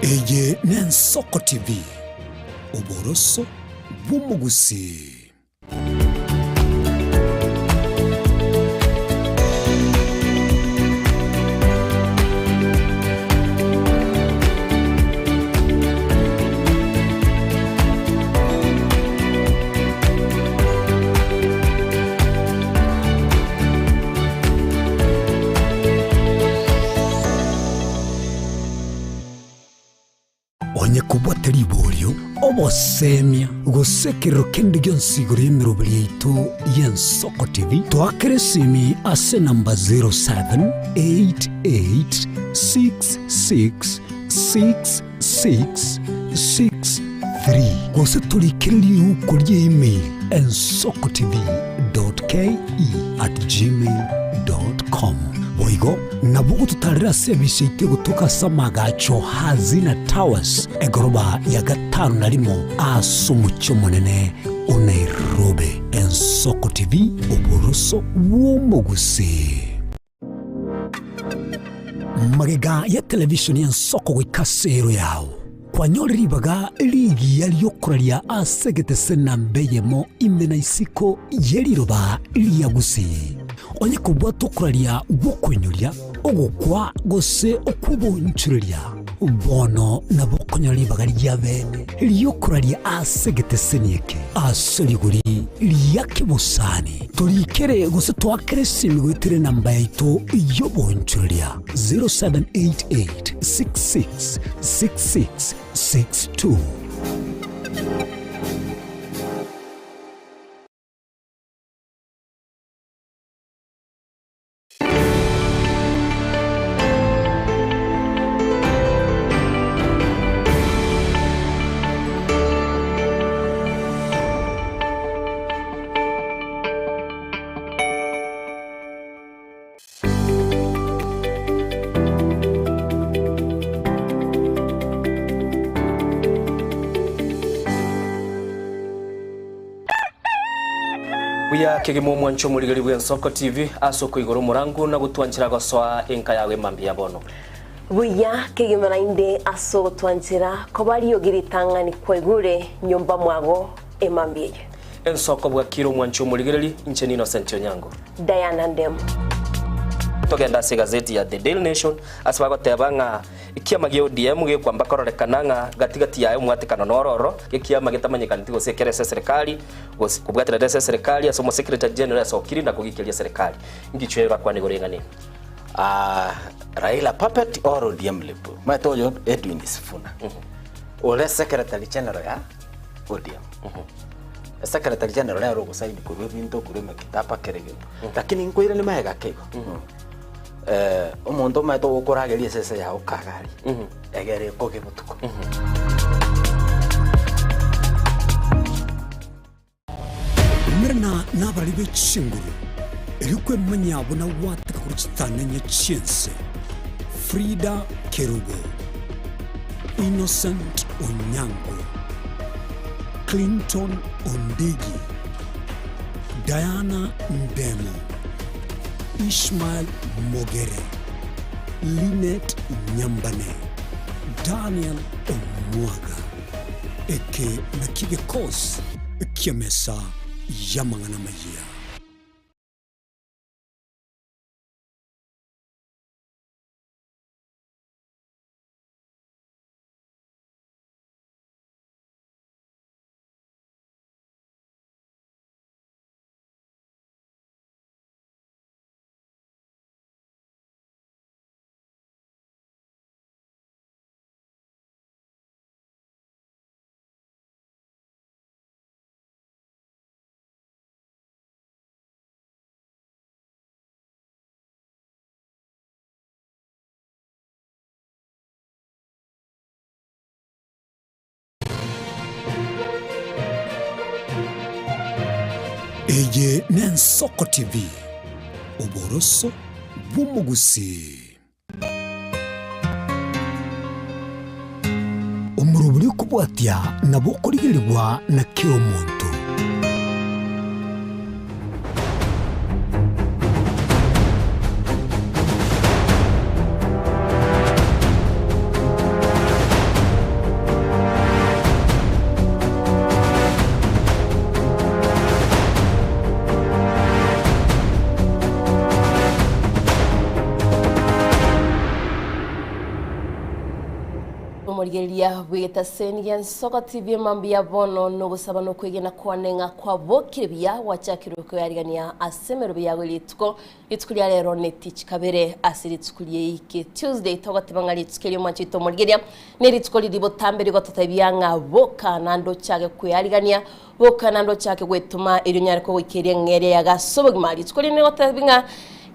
Eye n'Ensoko TV, oboroso bw'omogusii. Onye kobwate riborio, obosemia, gose ekerero kende gionsi igoro y'emeroberi yaito y'Ensoko TV, toakere esimi ase enamba 0788666663 gose torikere riuko rie email ensokotv.ke@gmail.com. Boigo nabo ogototarera ase ebisa yaito egotoka ase amagacho Hazina Towers, egoroba ya gatano na rimo ase omochie omonene o Nairobi. Ensoko TV, oboroso bw'omogusii. Magega ya television y'ensoko goika ase ero yao, kwanyore ribaga rigiya riokoraria ase egetese namba eyemo ime na isiko ye riroba ria Gusii. Onye kobwata okoraria gw'okoinyoria, ogokwa gose okw'oboonchoreria, bono nabo okonyora ribaga ri'abeene ri'okoraria ase egeteseni eke ase rigori ria kebosani. Torikere gose toakere esimi goetera enamba yaito y'oboonchoreria 0788 66 66 62. Buya kegima omwanche omorigeri bw'Ensoko TV ase okoigora omorangu na gotwanchera gosoa enka yao emambia ya bono. Buya kegima naende ase ogotwanchera koba riogi ritang'ani kwaigure nyomba mwago emambia eye. Ensoko bwakire omwanche omorigereri, inche n'Innocent Onyango. Diana Ndemo. Togende ase egazeti ya The Daily Nation ase bagoteba ng'a Ekiama gia ODM gekwamba kororekana ng'a gati gati yaye omwatekano noro oro, ekiama getamanyekaneti gose ekere ase eserekari, gose kobwaterana ase eserekari ase omosekretari general asokire na kogikeria eserekari. Ngichwe orakwane igoro y'eng'ana eye. Ah, Raila puppet or ODM lip. Omanyete oyo Edwin Sifuna. Ore secretary general ya ODM. Secretary general nere ogosaini korwa ebinto korwa emekitaba kera egento. Lakini nkoirania magega ake igo. Omonto omanyete ogokorageria esese yao kagari, egere ekoge botuko. Umerana nabarari be chinguru, erio kwemanya buna gwateka korwa chitananya chi'ense. Frida Kerubo, Innocent Onyango, Clinton Ondigi, Diana Ndemo. Ishmael Mogere, Linet Nyambane, Daniel Omwaga. Eke nakio gekosi ki'emesa y'amang'ana amayia. Eye n'Ensoko TV, oboroso bw'omogusii. Omorobori okobwatia nabo okorigerigwa na kera omonto. omorigereria bw'egetaseni gia Nsoko TV mambia bono nogosaba nokwegena kwane ng'a kwabokire buya gwachakirwe koyarigania ase emerobe yago rituko rituko ria rero ne tichi kabere ase rituko rieike Tuesday togoteba ng'a rituko erio mwanche oito omorigereria ne rituko riri botambe rigototebia ng'a boka naende ochake koyarigania boka naende ochake gwetoma erio onyare kogoikeria ng'eria yago ase obogima rituko rinde rigotebia ng'a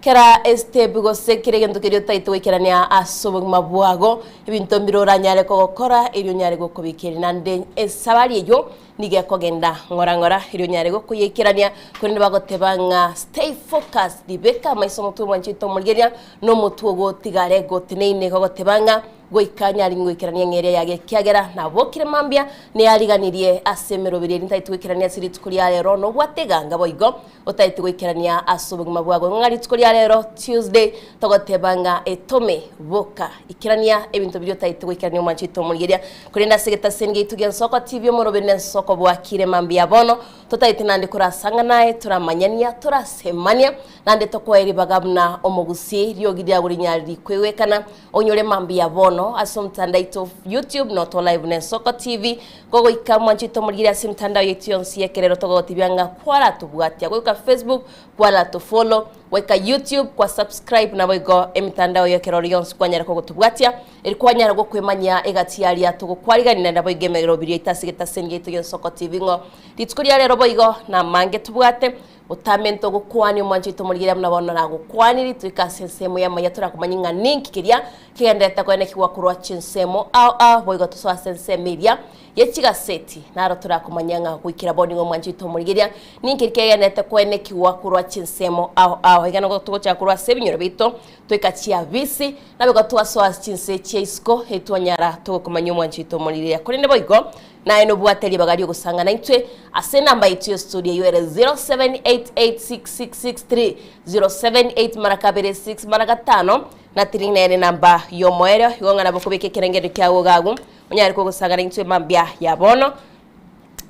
Kera estep gose kera egento keria otaete goikerania ase obogima bwago, ebinto mbire oranyare kogokora erio onyare gokobikeria naende esabari eyio nigo ekogenda ng'ora ng'ora erio onyare gokoyeikerania korende bagoteba ng'a stay focused beka amaiso omotwe omwanchete omorigereria na omotwe ogo otigare goteneine gogoteba ng'a goika nyare ngoikerania ng'eria yage ekiagera nabokire mambia neyariganirie ase emeroberi eri ntaete goikerania ase rituko ria rero nobwate eganga boigo Otaeti goikerania ase obogima bwago ng'a rituko ria rero Tuesday togoteba ng'a etome boka ikerania ebinto biria otaeti goikerania omwanchete omorigeria korende ase egetaseni giaito gia Nsoko TV omoroberi na ensoko bwakire mambia bono totaeti nande korasang'a naye toramanyania torasemania nande tokoe ribaga buna omogusii riogi riago rinyare rikwegwekana onyore mambia bono ase omotandao aito YouTube noto live na Ensoko TV Gogoika mwanchete omorigeri ase emitandao yaito yonsi y'ekerero togogotebia ng'a kwaratobwatia goika Facebook kwaratofollow goika YouTube kwa subscribe naboigo emitandao y'ekerero yonsi kwanyara kogotobwatia eri kwanyara gokwemanyia egati yaria togokwarigania naboigo emeroberi yaito ase egetaseni giaito gi'Ensoko TV ng'o rituko ria rero boigo namange tobwate Otame ntogokwania omwancho oito omorigereria buna bono nagokwaniri, toike ase ensemo y'amaya torakomanye ng'a ninki keria kegendererete koenekigwa korwa chinsemo ao ao, boigo tosoe ase ensemo eria ye chigaseti, naro torakomanya ng'a goikera bono nigo omwancho oito omorigereria ninki keria kegendererete koenekigwa korwa chinsemo ao ao. Iga nigo togochaka korwa ase ebinyoro biaito toika chiabisi, naboigo twasoa ase chinse chia isiko, etwanyara togokomanya omwancho oito omorigereria. Korende boigo, Naye nobwate ribaga ri'ogosanga naintwe ase enamba yaito ya studio eyio ere 07886663 078 mara kabere 6 mara gatano na 3 nere enamba y'omoerio. Igo ng'a nabo okobeka ekerengererio kiago iga agwo onyare kogosanga naintwe mambia ya bono.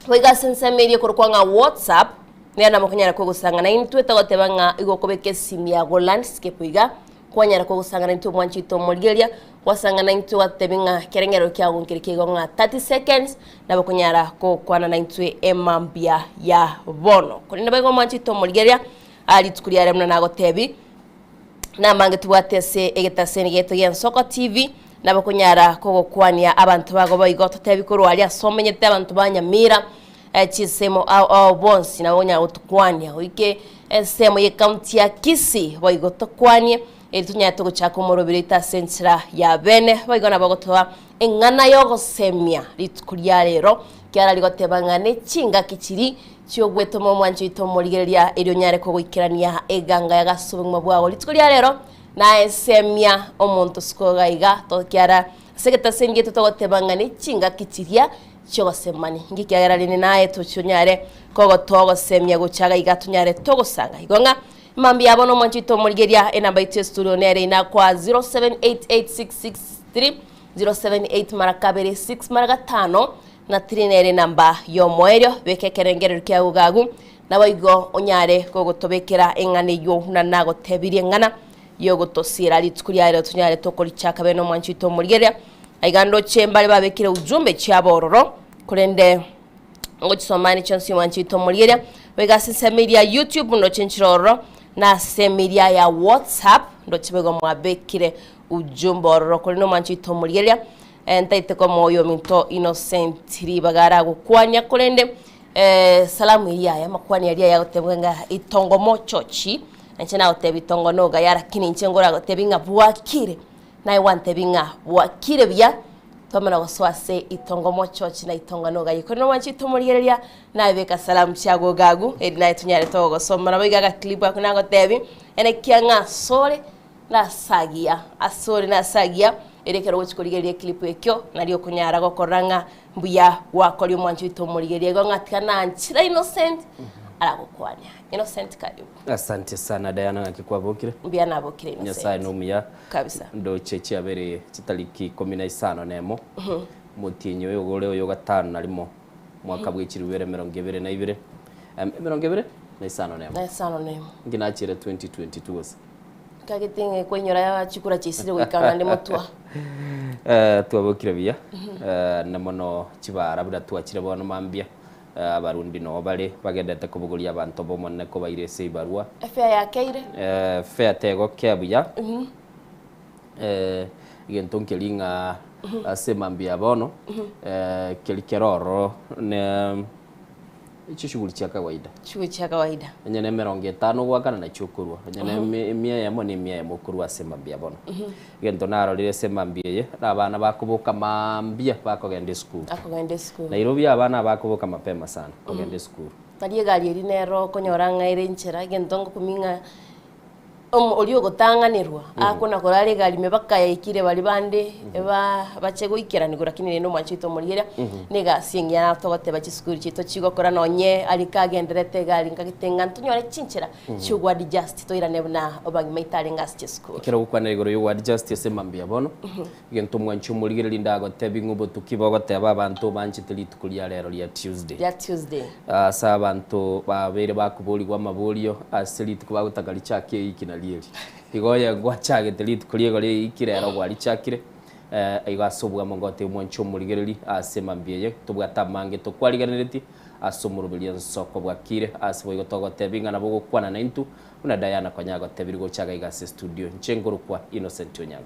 Boigo ase ensemo eria ekorokwa ng'a WhatsApp nere nabo okonyara kogosanga naintwe togoteba ng'a igo okobeka esimi yago landscape iga Kwanyara kogosangana intwe omwancho oito omorigereria, gwasangana intwe gwatebi ng'a ekerengerero kiago nkere kiaigwa ng'a 30 seconds, nabo okonyara gokwana naintwe emambia ya bono. Korende boigo omwancho oito omorigereria, aa rituko riare buna nagotebi, namange tobwate ase egetaseni giaito gia Ensoko TV, nabo okonyara kogokwania abanto bago boigo totebi korwa aria ase omenyete abanto ba Nyamira, Chinsemo ao ao bonsi nabo onyara gotokwania oike ensemo ye county ya Kisii boigo tokwanie eri tonyare togochaka omoroberi oito ase enchera ya bene boigo nabo ogotoa eng'ana yogosemia rituko ria rero kiara rigoteba ng'a ne chingaki chiri chiogwetoma omwancho oito omorigereria eri onyare kogoikerania eganga ya gase obogima bwago rituko ria rero naesemia omonto siko iga iga tokiara ase egetaseni giaito togoteba ng'a ne chingaki chiria chi'ogosemani. Inki ekiagera rende naye tochonyare kogotoa ogosemia gocha iga iga tonyare togosanga? Igo ng'a mambia abo nomwancho oito omorigeria enamba yaito y'estudio nere inakoa 07886630 078 mara kabere 6 mara gatano na 3 nere enamba y'omoerio. Beka ekerengererio kiago iga agwo naboigo onyare kogotobekera eng'ana eyio buna nagotebirie eng'ana y'ogotosiera rituko riaye tonyare tokorichaka bene omwancho oito omorigeria. Aiga ndoche mbare babekire ujumbe chiabo ororo, korende ngochisoma chionsi omwancho oito omorigeria. Boigo ase ensemo eria ya YouTube ndoche nchire ororo, na ase ensemo eria ya WhatsApp ndoche boigo mwabekire ujumbe ororo. Korende omwancho oito omorigeria, ntaete komoa oyominto Innocent ribaga aragokwania korende Salamu eria yaye, amakwani aria yagotebwa ng'a itongo mochochi, inche nagotebia itongo nogaya lakini inche ngoragotebi ng'a bwakire, naye gwantebi ng'a bwakire buya, twamana gosoa ase itongo mochochi na itongo nogaye. Korende omwanchete omorigereria, naye beka salamu chiago iga agwo, eri naye tonyare togogosoma. Nabo iga agaclip ako nagotebi, enekia ng'a asore nasagia, asore nasagia, ere ekero ogochi korigereria eclip ekio, nario okonyara gokorora ng'a Mbuya gwakoria omwancho oito omorigereria igo ng'a tiga nanchera Innocent aragokwania. Innocent karibu. Asante sana Diana naki kwabokire? Mbuya nabokire Innocent. Nyasaye nomuya. Kabisa. Ndoche chiabere chitariki ikomi na isano na emo omotienyi oyo ore oyo gatano na rimo omwaka bwe chilifu ibere emerongo ebere na ibere emerongo ebere na isano na emo. Na isano na emo. Inki nachire 2022 gose? Nkagete ng'a kwainyora chikura chiaisire goika naende motwa. Eh, twabokire buya Eh, na mono chibara buna twachire bono mambia Eh, abarundi noo bare bagendete kobogoria abanto b'Omonene kobaira ase ebarua. Efare yakeire. Eh, fare tegokea buya. Eh, egento nkeri ng'a ase mambia ya bono eh, keri kere ororo ne chishughuli chia kawaida. Shughuli chia kawaida. Onye na emerongo etano ogoakana nachio okorua, onye na emia eyemo na emia eyemo okorua ase emambia ya bono. Egento narorire ase emambia eye, na abana bakoboka mambia bakogenda esukuru. Akogenda esukuru. Nairobi abana abakoboka mapema sana kogenda esukuru. Tari egari eri nero okonyora ng'a ere enchera, egento ngokumia ng'a omo oria ogotang'anerwa akona korara egari ime mpaka yaikire baria bande ba bache goikeranigwa lakini rende omwancho oito omorigereria, na egasi engiya togoteba chisukuru chiaito chigokora nonye aria kagenderete egari nkagete ng'a ntonyore chinchera chia ogoadjust toirane buna obagima itarenge ase chisukuru. Ekero ogokwanera igoro ya ogoadjust ase mambia bono, egento omwancho omorigereria ndagotebi ng'a obotuki bogoteba abanto banchete rituko ria rero ria Tuesday. Ria Tuesday. Ase abanto babeire bakoborigwa amaborio ase rituko bagotaka richake eiki nario eri. Igo oye gwachagete rituko riego rieiki rero gwarichakire, igo ase obwamo ngotebia omwanche omorigereria ase mambia eye, tobwate amange tokwarigereretie ase omoroberio ensoko bwakire ase boigo togotebia ng'a nabo ogokwana naintwe buna Diana konya agotebirie gocha iga iga ase estudio. Inche nkorokwa Innocent Onyango.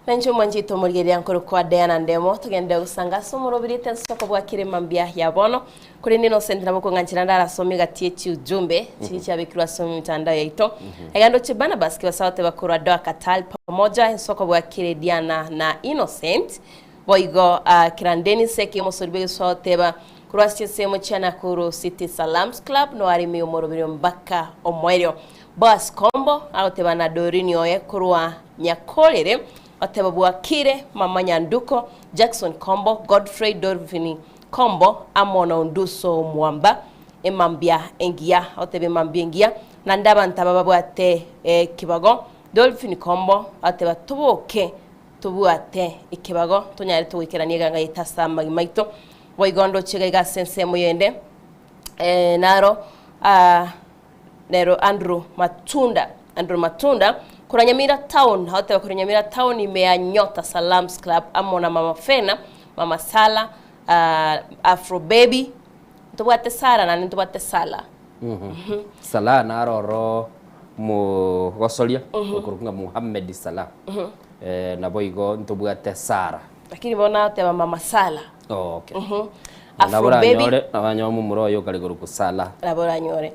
Nainche omwanchete omorigereria nkorokwa Diana Ndemo, togende gosanga ase omorobirite ensoko bwakire mambia ya bono. Korende Innocent nabo okong'anchera ndarasome egati ye chiujumbe chiria chiabekirwe ase emitandao yaito. Iga ndoche Barnabas Kibasa goteba korwa Doha Qatar pamoja ensoko bwakire Diana na Innocent. Boigo ah, Kirandeni Seki omosori bw'egesuwa goteba korwa ase chinsemo chia Nakuru City Salams Club noareme omoroberio mpaka omoerio. Boaz Kombo agoteba na Doreen oye korwa Nyakorere, oteba bwakire Mama Nyanduko, Jackson Kombo, Godfrey Dorvini Kombo amo na Onduso Mwamba, emambia engiya, oteba emambia engiya, naende abanto aba babwate ekebago, Dolphine Kombo oteba toboke tobwate ekebago tonyare togoikerania eganga yaito ase amagima aito, boigo ndoche iga iga ase ensemo yende naro Nero Andrew Matunda, Andrew Matunda, korwa Nyamira Town, agoteba korwa Nyamira Town ime ya Nyota Salams Club amo na Mama Fena, Mama Sala, ah, Afro Baby, ntobwate Sara naende ntobwate Sala. Salah naro oro mogosoria okorokwa ng'a Mohamed Salah. Naboigo ntobwate Sara. Lakini bono agoteba Mama Sala. Oh, okay. Afro Nabo Baby. oranyore, nabo oranyore omomura oye okare korokwa Salah. Nabo oranyore.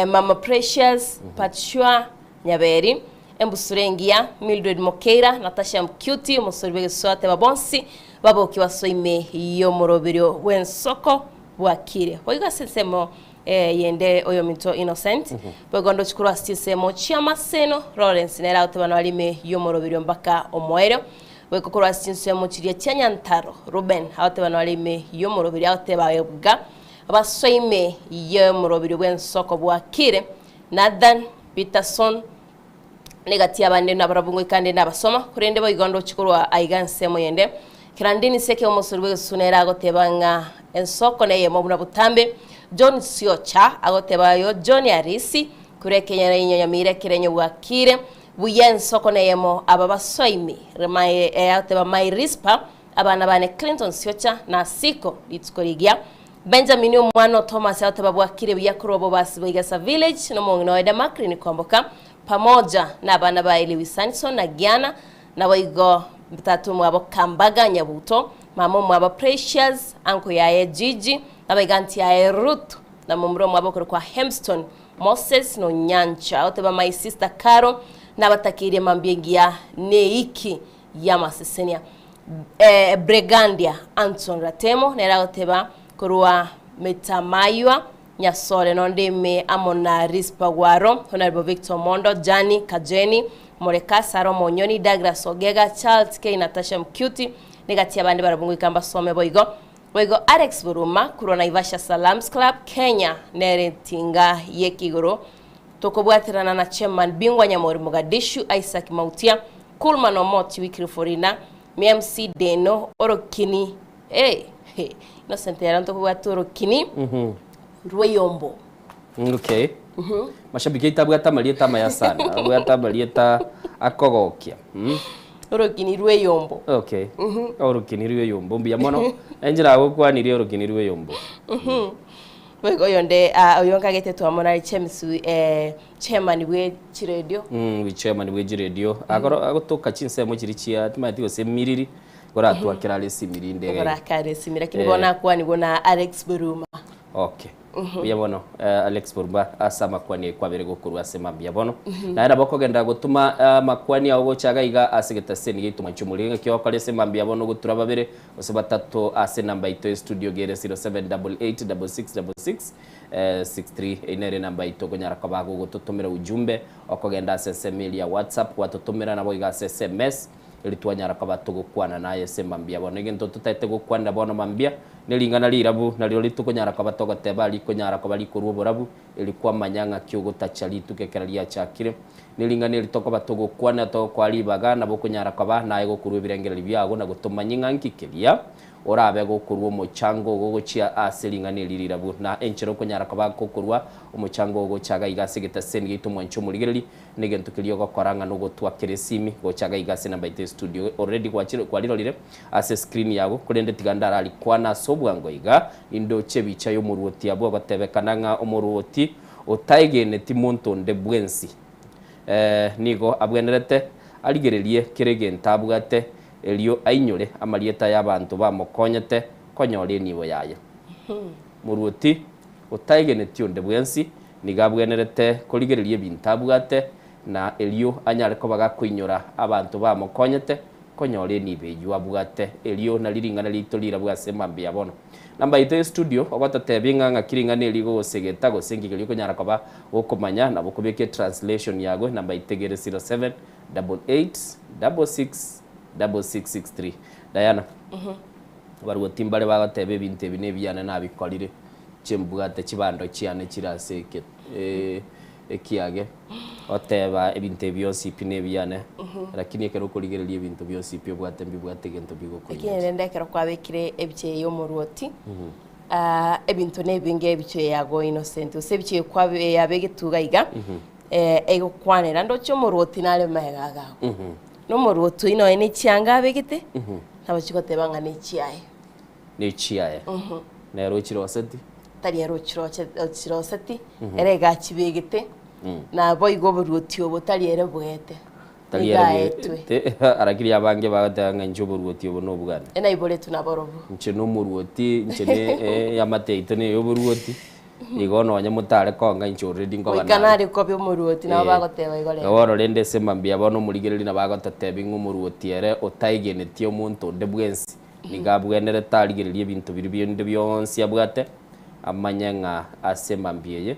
Mama Precious, Patshua Nyaberi, Embusuro Engiya, Mildred Mokeira, Natasha Mcuti, omosori bw'egesusu ateba bonsi baboki basoe ime y'omoroberio bw'ensoko bwakire. Boigo ase ensemo yende oyominto Innocent, boigo ndochi korwa ase chinsemo chi'amaseno, Lawrence nere agoteba nare ime y'omoroberio mpaka omoerio. Goika korwa ase chinsemo chiria chia nyantaro, Reuben agoteba nore ime y'omorobiri agoteba iga, Abasoa ime y'omorobiri bw'ensoko bwakire, Nathan, Peterson, na egati y'abande nabarabwo ngoika nde nabasoma, korende boigo ndoche korwa aiga ensemo yende. Kerandini Seke omosori bw'egesusu nere agoteba ng'a ensoko neyemo buna botambe. John Siocha agoteba ayo John Arisi, korwa ekenyoro Nyamira ekerenyo bwakire, Buya ensoko neyemo aba basoa ime, agoteba my Rispa, abana bane Clinton Siocha na Asiko rituko rigiya. Benjamin omwana o Thomas agoteba bwakire buya korwa Bobasi bwa Igasa village na omong'ina oye Damaklin Kwamboka pamoja na abana baye Lewi Sanison na Giana naboigo tata omwabo Kambaga Nyabuto, mama omwabo Precious, uncle yaye Gigi, naboigo aunty yaye Ruth na momura omwabo okorokwa Hemston Moses nonyancha oteba my sister Caro nabatakeirie mambia engiya neiki yamasesenia eh, Bregandia Anton Ratemo nere agoteba korwa Metamaywa Nyasore nonde ime amo na Rispa Gwaro Honorable Victor Mondo Jani Kajeni Moreka Sara Omonyoni Douglas Ogega Charles K Natasha Mcuti negati abande barabwo ngoika mbasome boigo Boigo Alex Buruma korwa Naivasha Salams Club, Kenya nere entinga y'ekigoro tokobwaterana na Chairman Bingwa Nyamori Mogadishu, Isaac Mautia, Kulman Omoti Wycliffe Orina, MC Deno Orokini eh he Innocent ero ntokobwate Orokini rw'eyombo. Okay. Mashabiki aito abwate amarieta amaya sana. Abwate amarieta Akogokia. Mm. Orokini rw'eyombo. Okay. Orokini rw'eyombo mbuya mono. Enchera agokwanirie orokini rw'eyombo. Boigo oyonde ah, oyo nkagete twamona James eh, chairman bwe chiredio. Mm, chairman bwe chiredio. Akoro agotoka chinsemo chiri chia timanyeti gose emiriri goratwakera are esimiri inde iga iga. Ogorakare esimi lakini Eh. bono akwanigwa na Alex Buruma. Okay. Mbuya bono eh, Alex Buruma ase amakwani aye kwabere gokorwa ase mambia bono. Naye nabo okogenda gotuma eh, amakwani ao gocha iga iga ase egetaseni giaito mwanche omoriri ng'aki ogokora ase mambia bono ogotura babere gose batato ase enamba yaito ya studio gere 07886666 eh, 63 eyio nere enamba yaito okonyara koba gogototomera ujumbe okogenda ase ensemo eria ya WhatsApp gwatotomera nabo iga ase SMS Erio twanyara koba togokwana naye ase mambia bono. Egento totaete gokwanera bono mambia, nering'ana rirabu, nario ritokonyara koba togoteba rikonyara koba rikorwa oborabu, erio kwamanya ng'aki ogotacha rituko ekero riachakire. Nering'ana eri tokoba togokwanera togokoa ribaga, nabo okonyara koba naye gokorwa ebirengererio biago na gotomanyia ng'a nki keria orabe gokorwa omochango ogo gochia ase ring'ana eri rirabu. Na enchera okonyara koba gokorwa omochango ogo gocha iga iga ase egetaseni giaito mwanche omorigereria, Negento keria ogokora ng'a nogotwakera esimi gocha iga iga ase enamba yaito ya studio. Already gwachire kwarirorire ase screen yago, korende tiga ndararikwane ase obwango iga, nindoche ebicha y'omoruoti abwo ogotebekana ng'a omoruoti otaegeneti monto onde bwensi eh, nigo abwenerete arigererie kera egento abwate erio ainyore amarieta y'abanto bamokonyete konyora enibo yaye. Moruoti otaegeneti onde bwensi Nigo abwenerete korigereria ebinto abwate, na erio anyare koba gakoinyora abanto bamokonyete konyora enibo eyio abwate. Erio nario ring'ana riaito rirabwe ase mambia ya bono. Namba yaito ya studio, ogototebia ng'a ng'aki ring'ana eri rigogosegeta gose nki keria okonyara koba gokomanya, nabo okobeka etranslation yago, enamba yaito egere 078866 6663. Diana, abaruoti mbare bagoteba ebinto ebi nebiane nabikorire. Chimbwate chibando chiane chire ase eke ekiage, oteba ebinto ebi bionsi pi nebiane, lakini ekero okorigereria ebinto bionsi pi obwate mbibwate egento Lakini bigokoinyoria. rende ekero kwabekire ebicha eye y'omoruoti, ebinto nebinge ebicha eye yago Innocent, gose ebicha eye kwabe yabegetwe iga iga, egokwanera ndoche omoruoti nare magega agago. Na omoruoti oyio nonye ne chianga abegete, nabo chigoteba ng'a nechiaye. Nechiaye. Nere ochiroseti. Tari ere ochiroche ochiroseti, ere iga achibegete, naboigo oboruoti obo tari ere bwete, Tari nigo ere aetwe. bwete, lakini abange bagoteba ng'a inche oboruoti obo nobwane. Enaiboretwe naborobwo. Inche nomoruoti, inche ne eamate yaito neye oboruoti, igo nonye motare konga inche already nkoba Goika nare. nare kobe omoruoti, nabo Eh. bagoteba igo rero. Bono rende ase mambia bono omorigereria nabo agototebia ng'a omoruoti ere otaegenetie omonto onde bwensi, Nigo abwenerete arigererie ebinto biria binde bionsi abwate, amanye ng'a ase emambia eye,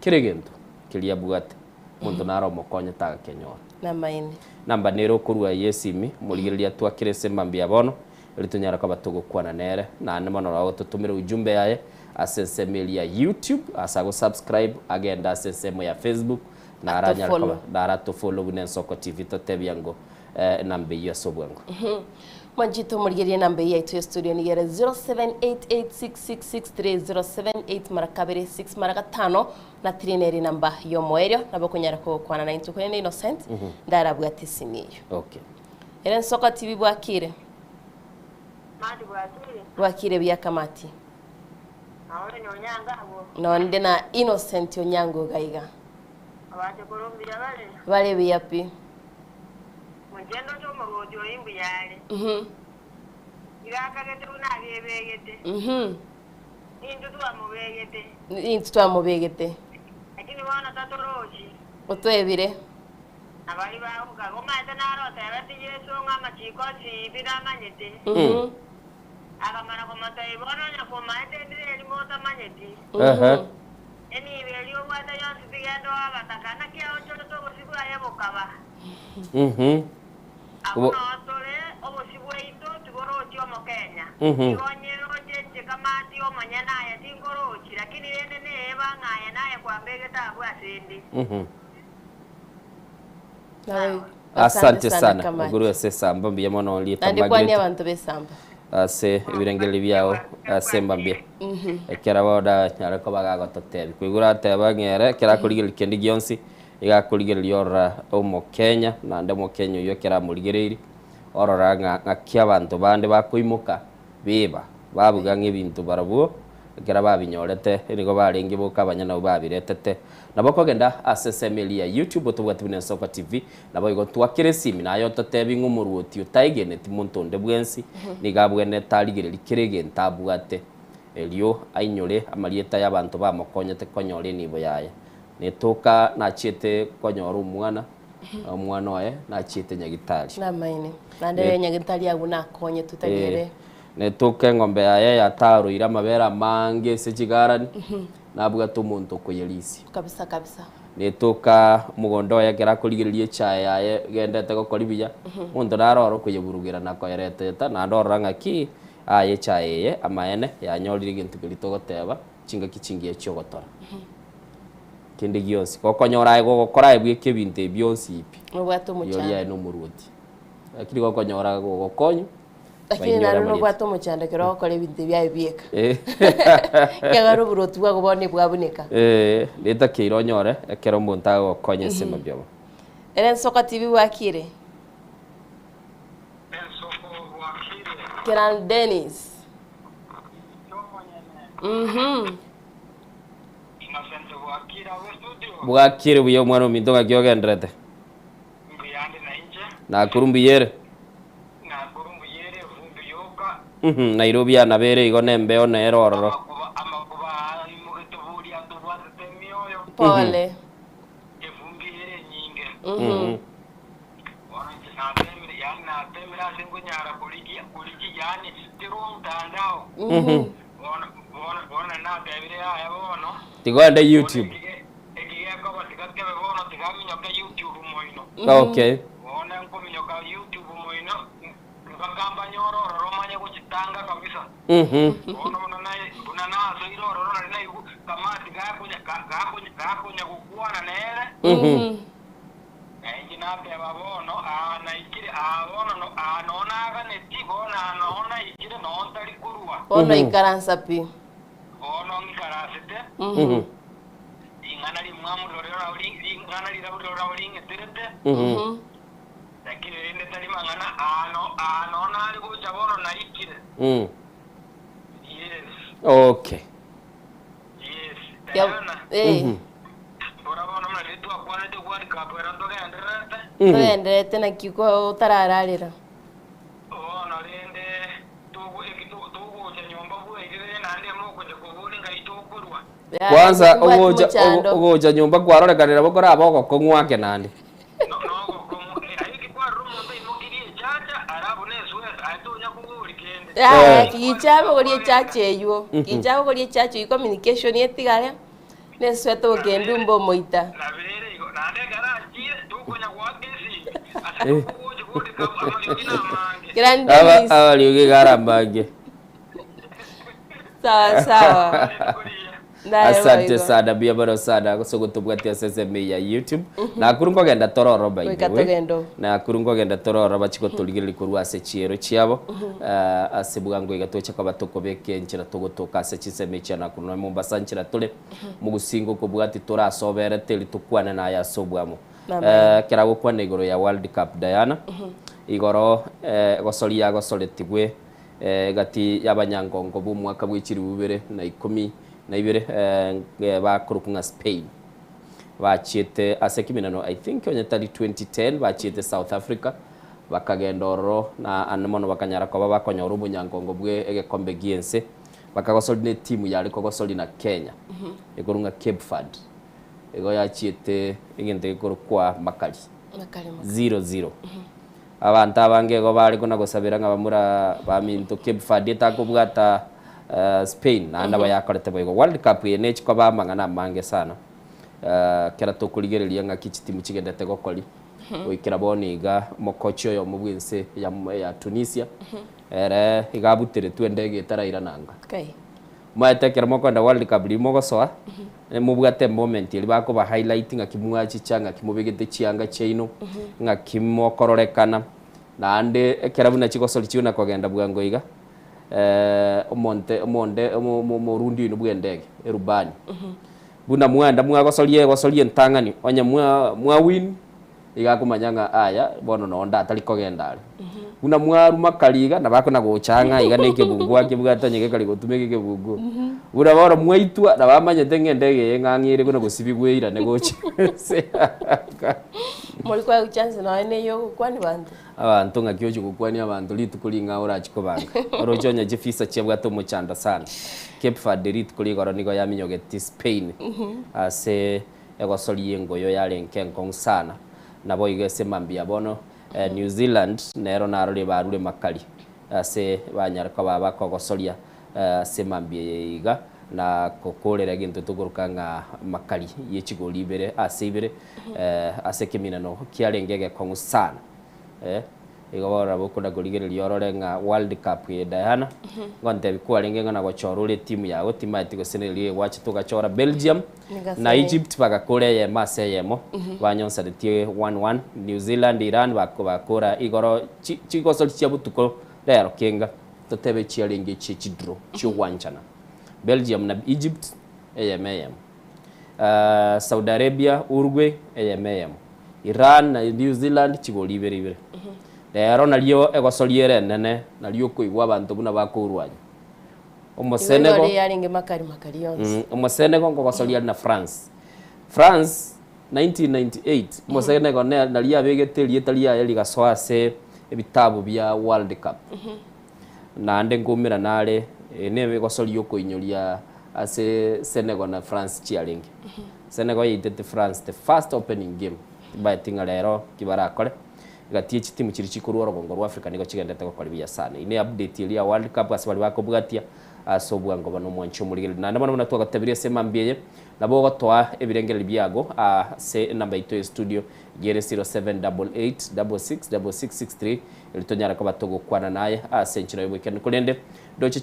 kera egento keria abwate, omonto nare omokonyete agakenyora. Namaene. Namba nere okorua y'esimi, omorigereria atwakire ase emambia ya bono, erio tonyare koba togokwana nere, naende mono nabo agototomera ujumbe yaye ase ensemo eria ya YouTube, ase agosubscribe, agende ase ensemo ya Facebook, naro anyare koba, Atofollow. naro atofollow buna Ensoko TV totebia ngo enamba eyio ase obwango. Mwanchete omorigererie enamba eyio yaito ya studio nigo ere 0788666307 mara kabere 6 mara gatano na 3 nere enamba y'omoerio nabo okonyara kogokwana naintwe korende Innocent ndarabwate esimi eyio. Okay. Ere Nsoko TV bwakire? Mati bwakire? Bwakire buya Kamati. Naende Onyango abwo? Nonde na Innocent Onyango iga iga. Abache korwa mbuya bare? Bare buya pi. Inche ndoche omorwoti oyo imbuya are. Iga akagete buna abebegete. Nintwe twamobegete. Nintwe twamobegete. Lakini bono tatorochi. Otwebire. Na baria bagokaga, Omanyete naro otebete Yeso ng'a amachiko onsi pi namanyete. Akamana komotebia, Bono onye komaete endira erimo otamanyeti, enibo eria obwate yonsi tigenda oe abataka, naki aonchorete obosio bwaye bokaba. Abwo noo tore, obosio bwaito tiborochi omokenya. Igo onye roche inche kamati omonyene aye tinkorochi, lakini rende neyeba ng'a aye naye kwambegete abwo ase 'nde. Asante sana Kamati. Igoro ase esamba mbuya mono rieta Naende kwania Margaret abanto b'esamba. ase ebirengererio biao ase mambia ekero bono anyare koba gagototebia koigwa orateba ng'a ere ekero akorigereria kende gionsi Iga akorigereria orora Omokenya, naende Omokenya oyio ekero amorigereirie, orora ng'a ng'aki abanto bande bakoimoka beba, babuga ng'a ebinto barabwo ekero babinyorete nigo barenge boka abanyene nabwo babiretete. Nabo okogenda ase ensemo eria ya YouTube otobwate buna Ensoko TV, naboigo twakere esimi naye ototebi ng'a omorwoti otaegeneti monto onde bwensi nigo abwenerete arigererie kera egento abwate erio ainyore amarieta y'abanto bamokonyete konyora enibo yaye. Netoka nachiete konyora omwana, omwana oye nachiete nyagitari. Namaene. Naende ere nyagitari agwo nakonyetwe tari ere. Netoka eng'ombe yaye yataroire amabere amange ase chigarani, nabwate omonto okoyerisia. Kabisa kabisa. Netoka omogondo oye ekero akorigereria echae yaye egendete gokori buya, omonto naro ore okoyeburugera na koyereteta, naende orora ng'aki aye echae eye amaene yanyorire egento keria togoteba chingaki chingiya chiogotora. Kende gionsi gokonyora aye gogokora aye bweka ebinto ebi bionsi pi, Nobwate rirorio omochando. aye nomoruoti. Lakini gokonyora gogokonywa, Lakini bainyore naende amarieta. nobwate omochando ekero ogokora ebinto ebi aye bieka. Eh. Ekiagera oboruoti bwago bono ebwabuneka. Eh, netakeire onyore ekero omonto agogokonya ase amabiogo. Ere Nsoko TV bwakire? Ensoko bwakire. Kiran Dennis. Inche omonyene. Mhm. Innocent bwakire agwo estudio. Bwakire buya omwana ominto ng'aki ogenderete? Mbuya ande nainche. Nakuru mbuya ere? Nakuru mbuya ere evumbi yoka. Uhum, Nairobi yanabere igo nembeo nere ororo. Amakuba amakuba aya aimogete boria atobwatete emioyo. Pole. Evumbi ere enyinge. Mhm. Bono inche natemire yaani natemire ase nkonyara korigia korigia yaani kera omtandao. Mhm. Bono bono bono nari natebire yaya bono. Tiga oende Bono YouTube. ekige ekigekoba tiga kebe bono tiga minyoke YouTube moino. Okay. Bono nkominyoka YouTube moino mpaka mbanyore ororo manye gochitanga kabisa. Mhm. Bono buna naye buna nasoire ororo nari naigu kamati gakonya ga- gakonya gakonya gokwana nere. Mhm. Na inche nateba bono, Aa naikire, aa bono no, aa noo naganetie, bono aa noo naikire, noo ntari korua. Bono ikaransa pi. Bono ng'ikaransete, Mhm. ring'ana rimwamu rirorero nabo ri- ring'ana rirabu rirorero nabo ring'eterete, Mhm. lakini rende tari mang'ana, aa no, aa noo nare gocha bono naikire. Mm. Yes, Okay. yes, Ya- Diana. eh, Mhm. Mbora bono buna riria twakwanete World Cup ero ntogendererete. Togendererete naki ko otarararera. Bono rende togo eki to- togocha nyomba bwairire naende mogocha koboria ngai tokorwa. Yaya, Kwanza tobwati ogocha mochando. ogocha nyomba kwarorekanire nabo koraba ogokong'u ake naende. No nogokong'u eh, aye eki kwarora omonto aimokirie echacha arabu na esweta aye tonya koboria kende. Yaya, Eh. gicha bogoria echacha eywo. Gicha bogoria echacha eywo communication etigare. Neswete ogokenda omoita. Nabo ere igo, naende ekero achire, tokonya goaka esimi, ase tokogochia korika amariogi namange. Grand Aba Dennis. abariogi iga aramange. Sawa sawa. Naye Asante boigo. sana mbuya mono sana ase ogotobwatia ase ensemo eye ya YouTube. Nakuru nkogenda tororo by the Goika way. togende oo. Nakuru nkogenda tororo bachie gotorigereria korwa ase chiero chiabo eh, ase bwango iga toche koba tokobeka enchera togotoka ase chinsemo echi chia Nakuru na Mombasa nchera tore mogosingo okobwatia torasoberete eri tokwane naye ase obwamo. Amen. Eh, ekero agokwana igoro ya World Cup Diana, igoro eh, gosori yagosoretigwe eh, egati y'abanyangongo b'omwaka bwe chilifu bibere na ikomi na ibere eh, bakorokwa ng'a Spain bachiete ase ekiminano I think onye tari 2010 bachiete South Africa bakagenda ororo na ande mono bakanyara koba bakonyora obonyangongo bwe egekombe gi'ense bakagosori na etimu yare kogosori na Kenya ekorwa ng'a Cape Verde igo yachiete egento gekorokwa makari Makari makari. 0-0 Abanto abange igo bare kona-gosabera ng'a bamura baminto Cape Verde etakobwata Spain, naende nabo yakorete boigo. World Cup eye nechi koba amang'ana amange sana kera tokorigereria ng'aki chitimu chigendete gokori goikera bono iga omokochi oyomo bw'ense ya ya Tunisia ere iga abuteretwe endege etarairana anga. Kai. Omanyete ekero mokoenda World Cup riria mogosoa, mobwate emoment eria bakoba highlight ng'aki mwachicha, ng'aki mobegete chianga chiaino, ng'aki mokororekana, naende ekero buna chigosori chiona kogenda bwango iga, omonte omonde omo omorundi oino bwa endege, erubani, Buna mwaenda mwagosoria egosoria entang'ani, onye mwa mwawin, iga akomanya ng'a aya bono noo ndatari kogenda are. Buna mwaruma kare iga, nabo akona gocha ang'e aiga na ekebunguo akebwate onye gekari gotumeka ekebunguo. Buna bono mwaitwa, nabo amanyete ng'a endege eye ng'ang'e ere buna gosibigwa eirane gocha ase aka. Mori koegwa chance nonya na eye ogokwania banto. Abanto ng'aki ochia gokwania abanto rituko ring'ao orachie kobanga. Oroche onye chifisa chiabwate omochando sana. Cape Verde rituko rigoro nigo yaminyogeti Spain ase egosori y'engoyo yarenge enkong'u sana. Naboigo ase mambia bono New Zealand nero narore barure makari ase banyare koba bakogosoria ase mambia eye iga na gokorera egento tokoroka ng'a makari ye chigori ibere ase ibere ase ekeminano kiarenge egekong'u sana. Igo bono nabo okona korigereria orore ng'a World Cup eye Diana, ngontebi kwarenge ng'a nagochora ore etimu yago timaeti gose neria egwachete ogachora Belgium na Egypt bagakora eyemo ase eyemo banyonsanetie 1-1, New Zealand, Iran bakora igoro chigosori chia botuko rero kenga. Totebe chiarenge echie chidraw chi'ogwanchana, Belgium na Egypt eyemo eyemo, Saudi Arabia, Uruguay eyemo eyemo, Iran na New Zealand chigori ibere ibere. Rero nario egosoria ere enene, nario okoigwa abanto buna bakourwanya. Omosenego Igo yarenge makari makari yonsi. Omosenego nkogosoria are na France. France 1998 omosenego nario abegete erieta riaye rigasoa ase ebitabu bia World Cup. Naende nkoumera nare, eye nebe egosoria okoinyoria ase Senegal na France chiarenge. Senegal yaitete France the first opening game, timbaeti ng'a rero ki barakore. Egati ye chitimu chiria chikorwa orogongo rwa Africa nigo chigendete gokora buya sana. Eyio ne update eria ya World Cup ase baria bakobwatia ase obwango bono omwanchi omorigereria. Naende bono buna twagotebirie ase emambia eye, nabo ogotoa ebirengererio biago ase enamba yaito ya studio Gere 0788666663 erio tonyare koba togokwana naye ase enchera y'oboikeranu. Korende ndoche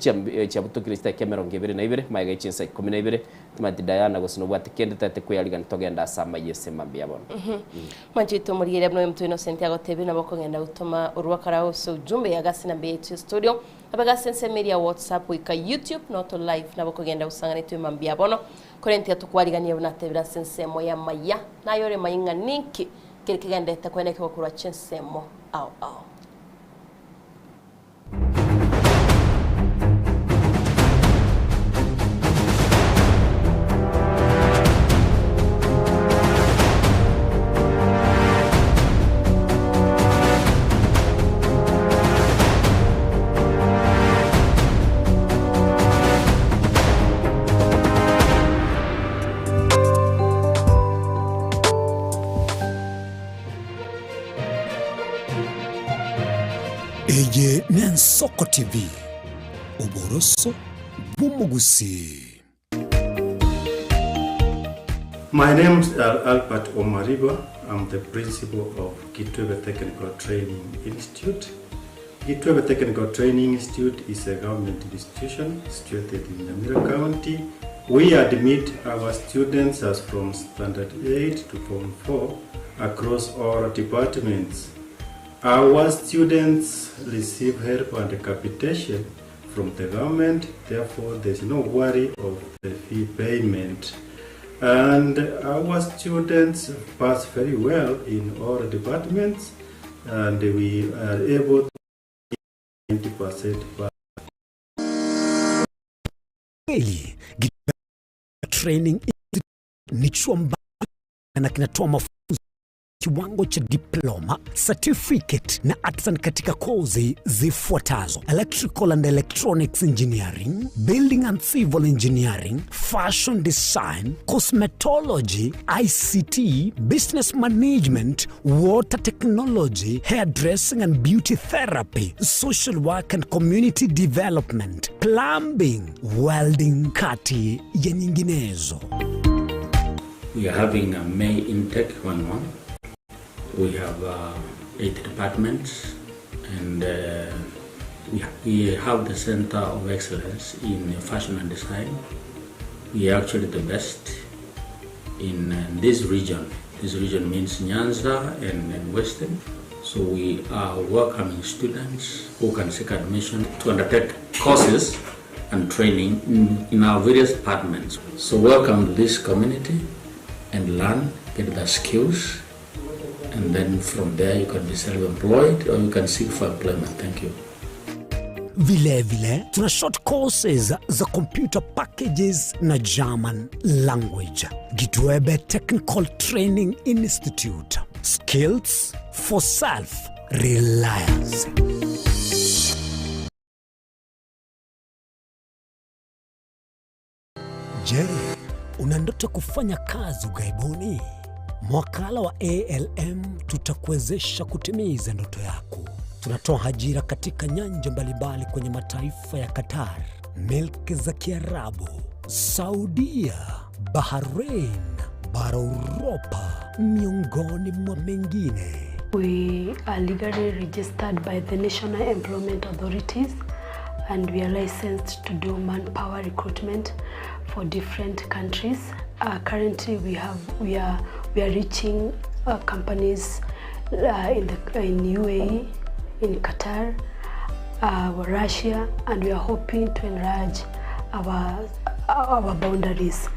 chiabutokire chidakika emerongo ebere na ibere, magega ye chinsa ikomi na ibere, timanyeti Diana gose nobwate kende tagete kweyarigani togende ase amayia ase mambia bono. Mwanche oito omorigereria buna oyomonto Innocent agotebire nabo okogenda gotoma orwakara ase ujumbe ya gasi namba yaito ya studio abe gase ensemo eria ya WhatsApp goika YouTube noto live nabo okogenda gosang'ana intwe mambia bono Korende tiga tokwariganie buna atebire ase ensemo y'amaya, na ayore mayia ng'a ninki kere kegenderete koenekigwa korwa chinsemo ao ao. Eye n'Ensoko TV, oboroso bw'omogusii. My name's Albert Omariba, I'm the principal of Kitwebe Technical Training Institute. Gitwebe Technical Training Institute is a government institution situated in Nyamira County. We admit our students as from Standard 8 to Form 4 across all departments. Our students receive help and capitation from the government, therefore there's no worry of the fee payment. And our students pass very well in all departments and we are able to 90% pass. Kweli Training ni chuo ambacho na kinatoa mafunzo kiwango cha diploma, certificate na artisan katika kozi zifuatazo: electrical and electronics engineering, building and civil engineering, fashion design, cosmetology, ICT, business management, water technology, hairdressing and beauty therapy, social work and community development, plumbing, welding, kati ya nyinginezo. We are having a May intake 1 1. We have 8 departments and we, we have the Center of Excellence in Fashion and Design. We are actually the best in this region. This region means Nyanza and, and Western. So we are welcoming students who can seek admission to undertake courses and training in, in our various departments. So welcome to this community and learn, get the skills, and then from there you can be self-employed or you can seek for employment. Thank you. Vile vile tuna short courses za computer packages na German language. Gitwebe Technical Training Institute. Skills for self reliance. Je, una ndoto kufanya kazi ughaibuni? Mwakala wa ALM tutakuwezesha kutimiza ndoto yako. Tunatoa ajira katika nyanja mbalimbali kwenye mataifa ya Qatar, milki za Kiarabu, Saudia, Bahrain, bara Uropa, miongoni mwa mengine. We are legally registered by the National Employment Authorities and we are licensed to do manpower recruitment for different countries. Currently we have we are we are reaching companies in the in UAE, in Qatar, Russia, and we are hoping to enlarge our our boundaries.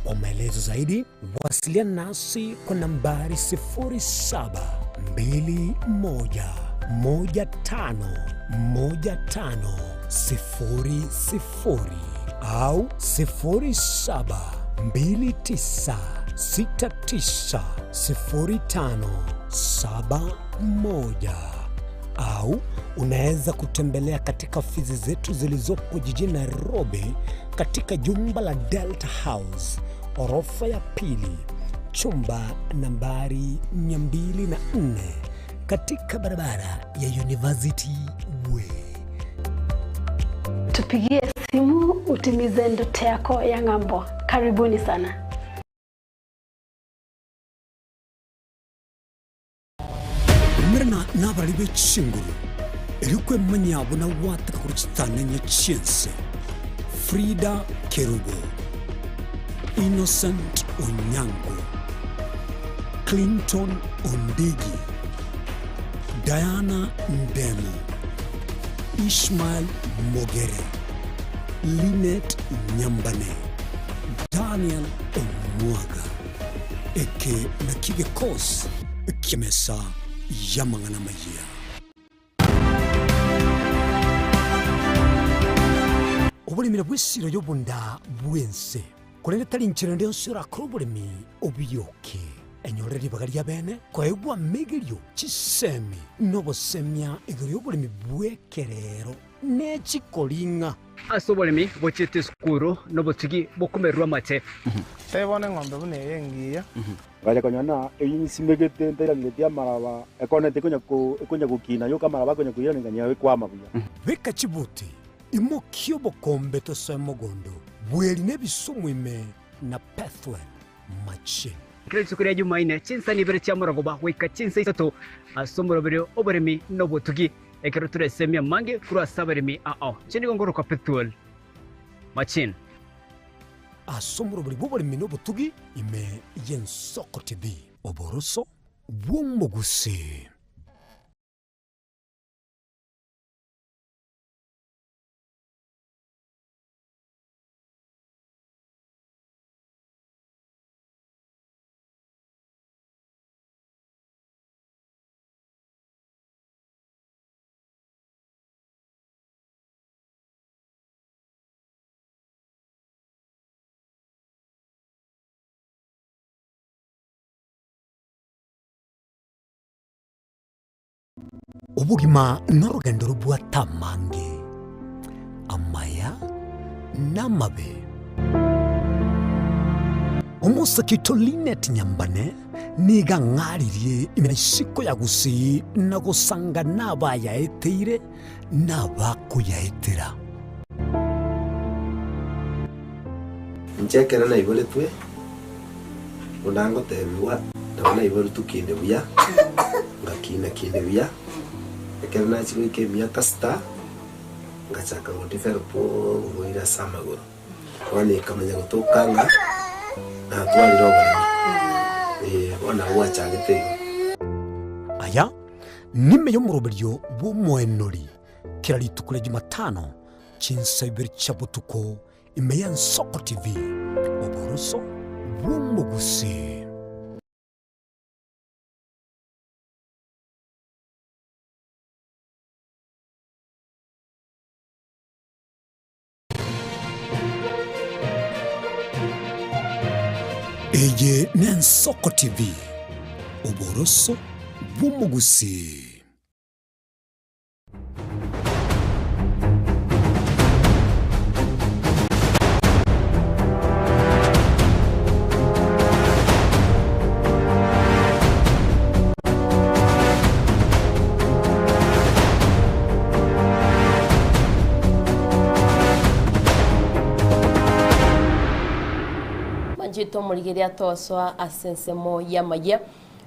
Kwa maelezo zaidi wasiliana nasi kwa nambari 0721151500 au 0729690571 au unaweza kutembelea katika ofisi zetu zilizopo jijini Nairobi katika jumba la Delta House orofa ya pili chumba nambari 204 katika barabara ya University Way. Tupigie simu utimize ndoto yako ya ng'ambo. Karibuni sana. Umerana nabarari be chinguru, erio kwemanyia buna gwateka korwa chitanenye chi'ense. Frida Kerubo, Innocent Onyango, Clinton Ondigi, Diana Ndemo, Ishmael Mogere, Linet Nyambane, Daniel Omwaga. Eke nakio gekosi ki'emesa y'amang'ana amayia. Oboremi bw'esiro y'obonda bw'ense. Korende tari inchera ende yonsi orakore oboremi obioke. Enyore ribaga ri'abeene koegwa amegerio, chisemi, na obosemia igoro y'oboremi bw'ekerero ne chikoring'a. Ase oboremi bochiete esukuru nobotugi bokomererwa amate. Tebia bono eng'ombe buna eye engiya. Ngacha konyora ng'a eyio nsimegete ntairanereti amaraba, ekona tekonya ko ekonya gokina yoka amaraba akonya koiranerania ekwama buya. Beka chibuti, imokia obokombe tosoe mogondo, bweri na ebisumu ime na Pethuel machine. Kera rituko ria Jumaine, chinsa nibere chia morogoba goika chinsa isato ase omoroberi oboremi na obotugi, ekero toresemie amange korwa ase abaremi ao. Inche nigo ngorokwa Pethuel Machine. Ase omoroberi bw'oboremi na obotugi ime y'Ensoko TV, oboroso bw'omogusii. Obogima norogendo robwate amange, amaya na amabe. Omosake oito Linet Nyambane nigo ang'aririe ime isiko ya Gusii na gosanga nabayaeteire na abakoyaetera. Inche ekero naiboretwe, buna ngotebigwa, nabo naiboretwe kinde buya, ngakina kinde buya, ekero nachia goika emiaka sita, ngachaka go develop oborwaire ase amagoro. Bono ekamanya gotoka ng'a natwarire oboremo, eh, bono nabo gwachagete igo. Aya nime y'omoroberio bw'omoenori kera rituko ria Jumatano. Chinsa ibere chia botuko ime y'Ensoko TV, oboroso bw'omogusii. Eye n'Ensoko TV, oboroso bw'omogusii. Manchete omorigereria atosoa ase ensemo y'amayia,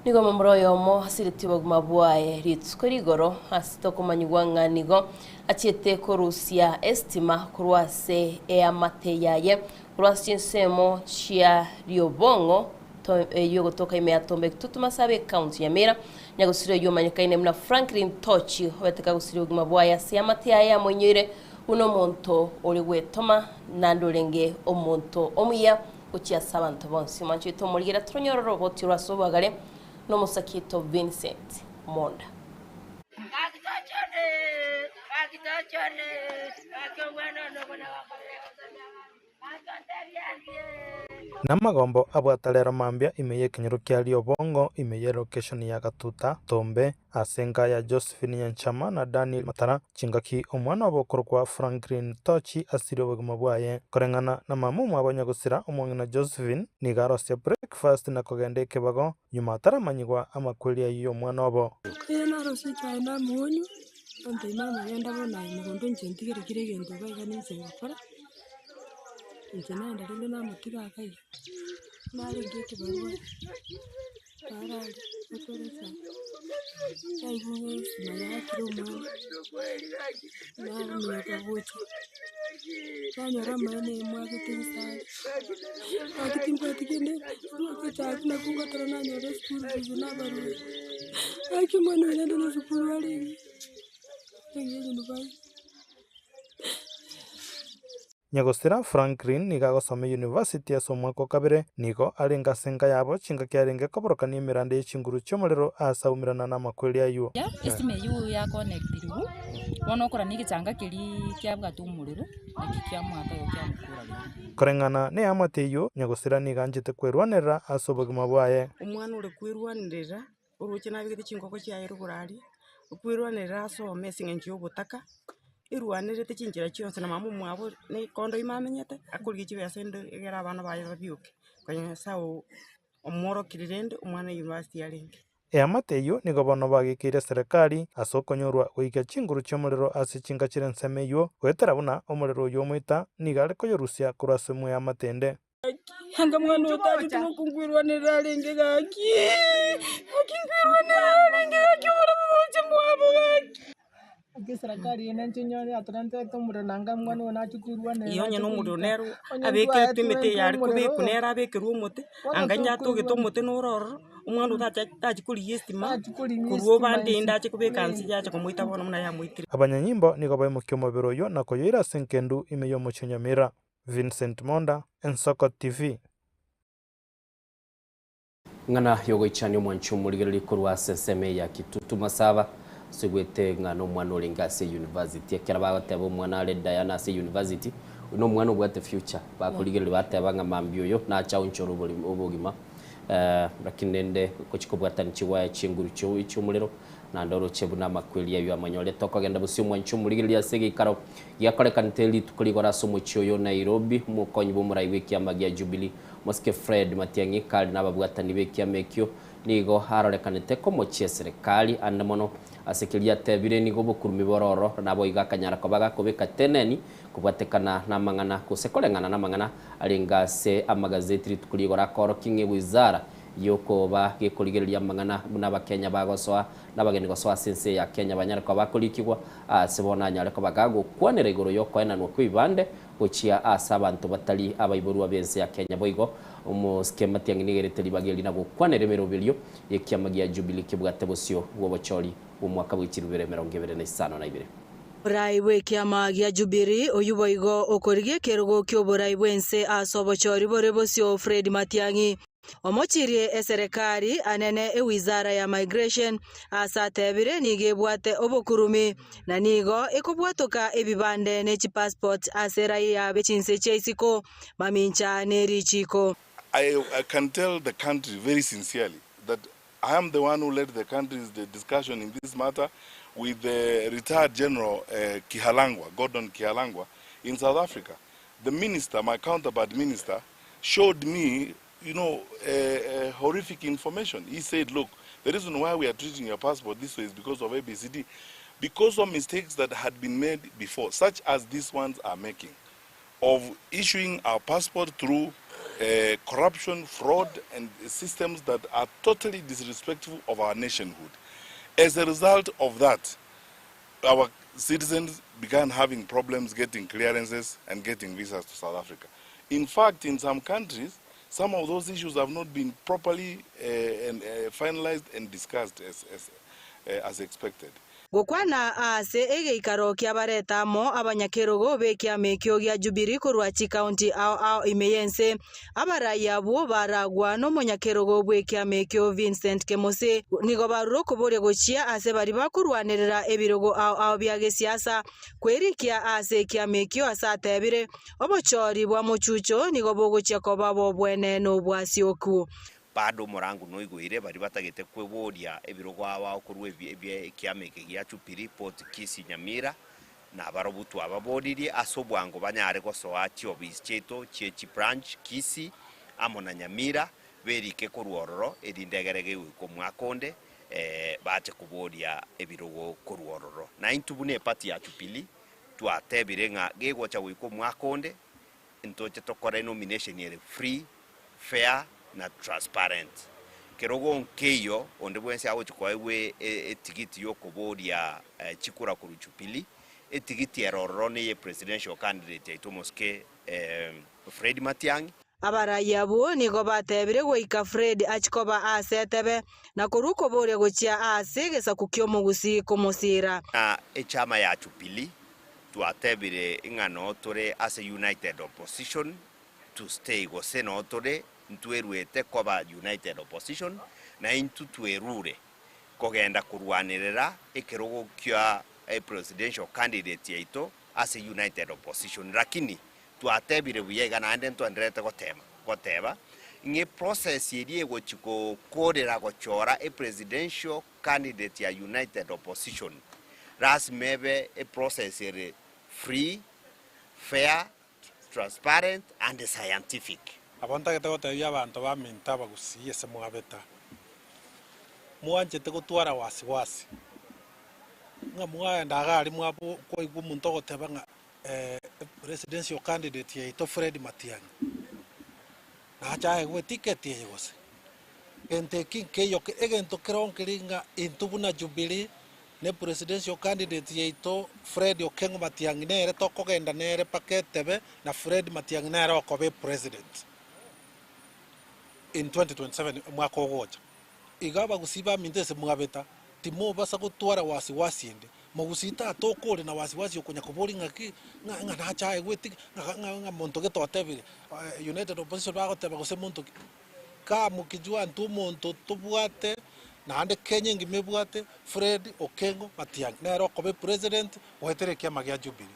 nigo omomura oyomo asiretie obogima bwaye rituko rigoro ase tokomanyigwa ng'a nigo achiete korusia esitima korwa ase eamate yaye korwa ase chinsemo chia riobong'o eyio egotoka ime ya Tombek Tutuma Sub Ekaunti ya Nyamira. Nyagusiri oyio omanyekaine buna Franklin Tochi obete kagusirie obogima bwaye ase eamate yaye yamoinyoire buna omonto ore gwetoma naende orenge omonto omuya gochia ase abanto bonsi. Omwancho oito omorigera toronyore oroboti orwo ase obwagare nomosakito Vincent Monda. Namagombo abwate rero mambia ime y'ekenyoro kia Riobongo ime y'elokeshoni ya Gatuta, Tombe, ase enka ya Josephine Nyanchama na Daniel Matara, chingaki omwana obo okorokwa Franklin Tochi asirie obogima bwaye. Koreng'ana na mama omwabo nyagosira omong'ina Josephine nigo arosia breakfast na kogenda ekebago nyuma ataramanyigwa amakweri ayio y'omwana obo. Eye narosie echae namonywa, nantebia mama genda bono aye mogondo inche ntigere kera egento iga iga ninche ngokora. Inche naenda rende namotiga iga iga, narenge ekebarua narare gotwara echae, naigwa ng'a esima yaakire omwana, naminyoka gocha, nanyora amaene emwagete chisare, gaki timbwati kende, rwaka echae buna kongotara nanyora eschool fees nabarure, gaki omwana oyo naende na esukuru arenge, arenge university. Nyagosira Franklin nigo agosoma eyunivasiti ase omwaka o kabere. Nigo arenge ase enka yabo chingaki arenge koborokania emeranda ye chinguru chi'omorero aase aumerana namakweri ayio. Estima eyio yakonectirwe, bono okorania egechanga keria kiabwate omorero, naki kiamoaka igo kiamokora rende. Koreng'ana neamate eyio, Nyagosira nigo anchete kwerwanerera ase obogima bwaye. Omwana ore kwerwanerera, oroche nabegete chingoko chiaye rogoro aria, okwerwanerera asome ase eng'encho ya obotaka, erwanerete chinchera chionsi na mama omwabo na ekondo ime amenyete, akorigia chibesa ende egere abana baye babioke, konya nyasaye oo omworokirie rende omwana university arenge. Eamate eyio nigo bono bagekeire eserekari ase okonyorwa goika chinguru chi'omorero ase chinka chire ensemo eyio, goetera buna omorero oyio omoita nigo are koyorusia korwa ase mweamate ende. Anga mwana oyo tachete gokongwirwanerera arenge gaki, gaki nkwirwanerera arenge gaki oboremo boche mwabo gaki. Gaki eserekari eye nenche nyore yatorenterete omorero na anga mwana oyo nache koirwanerera Igo onye ache na omorero goika. nero Onye abekeretwe ntwaetwe emete eye are omorero kobekwa nere abekerwe omote, bono anga onye atogete tokoirwana. omote noro ororo, omwana oyo tacha tachi korigia estima, Tachi korigia korwa estima obande inse. ende ache kobeka nse yacha komoita bono buna yamoitire. Abanyanyimbo nigo baimokia omobere oyio na koyoira ase enkendu ime y'omochie o Nyamira. Vincent Monda, Ensoko TV. Ng'ana yogoichania omwanchi omorigereria korwa ase ensemo eye ya Kitutu Masaba soigwete ng'a nomwana orenge ase university ekero bagoteba omwana are Diana ase university oyo nomwana obwate future bakorigereria bateba ng'a mambia oyo nache aonchore obogima lakini rende gochia kobwatani chigwaya chinguru chiomorero Naende oroche buna amakweri ayio amonyorete okogenda bosio omwanche omorigereria ase egeikaro giakorekanete rituko rigoro ase omochie oyo o Nairobi, omokonyi bw'omorai bw'ekiama gia Jubilee, Mosike Fred Matiang'i kare nababwatani b'ekiama ekio nigo arorekanete komochia eserekari ande mono ase keria atebire nigo obokurumi bororo naboigo akanyara koba gakobeka teneni kobwatekana namang'ana gose koreng'ana namang'ana arenge ase amagazeti rituko rigoro akorokia ng'a ewizara Y'okoba gekorigereria amang'ana buna Abakenya bagosoa na abageni gosoa ase ense ya Kenya banyare koba bakorikigwa aase bono anyare koba gagokwanera igoro y'okoenanwa kw'ebibande gochia ase abanto batari abaiborwa b'ense ya Kenya. Boigo omosike Matiang'i nigo erete ribaga eri na gokwanera emeroberio y'ekiama gia Jubilee kebwate bosio bw'obochori bw'omwaka bwe chirubere emerongo ebere na isano na ibere. Oborai bw'ekiama gia Jubilee, oyio boigo okorigia ekerogo ki'oborai bw'ense ase obochori bore bosio Fred Matiang'i, omochirie eserekari anene ewizara ya Migration ase atebire nigo ebwate obokurumi na nigo ekobwatoka ebibande ne chipassport ase raia be chinse chia isiko mamincha ne richiko. I, I can tell the country very sincerely that I am the one who led the country's the discussion in this matter with the retired General uh, Kihalangwa, Gordon Kihalangwa, in South Africa. The minister, my counterpart minister, showed me, you know, uh, uh, horrific information. He said, look, the reason why we are treating your passport this way is because of ABCD, because of mistakes that had been made before, such as these ones are making of issuing our passport through uh, corruption, fraud, and systems that are totally disrespectful of our nationhood. As a result of that, our citizens began having problems getting clearances and getting visas to South Africa. In fact, in some countries, some of those issues have not been properly uh, and, uh, finalized and discussed as, as, uh, as expected. Gokwana ase egeikaro ki'abareta amo abanyakerogo b'ekiama ekio gia Jubilee korwa chikaunti ao ao ime y'ense, abarai abwo baragwa nomonyakerogo bw'ekiama ekio Vincent Kemosi nigo barure okoboria gochia ase baria bakorwanerera ebirogo ao ao bia gesiasa kwerikia ase ekiama ekio ase atebire, Obochori bwa mochucho nigo bogochia koba bw'obwene nobwasioku. Bado omorango noigoire baria batagete kweboria ebirogo ao ao korwa ebie ekiama eke gia Jubilee, Port Kisii, Nyamira, na barobwo twababoririe ase obwango banyare gosoa chiofisi chiaito chie chibranch Kisii amo na Nyamira, berike korwa ororo erinde egere gegoika omwaka onde bache koboria ebirogo korwa ororo. Naintwe buna eparty ya Jubilee twatebire ng'a gegocha goika omwaka onde Ntoche tokore nomination ere free, fair na transparent. Kerogo nkeiyo onde bwensi agochi koegwa etigiti yokoboria chikura korwa Jubilee, etigiti ere ororo neye presidential candidate yaito omosike Fred Matiang'i. Abarai abwo nigo batebire goika Fred achie koba aase etebe, na korwa okoboria gochia aase egesaku ki'omogusii komosiira. Na echama ya Jubilee Twatebire ng'a noo tore ase United Opposition to stay gose noo tore ntweruete koba United Opposition na intwe twerure kogenda korwanerera ekerogo kia epresidential candidate yaito ase United Opposition lakini twatebire buya iga naende ntwendererete gotema goteba ng'a eprocess eria egochi gokorera gochora epresidential candidate ya United Opposition lasima ebe eprocess ere free, fair, transparent and scientific. Nabo ntagete gotebia abanto baminto abagusii ase mwabeta, mwanchete gotwara wasi wasi, ng'a mwaenda iga aria mwabo kwaigwa omonto ogoteba ng'a presidential candidate yaito Fred Matiang'i, nache aegwe eticket eye gose? Gento eki nkeiyo egento kero nkeri ng'a intwe buna Jubilee ne presidential candidate yaito Fred Okengo Matiang'i nere tokogenda nere mpaka etebe na Fred Matiang'i nere okoba epresident in 2027 omwaka ogocha. Iga abagusii baminto ase mwabeta timobasa gotwara wasi wasi ende. Mogusii tata okore na wasi wasi okonya koboria ng'aki ng'a ng'a nache aegwe eticket ng'a ng'a ng'a monto gete otebire United Opposition bagoteba gose monto ki. Kamokijua intwe omonto tobwate naende Kenya engima ebwate Fred Okengo Matiang'i nere okoba epresident goetera ekiama gia Jubilee.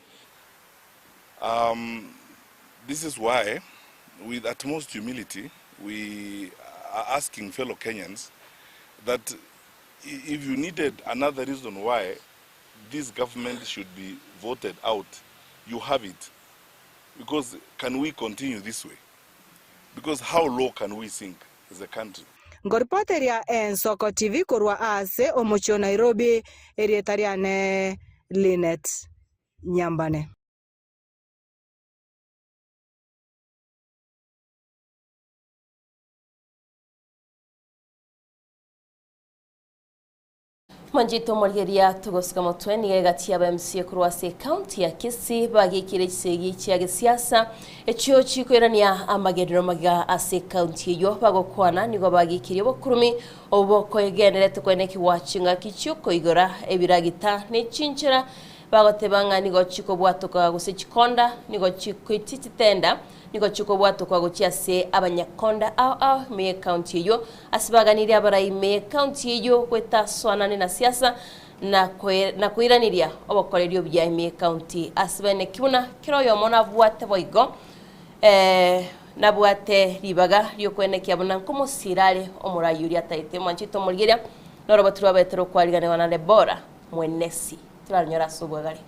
Um, this is why with utmost humility we are asking fellow Kenyans that if you needed another reason why this government should be voted out, you have it. Because can we continue this way? Because how low can we sink as a country? Nkoripoteria Ensoko TV korwa aase omochie o Nairobi, erieta riane Linet Nyambane. Manchete omorigeria togosika motwe nigo egati y'aba MCA korwa ase ekaunti ya Kisii bageikire chisegi chia gesiasa echio chikoirania amagenderero magega ase ekaunti eyio bagokwana nigo bagekirie obokurumi obo bokoegenderete koenekigwa chingaki chiokoigora ebiragita ne chinchera Bagoteba ng'a nigo chikobwatoka gose chikonda nigo chikoitia chitenda nigo chikobwatokwa gochia ase abanyakonda ao ao ime y'ecounty eyio. Ase baganirie abarai ime y'ecounty eyio goetasoanane na siasa na na koiraneria obokoreri obuya ime y'ecounty. Ase baeneki buna kera oyomo nabwate boigo nabwate ribaga ri'okoenekia buna nkomosiira are omorai oria ataete. Mwanchete omorigereria, noroboti rwabete rokwariganigwa na Debora Mwenesi. Torarinyore ase obwegare.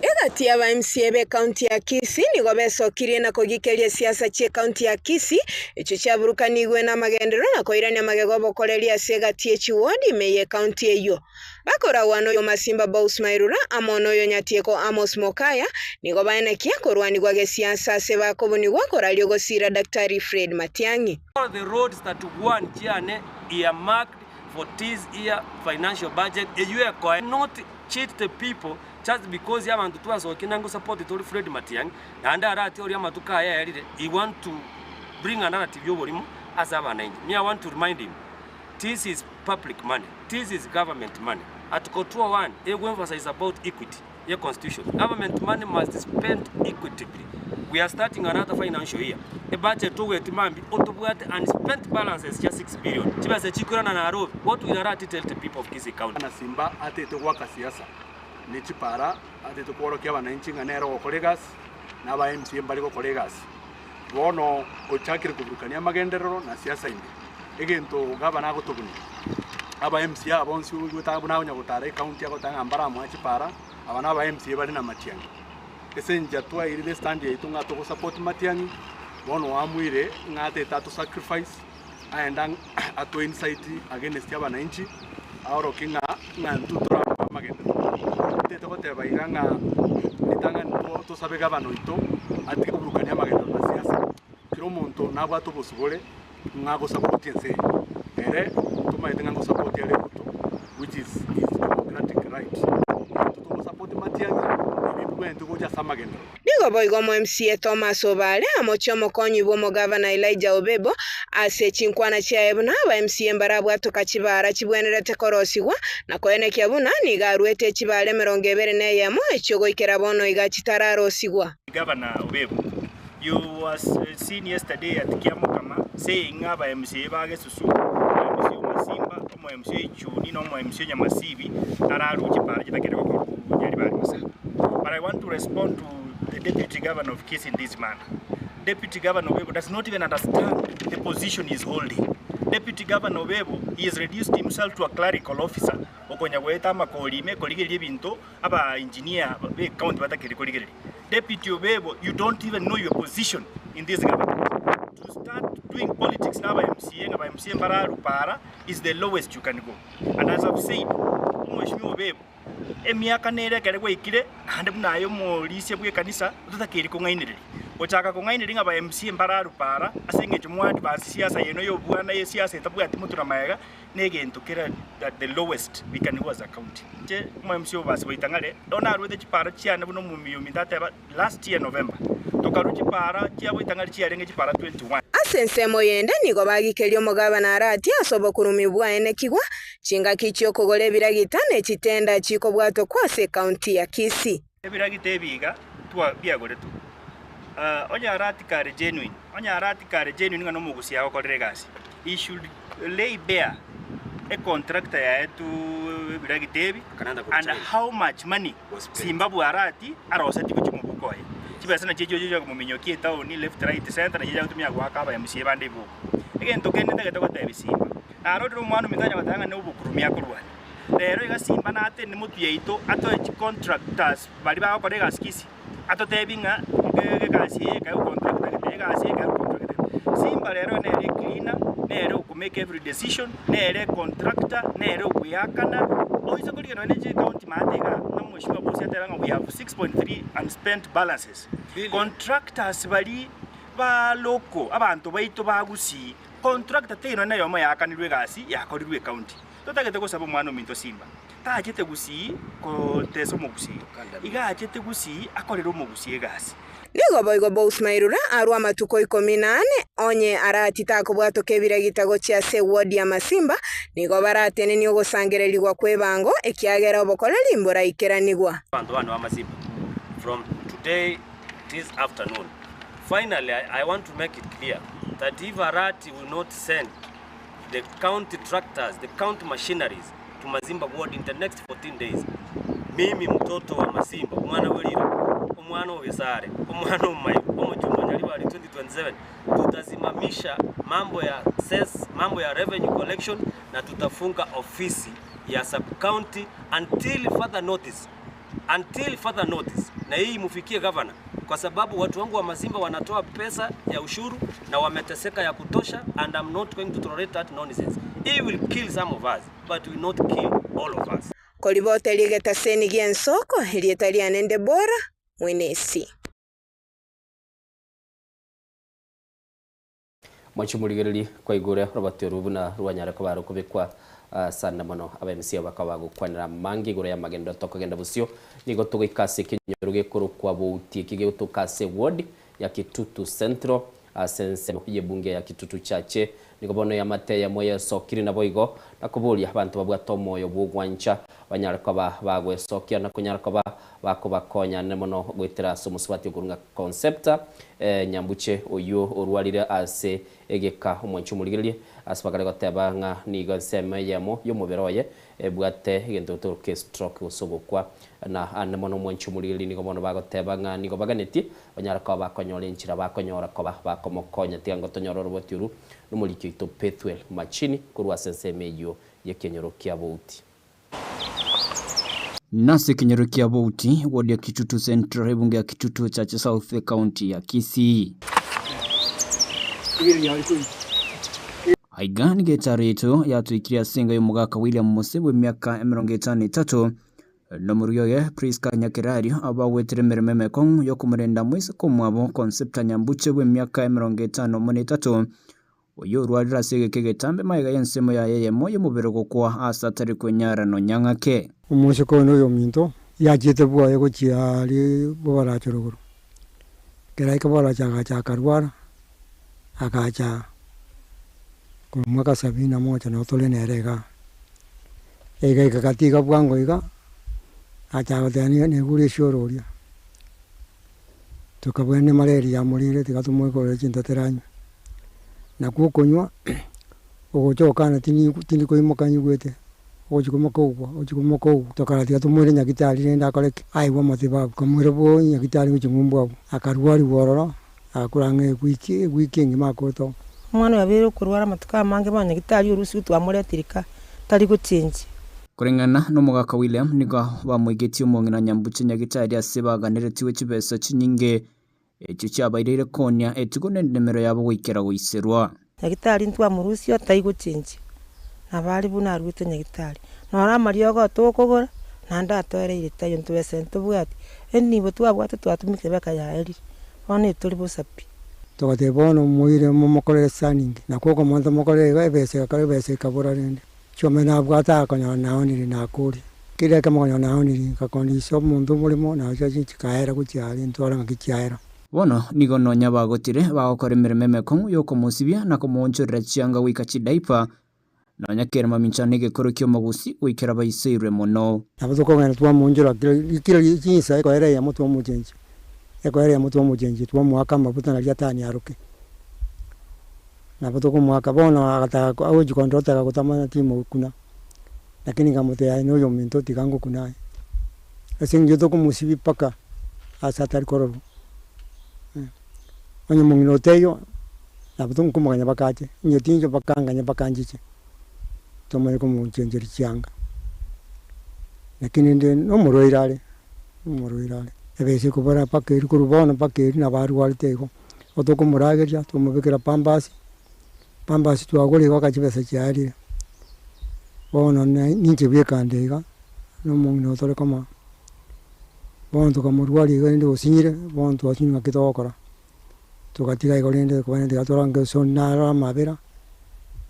Egati y'aba MCA b'ecounty ya Kisii nigo besokirie na kogikeria esiasa chi'ecounty ya Kisii echio chiaburukanigwe namagenderero na koirania magega obokoreri ase egati ye chiwodi ime y'ecounty eyio. Bakoragwa noyo Masimba Bous Mairura amo noyo Nyatieko Amos Mokaya nigo baenekia korwanigwa gesiasa ase bakobunigwa koraria ogosiira Daktari Fred Matiang'i. All the roads that one chiane earmarked for this year financial budget eyio ekoe not cheat the people just because y'abanto twasokia na ngosupport tori Fred Matiang'i naende aratie oria amatuko aya aerire he want to bring a narrative y'oborimo ase abananchi. Me I want to remind him this is public money, this is government money. Article 201 ego emphasize about equity ye constitution. Government money must spent equitably. We are starting another financial year. Ebudget togweti mambia otobwate unspent balances chia 6 billion. Chibesa chikoirana Nairobi. What will Arati tell the people of Kisii County? Bwana Simba atete goaka siasa ne chipara, atete kworokia abananchi ng'a nere ogokora egasi, na aba MCA mbare gokora egasi. Bono ochakire koburukania amagenderero na siasa ime. Egento gavana agotobunia, aba MCA aba bonsi oigwete buna akonya gotara ecounty agoteba ng'a mbaramoe chipara, aba na aba MCA bare na matiang'i. Ase enchera twairire estand yaito ng'a togosupport matiang'i, bono oamuire ng'a atete ato sacrifice, aende ato incite against abananchi, aorokie ng'a ng'a intwe torabe amagenderero. Totete goteba iga ng'a ritang'ani tosabe gavana oito atige koburukania amagenderero na siasa, kera omonto nabwate obosibore ng'a gosupport ense eye. Ere tomaete ng'a ngosupport are Ruto which is his democratic right. Intwe togosupport Matiang'i ebi mbibwenerete gocha ase amagenderero. Nigo boigo omo-MCA Thomas Obare amochie omokonyi bw'omogavana Elijah Obebo ase chinkwana chiaye buna aba-MCA mbarabwatoka chibaara chibwenerete korosigwa na koenekia buna nigo aruete chibaara 21 echio goikera bono iga chitararosigwa. Governor Obebo, you was seen yesterday at Kiamokama saying ng'a aba MCA ba Gesusu, omo MCA o Masimba, omo MCA o Ichuni na omo MCA o Nyamasibi ararue chipara chitakende gokorwa Nyaribari Masaba. But I want to respond to the Deputy Governor of Kisii in this manner. Deputy Governor Obebo does not even understand the position he is holding. Deputy Governor Obebo, he has reduced himself to a clerical officer okonya goeta amakori ime korigereria ebinto aba engineer be county batakeri korigereria. Deputy Obebo, you don't even know your position in this government. To start doing politics na aba MCA ng'a ba MCA mbararu para is the lowest you can go. And as I've said, omweshimiwa Obebo, emiaka nere ekere gwaikire naende buna aye omorisia bw'ekanisa ototakeiri kong'ainereria. Gochaka kong'ainereria ng'a ba MCA mbararu para ase eng'encho mwa advance siasa eno ya obwana ye siasa etabwati motwe na maega negento kere at the lowest we can go as a county. Inche omo MC o Basi Waitang'are bono naruete chipara chiane buna omomiyo ominto ateba last year November tokarua chipara chia Waitang'are chiarenge chipara 21. Ase ensemo yende nigo bagikeria omogabana Arati ase obokurumi bwaenekigwa chingaki chi'okogora ebiragita ne chitenda chikobwatokwa ase ekaunti ya Kisii. Ebiragita ebi iga twa biagoretwe. Onye Arati kare genuine, onye Arati kare genuine ng'a nomogusia agokorera egasi, he should lay bare econtractor yaye to ebiragita ebi and how much money Zimbabwe Arati arosetie gochia mobuko oye. Chibesa nachio echio chia komominyokia etown left right center nachio chiagotumia goaka aba MCA bande ebuku. Egento kende ntagete gotebia Simba, narorire omwana ominto onya goteba ng'a nobokurumi akorwania. Rero iga Simba natende motwe yaito atoe chicontractors baria bagokora egasi Kisii, atotebie ng'a egasi eye ekaegwa contractor gete, egasi eye ekaegwa contractor gete. Simba rero nere ecleaner, nere okomake every decision, nere econtractor, nere okoeakana, oise korigia nonye ne chicounty maate igaa, buna mweshimiwa Bosi ateba ng'a we have 6.3 unspent balances. Contractors baria ba local, abanto baito ba Gusii, contractor teiyo nonye na eyomo yaakanirwe egasi yakorirwe ecounty. Totagete gosaba omwana ominto Simba. Tachete Gusii gotesa omogusii, iga achete Gusii akorere omogusii egasi. Nigo boigo Bous Mairura arwe amatuko ikomi na ane, onye Arati takobwatoka ebiragita gochia ase ewodi ya Masimba, nigo baratenenie ogosangererigwa kw'ebango, ekiagera obokoreri mboraikeranigwa. Abanto bane ba Masimba from today this afternoon finally I want to make it clear that if Arati will not send the county tractors, the county machineries to Mazimba ward in the next 14 days, mimi mtoto wa Masimba, omwana bwe riroba, omwana o Gesare, omwana o Maibo, omochumba Nyaribari 2027, tutasimamisha mambo ya cess, mambo ya revenue collection na tutafunga ofisi ya sub county until further notice until further notice, na hii imufikie governor, kwa sababu watu wangu wa Mazimba wanatoa pesa ya ushuru na wameteseka ya kutosha, and I'm not going to tolerate that nonsense. He will kill some of us but will not kill all of us. Koriboteria egetaseni gi'ensoko, erieta riane Debora Mwenesi. Mwanchi omorigereria kwaigure orobati oru buna rwanyare koba rokobekwa sana mono aba MCA bakaba bagokwanera amange igoro y'amagendo tokogenda bosio nigo togoika ase ekenyoro gekorokwa bouti eki gegotoka ase ward ya Kitutu Central ase ensemo y'ebunge ya Kitutu Chache nigo bono eamate eyemo yesokire naboigo nakoboria abanto babwate omoyo bw'ogwancha banyare koba bagwesokia na konyara koba bakobakonya ande mono goetera ase omosubati okorwa ng'a Concepta Nyambuche oyio orwarire ase egeka omwanchi omorigererie ase bakare goteba ng'a nigo ensemo eyemo y'omobere oye ebwate egento getoroka estroke gose ogokwa na ande mono omwanchi omorigererie nigo bono bagoteba ng'a nigo baganetie banyare koba bakonyora enchera bakonyora koba bakomokonya tiga ngotonyora oroboti oru nomoriki oito Pethuel Machini korwa ase ensemo eyio y'ekenyoro kia Bouti. Nase ekenyoro kia Bouti, ward ya Kitutu Central, ebunge ya Kitutu Chache South, ecounty ya Kisii. Aiga nigo etaaro yaito yatoikirie ase enga y'omogaka William Mose bw'emiaka 53, nomorugi oye Prisca Nyakerario, abwo bagwetire emeremo emekong'u y'okomorenda moiseke omwabo Concepta Nyambuche bw'emiaka 53, Oyio orwarire ase egeka egetambe magega y'ensemo yaye eyemo y'omobere gokwa aase atari kwenyara nonya ng'ake. Omosike oyo noyominto, yachiete bwoye gochia aria bobaracho rogoro. Ekero aika bobaracho agacha akarwara, agacha korwa mwaka sabini na moja nabo tore nere igaa. Egaika gati iga bwango iga, agacha goteba niga naigure esioro oria. Tokabwenia malaria yamorire tiga tomoikorere chinto teranywa. Nakwo okonywa, ogocha gokana tindi tindi koimoka nyigwete, ogochi koimoka ogwa, ogochi koimoka ogwa, tokara tiga tomoire nyagetari rende akore ki? Aigwe amatibabu. Tokamoira bwo nyagetari gochia ng'umbu abwo, akarwariwa ororo, agakora ang'e ewiki, ewiki engima akote oo. Omwana oyo abeire okorwara amatuko amange bono nyagetari orusiwe twamoretire ka, tari gochenchia. Koreng'ana nomogaka William nigo bamoigetie omong'ina Nyambuche nyagetari ase baganeretiwe chibesa chinyinge echio chiabaireire koonia etugo na endemero yabo goikera goiserwa. Nyagetari ntwamorusia otari gochenchia, nabo aria buna aruete nyagetari. Noro amariogo tokogora, naende atoereire taiyo ntobesa ntobwati, enibo twabwate twatumekire mpaka yaerire, bono etori bosa pi. Togateba bono moire momokorere scanning, nakwo okomonto mokorere iga ebesa egakora ebesa ekabora rende. Chiombe nabwate akonyora naonire nakoria. Kera ekemo okonyora naonire nkakondisia omonto omoremo nacha chikaera gochia aria ntware ng'aki chiaera. Bono nigo nonya bagotire bagokora emeremo emekong'u y'okomosibia na komoonchorera chianga goika chidaipa, nonya kera mamincha negekoro ki'omogusi goikera baisoirwe mono. Nabo tokogenda twamoonchora kera kera chinsa ekoera eyemo twamochenchia, ekoera eyemo twamochenchia twamoaka amafuta naria ataniaroke. Nabo tokomoaka bono agataka agochia kondora otaka gotamanya timokuna, lakini nkamotebia aye noyo ominto tiga ngokuna aye. Ase eng'encho tokomosibia mpaka ase atari kororwa, onye omong'ina otaiyo, nabo tokomoganya mpaka ache, onye tincho mpaka anganye mpaka nchiche, tomanye komochencheria chianga. Lakini rende na omorwaire are, na omorwaire are, ebesa ekobora mpaka erio korwa bono mpaka erio nabo arwarete igo. Tokomorageria, twamobekera pampers, pampers twagora igo mpaka chibesa chiarire. Bono ninche bweka nde iga, na omong'ina otore koma, bono tokamorwaria iga rende osinyire, bono twasinywa ng'aki togokora. Togatiga igo rende kobana tiga torange so narora amabera,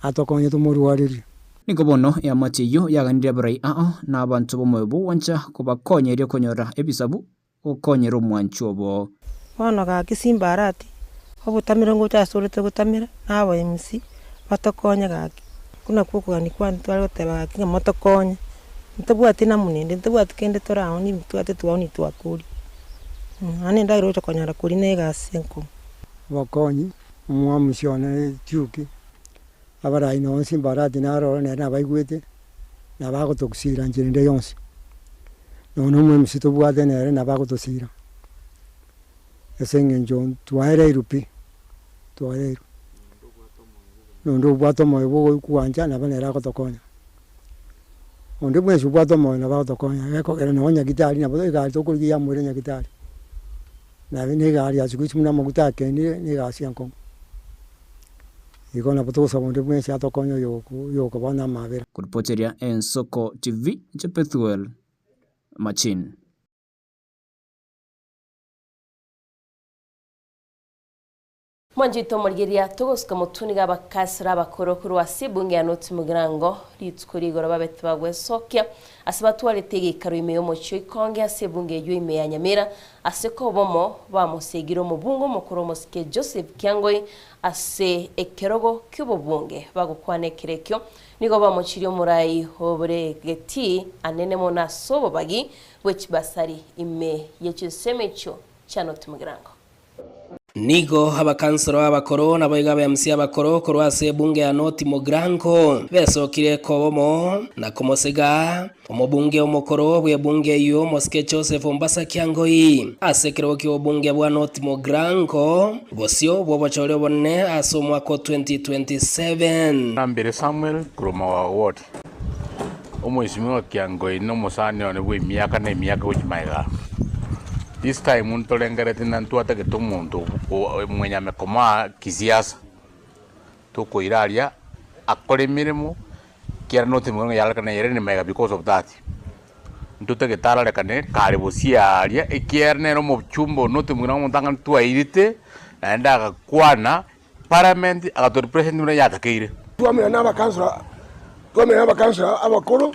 atokonye tomorwarerie. Nigo bono eamate eyio yaganirie abarai ao na abanto b'omoyo bw'ogwancha kobakonya erio konyora ebisabu gokonyera omwanchi obo. Bono gaki Simbarati, obotamero ngocha asore togotamera, na aba MC, batokonye gaki. Okwo nakwo okogania kwane tware goteba gaki ng'a motokonye, ntobwati namuna ende, ntobwati kende toraonie, ntobwate twaonia twakoria. Naende endagera ogocha konyora koria na egasi enkong'u. Obokonyi, omwamusi one Chuki, abarai nonye Simbarati naro oro nere nabaigwete, nabagotosira nchera ende yonsi. Nonya na omwemisi tobwate nere nabo agotosira, ase eng'encho twaereirwe pi, twaereirwe. Nonde obwate omoyo bwa okoigwancha nabo nere agotokonya. Onde bwensi obwate omoyo nabo agotokonya, gekogera nonye nyagitari nabo egari tokorigia yamoira nyagitari, naende na egari ya siku hizi buna amaguta akenire na egasi enkong'u. Igo nabo togosaba onde bwensi atokonye oyo oyokoba namabera. Koripoteria Ensoko TV, inche Bethuel Machine. Mwanchete omorigereria togosuka motwe nigo abakasira abakoro korwa ase ebunge ya North Mugirango rituko rigoro babe tibagwesokia ase batwarete egeikaro ime y'omochie o Ikonge ase ebunge eyio ime ya Nyamira ase kobomo bamosegire omobunge omokoro omosike Joseph Kiangoi Ase ekerogo ki'obobunge bagokwana ekero ekio, nigo bamochirie omorai oboregeti anene mono ase obobagi bwe chibasari ime ye chinsemo echio chia North Mugirango. Nigo abakansoro abakoro naboigo aba MC abakoro korwa ase ebunge ya North Mugirango besokire kobomo na komosega Omobunge omokoro bw'ebunge eyio, Omosike Joseph Ombasa Kiangoi, ase ekerogo ki'obobunge bwa North Mugirango, bosio bw'obochori obonene ase omwaka o 2027. Nambere Samuel korwa Mawawa Ward, Omwesimigwa Kiangoi na omosani one bw'emiaka na emiaka gochia magega. This time ntorengereti na ntwatagete omonto mwenyamekomaa kisiasa, tokoira aria akore emeremo Ekiagera notemigwe ng'a yarorekane ere nemaiga because of that. Ntotagete arorekane kare bosio aria, ekiagera nere omochumba one notemigwe na omotang'ani twairete, naende agakwana parliament agato represent buna yatakeire. Twamenya na abakansora, twamenya na abakansora abakoro,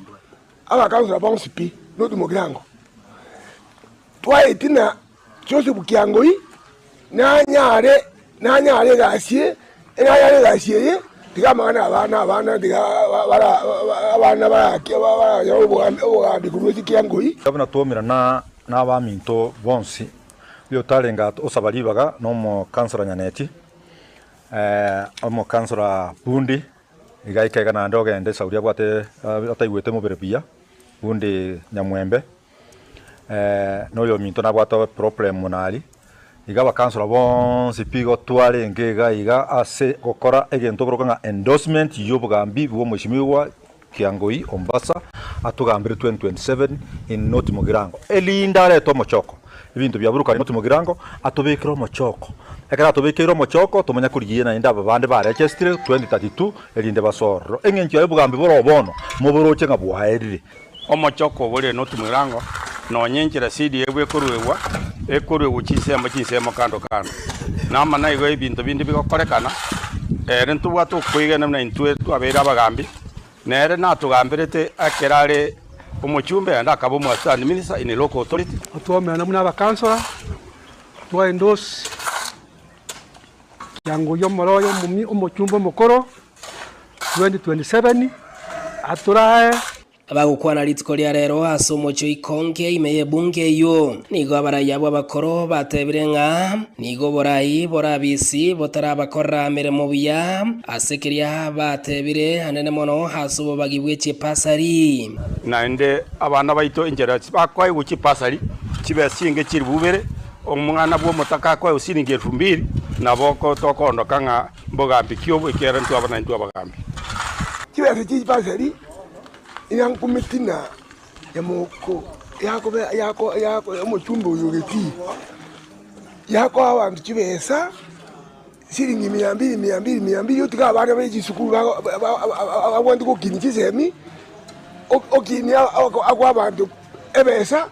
abakansora bonsi pi, North Mugirango. Twaetina Joseph Kiangoi nanyare nanyare egasi eye, nanyare egasi eye, tiga amang'ana abana abana tiga bara abana barake baranyore obogambi obogambi korwa ase Kiangoi. Buna twomera na abaminto bonsi, oyotarenge osaba ribaga na omokansora Nyaneti, omokansora Bundi, iga aike iga naende ogende esauri abwate ataigwete mobere buya, Bundi Nyamwembe. na oyominto nabwate problem buna aria, iga abakansora bonsi pi igo twarenge iga iga ase gokora egento okoroka ng'a endorsement ya obogambi bwa omweshimiwa Kiangoi Ombasa atogambere 2027 in North Mugirango, erinde arete omochoko, ebinto biaburukani North Mugirango atobekere omochoko, ekero atobekeire omochoko tomanye korigia naende aba bande barechestire 2032 erinde basoe ororo. Eng'encho yaye obogambi bore bono moboroche ng'a bwaerire. Omochoko obore North Mugirango, nonya enchera CDF ekoruegwa, ekoruegwa chinsemo chinsemo kando kando. Na amana igo ebinto binde bigokorekana, ere ntobwate okoigena buna intwe twabeire abagambi, nere natogamberete ekero are omochumbe naende akaba omo assistant minister in local authority. Twaumerana buna abakansora, twa endorse Kiangoi omoro oyo omomi omochumbe omokoro 2027 atorae. Abagokwana rituko ria rero ase omochie o Ikonge ime y'ebunge eyio, nigo abarai abwo abakoro batebire ng'a nigo oborai borabisi botarabakorera meremo buya ase keria batebire anene mono ase obobagi bwe chipasari. Naende abana baito enchera bakoegwa chipasari chibesa chinge chilifu ibere, omwana bw'omotaka akoegwa siringi elfu mbili, nabo tokoondoka ng'a mbogambi ki obo, ekiagera intwe abana intwe abagambi. Chibesa chi'chipasari inyankumitina nyamoko yakobe yako yako omochumbe oyo ogetii, yakoa abanto chibesa siringi mia mbili mia mbili mia mbili otiga abana ba chisukuru bago ba ba babwate gokinia chisemi, okinia akoa abanto ebesa.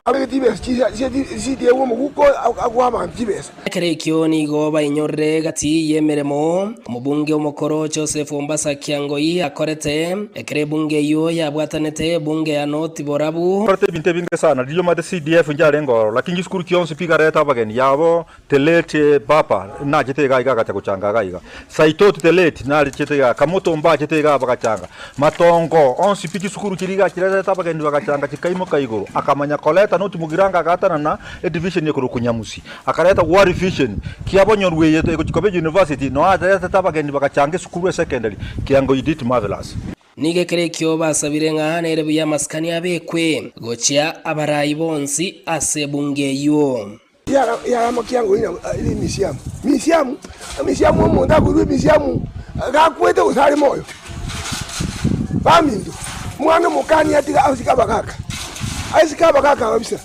Abegete chibesa chia CDF omoguko akoa abanto chibesa. Ekero ekio nigo bainyorire gati y'emeremo omobunge omokoro Joseph Ombasa Kiangoi akorete, ekero ebunge eyio yabwatanete ebunge ya North Borabu. Korete ebinto ebinge sana, riria omanyete CDF nchiarenge ororo, lakini chisukuru chionsi pi igareta abageni yabo The late papa nachete iga iga agacha gochanga iga iga. Saitoti the late narechete iga, Kamoto mbachete iga bagachanga. Matongo onsi pi chisukuru chiria iga chirerete abageni bagachanga chikaimoka igoro. Akamanya koleta not Mugirango agatanana edivision ekorokwa Nyamusi. Akareta War Vision kiabonyorwa eye egochi koba university noe aretete abageni bagachanga esukuru esecondary Kiango he did marvelous. Nigo ekero ekio basabire ng'a nere buya amasikani abekwe gochia abarai bonsi ase ebunge eyio. Yaramokia ng'o ere emisiamu, misiamu, emisiamu omonto akoirwa emisiamu gakwete gose are moyo. Baminto, omwana omokani atige asike abagaka, asike abagaka kabisa.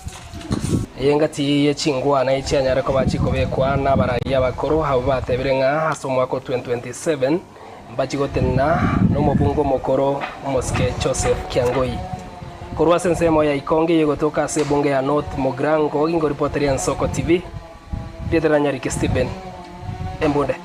Eye ngati ye chingwana echianyare koba chikobekwa nabarai abakoro abwo batebire ng'a ase omwaka o 2027 Mbachi gotenena nomobungo omokoro omosike Joseph Kiangoi. Korwa ase ensemo ya Ikonge eyegotoka ase ebunge ya North Mugirango gingoripoteria Ensoko TV, rieta ria Nyariki Stephen Embunde.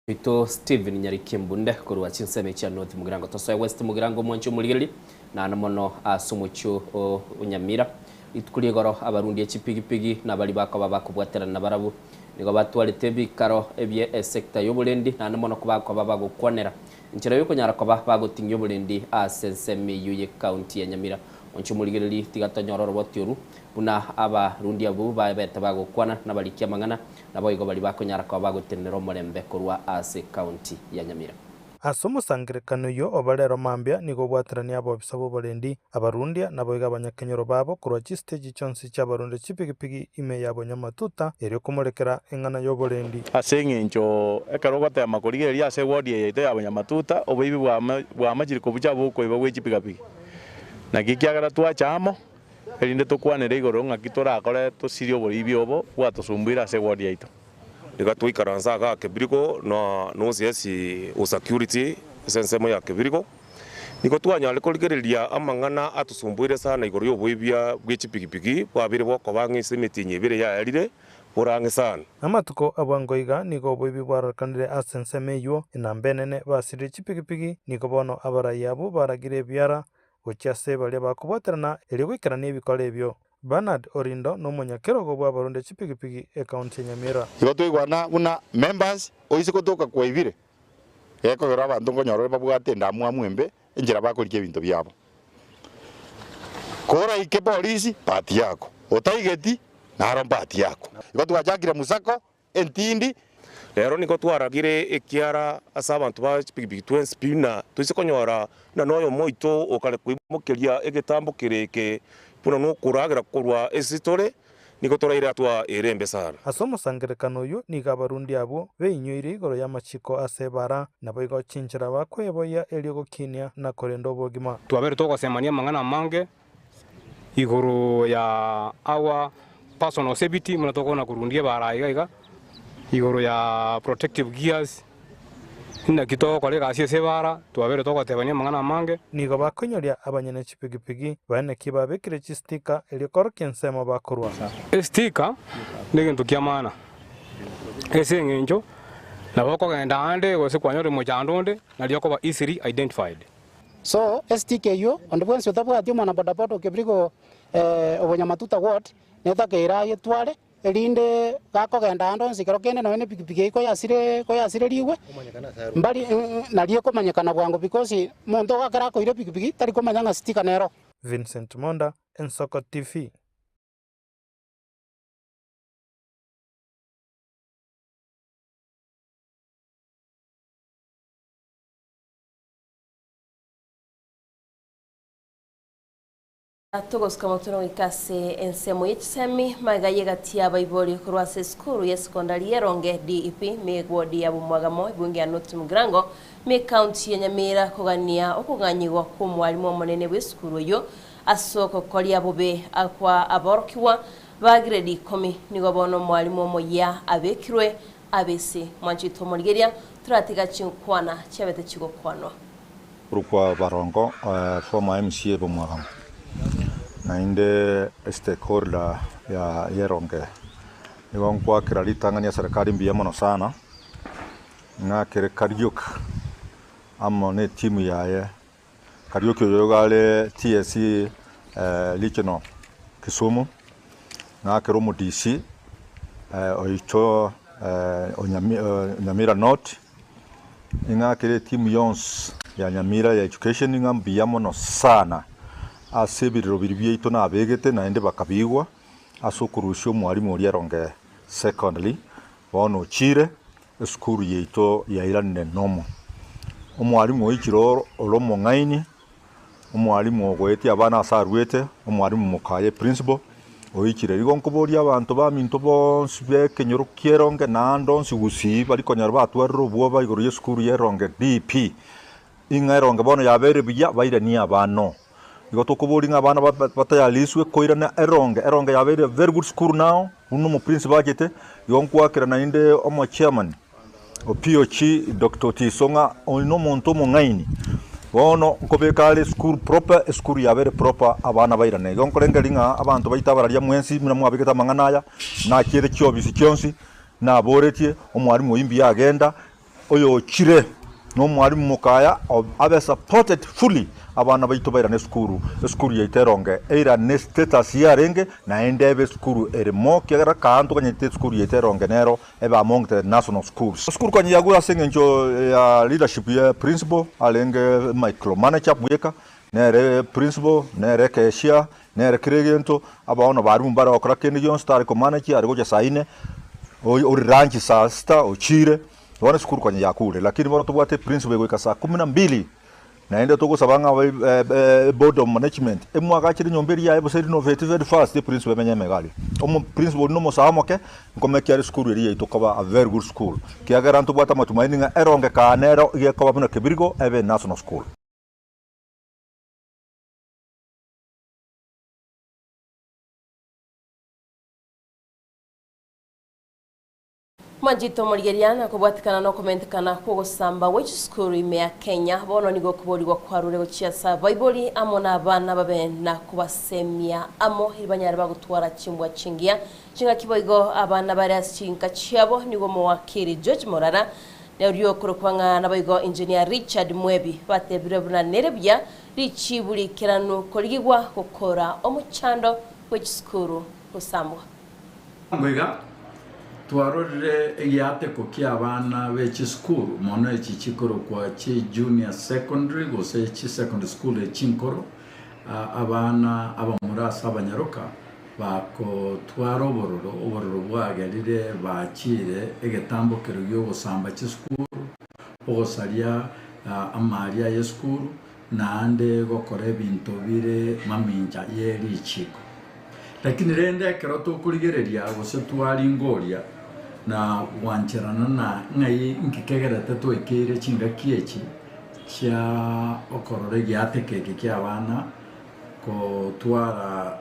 Oito Stephen Nyariki Embunde korwa chinsemo chia North Mugirango tosoe West Mugirango omwanchi omorigereria naende mono ase omochie o Nyamira. Rituko ri'igoro abarundi echipigipigi na baria bakoba bakobwaterana nabarabwo nigo batwarete ebikaro ebie esecta y'oborendi naende mono kobakoba bagokwanera enchera y'okonyara koba bagoting'ia oborendi ase ensemo eyio y'ecounty ya Nyamira. Mwanche omorigereria tiga tonyore oroboti oru buna abarundi abwo babete bagokwana nabariki amang'ana Naboigo baria bakonyara koba bagotenenera omorembe korwa ase ekaunti ya Nyamira. Ase omosangererekano oyio oba rero mambia nigo obwaterania abobisa b'oborendi, abarundia, naboigo abanyakenyoro babo korwa chisiteji chionsi chi'abarundia chipigipigi ime ya Bonyamatuta, erio komorekera eng'ana y'oborendi. Ase eng'encho ekero ogoteema korigereria ase ewodi eye yaito ya Bonyamatuta, oboibi bwamachire kobucha bokoiba bwe chipigapigi. Naki ekiagera twacha amo, erinde tokwanere igoro ng'aki torakore tosirie oboibi obo bwatosumbuire ase ewodi yaito. Iga twaikaransa igaa Kebirigo na OCS o security ase ensemo ya Kebirigo, nigo twanyare korigereria amang'ana atusumbuire sana igoro y'oboibia bwe chipigipigi bwabeire bokoba ang'e ase emetienyi ebere yaerire bore ang'e sana. Amatuko a bwango iga nigo oboibi bwarorekanire ase ensemo eyio, enamba enene basirire chipigipigi, nigo bono abarai abwo baragire ebiara gochia ase baria bakobwaterana erio goikerania ebikora ebio. Bernard Orindo nomonyakerogo bw'abaronde chipigipigi ekaunti ya Nyamira. Igo twaigwana buna members oise gotoka kwaibire, gekogera abanto nkonyora ore babwate endamwamu embe enchera bakorikia ebinto biabo. Koraike polisi bahati yako, otaigeti naro mbahati yako. Igo twachakire musako entindi. Rero nigo twaragire ekiara ase abanto ba chipigipigi twensi pi, na toise konyora buna noyomo oito okare koimokeria egetambo kere eke buna nokoragera korwa ase tore, nigo toraire atwa ere embe sana. Ase omosangererekano oyio nigo abarundi abwo beinyoire igoro y'amachiko ase ebara, naboigo chinchera bakweboyia erio gokinia na korenda obogima. Twabeire togosemania amang'ana amange igoro ya our personal safety buna tokona korundia ebara iga iga, igoro ya protective gears, naki togokora egasi ase ebara, twabeire togotebania amang'ana amange. Nigo bakoinyoria abanyene chipigipigi baye naki babekire chistika erio korokia ensemo bakorwa. Estika negento kia maana ase eng'encho nabo okogenda aande gose kwanyora omochando onde nario okoba easily identified. So estick eyio, onde bwensi otabwati omwana bodaboda okebiri go obonyamatuta ward, netakeire ayetware, erinde gakogenda ande onsi ekero kende nonya ne epikipiki eyio koyasire koyasirerigwe, mbari nario ekomanyekana bwango because monto iga ekero akoira epikipiki tari komanya ng'a sticker nero. Vincent Monda, Ensoko TV. Togosuka motwe goika ase ensemo ye chisemi magega y'egati y'abaibori korwa ase esukuru y'esekondari y'Eronge DEP Migwodi ya Bumwagamo ebunge ya North Mugirango me county ya Nyamira kogania okoganyigwa kw'omwalimu omonene bw'esukuru eyio ase ogokoria bobe kwa aborokigwa ba grade ikomi nigo bono omwalimu omoyia abekirwe abese mwanchete omorigeria toratiga chinkwana chiabete chigokwanwa. Korokwa Barongo, former MCA bw'Omwagamo, naende stakeholder ya Yeronge. Nigo nkoakera ritang'ani eserekari mbuya mono sana, ng'akere Kariuki amo ne etimu yaye. Kariuki oyo iga are TSC regional Kisumu, ng'akere omo DC oito o Nyamira North. Ing'akere etimu yonsi ya Nyamira ya education ng'a mbuya mono sana ase ebirero biria biaito nabegete naende bakabigwa ase okorusia omwalimu oria Ronge Secondary bono ochire esukuru yaito yairanire nomo. Omwalimu oichire ore omong'aini. Omwalimu ogoetia abana ase aruete, omwalimu mokaye principal, oichire. Igo nkoboria abanto baminto bonsi b'ekenyoro ki'eronge naende onsi gusii bari konyora batwarire obwoba igoro y'esukuru y'eronge DP, ing'a eronge bono yabeire buya bairanie abana oo. Igo tokoboria ng'a abana batayariswe koirana eronge, eronge yabeire a very good school now, buna omoprincipal achete, igo nkoakera naende omochairman. Opiochi Doctor Otiso ng'a oyo nomonto omong'aini, bono nkobeka are esukuru proper, esukuru yabere proper abana bairane. Igo nkorengereria ng'a abanto baito abararia mwensi buna mwabegete amang'ana aya, nachiete chiofisi chionsi, naboretie omwalimu oyio mbuya agenda, oyochire nomwalimu mokaya abe supported fully Abana baito bairane esukuru, esukuru yaito eronge eirane status yarenge, naende ebe esukuru ere mo, ekiagera kaa ntoganyete esukuru yaito eronge nero ebe among the national schools. Esukuru konya yagure ase eng'encho ya leadership ya principal arenge micromanager bweka, nere principal, nere cashier, nere kera egento, abaono barimu mbare gokora kende gionsi tare komanage are gocha saa ine, ore lunch saa sita ochire, bono esukuru konya yakure. Lakini bono tobwate principal egoika saa kumi na mbili. Naende togosaba ng'a eboard of management emwagachere enyomba eria yaye bosa erinovate very fast eprinciple emenye emega aria. Omo principal oria nomosae omoke, nkomekia are esukuru eria yaito koba a very good school, kiagera ntobwate amatumaini ng'a eronge kaa nero iga ekoba buna Kebirigo ebe national school. Manchete omorigereria na kobwatekana nokomentekana kw'ogosamba gwe chisukuru ime ya Kenya, bono nigo okoborigwa kwarure gochia ase abaibori amo na abana babe na kobasemia amo eri banyare bagotwara chimbwa chingiya. Chingaki boigo abana bare ase chinka chiabo nigo omowakiri George Morara na oria okorokwa ng'a naboigo Engineer Richard Mwebi batebirwe buna nere buya richibu riikeranu korigigwa gokora omochando bwe chisukuru gosambwa. Bwango iga twarorire egiateko ki'abana be chisukuru, mono echi chikorokwa chi junior secondary gose chi secondary school echinkoro, abana abamura ase abanyaroka bakotwara obororo, obororo bwagerire bachiire egetambokero gi'ogosamba chisukuru, ogosaria amari ay'esukuru, naende gokora ebinto bire mamincha ye richiiko. Lakini rende ekero tokorigereria gose twaringoria na gwancherana na ng'ai inki kegerete twaikeire chingaki echi chia okorora egiateka eke ki'abana kotwara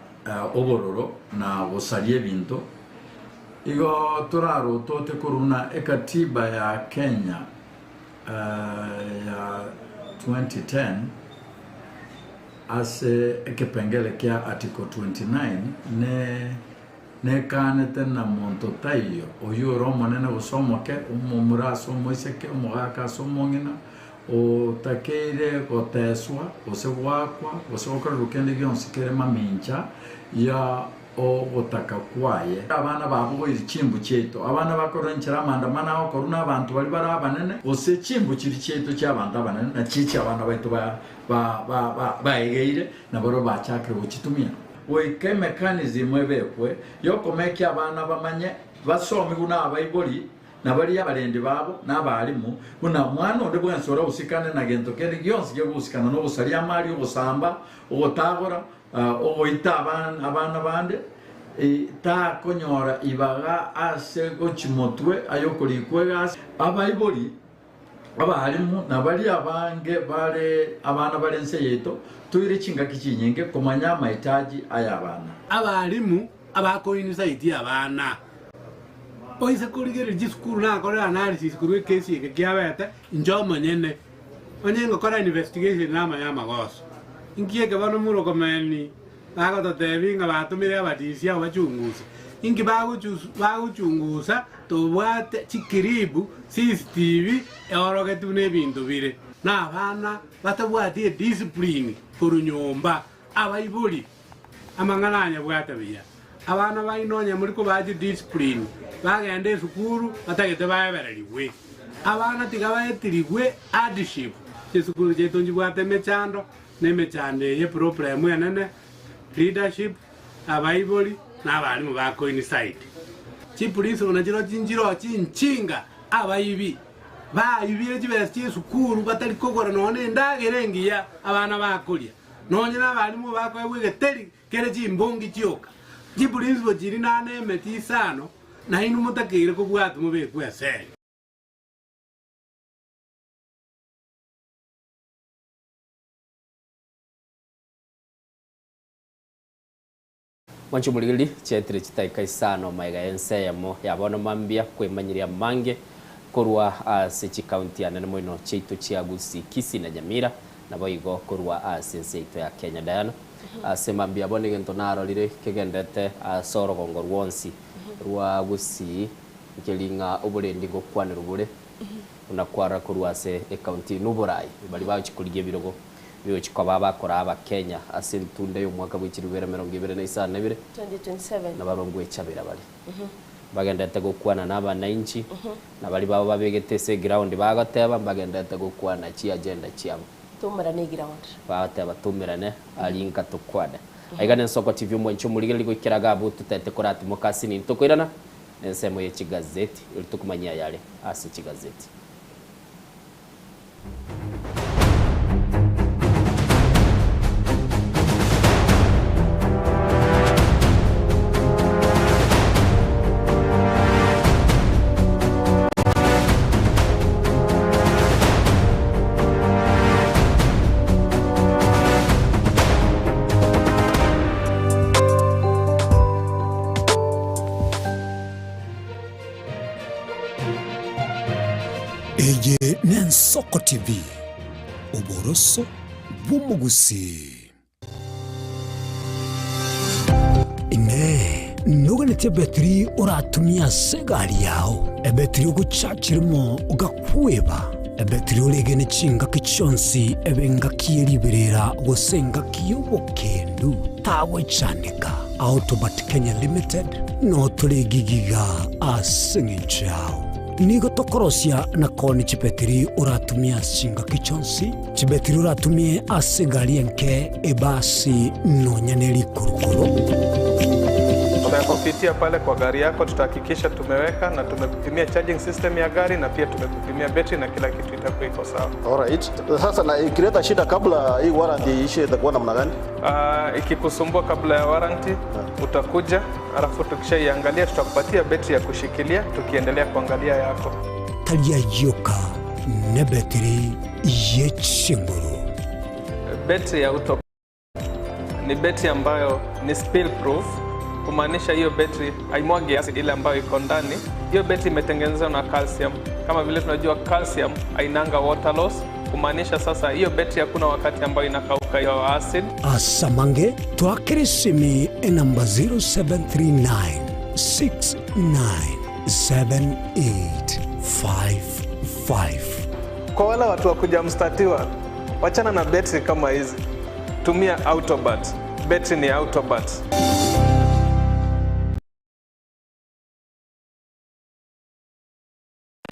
obororo na gosaria ebinto, igo torarotote korwa buna ekatiba ya Kenya ya 2010 ase ekepengere kia Article 29 ne nekaanete na monto taiyo, oyio ore omonene gose omoke, omomura ase omoiseke, omogaka ase omong'ina, otakeire goteswa, gose goakwa, gose gokorerwa kende gionsi kere mamincha ya ogotaka kwaye. Abana babogoirie chimbu chiaito, abana bakorora enchera amaandamano agokorwa nabanto baria bare abanene, gose chimbu chiria chiaito chi'abanto abanene, nachio echi'abana baito baegeire, na barabwo bachakire gochitumia. Goika emechanism ebekwe y'okomekia abana bamanye, basomigwe nabaibori, na baria abarendi babo, na abalimu, buna omwana onde bwensi orahusikane na gento kende gionsi kegohusikana nogosaria amari, ogosamba, ogotagora, Ogoita abana bande, takonyora ibaga ase gochia motwe ay'okorikwa egasi. Abaibori, abalimu, na baria abange bare abana bare ense yaito, toire chingaki chinyinge komanya amahitaji ay'abana. Abalimu abakoinsaiti abana. Oise korigereria chisukuru nakorera analysis korwa ekesi eke kiabete, inche omonyene. Onye ngokora investigation namanye amagoso. Inki eke bono Murkomen bagototebia ng'a batomire abadisi abo bachunguse? Inki bagochungusa tobwate chikiribu, CCTV eorogetie buna ebinto bire. Na abana batabwati ediscipline korwa nyomba, abaibori amang'ana anyabwate buya. Abana baino onye muri kobaa chidiscipline, bagende esukuru batagete baebererigwe. Abana tiga baetirigwe hardship. Chisukuru chiaito nchibwate emechando, na emechando eye eproblem enene, leadership, abaibori, na abalimu ba coincide. Chiprinciple nachirochio nchiroo chinchinga abaibi baibire chibesa chia esukuru batari kogora nonya na endagera engiya abana bakoria, nonya na abalimu bakoegwa egeteri Kere chimbongi chioka, chiprinciple chiri nane emeti isano, nainwe motakeire kobwatwa mobekwe aseri. Mwanche omorigereria, chiaetire chitaika isano magega y'ense eyemo ya bono mambia kwemanyiria amange korwa ase chikaunti anene moino chiaito chia Gusii, Kisii na Nyamira, Naboigo korwa ase ense yaito ya Kenya. Diana, ase mambia abo negento narorire kegendete ase orogongo rwonsi rwa Gusii, nkeri ng'a oborendi ngokwanerwa bore, buna kwarora korwa ase ecounty noborai baria bagochia korigia ebirogo bigochia koba bakoraa abakenya ase entunda y'omwaka bwe chilifu ibere 25 na 2027. nabarongwe echabera bare. Mbagenderete gokwana nabananchi, na baria babo babegete ase eground bagoteba mbagenderete gokwana chiagenda chiabo. Toumerane eground. Bagoteba toumerane aria inka tokwane. Aiga nensoko TV omwanchi omorigereria goikera iga abwo totete koratimoka ase nini tokoirana nensemo ye chigazeti erio tokomanyia ayare ase chigazeti. Eye n'Ensoko TV, oboroso bw'omogusii. Inee! Noganetie ebetiri oratumie ase egari yao, ebetiri ogochachirimo ogakweba, ebetiri oregene chingaki chionsi ebe engaki ye riberera gose engaki y'obokendu? Tagwechandeka. Autobat Kenya Limited notore egigiga ase eng'encho yao. Nigo tokorosia na koonia chibetiri oratumie ase chingaki chionsi, chibetiri oratumie ase egari enke, ebasi, nonya ne rikurukuru. Tutakupitia pale kwa gari yako, tutahakikisha tumeweka na tumekupimia charging system ya gari na pia tumekupimia betri na kila kitu itakuwa iko sawa. Alright. Sasa na ikileta shida kabla hii warranty iishe itakuwa namna gani? Ikikusumbua kabla ya warranty utakuja, alafu tukishaiangalia tutakupatia betri ya kushikilia tukiendelea kuangalia yako. Tari ayio oka, nebetiri ye chinguru. Betri ya auto ni betri ambayo ni spill proof, kumaanisha hiyo betri haimwagi acid ile ambayo iko ndani. Hiyo betri imetengenezwa na calcium. Kama vile tunajua calcium hainanga water loss, kumaanisha sasa hiyo betri hakuna wakati ambayo inakauka hiyo acid. Asamange twakere esimi enamba 0739 697855. Kwa wale watu wa kuja mstatiwa, wachana na betri kama hizi, tumia Autobat. Betri ni Autobat.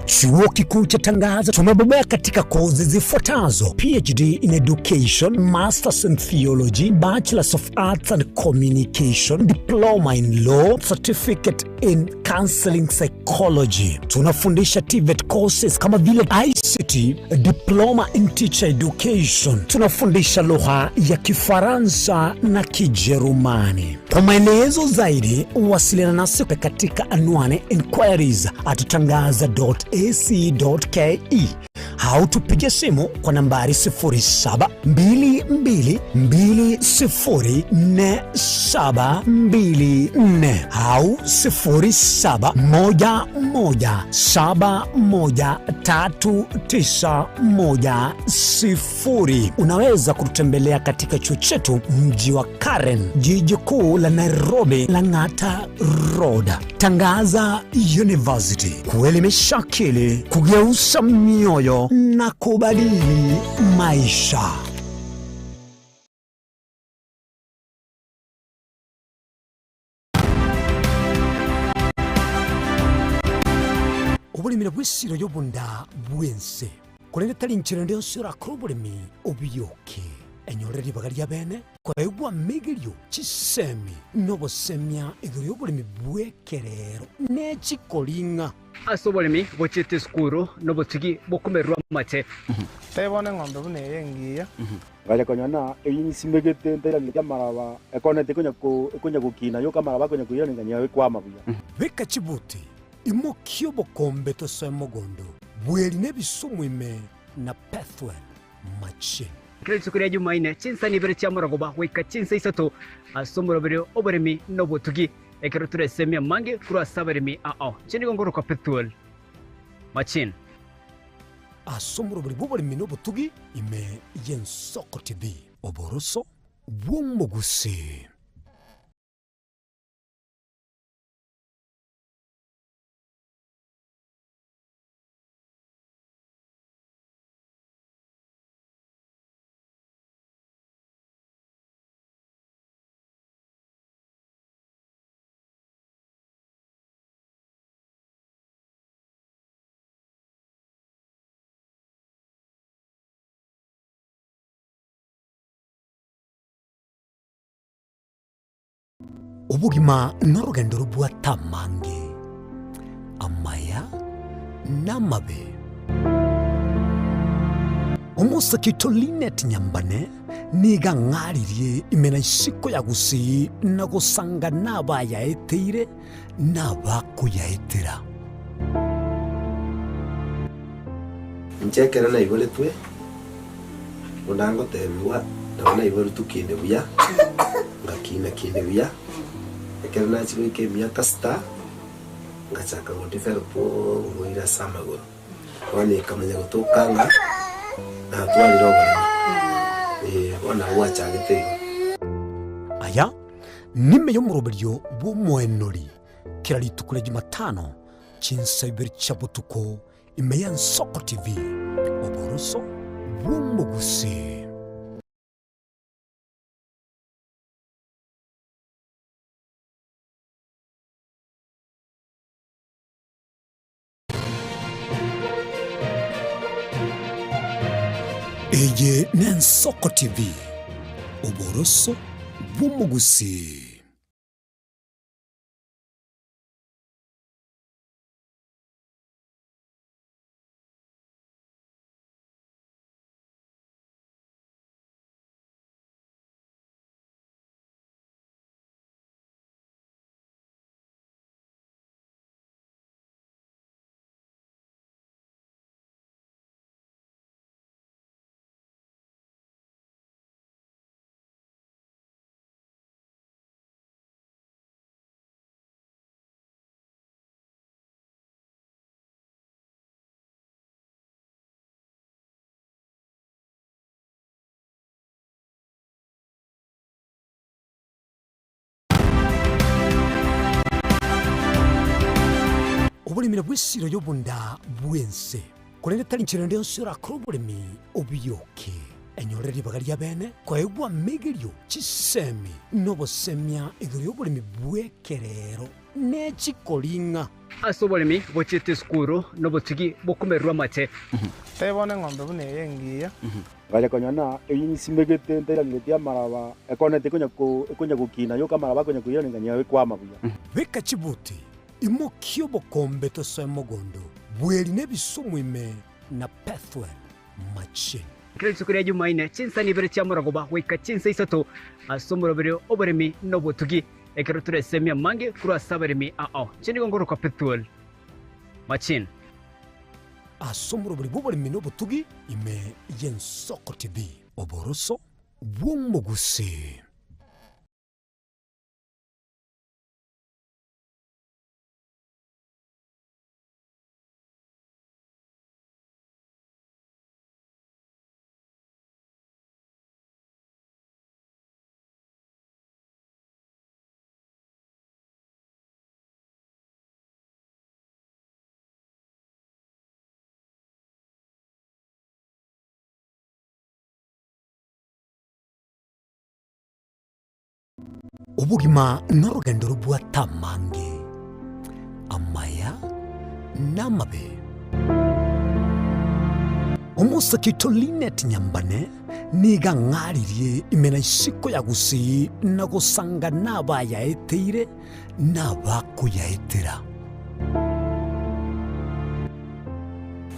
Chuo Kikuu cha Tangaza tumebobea katika kozi zifuatazo: PhD in Education, Masters in Theology, Bachelors of Arts and Communication, Diploma in Law, Certificate in Counseling Psychology. Tunafundisha TVET courses kama vile ICT, Diploma in Teacher Education. Tunafundisha lugha ya Kifaransa na Kijerumani. Kwa maelezo zaidi wasiliana nasi katika anwani inquiries at tangaza.ac.ke Au tupige simu kwa nambari 0722204724 au 0711713910. Unaweza kututembelea katika chuo chetu mji wa Karen, jiji kuu la Nairobi, Lang'ata Road. Tangaza University, kuelimisha akili, kugeuza mioyo na kubadili maisha. Oboremi nabwo esiro y'obonda bw'ense, korende tari inchera ende yonsi orakore oboremi obioke. Enyore ribaga ri'abeene koegwa amegerio, chisemi, na obosemia igoro y'oboremi bw'ekerero ne chikoring'a. Ase oboremi bochiete esukuru nobotugi bokomererwa amache. Tebona eng'ombe buna eye engiya. Ngacha konya na eyinsimegete ntairanetie amaraba, ekonete ekonya gokina yoka amaraba akonya koiraneria ekwama buya. Beka chibuti, imokia obokombe tosoe mogondo, bweri nebisumu ime na Pethuel machine. Kera rituko ria Jumaine, chinsani ibere chia morogoba goika chinsa isato ase omoroberio oboremi na obotugi, ekero toresemie amange korwa ase abaremi ao. Inche nigo ngorokwa Pethuel Machine. Ase omoroberi bw'oboremi na obotugi ime y'Ensoko TV. Oboroso bw'omogusii. Obogima norogendo robwate amange, amaya na amabe. Omosake oito Linet Nyambane nigo ang'aririe ime na isiko ya Gusii na gosanga nabayaeteire na abakoyaetera. Inche ekero naiboretwe, buna ngotebigwa, nabo naiboretwe kinde buya, ngakina kinde buya, ekero nachia goika emiaka sita, ngachaka go develop oborwaire ase amagoro. Bono ekamanya gotoka ng'a natwarire oboremo, eh, bono nabo gwachagete igo. Aya nime y'omoroberio bw'omoenori kera rituko ria Jumatano chinsa ibere chia botuko ime y'Ensoko TV, oboroso bw'omogusii. Eye n'Ensoko TV, oboroso bw'omogusii. Oboremi nabwo esiro y'obonda bw'ense, korende tari nchera ende yonsi orakore oboremi obioke. Enyore ribaga ri'abeene koegwa amegerio, chisemi, na obosemia igoro y'oboremi bw'ekerero ne chikoring'a. Ase oboremi bochiete esukuru nobotugi bokomererwa amate. Tebona eng'ombe buna eye engiya. Ngacha konya na eyinsimegete ntairaneretie amaraba, ekonete ekonya gokina yoka amaraba akonya koiraneria ekwama buya. Beka chibuti, imokia obokombe tosoe mogondo, bweri nebisumu ime na Pethuel machine. Kera rituko ria Jumaine, chinsani ibere chia morogoba goika chinsa isato ase omoroberio oboremi na obotugi, ekero toresemie amange korwa ase abaremi ao. Inche nigo ngorokwa Pethuel Machine. ase omorobori bw'oboremi na obotugi ime y'Ensoko TV, oboroso bw'omogusii. Obogima norogendo robwate amange, amaya na amabe. Omosake oito Linet Nyambane nigo ang'aririe ime na isiko ya Gusii na gosanga nabayaeteire na abakoyaetera.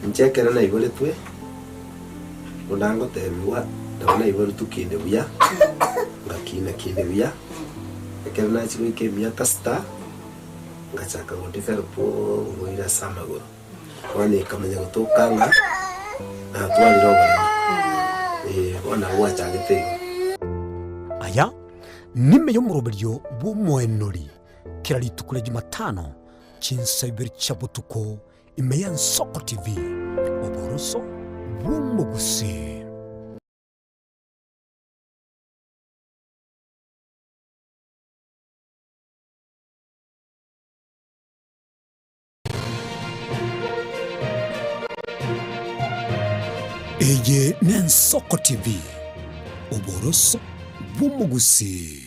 Inche ekero naiboretwe, buna ngotebigwa, nabo naiboretwe kinde buya, ngakina kinde buya, ekero nachia goika emiaka sita, ngachaka go develop oborwaire ase amagoro. Bono ekamanya gotoka ng'a natwarire oboremo, eh, bono nabo gwachagete igo. Aya nime y'omoroberio bw'omoenori kera rituko ria Jumatano chinsa ibere chia botuko ime y'Ensoko TV, oboroso bw'omogusii. Eye n'Ensoko TV, oboroso bw'omogusii.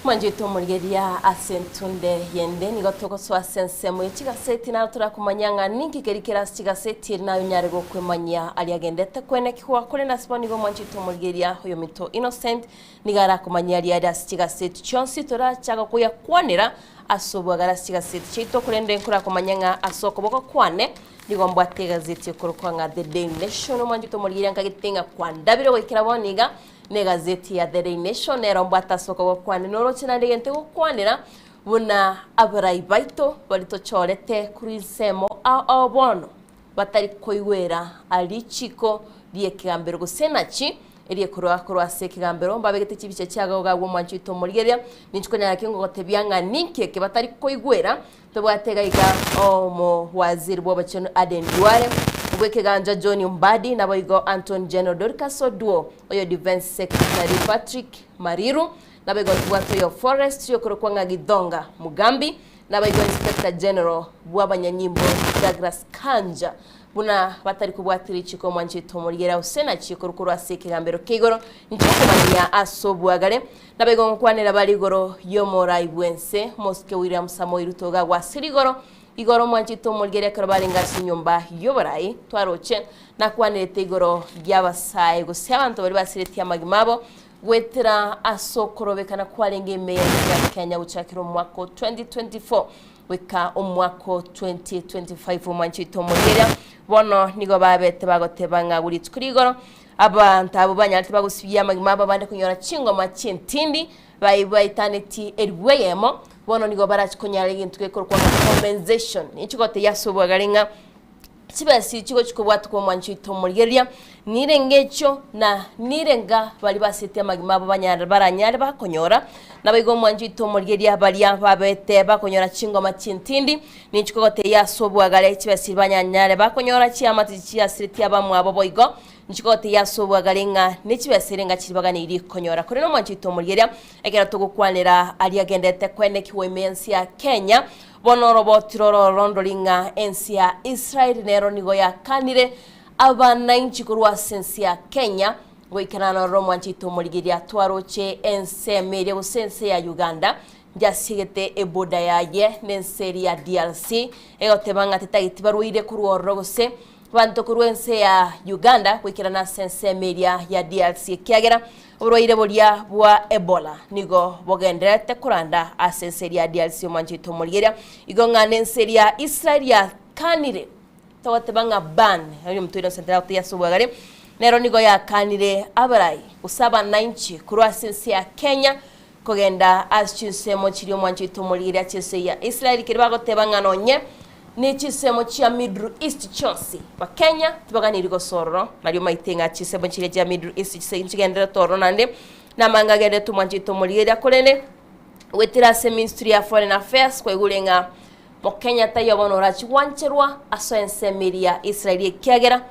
Mwanchete omorigereria ase entunde yende nigo togosoa ase ensemo ye chigaseti naro torakomanya ng'a ninki keri kere ase chigaseti eri naye onyare gokwemanyia aria agendete kwenekigwa korende ase bono nigo mwanchete omorigereria oyominto Innocent nigo arakomanyia aria are ase chigaseti chionsi torachaka koyakwanera ase obwagare ase chigaseti chiaito korende nkorakomanya ng'a ase okoboko kwane nigo mbwate egazeti ekorokwa ng'a The Daily Nation omwanchete omorigereria nkagete ng'a kwandabire goikera bono iga Negazeti ya The Daily Nation nero mbwate ase okogokwanera noroche naende egento egokwanera buna abarai baito baria tochorete korwa ensemo ao ao bono batari koigwera richiko ri'ekegambero gose nachi eriekorwa korwa ase ekegambero mbabegete chibicha chiago iga agwo omwancho oito omorigereria ninchi konyara ki ngogotebia ng'a ninki eke batari koigwera Tobwate iga iga omowaziri bw'obochenu Aden Duale, obw'ekegancha John Mbadi, naboigo Anton General Dorcas Oduor, oyo Defence Secretary Patrick Mariru, naboigo ntobwate oyo Forestry okorokwa ng'a Githonga Mugambi, naboigo Inspector General bw'abanyanyimbo Douglas Kanja. Buna batari kobwati richiko omwanchete omorigera gose nachie korwa ase ekegambero kia igoro, inche nkomanyia ase obwagare. Naboigo ngokwanera bare igoro y'omorai bw'ense, omosike William Samoei Ruto iga agwasire igoro, igoro omwanchete omorigera ekero barenge ase enyomba y'oborai, twaroche nakwanerete igoro y'abasae gose abanto baria basiretie amagima abo goetera ase okorobekana kwarenge ime y'ense ya Kenya gochakera omwaka o 2024 Goika omwaka o 2025 omwanchete omorigereria, bono nigo babete bagoteba ng'a agwo rituko rigoro abanto abwo banyarete bagosibia amagima abo abande konyora chingoma chi'entindi bai baitaneti eribu eyemo, bono nigo barachi konyara egento gekorokwa ng'a compensation. Ninchi gotebia ase obwagare ng'a Chibesa echi chigochia kobwatwa omwancho oito omorigereria, nirenga echio na nirenga baria basetie amagima abo banyare baranyare bakonyora. Naboigo omwancho oito omorigereria baria babete bakonyora chingoma chintindi, ninchi kogotebia ase obwagare chibesa echi banyanyare bakonyora chiamate chiasiretie abamwabo boigo, ninchi kogotebia ase obwagare ng'a nechibesa erenga chiria baganeirie konyora. Korende omwancho oito omorigereria, ekero togokwanera aria agenderete koenekigwa ime y'ense ya Kenya, Bono oroboti rororo ndori ng'a ense ya Israeli nero nigo yakanire abanainchi korwa ase ense ya Kenya, goikera nororo omwanchete omorigeria twaroche ensemo eria gose ense ya Uganda njasiegete eboda yaye nense eria ya DRC egoteba ng'a tetageti barwaire korwa ororo gose Abanto korwa ense ya Uganda goikerana ase ensemo eria ya DRC ekiagera oborwaire boria bwa Ebola nigo bogendererete koranda ase ense eria ya DRC omwanchete omorigeria igo ng'a nense eria Israel yakanire togoteba ng'a ban oyo omonto oire ase entera ase obwagare. Nero nigo yakanire abarai gose abanainchi korwa ase ense ya Kenya kogenda ase chinsemo chiria omwancho oito omoriri ase ense ya Israeli keria bagoteba ng'a nonye ne chinsemo chia Middle East chionsi Bakenya tibaganiri gosoa ororo nario maite ng'a chinsemo chiria chia Middle East nchigendererete ororo naende namange agendererete omwancho oito omoriri korende goetera ase ministry ya Foreign Affairs kwaigure ng'a Mokenya taiyo bono orachie gwancherwa ase ensemo eria ya Israeli ekiagera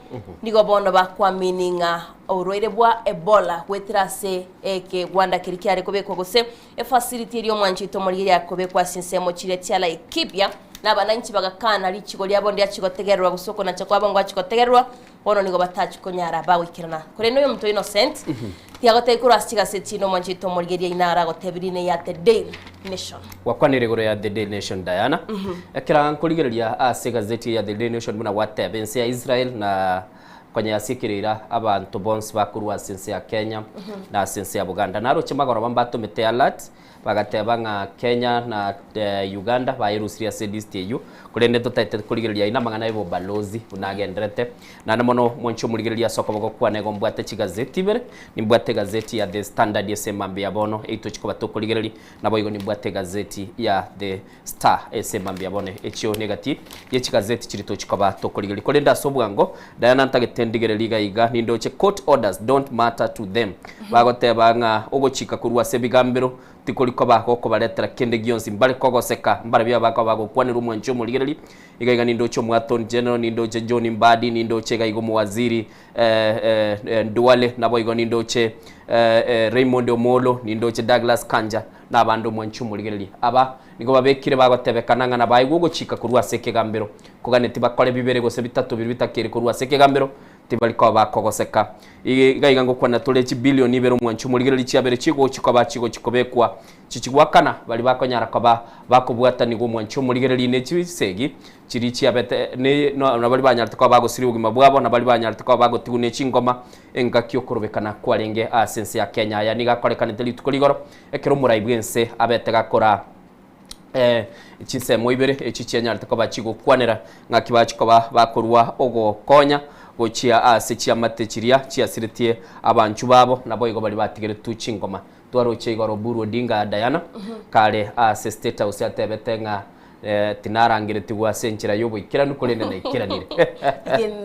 nigo bono bakwamini ng'a oborwaire bwa Ebola goetera ase ekegwanda keria kiare kobekwa gose efacility eria omwancho oito omorigereria yare kobekwa ase ensemo chiria chia Laikipia na abananchi bagakana richigo riabo ndiachie gotegererwa gose okonacha kwabo ngwachie gotegererwa bono nigo batachie konyara bagoikerana. Korende oyomonto Innocent tiagotebia korwa ase chigaseti na omwancho oito omorigereria inara agotebirie ne ya The Daily Nation. Gwakwanire igoro ya The Daily Nation Diana. Ekero nkorigereria ase egazeti eye ya The Daily Nation buna gwateba ense ya Israel na konya yasiekereire abanto bonsi bakorwa ase ense ya Kenya na ase ense ya Buganda. Naroche magoroba mbatomete alert Bagateba ng'a Kenya na Uganda bayerusirie ase elist eyio, korende totaete korigereria aye namang'ana y'obobalozi buna agenderete. Naende mono mwanche omorigereria ase okoboko kwane igo mbwate chigazeti ibere, nimbwate egazeti ya The Standard ase emambia ya bono eyio tochia koba tokorigereria, naboigo nimbwate egazeti ya The Star ase emambia ya bono. Echio negati ye chigazeti chiria tochia koba tokorigereria. Korende ase obwango, Diana ntagete ndigererie iga iga, nindoche court orders don't matter to them. Bagoteba ng'a ogochika korwa ase ebigambero tikori koba gokobaretera kende gionsi, mbare kogoseka, mbarabio abakoba bagokwanerwa omwanchi omorigereria. Iga iga nindoche Omoattorney General, nindoche John Mbadi, nindoche iga iga Omowaziri Duale, naboigo nindoche Raymond Omolo, nindoche Douglas Kanja, na abande omwanchi omorigereria. Aba nigo babekire bagotebekana ng'a nabaegwe ogochika korwa ase ekegambero, koganeti bakore bibere gose bitato biria bitakeire korwa ase ekegambero, tibari koba bakogoseka. Iga iga ngokwana tore chibilioni ibere omwanchi omorigereria chiabere chigochi koba chigochi kobekwa chichigwakana baria bakonyara koba bakobwatanigwa omwanchi omorigereria ne chisegi chiria chiabete ne na baria banyarete koba bagosiria obogima bwabo na baria banyarete koba bagotigwa ne chingoma engaki okorobekana kwarenge ase ense ya Kenya. Aya nigo akorekanete rituko rigoro ekero omorai bw'ense abete gakora Chinsemo ibere echi chianyarete koba chigokwanera ng'aki bachia koba bakorua ogokonya gochia ase chiamate chiria chiasiretie abanchwa babo, naboigo baria batigeretwe chingoma. Twaroche igoro Oburu Odinga Diana kare ase State House atebete ng'a tinarangeretigwe ase enchera y'oboikeranu korende naikeranire.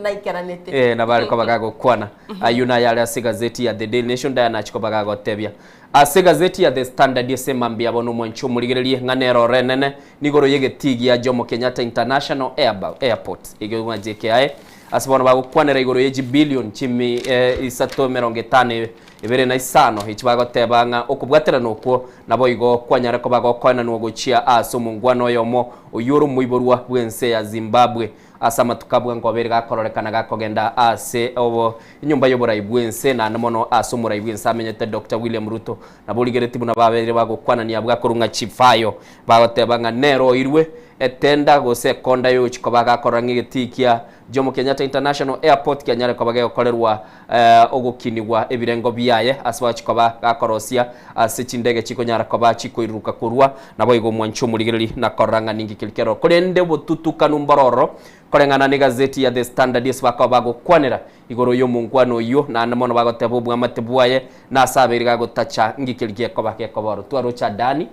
Naikeranete. Eh, nabo are koba gagokwana. Ayio naye are ase egazeti ya The Daily Nation Diana achia koba gagotebia. Ase egazeti ya The Standard ase mambia bono omwanchi omorigererie ng'a nere ore enene nigoro y'egetii gia Jomo Kenyatta International Airport egio ng'a JKIA ase bono bagokwanera igoro ye chibillion chimi isato emerongo etano ebere na isano echi bagoteba ng'a okobwaterana okwo naboigo kwanyare koba gokoenanwa gochia ase omongwana oyomo oyio ore omoiborwa bw'ense ya Zimbabwe Ase amatuko a bwango abere gakororekana gakogenda ase obo enyomba y'oborai bw'ense, naende mono ase omorai bw'ense amenyete Doctor William Ruto. Nabo origeretie buna babeire bagokwanania abwo akorwa ng'a Chivayo, bagoteba ng'a nere oirwe etenda gose ekonda y'ogochia koba gakorora ng'a egetii kia Jomo Kenyatta International Airport kianyare koba gegokorerwa ogokinigwa ebirengo biaye ase bagochia koba gakorosia ase chindege chikonyara koba chikoiruruka korwa. Naboigo omwanche omorigereria na korora ng'a ninki keria keroro. Korende obotutukanu mbororo, koreng'ana negazeti ya The Standard ase bakoba bagokwanera igoro y'omongwana oyio, naende mono bagoteba obwamate bwaye na ase abeire gagotacha nki keria gekoba gekoba oro. Twaroche Adani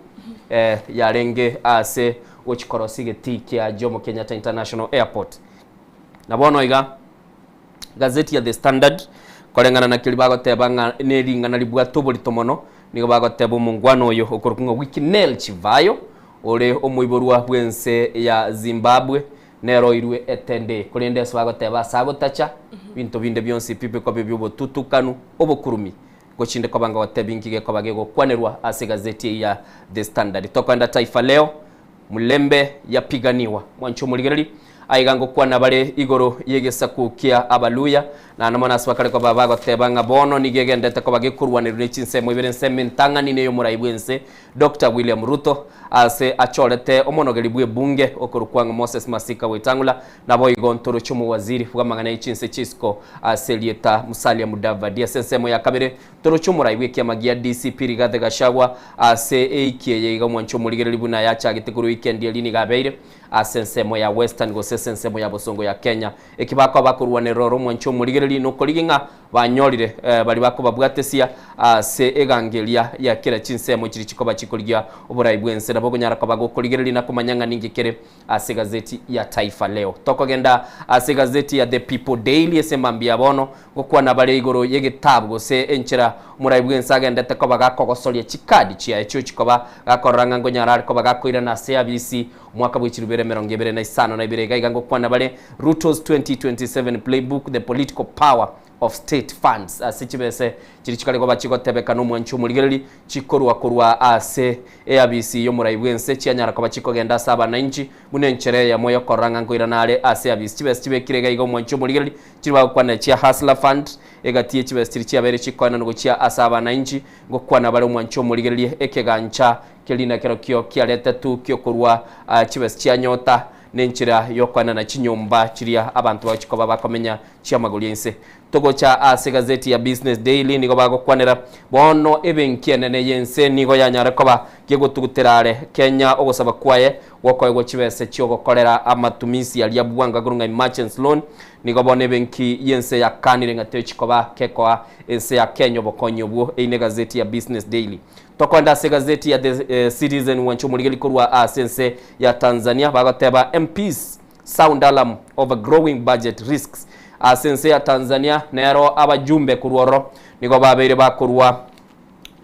yarenge ase gochia korosia egetii kia Jomo Kenyatta International Airport. Na bono iga Gazeti ya The Standard, koreng'ana na keria bagoteba ng'a nering'ana ribwate oborito mono, nigo bagoteba omongwana oyo okorokwa ng'a Wicknell Chivayo, ore omoiborwa bw'ense ya Zimbabwe, nere oirwe etende. Korende ase bagoteba ase agotacha, binto binde bionsi pi bikoba ebi'obotutukanu, obokurumi, gochinde koba ngogotebia inki gekoba gegokwanerwa ase egazeti eye ya The Standard. Tokoenda Taifa Leo, Mulembe yapiganiwa. Mwanche omorigereria, aiga ngokwana bare igoro y'egesaku kia Abaluya, naende mono ase bakare koba bagoteba ng'a bono nigo egenderete koba gekorwanerwa ne chinsemo ibere ensemo entang'ani ney'omorai bw'ense Doctor William Ruto ase achorete omonogeri bw'ebunge okorokwa ng'a Moses Masika Wetang'ula naboigo ntoroche omowaziri bw'amang'ana ye chinse chi'isiko ase erieta Musalia Mudavadi ase ensemo ya kabere Toroche omorai bw'ekiama gia DCP Rigathi Gachagua ase eiki eye iga omwanche omorigereria buna yachagete korwa weekend eria nigo abeire ase ensemo ya Western gose ase ensemo ya bosongo ya Kenya. Eki bakoba bakorwanerera ore omwanche omorigereria nokorigia ng'a. Banyorire baria bakobabwatesia ase egango eria ya kera chinsemo chiria chikoba chikorigia oborai bw'ense. Nabo okonyara koba gokorigereria na komanya ng'a ninki kere ase egazeti ya Taifa Leo. Tokogenda ase egazeti ya The People Daily ase mambia ya bono, gokwana bare igoro y'egetabu gose enchera omorai bw'ense agendete koba gakogosoria chikadi chiaye chiochi koba gakorora ng'a nkonyara are koba gakoirana ase abisi omwaka bwe chirubere 2052. Iga iga ngokwana bare Ruto's 2027 Playbook, The Political Power of State Funds, ase chibese chiria chikare koba chigotebeka nomwanchi omorigereri, chikorwa korwa ase eabisi y'omorai bw'ense, chianyara koba chikogenda ase abanainchi, buna enchera eyemo y'okorora ng'a nkoirana are ase eabisi. Chibese chibekire iga iga omwanchi omorigereri, chiria bagokwanera chia Hustler Fund, egati ye chibese chiria chiabeire chikoenanwa gochia ase abanainchi, ngokwana bare omwanchi omorigereria ekegancha keria nakerokio kiaretetwe ki'okorwa chibese chia Nyota, Nenchera y'okoenana chinyomba chiria abanto bagochia koba bakomenya chi'amagori a inse. Togocha ase egazeti ya Business Daily nigo bagokwanera bono ebenki enene y'ense nigo yanyare koba gegotugutera are Kenya ogosaba kwaye gwokoegwa chibese chiogokorera amatumisi aria bwango akorwa ng'a emergency loan. Nigo bono ebenki y'ense yakanire ng'a techi koba kekoa ense ya Kenya obokonyi obwo. Eyio negazeti ya Business Daily. Tokoenda ase egazeti ya The Citizen mwanche omorigeri korwa ase ense ya Tanzania bagoteba MPs sound alarm over growing budget risks. Ase ense ya Tanzania nero abajumbe korwa ororo nigo babeire bakorwa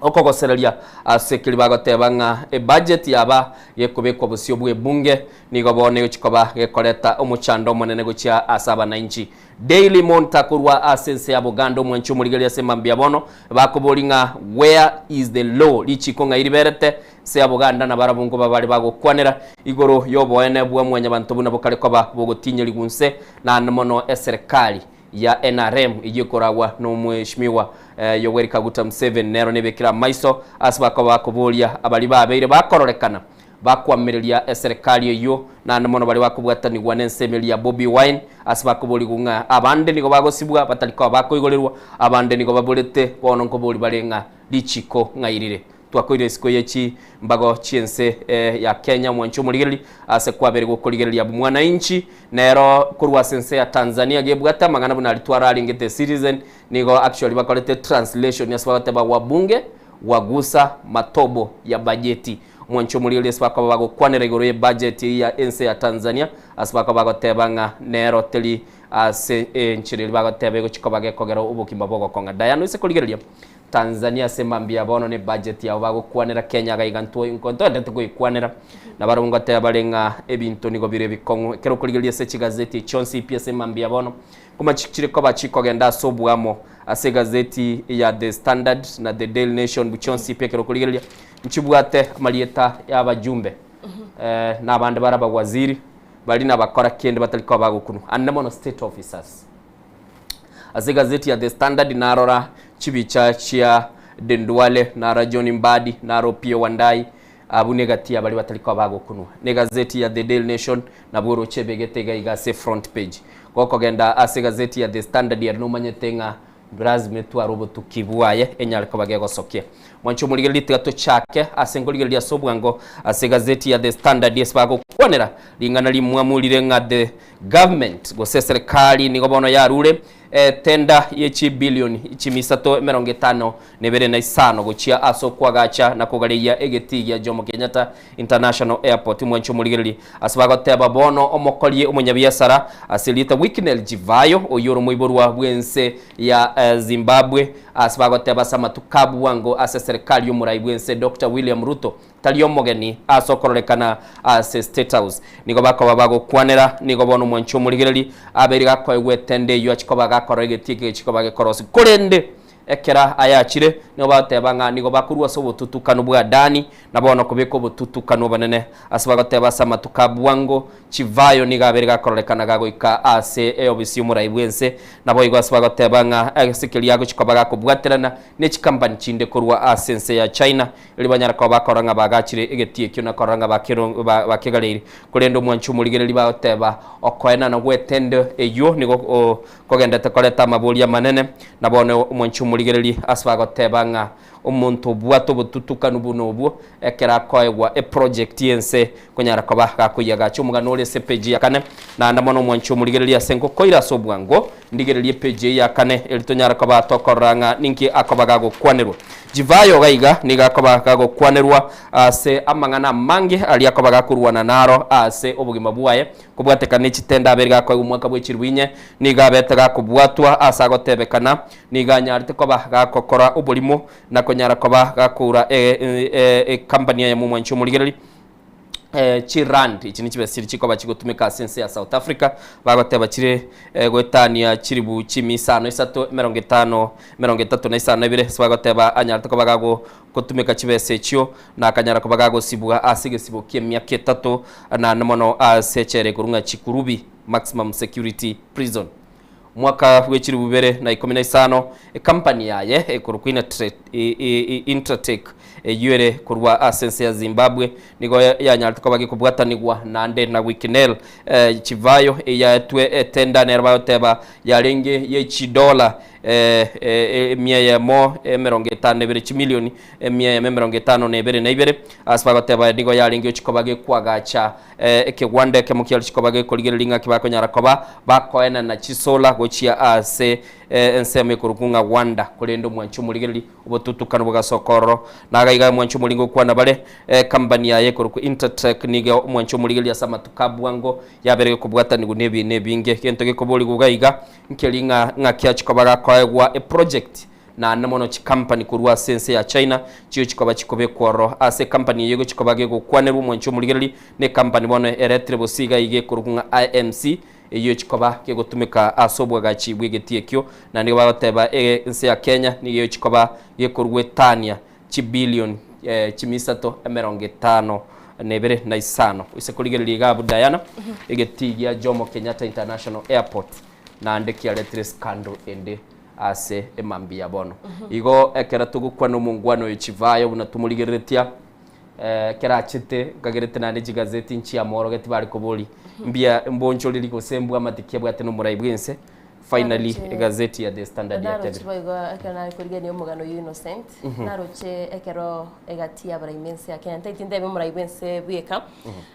okogosereria ase ekeri bagoteba ng'a ebudget yaba gekobekwa bosio bw'ebunge nigo bono egochi koba gekoreta omochando omonene gochia ase abanainchi. Daily Monitor korwa ase ense ya Buganda omwanchi omorigereria ase mambia bono bakobori ng'a where is the law richiko ng'ai riberete ense ya Buganda nabarabwo nkoba bare bagokwanera igoro yoboene bwa mwanyabanto buna bokare koba bogotinyerigwa nse naende mono eserekari ya NRM eyio ekoragwa nomweshimiwa Yoweri Kaguta Museveni nero nebekire amaiso ase bakoba bakoboria abaria babeire bakororekana Bakoamereria eserekari eyio, naende mono baria bakobwatanigwa nensemeri ya Bobi Wine, ase bakoborigwa ng'a abande nigo bagosibwa batari koba bakoigorerwa, abande nigo baborete, bono nkobori bare ng'a richiko ng'ai rire. Twakoire isiko ye chimbago chi'ense ya Kenya omwanchi omorigereri ase kwabere gokorigereria abwo mwananchi nero korwa ase ense ya Tanzania gebwate amang'ana buna aria twararengete Citizen nigo actually bakorete translation ase bagoteba wabunge wagusa matobo ya bajeti Omwancho omorigereria ase bakoba bagokwanera igoro y'ebudget eyio ya ense ya Tanzania ase bakoba bagoteba ng'a nero teri ase enchera eria bagoteba egochi koba gekogera obogima bogokong'a. Diana oise korigereria Tanzania ase mambia bono ne budget yabo bagokwanera Kenya iga iga ntwo ntoendete koyekwanera nabarabwo ngoteba bare ng'a ebinto nigo bire ebikong'u. Ekero okorigereria ase chigazeti echi chionsi pi ase mambia bono koma chire koba chikogenda ase oboamo ase egazeti ya The Standard na The Daily Nation chionsi pi ekero okorigereria Nchibwate amarieta y'abajumbe, na abande bare abawaziri, baria nabakora kende batari koba bagokunwa, ande mono state officers. Ase egazeti ya The Standard narora chibicha chia Dendwale, nara John Mbadi, nara Opiyo Wandayi, abwo negati ya baria batari koba bagokunwa. Na egazeti ya The Daily Nation nabwo oroche ebegete iga iga ase front page. Gokogenda ase egazeti ya The Standard ere nomanyete ng'a Lazima etware obotuki bwaye enyare koba gegosokia. Mwanche omorigereria tiga tochake ase nkorigereria ase obwango ase egazeti ya The Standard ase bagokwanera ring'ana rimwamu rire ng'a the government gose eserekari nigo bono yarure etenda ye chibilioni chimisato emerongo etano na ebere na isano gochia ase okoagacha na kogareia egetii gia Jomo Kenyatta International Airport. Mwanche omorigereria ase bagoteba bono omokorie omonyabiasara ase erieta Wicknell Chivayo oyio ore omoiborwa bw'ense ya Zimbabwe ase bagoteba ase amatuko a bwango ase eserekari y'omorai bw'ense Doctor William Ruto tari omogeni ase okororekana ase State House. Nigo bakoba bagokwanera nigo bono omwanchi omorigereri abeire gakoegwa etende eyio achie koba gakorora egetii eke gechie koba gekorosia korende Ekero ayachire, nigo bagoteba ng'a nigo bakorua ase obotutukanu bwa Dani, na bono kobeka obotutukanu obonene. Ase bagoteba ase amatuko a bwango, Chivayo nigo abeire gakororekana gagoika ase eobisi y'omorai bw'ense. Naboigo ase bagoteba ng'a ase keria agochia koba gakobwaterana ne chikampani chinde korwa ase ense ya China, erio banyare koba bakorora ng'a bagachire egetii ekio na korora ng'a bakegareire. Korende omwanchi omorigereria bagoteba okoenana gw'etendo eyio nigo kogendete koreta amaborio amanene, na bono omwanche omorigererie ase bagoteba ng'a Omonto obwate obotutukanu buna obwo, ekero akoegwa eproject y'ense konyara koba gakoyiagacha omogano ore ase epeji ya kane. Naende mono omwanchi omorigereria ase ngokoira ase obwango, ndigererie epeji eye ya kane eri tonyare koba tokorora ng'a ninki akoba gagokwanerwa. Jivayo iga iga nigo akoba gagokwanerwa ase amang'ana amange aria akoba gakorwana naro ase obogima bwaye. Kobwatekana ne chitende abere gakoegwa omwaka bwe chilifu inye, nigo abete gakobwatwa ase agotebekana nigo anyarete koba gagokora oborimo na konyara koba gakoura ecompany eyemo omwanchi omorigereri chirand echi nichibesa chiria chikoba chigotumeka ase ense ya South Africa bagoteba chire goetania chilifu chimia isano isato emerongo etano emerongo etato na isano na ibere ase bagoteba anyarete koba gagotumeka chibesa echio na akanyara koba gagosibwa ase egesibo ki'emiaka etato naende mono ase echela ekorwa ng'a Chikurubi Maximum Security Prison. Omwaka bwe chilifu bibere na ikomi na isano, ekampani yaye ekorokwa Intratek eyio ere korwa ase ense ya Zimbabwe nigo yanyarete koba gekobwatanigwa naende na Wicknell Chivayo eyaetwe etenda nero bagoteba yarenge ye chidola emia eyemo emerongo etano na ebere chimilioni emia eyemo emerongo etano na ebere na ibere ase bagoteba nigo yarenge gochia koba gekwagacha Ekegwanda ekemo kiaria chikoba gekorigereria ng'aki bakonyara koba bakoenana chisola gochia ase ensemo ekorokwa ng'a Gwanda, korende omwanchi omorigereria obotutukano bogasoka ororo. Na iga omwanchi omoringo okwana bare, ekampani yaye ekorokwa Intertrek nigo omwanchi omorigereria ase amatuko a bwango yabere gekobwatanigwa nebiina ebinge. Gento gekoborigwa iga iga nkeri ng'a ng'aki achia koba gakoegwa eproject Naende mono chikampani korwa ase ense ya China chigochia koba chikobekwa ororo. Ase ekampani eyio egochia koba gegokwanerwa omwanchi omorigereri nekampani bono eretire bosa iga iga ekorokwa ng'a IMC eyio egochia koba kegotumeka ase obwagachi bw'egetii ekio. Na nigo bagoteba ense ya Kenya nigo egochia koba gekorwa etania chibilion chimisato emerongo etano na ebere na isano. Ase korigereria iga abwo Diana, egetii gia Jomo Kenyatta International Airport naende kiaretire scandal ende ase emambia ya bono. Igo ekero togokwana omongwana oyo Chivayo buna tomorigereretia, ekero achete nkagerete naende chigazeti nchiamorogeti bare koboria mbuya mbonchoreri gose mbwamate ki abwate nomorai bwense. Finally Naroche egazeti ya The Standard naroche yatebire. boigo ekero nare korigereria omogano oyio Innocent, naroche ekero egati y'abarai b'ense ya Kenya, ntaeti ntebe omorai bw'ense bweka,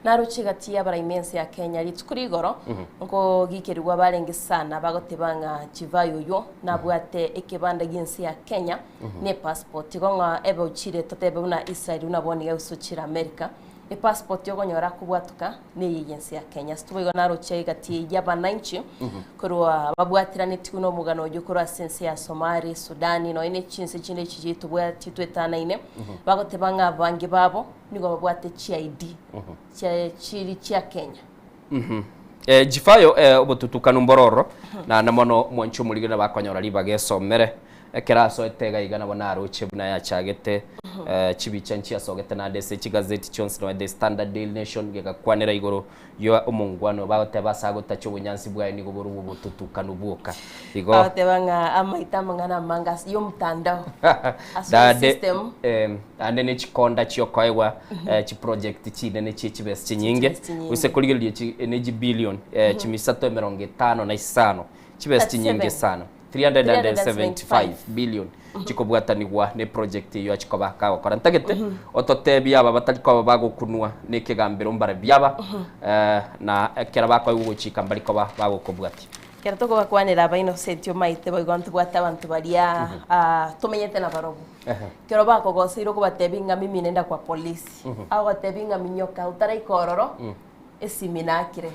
Naroche egati y'abaremi ense ya Kenya rituko rigoro, nkogikerigwa barenge sana bagoteba ng'a Chivayo oywo nabwate ekebanda gi'ense ya Kenya ne passport. Igo ng'a ebe ochire totebe buna Israel buna bono iga gose ochire America, epassport okonyora kobwatoka neye y'ense ya Kenya. Ase boigo naroche egati y'abananchi korwa babwateranetigwe nomogano oyio korwa ase ense ya Somali, Sudani nonya ne chinse chinde echi chitobwati twetanaine, bagoteba ng'a abange babo Nigo babwate chi-ID chia chiri chia Kenya. Eh, Jifayo eh, obotutukanu mbororo naende mono mwanche omorigere bakonyora ribaga esomere ekero asoete iga iga nabo naroche buna yachagete eh, chibicha nchiasogete naende ase chigazeti chionsi nonya The Standard, Daily Nation gegakwanera igoro ya omongwana bagoteba ase agotacha obonyansi bwaye nigo bore obotutukanu bwoka igo Bagoteba ng'a amaito amang'ana amange ase y'omotandao ase Naende, system. naende ne chikonda chiokoegwa chiproject chinene chie chibesa chinyinge Chibesa chinyinge. gose korigereria chi ne chibillion chimisato emerongo etano na isano chibesa chinyinge 37. sana 375 billion chikobwatanigwa ne project eyio achia koba kagokora ntagete ototebie aba batari koba bagokunwa na ekegambero mbarabio aba na ekero bakoigwa ogochika mbari koba bagokobwatia. Ekero tokobakwanera aba Innocent omaete boigo ntobwate abanto baria tomenyete nabarobwo. Ekero bakogoseire okobatebia ng'a mimi nenda kwa polisi, agogotebia ng'a minyoka otaraika ororo, esimi nakire.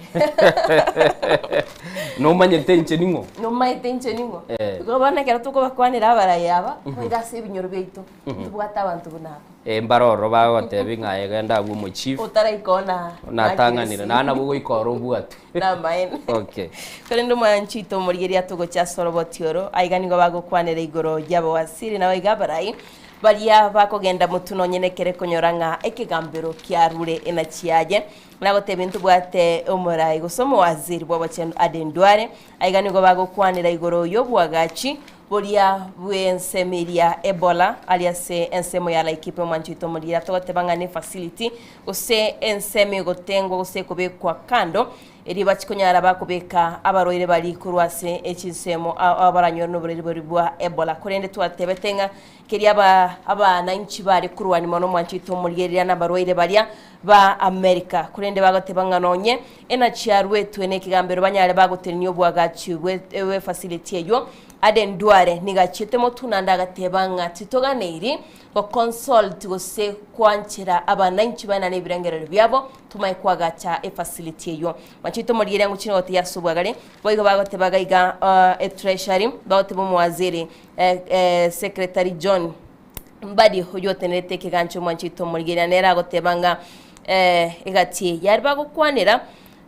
Nomanyete inche ning'o? Nomaete inche ning'o? Eh. Igo bono ekero tokobakwanera abarai aba, boigo ase ebinyoro biaito, ntobwate abanto buna aba. Eh, mbare ororo bagogotebia ng'a aye genda abwo omochief, Otaraika ona natang'anire, naye nabo goika oro obwatwe. Namaene. Okay. Korende omwanchi oito omorigereria atogocha ase oroboti oro, aiga nigo bagokwanera igoro y'abawasiri naboigo abarai, baria bakogenda motwe nonye nekere konyora ng'a ekegambero kiarure enachi yaye. Nagotebia ntobwate omorai gose omowaziri bw'obochenu Aden Duale, aiga nigo bagokwanera igoro y'oboagachi boria bw'ensemo eria Ebola aria ase ensemo ya Laikipia omwanchi oito omorigereria togoteba ng'a ne facility gose ensemo egotengwa gose ekobekwa kando. Erio bachikonyara bakobeka abarwaire baria korwa ase echinsemo abaranyore noborwaire boria bwa Ebola. Korende twatebete ng'a keria aba abananchi bare korwania mono omwancho oito omorigereria nabarwaire baria ba America. Korende bagoteba ng'a nonye enachiarwetwe nekegambero banyare bagotenenia obwagachi bwe bwe facility eywo. Aden Duale nigo achiete motwe naende agateba ng'a titoganeiri goconsult gose koanchera abananchi baenane ebirengererio biabo tomanye koagacha efacility eywo. Mwanchete omorigereria ng'o chire gotebi ase obwagare, boigo bagoteba iga iga etreasury, bagoteba omowaziri secretary John Mbadi oywo otenerete ekegancha omwanchete omorigereria nere agoteba ng'a egati yari bagokwanera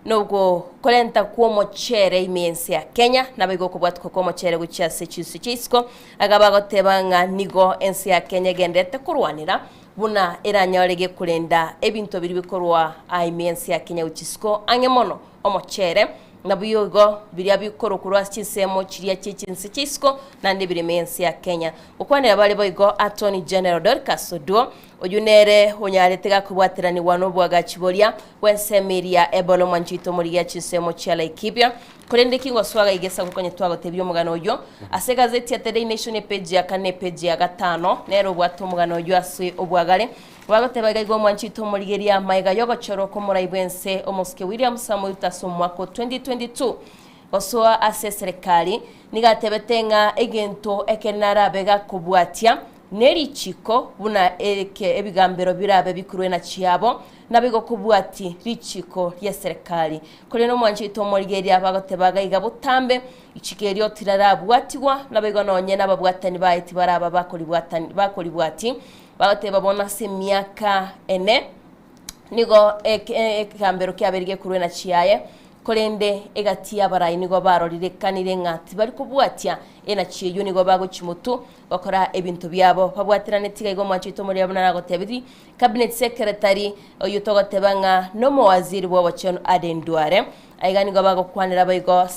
Nogokorenta kw'omochere ime y'ense ya Kenya, naboigo okobwatokwa kw'omochere gochia ase chinse chia isiko, iga bagoteba ng'a nigo ense ya Kenya egendererete korwanera buna eranyare gekorenda ebinto biria bikorwa aa ime y'ense ya Kenya gochia isiko ang'e mono omochere, naboigo biria bikorwa korwa ase chinsemo chiria chie chinse chia isiko naende bire ime y'ense ya Kenya. Gokwanera bare boigo Attorney General Dorcas Oduor, Oyio nere onyarete gakobwateranigwa nobwagachi boria bw'ensemo eria Ebola omwancho oito omorigia chinsemo chia Laikipia. Korende kingoswaga igesa gokonya twagotebirie omogano oyio ase egazeti ya The Daily Nation epeji ya kane na epeji ya gatano nere obwate omogano oyio ase obwagare bwagoteba iga igo omwancho oito omorigeria magega yogochorwa kw'omorai bw'ense omosike William Samoei Ruto ase omwaka o 2022 gosoa ase eserekari nigo atebete ng'a egento eke narabe gakobwatia Nerichiko buna eke ebigambero birabe bikorwe na chiabo, naboigo kobwati richiko ria serikali. Korende omwancho oito omorigereria bagoteba iga iga botambe, ichiko erio tirarabwatigwa, naboigo nonye nababwatani baye tibaraba bakoribwatani bakoribwati, bagoteba bono ase emiaka ene nigo eke ekegambero kiabeire gekorwe na chiaye, Korende egati y'abarai nigo barorirekanire ng'a tibari kobwatia enachi eyio, nigo bagochia motwe gokora ebinto biabo. Babwateranetie iga igo omwancho oito omoria buna nagotebirie, Cabinet Secretary oyio togoteba ng'a nomowaziri bw'obochenu Aden Duale. Aiga nigo bagokwanera boigo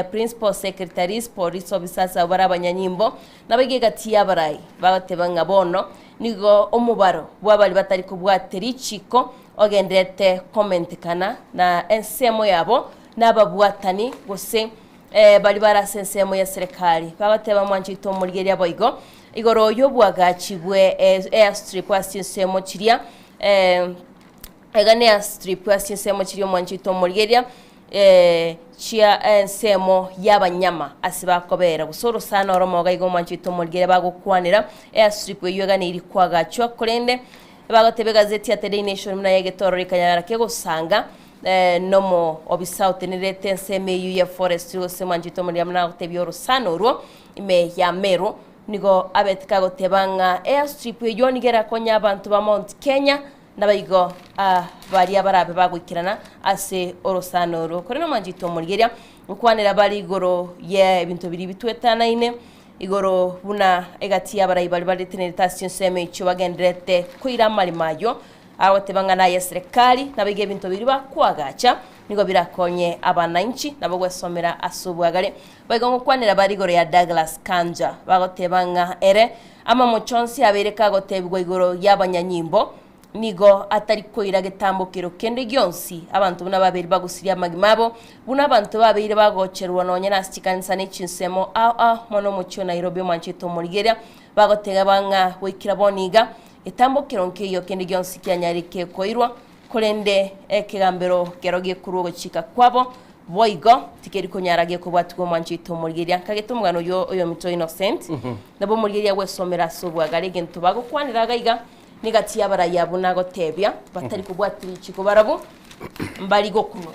Principal Secretaries, Police Officers abwo bare abanyanyimbo, naboigo egati y'abarai bagoteba ng'a bono nigo omobaro bw'abaria batari kobwatia richiko ogendererete komentekana, na ensemo yabo nababwatani gose baria bare ase ensemo ya serikali. Bagoteba mwanche oito omorigereria boigo igoro y'obwagachi bwe airstrip ase chinsemo chiria iga ne airstrip ase chinsemo chiria omwanche oito omorigereria chia ensemo y'abanyama ase bakobera gose orosana oromo iga iga omwanche oito omorigereria bagokwanera airstrip eywo iga neri kwagachwa korende Bagoteba egazeti ya The Daily Nation buna yegetororo ekanyara kegosanga nomo obisa otenerete ensemo eyio ya forestry gose mwanchete omoria buna agotebia orosana orwo ime ya Meru nigo abete kagoteba ng'a airstrip eyio nigo erakonye abanto ba Mount Kenya nabaigo baria barabe bagoikerana ase orosana orwo. Korende omwanchete omorigeria gokwanera bare igoro ye ebinto biria bitwetanaine Igoro buna egati y'abarai baria baretenerete ase chinsemo echio bagendererete koira amaremo ayio, agoteba ng'a naye eserekari, nabaiga ebinto biria bakoagacha nigo birakonye abananchi nabo gwesomera ase obwagare. Boigo ngokwanera bare igoro ya Douglas Kanja, bagoteba ng'a ere amamocho onsi abeire kagotebigwa igoro y'abanyanyimbo, Nigo atari koira getambo kero kende gionsi, abanto buna babeire bagosiria amagima abo, buna abanto babeire bagocherwa nonya nase chikanisa ne chinsemo ao ao mono omochie o Nairobi omwanchete omorigeria, bagotegeba ng'a goikera bono iga, getambo kero nkeiyo kende gionsi kianyareke koirwa, korende ekegambero kero gekorwa ogochika kwabo, boigo tikeri konyara gekobwatigwa omwanchete omorigeria. Nkagete omogano oyio oyominto Innocent, nabo omorigeria agwesomera ase obwagare egento bagokwanera iga iga. Negati y'abarai abwo nagotebia, batari kobwatia richiko barabwo mbari gokunwa.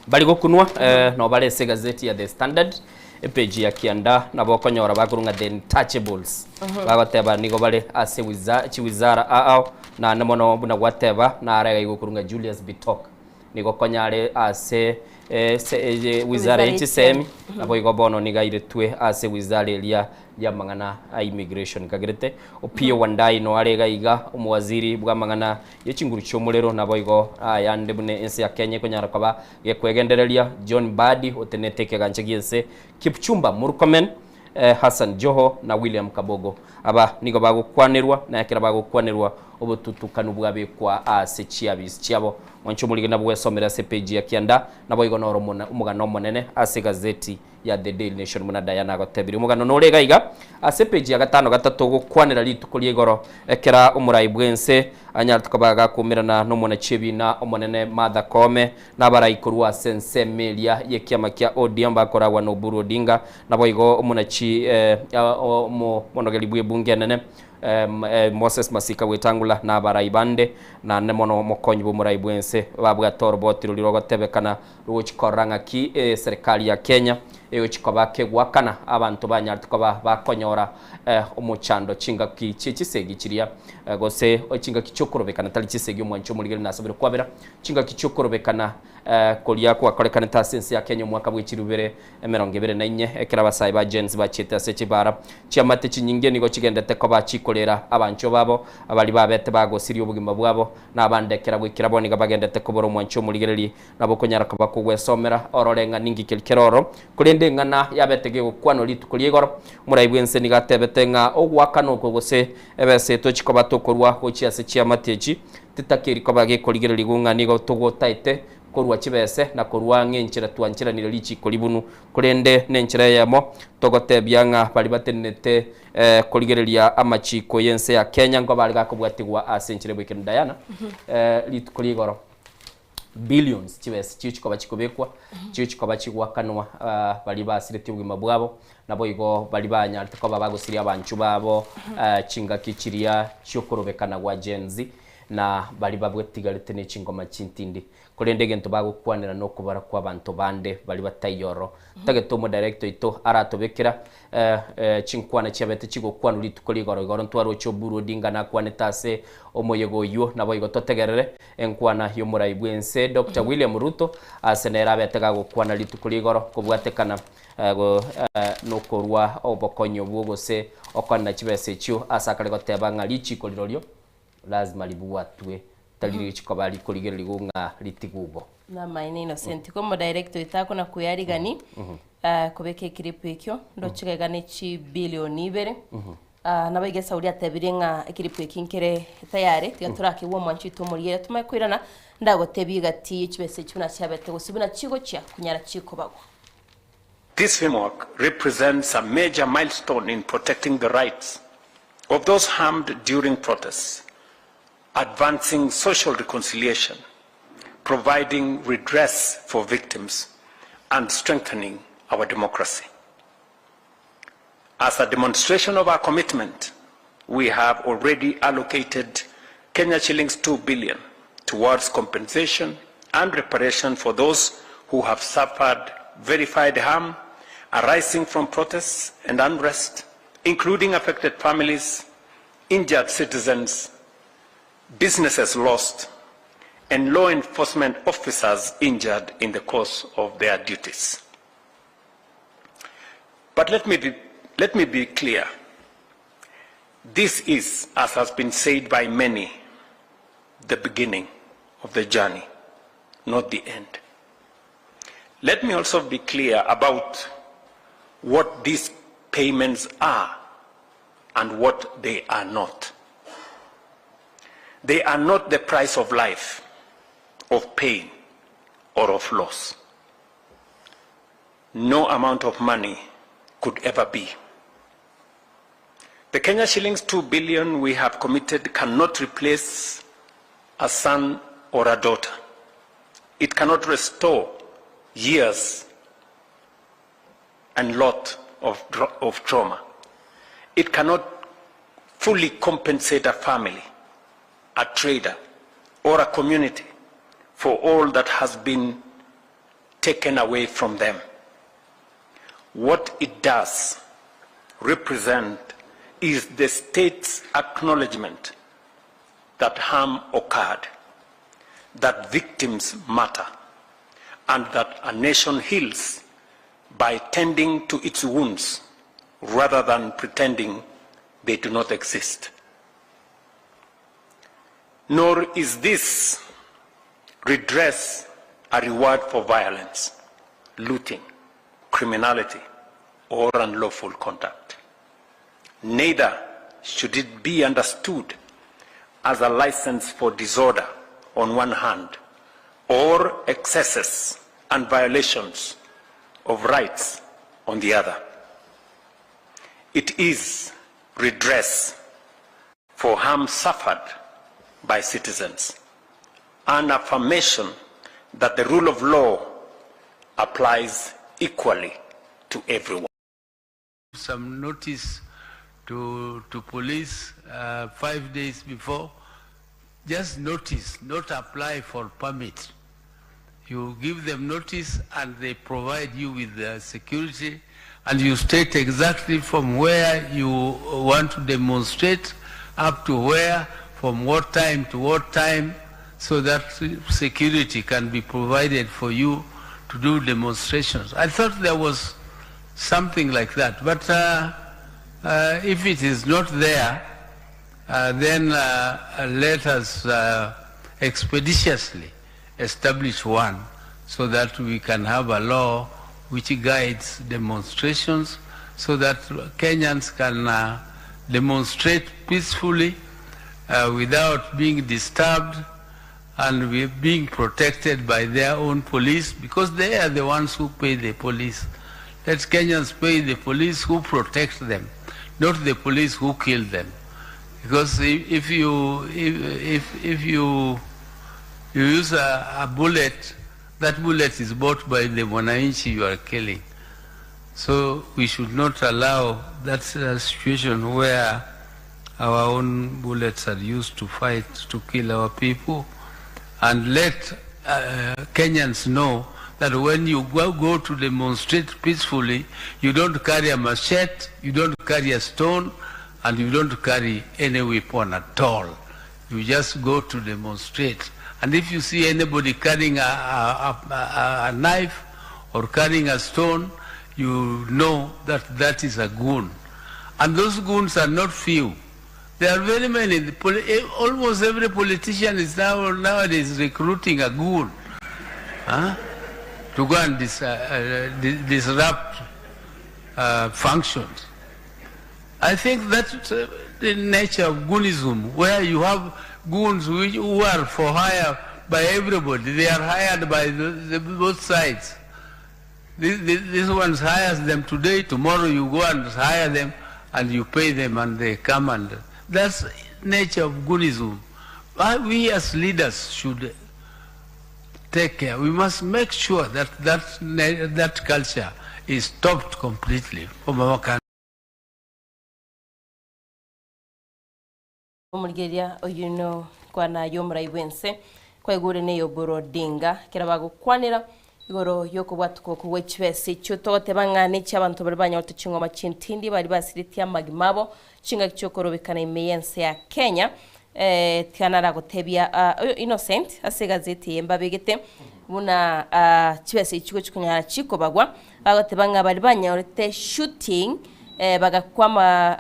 Mbari gokunwa eh, no bare ase egazeti ya The Standard epage ya kianda nabo okonyora bakorwa ng'a The Untouchables bagoteba nigo bare ase wiza chiwizara ao naende mono buna gwateba nare iga igokorwa ng'a Julius Bitok Nigo konya are ase wizara ye chisemi, naboigo bono nigo airetwe ase wizara eria y'amang'ana a immigration. Kagerete Opiyo Wandayi no are iga iga omowaziri bw'amang'ana ye chinguru chi'omorero, naboigo ayande buna ense ya Kenya ekonyara koba gekwegendereria. John Mbadi otenenete ekegancha gi'ense, Kipchumba Murkomen, Hassan Joho na William Kabogo. Aba nigo bagokwanerwa, na ekero bagokwanerwa Obotutukanu bwabekwa ase chiabisi chiabo. Mwanche omorige na bwesomere ase epeji ya kianda, naboigo noro omogano omonene ase egazeti ya The Daily Nation buna Diana agotebirie. Omogano nore iga iga ase epeji ya gatano gatato ogokwanera rituko ria igoro ekera omorai bw'ense anyarete koba gakuumerana nomonachiebiina omonene Martha Koome na abarai korwa ase ensemo eria y'ekiama kia ODM bakoragwa na Oburu Odinga naboigo omonachi omonogeri bw'ebunge enene Moses Masika Wetangula na abarai bande, naende mono omokonyi bw'omorai bw'ense, babwate oroboti roria rogotebekana rogochia korora ng'aki eserekari ya Kenya egochia koba kegoakana abanto banyarete koba bakonyora omochando chingaki chie chisegi chiria gose chingaki chiokorobekana tari chisegi omwanchi omorigereria nasabire kwabera chingaki chiokorobekana koria gwakorekanete ase ense ya Kenya omwaka bwe chilifu ibere 24 ekero abasae ba Gen-Z bachiete ase chibaara chi'amate chinyinge nigo chigendete koba chikorera abanchwa babo abaria babete bagosiria obogima bwabo, na abande ekero goikera bo nigo bagendete kobora omwancho omorigereria nabo okonyara koba kogwesomera orore ng'a ninki keri kere oro. Korende eng'ana yabete gegokwanwa rituko ria igoro, omorai bw'ense nigo atebete ng'a ogoakana oko gose ebesa etochi koba tokorua gochia ase chiamate echi titakeri koba gekorigererigwa ng'a nigo togotaete korua chibese na korua ang'e enchera twancheranire richiiko ribunu, korende nenchera eyemo togotebia ng'a baria batenenete korigereria amachiiko y'ense ya Kenya nko bare gakobwatigwa ase enchera eboikeranu Diana rituko ria igoro billions chibese chio chikoba chikobekwa chio chikoba chigwakanwa baria basiretie obogima bwabo naboigo baria banyarete koba bagosiria abanchwa babo chingaki chiria chiokorobekana gwa Gen-Z. na baria babwetigarete ne chingoma chintindi, korende egento bagokwanera nokobara kw'abanto bande baria bataiyo ororo. Ntagete omodirector oito aratobekera chinkwana chiabete chigokwanwa rituko rigoro igoro ntwaroche Oburu Odinga nakwanete ase omoyega oyio naboigo totegerere enkwana y'omorai bw'ense Doctor William Ruto ase nere abete gagokwana rituko rigoro kobwatekana nokorwa obokonyi obwo gose okoenana chibesa echio ase akare goteba ng'a richiko rirorio Lazima ribwatwe, tari rigochia koba rikorigererigwa ng'a ritigwe igo. Namaene Innocent, ko omodirect oito akona koyarigani kobeka eclip ekio, ndoche iga iga ne chibillion ibere. Nabo iga Esauri atebirie ng'a eclip eki nkere tayari, tiga torakegwe omwancho oito omorigereria tomanye koirana, ndagotebie egati ye chibesa echi buna chiabete gose buna chigochia konyara chikobagwa. This framework represents a major milestone in protecting the rights of those harmed during protests, advancing social reconciliation, providing redress for victims, and strengthening our democracy. As a demonstration of our commitment, we have already allocated Kenya shillings 2 billion towards compensation and reparation for those who have suffered verified harm arising from protests and unrest, including affected families, injured citizens, businesses lost, and law enforcement officers injured in the course of their duties. But let me be, let me be clear. This is, as has been said by many, the beginning of the journey, not the end. Let me also be clear about what these payments are and what they are not. They are not the price of life, of pain, or of loss. No amount of money could ever be. The Kenya shillings 2 billion we have committed cannot replace a son or a daughter. It cannot restore years and lot of, of trauma. It cannot fully compensate a family, a trader, or a community for all that has been taken away from them. What it does represent is the state's acknowledgement that harm occurred, that victims matter, and that a nation heals by tending to its wounds rather than pretending they do not exist. Nor is this redress a reward for violence, looting, criminality, or unlawful conduct. Neither should it be understood as a license for disorder on one hand or excesses and violations of rights on the other. It is redress for harm suffered by citizens, an affirmation that the rule of law applies equally to everyone. Some notice to, to police 5 days before. Just notice, not apply for permit. You give them notice and they provide you with the security and you state exactly from where you want to demonstrate up to where, from what time to what time, so that security can be provided for you to do demonstrations. I thought there was something like that, but if it is not there, then let us expeditiously establish one so that we can have a law which guides demonstrations so that Kenyans can demonstrate peacefully without being disturbed and we being protected by their own police because they are the ones who pay the police. Let Kenyans pay the police who protect them, not the police who kill them. Because if you if you use a bullet, that bullet is bought by the mwananchi you are killing. So we should not allow that situation where our own bullets are used to fight to kill our people, and let Kenyans know that when you go to demonstrate peacefully, you don't carry a machete, you don't carry a stone, and you don't carry any weapon at all. You just go to demonstrate. And if you see anybody carrying a knife or carrying a stone, you know that that is a goon. And those goons are not few. There are very many. Almost every politician is nowadays recruiting a goon, huh, to go and disrupt functions. I think that's the nature of goonism, where you have goons who are for hire by everybody. They are hired by both sides. This one hires them today, tomorrow you go and hire them and you pay them and they come, and that's nature of goonism. We as leaders should take care. We must make sure that that culture is stopped completely from our country. Omorigereria oyio no kwana yomorai bwense kwaigure ne Oburu Odinga kera bagokwanera igoro yokobwatuka oko gwe chibesa echio togoteba ng'a ne chiabanto bari banyorete ching'oma chintindi bari basiretie amagima abo chingaki chiokorobekana ime y'ense ya Kenya. Tianara gotebia oyo Innocent ase egazeti eye mbabegete buna chibesa echi chikonyara chikobagwa bagoteba ng'a bari banyorete shooting, bagakwama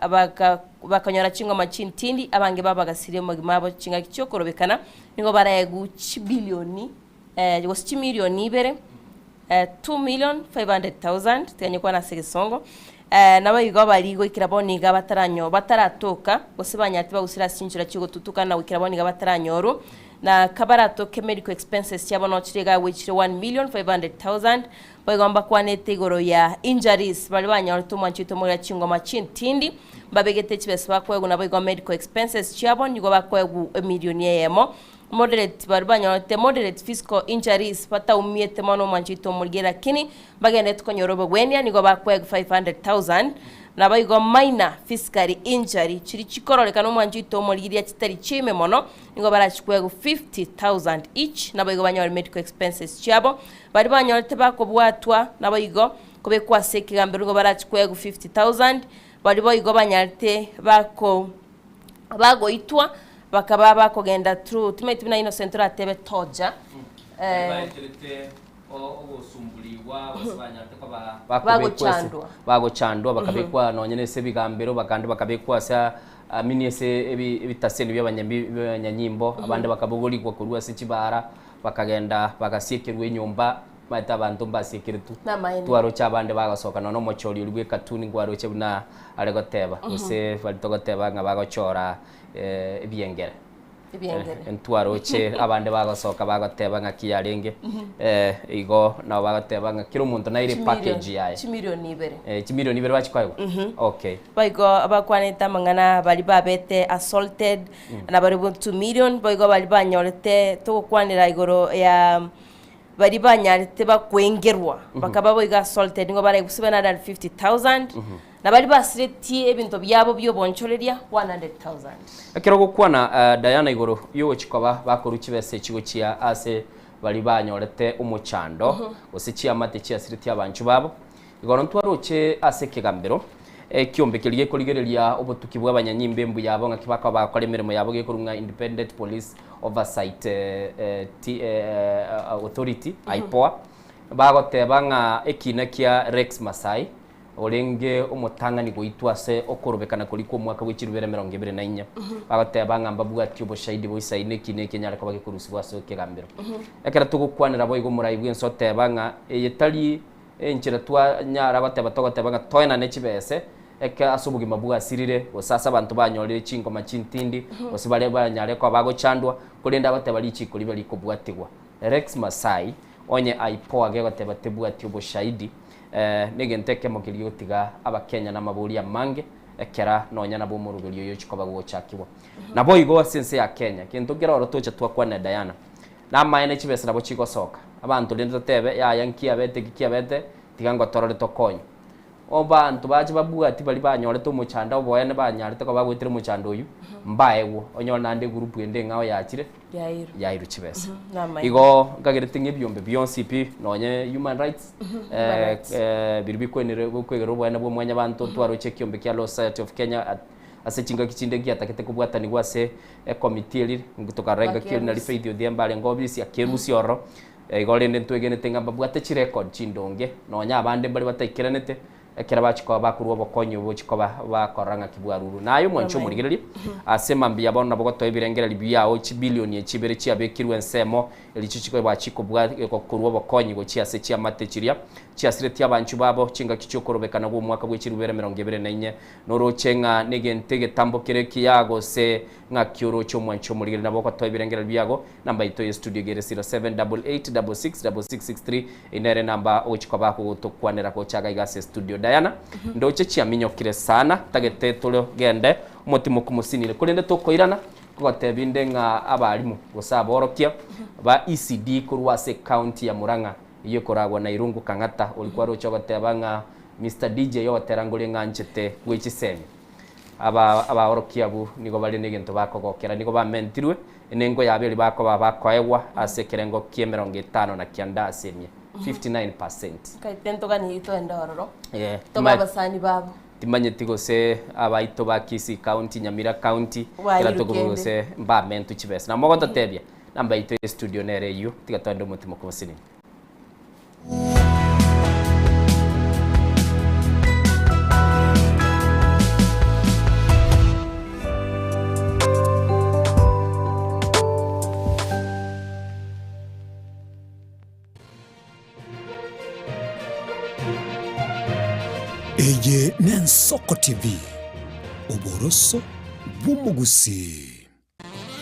bakanyora chingoma chintindi abange babagasirie omogima abo chingaki chiokorobekana nigo baraegu chibilioni, gose chimilioni ibere, 2 million 500,000 tiganye kwana ase egesongo. Nabo igo bari goikera bono iga bataranyo bataratoka gose banyati bagusira ase chinchera chigotutuka na goikera bono iga bataranyoru na kabaratoke medical expenses chiabo nochire iga goichire 1 million 500,000. Boigo mbakwanete igoro ya injuries bari banyorete omwanchito moria chingoma chintindi babegete chibesa bakoegwa nabo igo medical expenses chiabo nigo bakoegwa emilioni eyemo. Moderate bari banyorete moderate physical injuries bataumiete mono omwanchito omorigie lakini bagendete konyora obogwenia nigo bakoegwa 500,000. Nabo igo minor physical injury chiri chikororekana omwanchito omorigiria chitari chime mono nigo barachikwegwa 50,000 each. Nabo igo banyore medical expenses chiabo bari banyorete bakobwatwa nabo igo kobekwa ase ekegambero nigo barachikwegwa 50,000. Bari boigo banyarete bako bagoitwa bakaba bakogenda through timeti buna Innocent oratebe toja. Baeterete ogosumbuliwa gose banyarete koba Bagochandwa. Bagochandwa bakabekwa nonye nese ebigambero bakandi bakabekwa ase amini ase ebitaseni by'abanyanyimbo abandi bakabogoligwa korwa ase chibara bakagenda bagasiekerwa enyomba maete abanto mbasiekere tu. Namaene. Twaroche abande bagasoka nono omochori ori bwa ekatuni ngwaroche buna are goteba gose bari togoteba ng'a bagochora ebiengere. Ebiengere. Ntwaroche abande bagosoka bagoteba ng'aki yarenge, igo nabo bagoteba ng'a kera omonto naire epackage yaye. Chimilioni ibere. Chimilioni ibere bachia koegwa? Okay. Boigo bakwanete amang'ana baria babete assaulted na barabwo 2 million, boigo baria banyorete togokwanera igoro ya baria banyarete bakwengerwa bakaba boigo assaulted nigo bare 750,000 na baria basiretie ebinto biabo bi'obonchoreria 100,000. Ekero ogokwana Diana igoro y'ogochia koba bakorwa chibesa echi gochia ase baria banyorete omochando gose chiamate chiasiretie abanchwa babo, igoro ntwaroche ase ekegambero ekiombe keria gekorigereria obotuki bw'abanyanyimbo embuya abo ng'aki bakoba bagokora emeremo yabo gekorwa ng'a Independent Police Oversight Authority, IPOA, bagoteba ng'a ekina kia Rex Masai orenge omotang'ani goitwa ase okorobekana koria kw'omwaka bwe chirubere 24, bagoteba ng'a mbabwati oboshahidi boisaine ekina eke enyare koba gekorusigwa ase ekegambero. Ekero togokwanera boigo omorai bw'ense oteba ng'a eye tari enchera twanyara goteba togoteba ng'a toenane chibese eke ase obogima bwasirire, gose ase abanto banyorire chingoma chintindi, gose baria banyare koba bagochandwa, korende agoteba richiko ribe rikobwatigwa. Rex Masai, onye IPOA gegoteba tebwati oboshahidi, negento ekemo keria gotiga Abakenya namaborio amange, ekera nonya nabo omoroberio oyo ochia koba gogochakigwa. Naboigo ase ense ya Kenya, gento nkere oro tocha twakwanera Diana, namaene chibesa nabo chigosoka, abanto rende totebe yaya nkiabete eki kiabete, tiga ngotorore tokonywe. Abanto bache babwati baria banyorete omochando oboene banyarete koba bagoetera omochando oyio, mbaegwe, onyore naende egroup ende eng'ao yachire, Yairwe. yairwe chibesa. Namaene. Igo nkagerete ng'a ebiombe bionsi pi, nonye human rights, Human rights. biria bikwenere bikwegera oboene bwa mwanyabanto, ntwaroche ekiombe kia Law Society of Kenya at ase chingaki chinde ngiatagete kobwatanigwa ase ecommittee eria, tokarora engaki eria nari Faith Odhiambo arenge obisi, akerusia ororo. Igo rende ntwegenete ng'a mbabwate chirecord chindonge, nonya abande mbare bataikeranete, ekero bachia koba bakorua obokonyi obo bochia koba bakorora ng'aki bwarurwe. Na aye omwanchi omorigereria, ase mambia bono nabo gotoa ebirengererio biao chibilioni echi ibere chiabekirwe ensemo, erichio chikoba chikobua korua obokonyi gochia ase chiamate chiria chiasiretie abanchwa babo chingaki chi'okorobekana gw'omwaka bwe chirubere 24. Noroche ng'a negento egetambo kere ekiya gose ng'aki oroche omwanchi omorigereria nabo ogotoa ebirengererio biago Namba yaito ye studio iga ere 0788666663 Eyio nere enamba ogochia koba gogotokwanera gocha iga iga ase studio. Diana, ndoche chiaminyokire sana, tagete tore gende omotimoku mosinire. Korende tokoirana, nkogotebia inde ng'a abalimu gose aborokia ba ECD korwa ase ecounty ya Murang'a eyio ekoragwa na Irungu Kang'ata, oria kwaroche ogoteba ng'a Mister DJ ogotera ngore ng'anchete bwe chisemi. Aba abaorokia abwo nigo bare negento bakogokera, nigo bamentirwe enengo yabo eria bakoba bakoegwa ase ekerengo ki'emerongo etano na kianda ase emia, 59 percent. Nkaete ntoganirie toende ororo, Eh, tobe abasani babo. Timanyeti gose abaito ba Kisii County, Nyamira County, kera Bwairwe tokoba kende. gose mbamentwe chibesa. Na mogototebia, namba yaito ya studio nere eyio, tiga toende omotimoku mosinini. Eye n'Ensoko TV, oboroso bw'omogusii.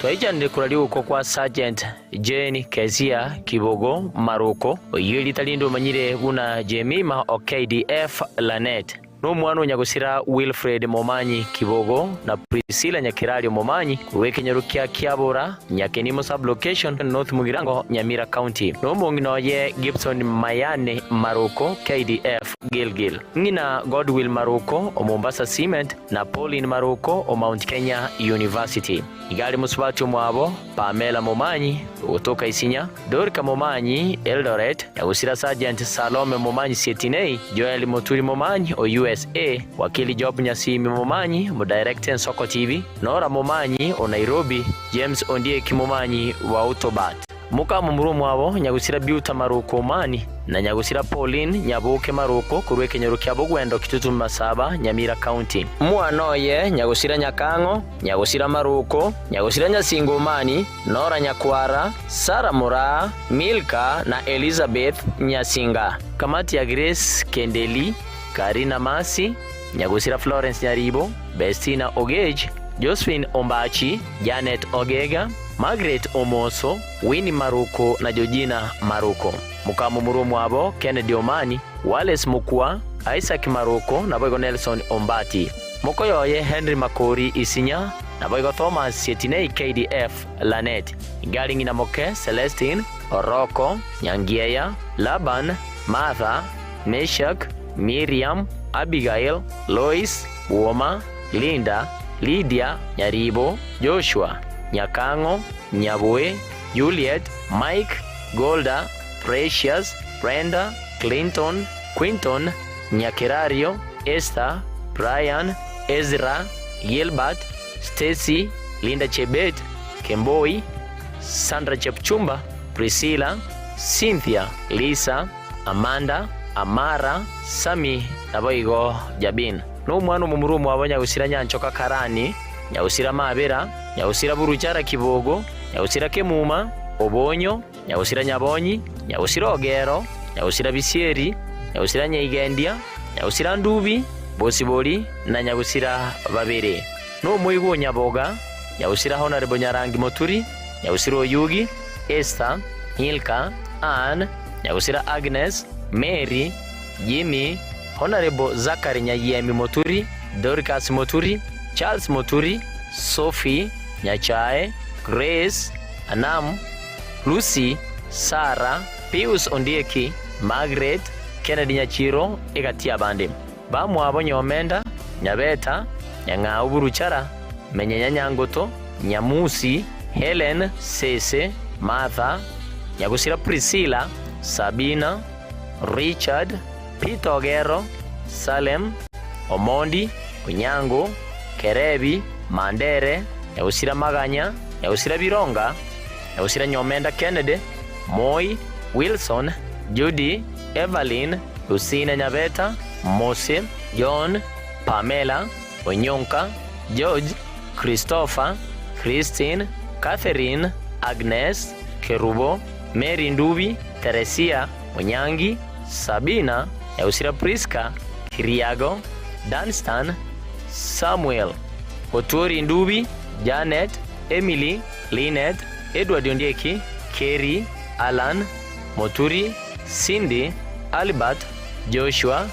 Twaichanire korwa rigoko kwa Sergeant Jane Kezia Kibogo Maruko, oyio erieta rinde omanyire buna Jemima o KDF Lanet, nomwana o nyagosira Wilfred Momanyi Kibogo na Priscilla Nyakerario Momanyi korwa ekenyoro kia Kiabura, Nyakenimo Sub-location, North Mugirango, Nyamira County, nomong'ina oye Gibson Mayani Maruko, KDF Gilgil, ng'ina Godwill Maruko o Mombasa Cement, na Pauline Maruko o Mount Kenya University. Iga are mosubati omwabo, Pamela Momanyi, ogotoka Isinya, Dorika Momanyi, Eldoret, na gosira Sergeant Salome Momanyi Sietinei, Joel Moturi Momanyi o USA, Wakili Job Nyasimi Momanyi, Omodirector Ensoko TV, Nora Momanyi o Nairobi, James Ondieki Momanyi wa Autobat. Mokamomura omwabo, nyagusira Beauta Maruko Omani, na nyagusira Pauline Nyaboke Maruko korwa ekenyoro kia Bogwendo Kitutu Masaba, Nyamira County. Omwana oye, nyagusira Nyakang'o, nyagusira Maruko, nyagusira Nyasinga Omani, Nora Nyakwara, Sarah Moraa, Milka na Elizabeth Nyasinga. Kamati ya Grace Kendeli, Karina Masi, nyagusira Florence Nyaribo, Bestina Ogage, Josephine Ombachi, Janet Ogega, Margaret Omoso, Winnie Maruko na Georgina Maruko. Mokamomura omwabo Kennedy Omani, Wallace Mokua, Isaac Maruko naboigo Nelson Ombati. Mokoyoye Henry Makori Isinya naboigo Thomas Sietinei KDF Lanet. Gari ng'ina moke Celestine, Oroko, Nyangieya, Laban, Martha, Meshak, Miriam, Abigail, Lois, Bwoma, Linda, Lydia, Nyaribo, Joshua, Nyakang'o, Nyaboe, Juliet, Mike, Golda, Precious, Brenda, Clinton, Quinton, Nyakerario, Esther, Brian, Ezra, Gilbert, Stacy, Linda Chebet, Kemboi, Sandra Chepchumba, Priscilla, Cynthia, Lisa, Amanda, Amara, Sammy, naboigo Jabin. Nomwana omomura omwabo Nyagusira Nyanchoka Karani, Nyagusira Mabera, Nyagusira Buruchara Kibogo, Nyagusira Kemuma, Obonyo, Nyagusira Nyabonyi, Nyagusira Ogero, Nyagusira Bisieri, Nyagusira Nyaigendia, Nyagusira Ndubi, Bosibori, na Nyagusira Babere. Nomoigwa o Nyaboga, Nyagusira Honorable Nyarangi Moturi, Nyagusira Oyugi, Esther, Milka, Ann, Nyagusira Agnes, Mary, Jimmy, Honorable Zachary Nyayiemi Moturi, Dorcas Moturi, Charles Moturi, Sophie, Nyachae, Grace, Anam, Lucy, Sarah, Pius Ondieki, Margaret, Kennedy Nyachiro, egati y'abande. Bamwabo Nyomenda, Nyabeta, Nyang'au Buruchara, Menyenya Nyangoto, Nyamusi, Helen, Sese, Martha, Nyagusira Priscilla, Sabina, Richard, Peter Ogero, Salem, Omondi, Onyango, Kerebi, Mandere, Nyagusira Maganya, Nyagusira Bironga, Nyagusira Nyomenda Kennedy, Moi, Wilson, Judy, Evelyn, Lucina Nyabeta, Mose, John, Pamela, Onyonka, George, Christopher, Christine, Catherine, Agnes, Kerubo, Mary Ndubi, Teresia, Onyangi, Sabina, Nyagusira Prisca, Kiriago, Dunstan, Samuel, Otwori Ndubi, Janet, Emily, Linet, Edward Ondieki, Kerry, Alan, Moturi, Cindy, Albert, Joshua,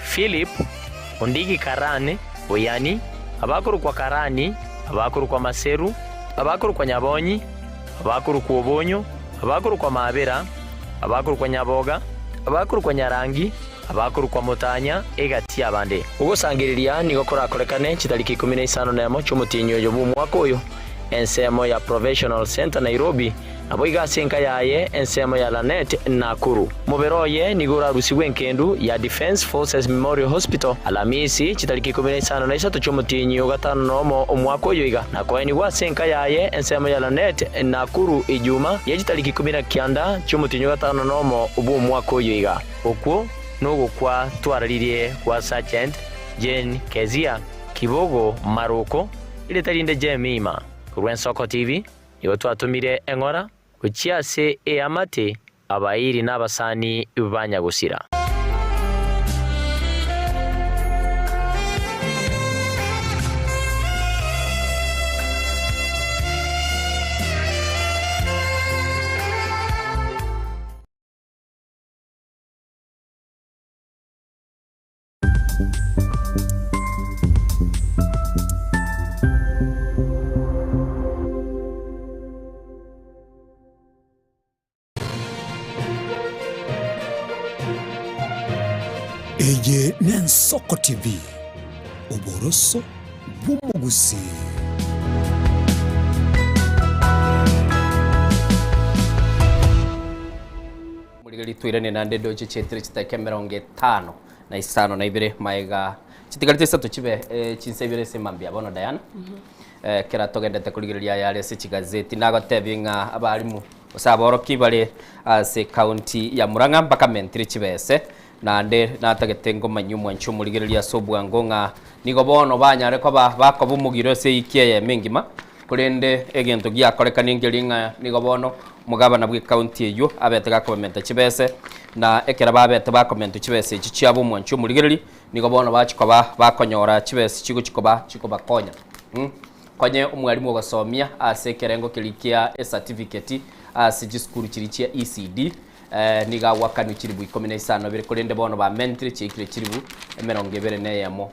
Philip, Ondigi Karani, Oyani, abakorokwa Karani, abakorokwa Maseru, abakorokwa Nyabonyi, abakorokwa Obonyo, abakorokwa Mabera, abakorokwa Nyaboga, abakorokwa Nyarangi, abakorokwa Motanya, egati y'abande. Ogosangereria nigo korakorekane chitariki ikomi na isano nemo chi'omotienyi oyo bw'omwaka oyo, ensemo ya Provisional Centre Nairobi, Naboigo ase enka yaye ensemo ya Lanet, Nakuru. Omobere oye nigo orarusigwe enkendu ya Defence Forces Memorial Hospital Alamisi chitariki 13 chi'omotienyi o gatano nomo omwaka oyo iga, na koenigwa ase enka yaye ensemo ya Lanet, Nakuru Ijuma ye chitariki 19 chi'omotienyi o gatano nomo bw'omwaka oyo iga. Okwo nogokwa twararirie gwa Sergeant Jane Kezia Kibogo Maroko, erieta rinde Jemima, korwa Ensoko TV. Nigo twatomire eng'ora gochia ase eamate, abairi na abasani ba nyagosira. Eye n'Ensoko TV, oboroso bw'omogusii. Morigereria toirane naende ndoche chietire chidakika 52 maega chitigarete isato chibe eh, chinsa ibere ase mambia bono Diana. Eh, kera togendete korigereria ayare ase chigazeti nagotebie ng'a abarimu gose aborokia bare ase county ya Murang'a mbakamentire chibese naende natagete ngomanyie omwanchi omorigereria ase obwango ng'a nigo bono banyare koba bakoba omogiro ase ewiki eyemo engima Korende egento giakorekania nkeria ng'a nigo bono omogabana bw'ecounty eyio abete gakomenta chibese, na ekero babete bakomentwa chibesa echi chiabo omwanchi omorigereria, nigo bono bachia koba bakonyora chibesa chigochia koba chikobakonya. Konye omwalimu ogosomia ase ekerengo keria kia ecertificate ase chisukuru chiria chia ECD nigo agwakanwe chilifu ikomi na isano ibere korende bono bamentire chiaikire chilifu emerongo ebere na eyemo.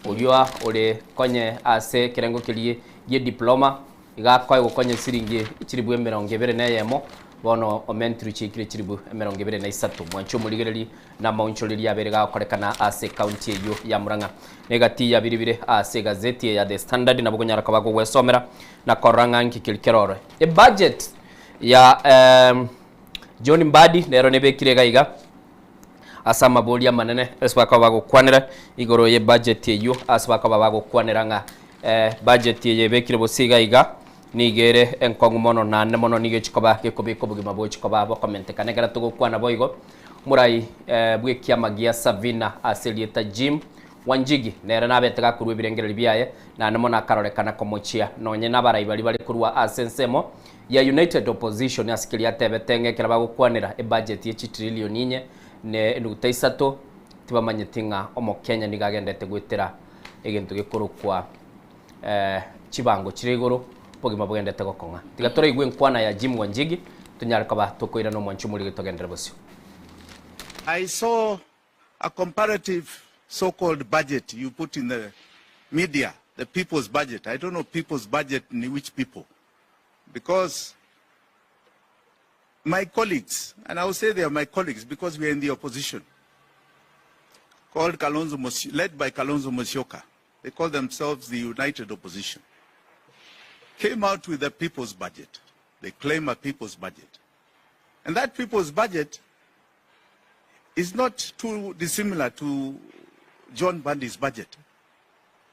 Oria ore konye ase ekerengo keria gie diploma iga akoe gokonya esiringi chilifu emerongo ebere na eyemo bono omentirwe chiaikire chilifu emerongo ebere na isato. Mwanche omorigereri na amaonchoreria abere gagokorekana ase ecounty eyio ya Murang'a. Na egati ya biribire ase egazeti eye ya The Standard nabo okonyara koba kogwesomera na korora ng'a nki keri kerore. Ebudget ya John Mbadi nero nebekire iga iga ase amabori amanene ase bakoba bagokwanera igoro ye budget eyio ase bakoba bagokwanera ng'a budget eye ebekire bosa iga iga nigo ere enkong'u mono naende mono nigo echikoba gekobeka obogima bochikoba bokomentekana ekero togokwana boigo Morai bw'ekiama gia Savina ase erieta Jim Wanjigi nere nabete gakorua ebirengererio biaye, naende mono akarorekana komochia nonye nabarai baria bare korwa ase ensemo ya United Opposition ase keria atebete ng'a ekero bagokwanera ebudget ye chitrillion inye ne enuguta isato tibamanyeti ng'a omokenya nigo agendete goetera egento gekorokwa chibango chire igoro obogima bogendete gokong'a. Tiga toraigwe enkwana ya Jim Wanjigi tonyare koba tokoirana omwanchi omorige togenderere bosio. I saw a comparative so-called budget you put in the media, the people's budget. I don't know people's budget in which people. Because my colleagues, and I will say they are my colleagues because we are in the opposition, called Kalonzo Musyoka, led by Kalonzo Musyoka, they call themselves the United Opposition, came out with a people's budget. They claim a people's budget. And that people's budget is not too dissimilar to John Bundy's budget.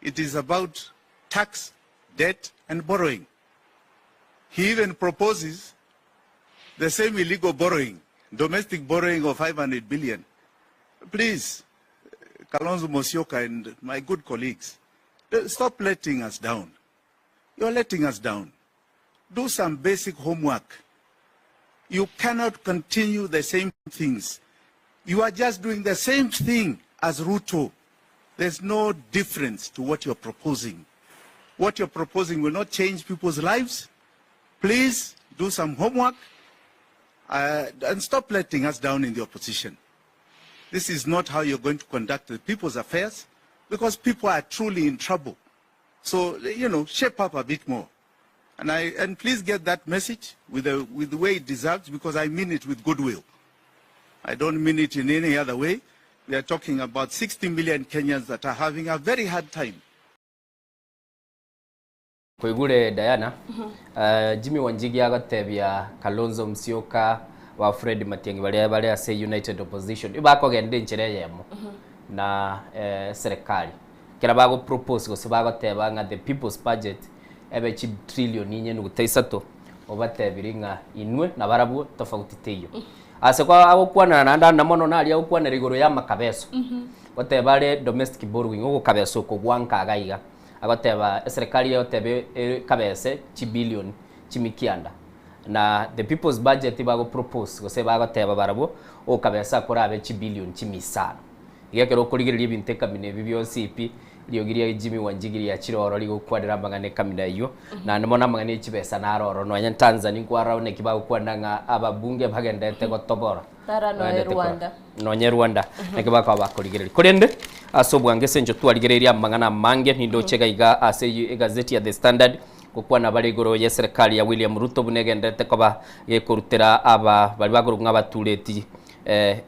It is about tax, debt, and borrowing. He even proposes the same illegal borrowing, domestic borrowing of 500 billion. Please, Kalonzo Musyoka and my good colleagues, stop letting us down. You're letting us down. Do some basic homework. You cannot continue the same things. You are just doing the same thing as Ruto. There's no difference to what you're proposing. What you're proposing will not change people's lives. Please do some homework and stop letting us down in the opposition. This is not how you're going to conduct the people's affairs because people are truly in trouble. So, you know, shape up a bit more. And, I, and please get that message with the, with the way it deserves because I mean it with goodwill. I don't mean it in any other way. We are talking about 60 million Kenyans that are having a very hard time. Koigure Diana, uh, Jimmy Wanjigi agotebia Kalonzo Musyoka ba Fred Matiang'i baria bare ase United Opposition ibakogenda enchera eyemo na eh, serikali kera bago propose gose bagoteba ng'a the people's budget ebe chitrillion inye nuguta isato obatebirie ng'a inwe na barabwo tofauti teiyo ase kwa agokwanana naende ande mono naria agokwanera igoro ya amakabeso goteba are domestic borrowing ogokabesa oko gwanka iga iga Agoteba eserekari egoteba ekabese chibillion chimikianda na the people's budget bago propose gose bagoteba barabwo okabesa korabe chibillion chimisano. Iga ekero okorigereria ebinto ekamina ebi bionsi pi riogi ria Jimmy Wanjigi riachire ororo rigokwanera amang'ana ekamina eyio naende mono amang'ana ya chibesa naro ororo nonya Tanzania nkwarora buna eki bagokwana ng'a ababunge bagenderete gotobora Tara noe bagenderete kora Rwanda. Nonye Rwanda naki bakaba bakorigereria. Korende ase obwango ase enchera twarigereirie amang'ana amange nindoche iga iga ase egazeti ya The Standard gokwana bare igoro y'eserekari ya William Ruto buna egendererete koba gekorutera aba baria bakorokwa ng'a abatureti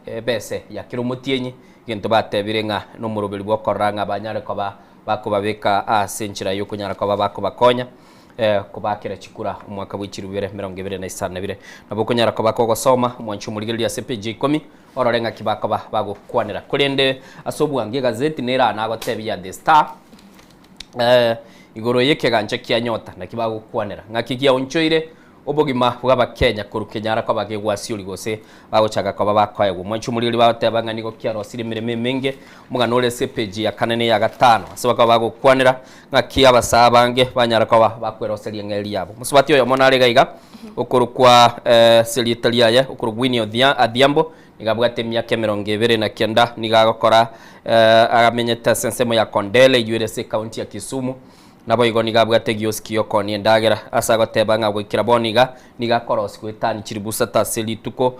ebese ya kera omotienyi egento batebire ng'a nomoroberi bw'okorora ng'a banyare koba bakobabeka ase enchera y'okonyara koba bakobakonya. Kobaakera chikura omwaka bwe chilifu ibere emerongo ebere na isano na ibere. Nabo okonyara koba kogosoma omwancho omorigereria ase epeji ya ikomi, orore ng'aki bakoba bagokwanera. Korende ase obwango egazeti nere aa nagotebia ya The Star, igoro y'ekegancha kia Nyota naki bagokwanera, ng'aki giaonchoire Obogima bw'Abakenya korwa kenyara koba gegwasiori gose bagochaka koba bakoegwa. Omwanchi omorigereria bagoteba ng'a nigo kiarosirie emeremo emenge, omogano ore ase epeji ya kane na eya gatano ase bakaba bagokwanera ng'aki abasaa abange banyara koba bakweroseria eng'eria yabo. Mosubati oyomo nare iga iga okorokwa ase erieta riaye okorokwa Winnie Odhiambo nigo abwate emiaka emerongo ebere na kenda nigo agokora amenyete ase ensemo ya Kondele eywo ere ase ekaunti ya Kisumu. Naboigo nigo abwate egiosi ki'okoonia endagera, ase agoteba ng'a goikera bono iga nigo akorosigwa etani chilifu isato ase rituko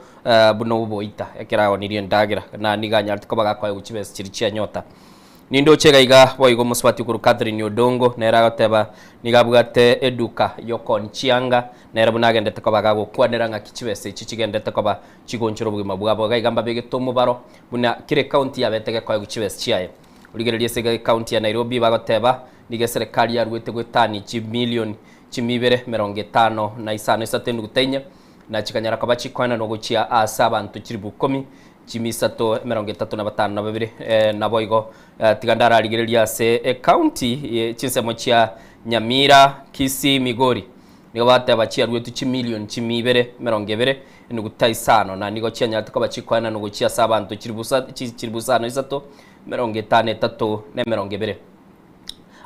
buna oboita ekero aonirie endagera, na nigo anyarete koba gakoegwa chibesa chiria chianyota. Nindoche iga iga boigo omosubati okorwa Catherine Odongo nere agoteba nigo abwate eduka y'okoonia chianga, nere buna agendete koba gagokwanera ng'aki chibesa echi chigendete koba chigonchora obogima bwabo. Iga iga mbabegete omobaro buna kera ecounty yabete gekoegwa chibesa chiaye. Origererie ase ecounty ya Nairobi bagoteba nigo eserekari yaruete goetania chimilion chimia ibere 55 isato enuguta inye na chikanyara koba chikoenanwa gochia ase abanto chilifu ikomi chimia isato 35 naboigo tiga ndararigereria ase ecounty ye chinsemo chia Nyamira, Kisii, Migori nigo bagoteba chiaruetwe chimilion chimia ibere 20 enuguta isano na nigo chianyarete koba chikoenanwa gochia ase abanto chilifu isano isato 53 na 20.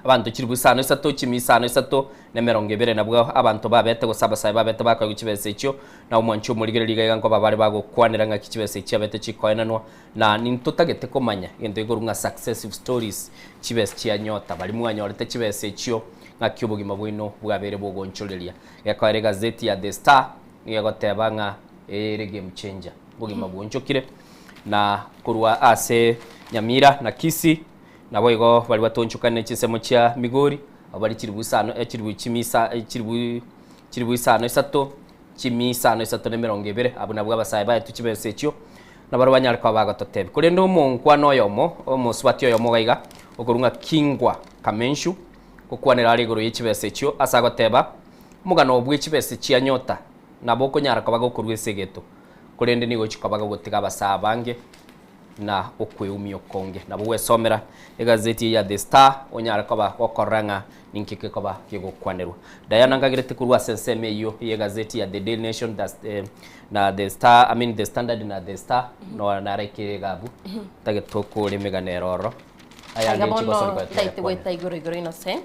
Abanto chilifu isano isato, chimia isano isato, na 20 nabwo abanto babete gose abasae babete bakoegwa chibesa echio, na omwanchi omorigereria iga iga nkoba bare bagokwanera ng'aki chibesa echi chiabete chikoenanwa, na nintotagete komanya egento gekorwa ng'a successive stories, chibesa chianyota, baria mwanyorete chibesa echio ng'aki obogima bwaino bwabeire bogonchoreria. Gekoera egazeti ya The Star nigo egoteba ng'a ere game changer, obogima bwonchokire. Na korwa ase Nyamira na Kisii, naboigo baria batonchokanire chinsemo chia Migori, abwo bare chilifu isano eh, chilifu chimia isa eh, chilifu chilifu isano isato, chimia isano isato na 20, abwo nabwo abasae baetwe chibesa echio, nabarabwo banyare koba bagototebia. Korende omonkwana oyomo, omosubati oyomo iga iga, okorwa ng'a Kingwa Kamenshu, gokwanera are igoro ye chibesa echio, ase agoteba, omogano bwe chibesa chia Nyota nabo okonyara koba gokorwa ase egeto. korende nigo chikoba gogotiga abasaa abange na okweumia okonge. Nabo gwesomera egazeti eye ya The Star onyare koba gokorora ng'a ninki kekoba kegokwanerwa. Diana nkagerete korwa ase ensemo eyio y'egazeti ya The Daily Nation na The Star, I mean The Standard na The Star, no narekire iga abwo, ntagete tokore emegano ere ororo. Aiga bono ntaete goeta igoro igoro Innocent.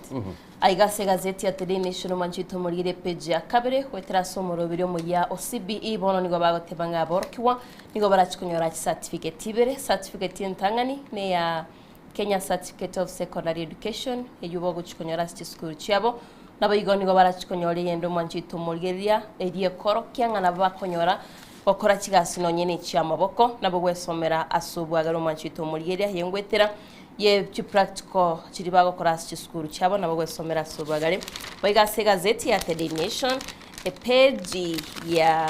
Aiga ase egazeti ya Today Nation omwanchete omorire epeji ya kabere goetera ase omoroberi omoyia o CBE bono nigo bagoteba ng'a aborokigwa nigo barachi konyora chicertificate ibere. Certificate entang'ani neya Kenya Certificate of Secondary Education eyio bogochi konyora ase chisukuru chiabo. Naboigo nigo barachi konyora eyende omwanchete omorigereria eria ekorokia ng'a nabo bakonyora gokora chigasi nonye ne echiamaboko nabo gwesomera ase obwagare omwanchete omorigereria eye ngoetera ye chipractical chiria bagokora ase chisukuru chiabo nabo gwesomera ase obwagare. Boigo ase egazeti ya The Daily Nation epeji ya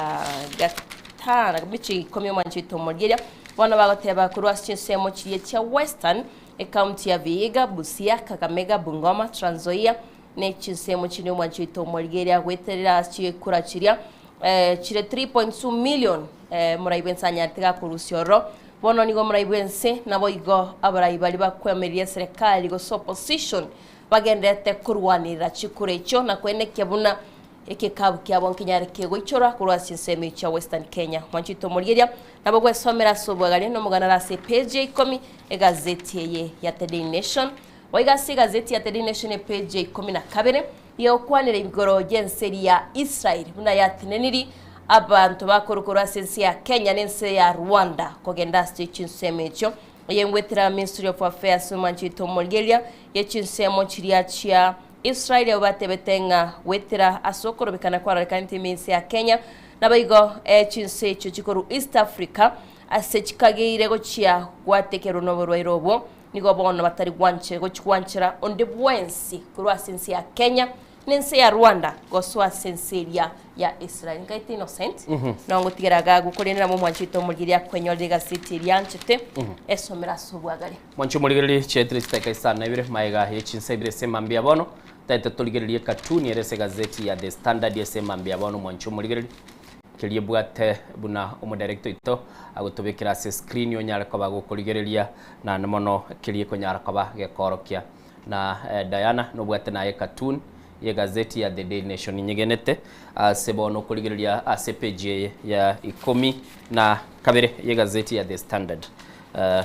gatano emichi ikomi omwanchete omorigereria bono bagoteba korwa ase chinsemo chiria chia Western ecounty ya Vihiga, Busia, Kakamega, Bungoma, Trans Nzoia ne chinsemo chinde omwanchete omorigereria goeterera ase chikura chiria chire 3.2 million morai bwense anyarete gakorusia ororo. Bono nigo morai bwense naboigo abarai baria bakwemereria eserekari gose opposition bagendererete korwanerera chikura echio na koenekia buna ekekabu kiabo nkenyare kegoichora korwa ase chinsemo echio chia Western Kenya. Mwanchete omorigeria nabo gwesomera ase obwagaria nomogano are ase epage ya ikomi egazeti eye ya The Daily Nation. Boigo ase egazeti ya The Daily Nation epage ya 12 Yegokwanera igoro y'ense eria ya Israel buna yateneniri abanto bakorwa korwa ase ense ya Kenya na ense ya Rwanda kogenda ase chinsemo echio. Eye ngwetera Ministry of Affairs omwanchete omorigereria ye chinsemo chiria chia Israel abwo batebete ng'a gwetera ase okorobekana kwarorekanete ime ense ya Kenya naboigo chinse echio chikorwa East Africa ase chikageire gochia gwatekerwa noborwaire obwo. Nigo bono batari gwanche gochi gwanchera onde bwensi korwa ase ense ya Kenya na ense ya Rwanda gosoa ase ense eria ya Israel. Nkaete Innocent, nongotigera agagu korende nabo omwanchete omorigereria akwenyorera egaseti eria anchete esomere ase obwagare. Mwanche omorigereria chiaetire chidakika isano na ibere magega ye chinsa ibere ase emambia bono taete torigererie ekatuni ere ase egazeti ya The Standard ase emambia bono mwanche omorigereria Keria ebwate buna omodirector oito agotobekera ase screen onyare koba gokorigereria naende mono keria ekonyara koba gekoorokia. Na Diana nobwate naye cartoon ye gazeti ya The Daily Nation nyegenete ase bono okorigereria ase page eye ya 12 ye gazeti ya The Standard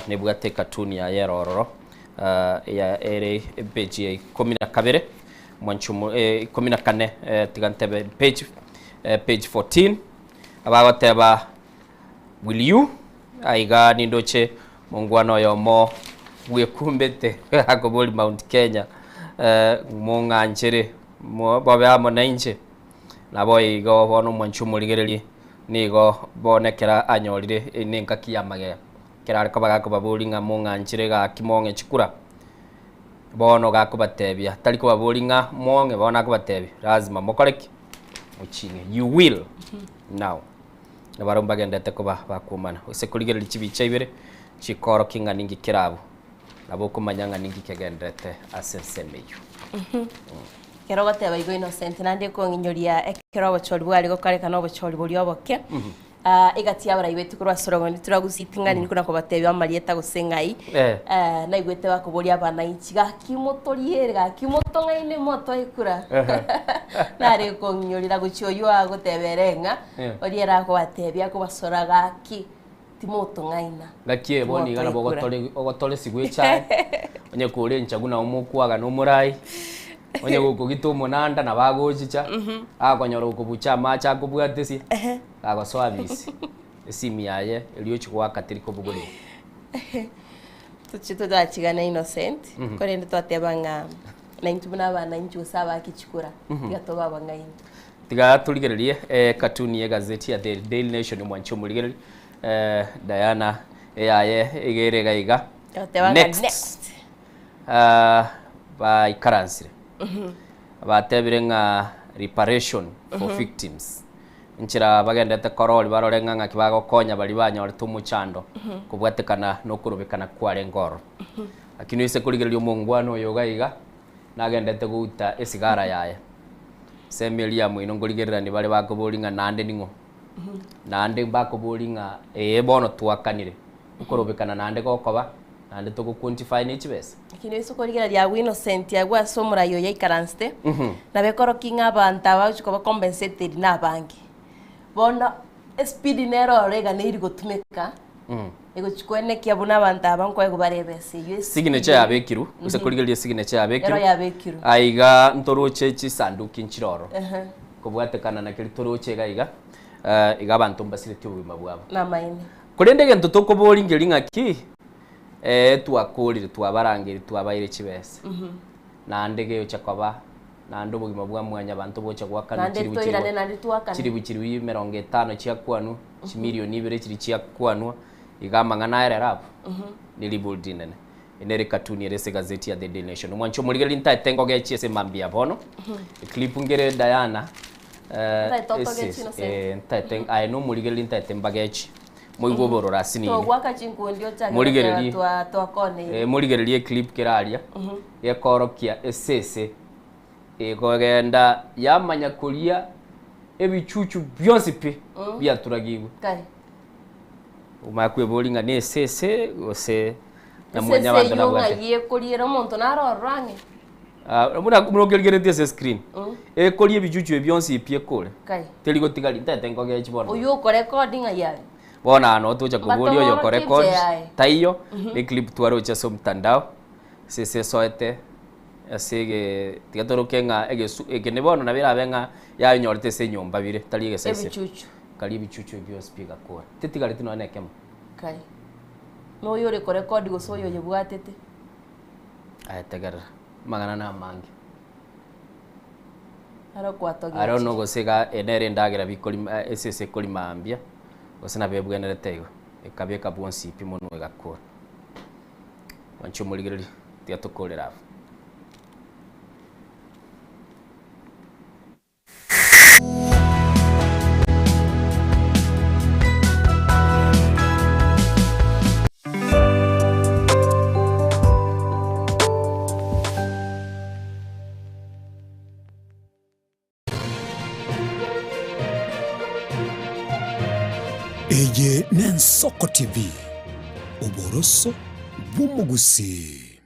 nebwate cartoon yaye ere ororo ya ere page ya 12 mwanchumo 14 tiga ntebe page page 14 abagoteba will you aiga nindoche mongwana oyomo bwekumbete akobori Mount Kenya. Eh, mong'anchere mo- bobe amo nainche. Naboigo bono omwanchi omorigererie nigo bono ekero anyorire eye nengaki y'amagega. Ekero are koba gakobaboria ng'a mong'anchire gaki mong'e chikura, bono gakobatebia, tari kobaboria ng'a mong'e, bono akobatebia lazima mokore ki? Moching'e, you will now. Nabarabwo mbagenderete koba bakwomana. Gose korigereria chibicha ibere chikorokia ng'a ninki kere abwo, nabo okomanya ng'a ninki kegendererete ase ensemo eyio. Ekero ogoteba igo Innocent, naende ekong'inyoria ekero obochori bware gokorekana obochori boria oboke, ah, egati y'abarai baito korwa ase orogongo titwagusii ting'ani kona kobatebia amarieta gose ng'ai, Eh. eh, naigwete bakoboria abananchi gaki motoriere gaki motong'aine motoe kura. Nare kong'inyorera gochia oyio agoteba ere ng'a, Eh. oria ere akobatebia akobasora gaki timotong'aina. Gaki ebo niga nabo Timotoe kura. ogotore ogotoresigwa echae, onye kore enchagu nabo mokwagana omorai, onye gokogita omonanda nabo agochicha, agakonyora okobucha amache akobwatesie, agosoa bisi, esimi yaye erio ochia goaka teri kobogoria. Tochie totachigana Innocent, Mhm. korende twateba ng'a naintwe buna abananchi gose abake chikura, Mhm. tiga tobe abang'aini. Tiga torigererie ecartoon ye egazeti ya The Daily Nation omwanchi omorigereria eh, Diana eyaye iga ere iga iga. Egoteba ng'a Next. next. Ah, baikaransire Mhm. batebire ng'a reparation for Mhm. victims enchera bagendete korori barore ng'a ng'aki bagokonya baria banyorete omochando Mhm. kobwatekana na okorobekana kwarenge ororo. Mhm. Lakini oise korigereria omongwana oyo iga iga nagendete gouta esigara yaye ase emeri ya moino nkorigererania bare bakoboria ng'a naende ning'o naende mbakoboria ng'a ee bono twakanire okorobekana naende gokoba naende togo quantify ne chibesa. Lakini oise korigereria agwo Innocent agwo ase omorai oyo aikaransete, Mhm. nabo ekorokia ng'a abanto aba bagochia koba compensated na abange. Bono espeed nere ororo eganeiri gotumeka, egochia koenekia buna abanto aba nkoegwa bare ebesa eywo espeed Signature yabekirwe, gose korigereria signature yabekirwe. Ero yabekirwe. Aiga ntoroche chisanduki nchire ororo. Ehe. Kobwatekana na keria toroche iga iga, eh, iga abanto mbasiretie obogima bwabo. Namaene. Korende egento tokoboria nkeri ng'aki, eh, twakorire twabarangeiri twabaire chibesa. Naende geocha koba, naende obogima bwa mwanyabanto bocha goakanwa Naende chiribu toirane chiribu naende twakane. chiribu chiribu emerongo etano chiakwanwa, chimilioni ibere chiria chiakwanwa, iga amang'ana aerere abwo, ne ribori rinene. Eye nere cartoon ere ase egazeti ya The Daily Nation. Omwancho omorigereria ntaete ngogechie ase mambia bono, eclip nkere Diana, eh, Ntaete ese otogechi ese, Innocent. eh, ntaete aye nomorigereria ntaete mbagechie, moigwe obororo ase nini. Togwaka chinkundi ochake Morigererie. goteba twa twakoneire. Eh, morigererie eclip kere aria, gekorokia esese ekogenda yamanya koria ebichuchu bionsi pi biaturagigwe. Kai. Omanye kweboria ng'a nesese gose na Esese mwanyabanto eyio nabwate. ng'ai ekoriera omonto naro ororo ang'e? Ah, buna buna okerigeretie ase escreen, Mm. ekoria ebichuchu ebi bionsi pi ekore. Kai. Teri gotigari, ntaete nkogechi bono. Oyio okorekodi ng'ai are? Bono aa noo tocha koboria oyo Mbatomoro okorekodi, clips yaye. taiyo, Mhm. ne clip twaroche ase omtandao, esese esoete ase ege tiga toroke ng'a egesu eke ne bono nabo erabe ng'a yanyorete ase enyomba bire, tari egesaisero. Ebichuchu. Karia ebichuchu ebi bionsi pi egakora. Tetigareti nonya na ekemo. Kai. Noyo ore korekodi gose oyo oyebwatete? Aye tegerera, amang'ana namange. Aro kwatogechire. I don't know gose iga eye nere endagera bikorima esese ekorima mambia, gose nabo ebwenerete igo, ekabeka bwonsi pi monwe egakora. Mwanche omorigereria, tiga tokorere abwo. Eye n'Ensoko TV, oboroso bw'omogusii.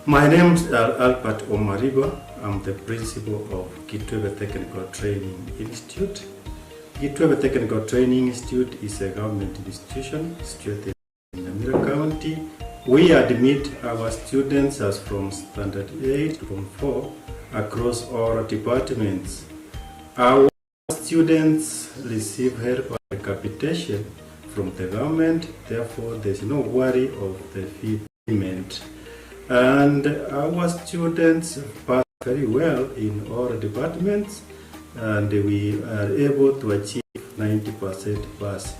My name is Albert Omariba. I'm the principal of Kitwebe Technical Training Institute. Kitwebe Technical Training Institute is a government institution situated in Nyamira County. We admit our students as from standard 8 to form 4 across all departments. Our students receive help and capitation from the government, therefore there's no worry of the fee payment. And our students pass very well in all departments and we are able to achieve 90% pass.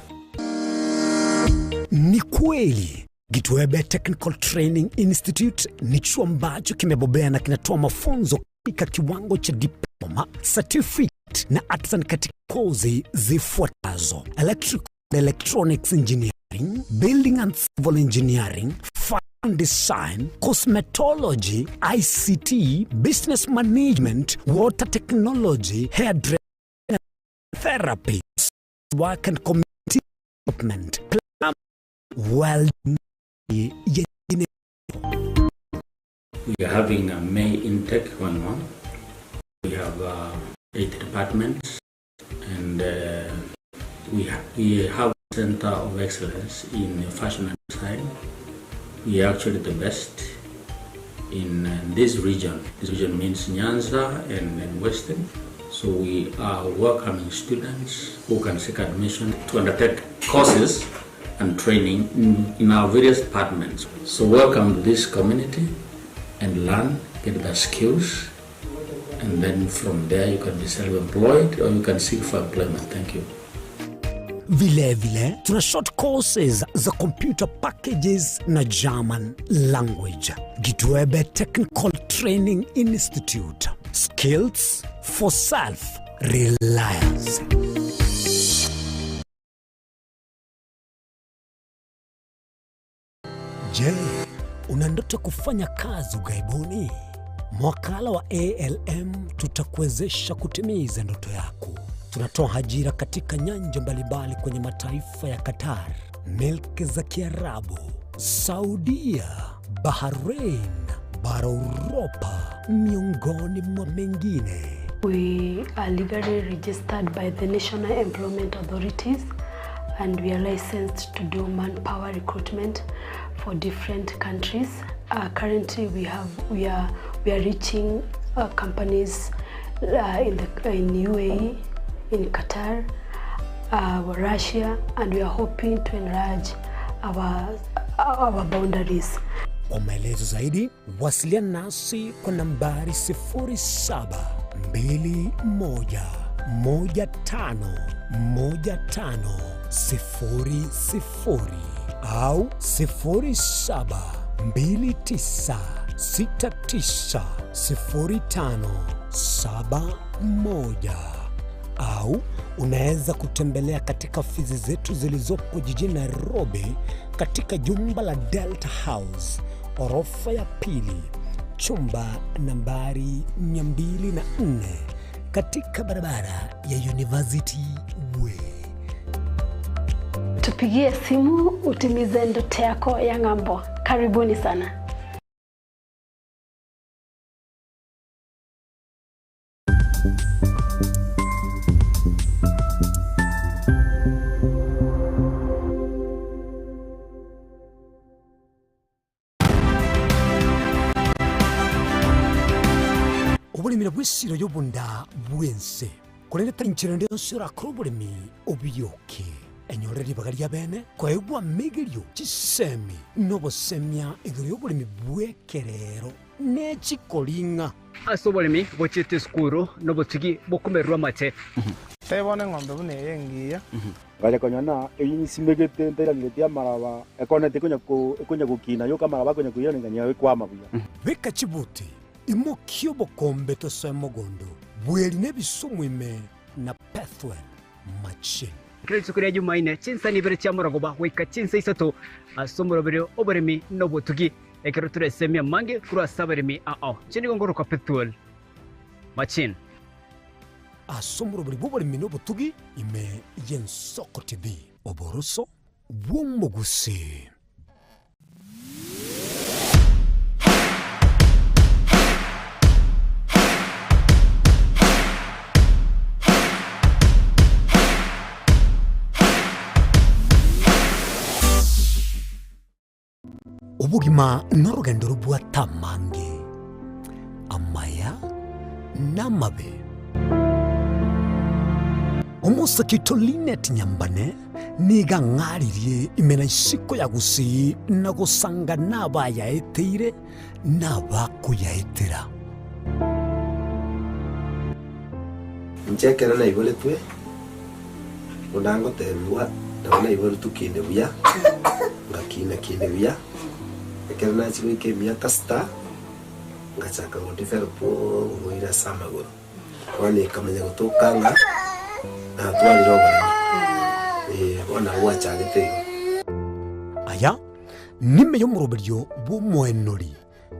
Ni kweli Gitwebe Technical Training Institute ni chuo ambacho kimebobea na kinatoa mafunzo katika kiwango cha diploma, certificate na artisan katika kozi zifuatazo: electrical and electronics engineering, building and civil engineering, fashion design, cosmetology, ICT, business management, water technology, hairdressing and therapy, work and community development, plumbing, welding, yengine. We are having a May intake going on. We have 8 departments, and we have a center of excellence in fashion and design. We are actually the best in this region. This region means Nyanza and Western. So we are welcoming students who can seek admission to undertake courses and training in our various departments. So welcome to this community and learn, get the skills, and then from there you can be self-employed or you can seek for employment. Thank you. Vile vile tuna short courses za computer packages na German language. Gitwebe Technical Training Institute. Skills for self-reliance. Je, una ndoto kufanya kazi ughaibuni? Mwakala wa ALM tutakuwezesha kutimiza ndoto yako. Tunatoa ajira katika nyanja mbalimbali kwenye mataifa ya Qatar, milki za Kiarabu, Saudia, Bahrain, bara Uropa, miongoni mwa mengine. We are legally registered by the National Employment Authorities and we are licensed to do manpower recruitment for different countries. Currently we are reaching companies in UAE, in Qatar, Russia, and we are hoping to enlarge our boundaries. Kwa maelezo zaidi wasiliana nasi kwa nambari sifuri saba mbili moja moja tano moja tano sifuri sifuri au sifuri saba mbili tisa sita tisa sifuri tano saba moja au unaweza kutembelea katika ofisi zetu zilizopo jijini Nairobi katika jumba la Delta House orofa ya pili chumba nambari 204 katika barabara ya University Way. Tupigie simu utimize ndoto yako ya ng'ambo. Karibuni sana. Oboremi na bw'esiro y'obonda bw'ense, korende tari nchera ende yonsi orakore oboremi obioke. Enyore ribaga ria bene, koegwa amegerio, chisemi, na obosemia igoro y'oboremi bw'ekerero ne chikoring'a. Ase oboremi bochiete esukuru na obotugi bokomererwa amache. Tebone eng'ombe buna eye engiya. Ngacha konyona eyinsimegete ntairaneretie amaraba ekonete ekonya ko ekonya gokina yoka amaraba akonya koiranengania ekwama buya. Beka chibuti imokia obokombe tosoe mogondo bweri na ebisumu ime na Pethuel Machine. Kera rituko ria Jumaine chinsa nibere chia morogoba goika chinsa isato ase omorobere oboremi na obotugi ekero toresemia mange korwa ase abaremi ao. Inche nigo ngoroka Pethuel Machine. Ase omoroberi bw'oboremi na obotugi ime y'Ensoko TV, oboroso bw'omogusii. Obogima norogendo robwate amange, amaya na amabe. Omosake oito Linet Nyambane Nigo ang'aririe ime na isiko ya gusii na gosanga nabayaeteire na abakoyaetera. Inche ekero naiboretwe, buna ngotebigwa, nabo naiboretwe kinde buya, ngakina kinde buya, ekero nachia goika emiaka sita, ngachaka godevelop oborwaire ase amagoro. Bono ekamanya gotoka ng'a natwarire oboremo, eh, bono nabo gwachagete igo. Aya nime y'omoroberio bw'omoenori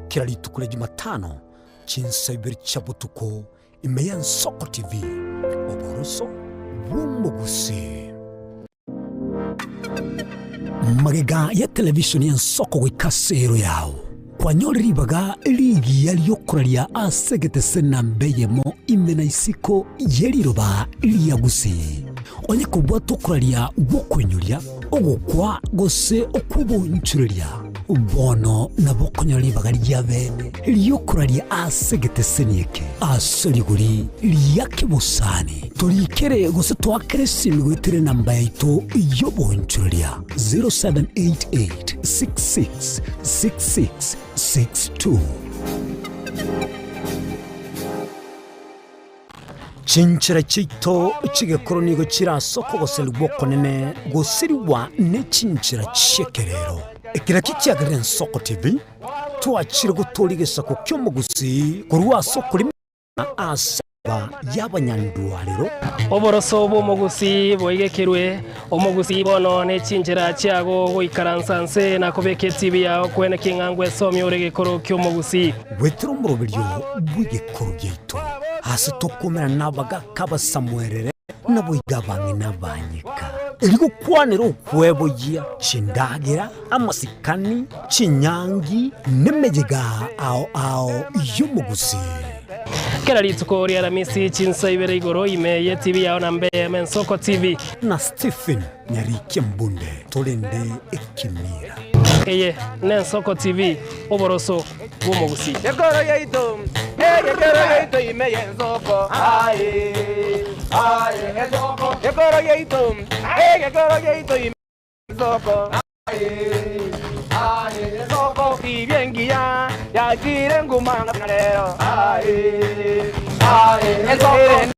kera rituko ria Jumatano chinsa ibere chia botuko ime y'Ensoko TV, oboroso bw'omogusii. Magega ya televishoni y'Ensoko goika ase ero yao, kwanyore ribaga rigiya ri'okoraria ase egetese namba eyemo ime na isiko ye riroba ria Gusii. Onye kobwate okoraria gw'okoinyoria, ogokwa gose okw'oboonchoreria, bono nabo okonyora ribaga ria bene ri'okoraria ase egeteseni eke ase rigori ria kebosani. Torikere gose toakere esimi goetera enamba yaito y'oboonchoreria 0788 66 66 62. Chinchera chiaito chi'egekoro nigo chire ase okogoserigwa okonene gosirigwa ne chinchera chi'ekerero. Eki nakio kiagerire Ensoko TV twachire gotooria egesaku ki'omogusii korwa ase okorima ase aba y'abanyandwarero. Oboroso bw'omogusii boigekirwe, omogusii bono ne chinchera chiago goikaransa nse na kobeka etibi yao kwene king'a ngwesomia ore egekoro ki'omogusii. Goetera omoroberio bw'egekoro giaito, ase tokomerana nabagaaka abasamuerere, naboigo abang'ina abanyeka, erio gokwanera okweboyia chindagera, amasikani, chinyangi, nemeyega ao ao y'omogusii. Kera rituko ri'Aramisi chinsa ibere igoro ime y'etibi yao na mbe Mensoko TV. Na Stephen Nyarikia Mbunde torende ekemira. Eye n'Ensoko TV, oboroso bw'omogusii. Gekoro yaito, egekoro yaito ime y'ensoko, aye, aye, ensoko. Gekoro yaito, egekoro yaito ime y'ensoko, aye, aye, ensoko. Tibia engiya yachire nguma na rero, aye, aye, ensoko.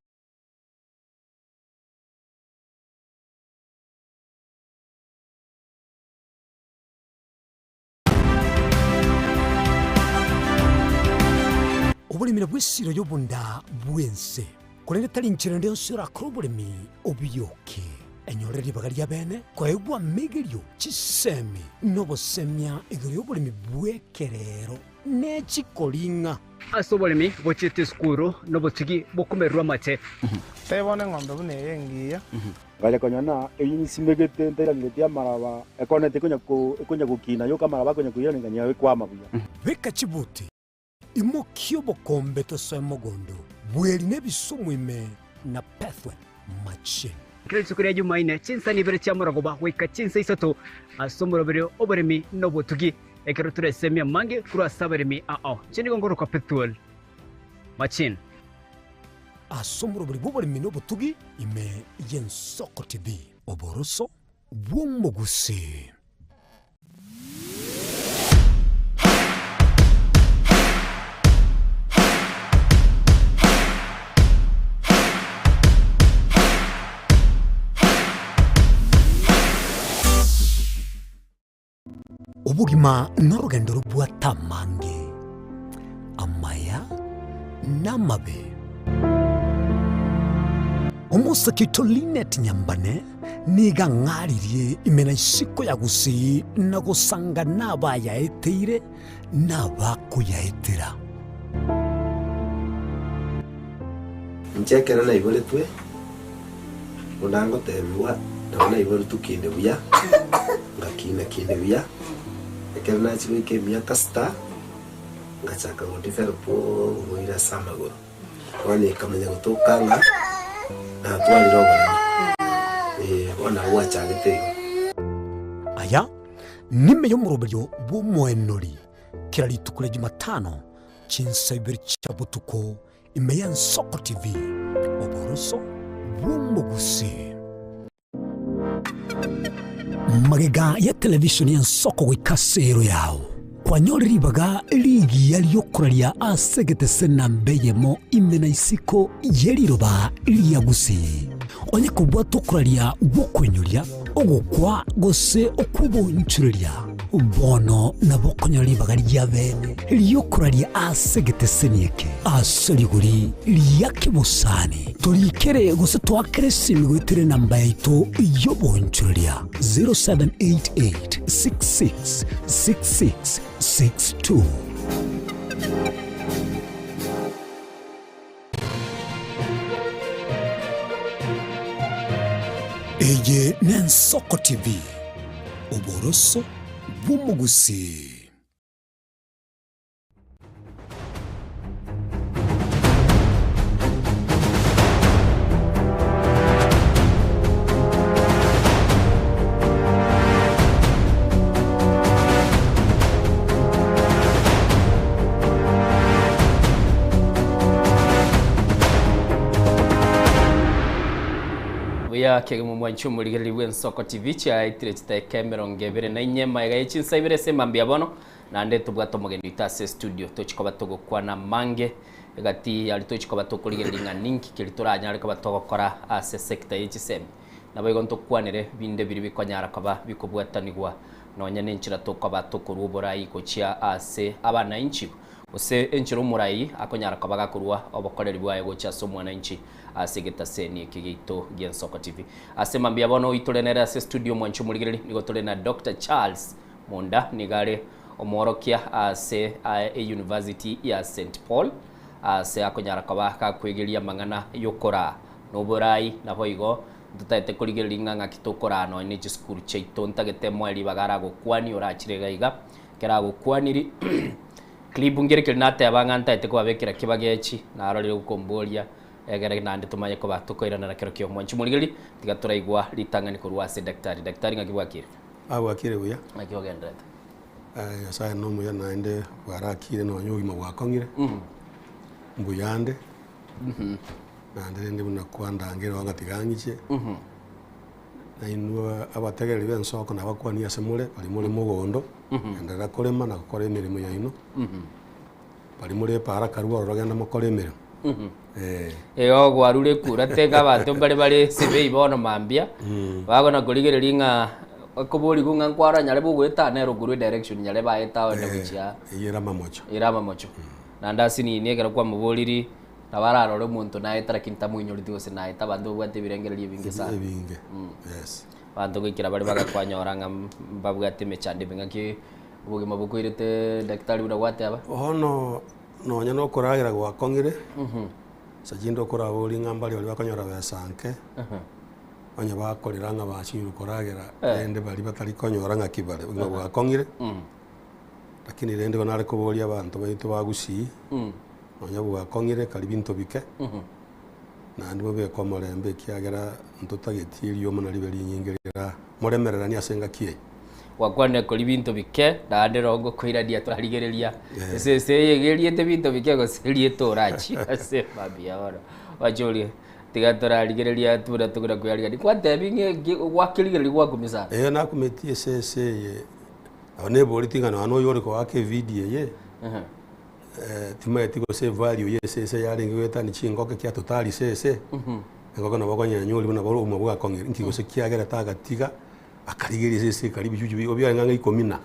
Oboremi nabwo esiro y'obonda bw'ense, korende tari inchera ende yonsi orakore oboremi obiyoke. Enyore ribaga ria bene koegwa amegerio, chisemi, na obosemia igoro y'oboremi bw'ekerero ne chikoring'a. Ase oboremi bochiete esukuru nobotugi bokomererwa amate. Tebona eng'ombe buna eye engiya. Ngacha konyora ng'a eyio nsimegete ntairangeretie amaraba, ekoneti ekonya ko ekonya gokina yoka amaraba akonya koiraneria ng'a ekwama buya. Beka chibuti, imokia obokombe tosoe mogondo, bweri na ebisumu ime na Pethuel machine. Kera rituko ria Jumaine, chinsani ibere chia morogoba goika chinsa isato ase omoroberio oboremi na obotugi, ekero toresemie amange korwa ase abaremi ao. Inche nigo nkorokwa Pethuel Machine. Ase omorobori bw'oboremi na obotugi ime y'Ensoko TV. Oboroso bw'omogusii. Obogima norogendo robwate amange, amaya na amabe. Omosake oito Linet Nyambane nigo ang'aririe ime na isiko ya Gusii na gosanga nabayaeteire na abakoyaetera. Inche ekero naiboretwe, buna ngotebigwa, nabo naiboretwe kinde buya, ngakina kinde buya, ekero nachia goika emiaka sita, ngachaka go develop oborwaire ase amagoro. Bono ekamanya gotoka ng'a natwarire oboremo, eh, bono nabo gwachagete igo. Aya nime y'omoroberio bw'omoenori kera rituko ria Jumatano chinsa ibere chia botuko ime y'Ensoko TV, oboroso bw'omogusii. Magega ya televishoni y'ensoko goika ase ero yao, kwanyore ribaga rigiya ri'okoraria ase egetese namba eyemo ime na isiko ye riroba ria Gusii. Onye kobwata okoraria gw'okoinyoria, ogokwa, gose okw'obonchureria, bono nabo okonyora ribaga ri'abeene ri'okoraria ase egeteseni eke ase rigori ria kebosani. Torikere gose toakere esimi goetera enamba yaito y'obonchoreria 0788 66 66 62. Eye n'Ensoko TV, oboroso bw'omogusii. Buya kegima omwanchi omorigereria bw'Ensoko TV chiaetire chidakika emerongo ebere na inye magega ye chinsa ibere ase emambia bono Naende tobwate omogeni oito ase estudio, tochie koba togokwana amange egati aria tochie koba tokorigereria ng'a ninki keria toranyare koba togokora ase sector ye chisemi. Naboigo ntokwanere binde biria bikonyara koba bikobwatanigwa nonya nenchera tokoba tokorua oborai gochia ase abanainchi gose enchera omorai akonyara koba gakorua obokoreri bwaye gochia ase omwananchi ase egetaseni eke giaito gi'Ensoko TV. Ase mambia bono oitore nere ase estudio omwanchi omorigereria nigo tore na Doctor Charles Munda nigo are omworokia ase eyunivasiti ya St Paul, aase akonyara koba gakwegeria amang'ana y'okoraa na oborai, naboigo ntotaete korigereria ng'a ng'aki tokoraa nonya ne chisukuru chiaito. Ntagete moe ribaga aragokwanie orachire iga iga, ekero agokwaniri clip nkere keria nateba ng'a ntaete kobabekera kibagechi, narorire gokomboria egere naende tomanye koba tokoiranera kero kia omwanchi morigereria, tiga toraigwa ritang'ani korwa ase daktari. Daktari ng'aki bwakire? Abwakire buya. Naki ogenderete? Nyasae nomuya naende bwarakire nonya obogima bwakong'ire, mbuyande, naende rende buna kwandangera oo ng'a tiga ng'iche, nainwe abategereri b'ensoko nabakwanie ase more, baria more mogondo, enderera korema na gokora emeremo yaino, baria more epaara karue ororo genda mokore emeremo, eh. Igo gwarure ekura tega abanto mbare bare esibei bono mambia, bagona korigereria ng'a okoborigwa ng'a nkwarora nyarebe ogoeta nere okorwa edirection nyarebe aete aonde gochia Eyio ere amamocho. ere amamocho. Naende ase nini ekero kwamoboriri, nabo ararore omonto naete lakini tamoinyoreti gose naete abanto babwate ebirengererio ebinge sana. Ebinge, yes. Abanto goikera bare bagakwanyora ng'a mbabwate emechando ime ng'aki obogima bokoirete daktari buna gwateba. Bono nonya na okoragera gwakong'ire, ase chinde okoraborie ng'a mbare baria bakonyora besa nke, onye bakorera ng'a bachirwe koragera rende baria batari konyora ng'aki bare, obogima bwakong'ire. Lakini rende igo nare koboria abanto baito ba Gusii, nonya bwakong'ire kari binto bike, naende mobeke omorembe ekiagera ntotageti erioma naribe rinyinge rira moremereranie ase engaki eye. Gwakwanire kori binto bike, naende roho ngokoirania twarigereria esese eye iga eriete binto bike gose eriete orachie ase mambia bono. Obachorie tiga torarigereria buna tokona koyarigania. Gwatebi ng'a eki gwakerigereria gwakumia sana. Eeh nakumetie esese eye, nabo neboreti ng'a nonya na oyo ore koaka evidio eye, timanyeti gose evalue ya esese yarenge goetania chingoko ekiagera totari sese, engoko nabo okonyenya oria buna obogima bwakong'ire, nki gose kiagerete agatiga. Akarigereria esese ekaria ebichuchu bi obiarenge ang'e ikomi na,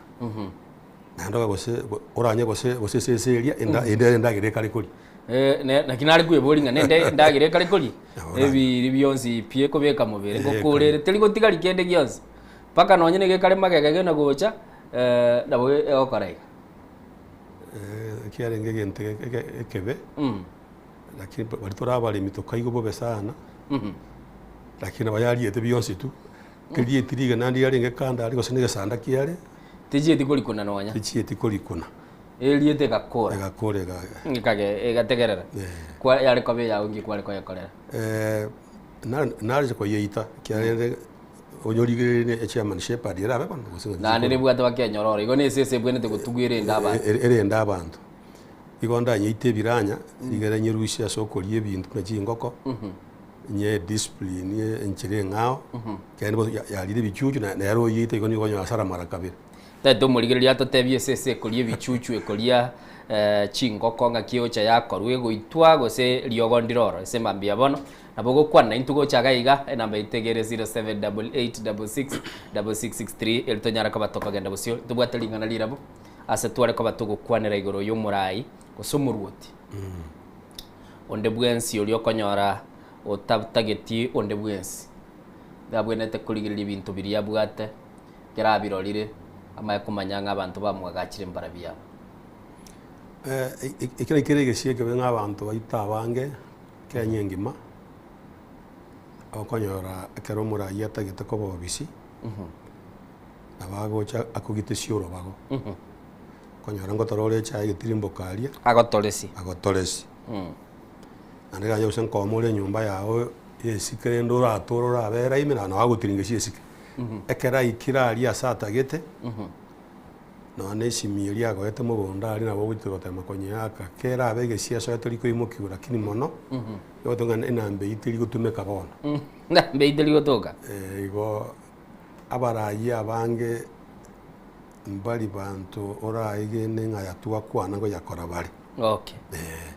naende oka gose oranye gose gose esese eria enda ende ere endagera ekare koria. Ne naki nare kweboria ng'a nende endagera ekare koria, ebiri bionsi pi ekobeka mobere, ngokorere teri gotigari kende gionsi, mpaka nonye nigo ekare magega gena gocha nabo egokora iga. Kiarenge egento eke ekebe, lakini baria tore abaremi tokaigwa bobe sana, lakini nabo yariete bionsi tu. Kerieti rigena ndiarenge kando aria gose negesanda kiare. Tichieti korikuna nonya. Tichieti korikuna. Eriete egakora. Egakora ega. Ekage egategerera. Kwa yare koba eyao nki kware koyekorera? Nareche koyeita ekiagera onyorigererie ne echairman Shepherd erabe bono gose ng'aki. Naende nebwate bakenyororo igo na esese ebwenerete gotugwa erende abanto. Erende abanto. Igo ndanyeite ebiranya, rigere nyerusie ase okoria ebinto buna chingoko. Onye ediscipline enchera eng'ao, kende bono yarire ebichuchu na nere oyeite igo nigo okonyora hasara mara kabere. Tete omorigereria atotebie esese ekoria ebichuchu ekoria chingoko ng'aki egocha yakorwa egoitwa gose riogo ndire oro ase mambia bono nabo ogokwana naintwe gocha iga iga enamba yaito egere 0788666663 eri tonyare koba tokogenda bosio tobwate ring'ana rirabo ase tware koba togokwanera igoro ya omorai gose omoruoti. Onde bwensi oria okonyora otatageti onde bwensi, nigo abwenerete korigereria ebinto biria abwate, ekero abirorire, amanye komanya ng'a abanto bamwagachire mbarabwo aba. Ekero kere egesio ekebe ng'a abanto baito abange Kenya engima, okonyora ekero omoraia atagete koba obisi, nabo agocha akogitesia orobago. Okonyora ngotora ore echae egetirimboka aria. Agotoresi. Agotoresi. Naende ekero gose nkooma ore enyomba yago ya esike rende oratore orabere ime nabo agotiringa esike. Ekero aikire aria ase atagete, nonya na esimi eria agoete mogondo aria nabo ogochia gotema konyeaka, kerabe egesiaso tori koimokiwa lakini mono, nigo ng'a enamba eyio teri gotumeka bono. Enamba eyio teri gotoka? Igo abarayia abange. Mbari banto oraegene ng'a aya twakwana ngoyakora bare. Okay.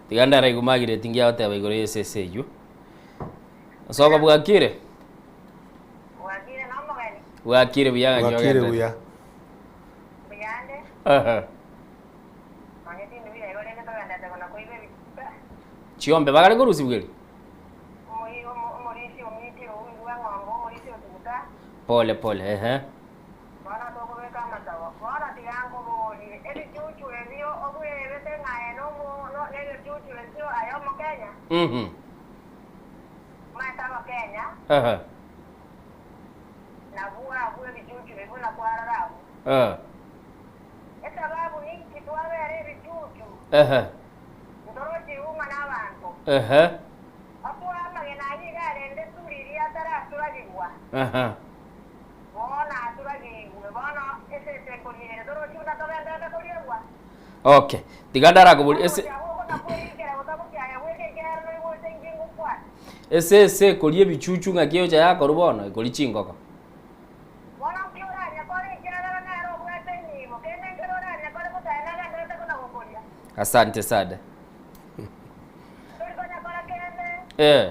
Tiga ndaraigwe Margaret ngiagoteba igoro y'esese eywo. Osoko bwakire? Bwakire na omogeni? Bwakire buya ng'aki Bwakire ogenderete? buya. Mbuyande. Ehe. Nonye tindi buya igo rende togenderete kona koiba ebituka. Chiombe bagare korusia bweri? Omoi omo omorisia omiti oigwe eng'ombe omorisia otuguta. Pole pole ehe. Bono tokobeka amasabo. Bono tiga nkoborie, ebichuchu ebio obwebete ng'a aye negechuchu ekio aye Omokenya? Omanyete Abakenya nabwo abwo ebichuchu ebio buna kwarora abwo. Esababu ninki twabera ebichuchu? Ntoroche igung'a nabanto. Okoa amagena ayio iga arende suri riria ataraturagigwa. Bono aturageigwe, bono esese ekoriere, torochi buna togenderete koriegwa? Okay. Tiga ndarakoborie ese Ogochia gokona kwerikera gotagokia aye bweka ekiagera noigwe ase inche ngokwana. Esese ekoria ebichuchu ng'aki egocha yakorwa bono ekoria chingoko. Bono nki oranyekore ekiagera nere obwate enibo, kende nkere oranyekore bosa aye nagenderete kona gokoria. Asante sada. Tori konyakora kende. Eh.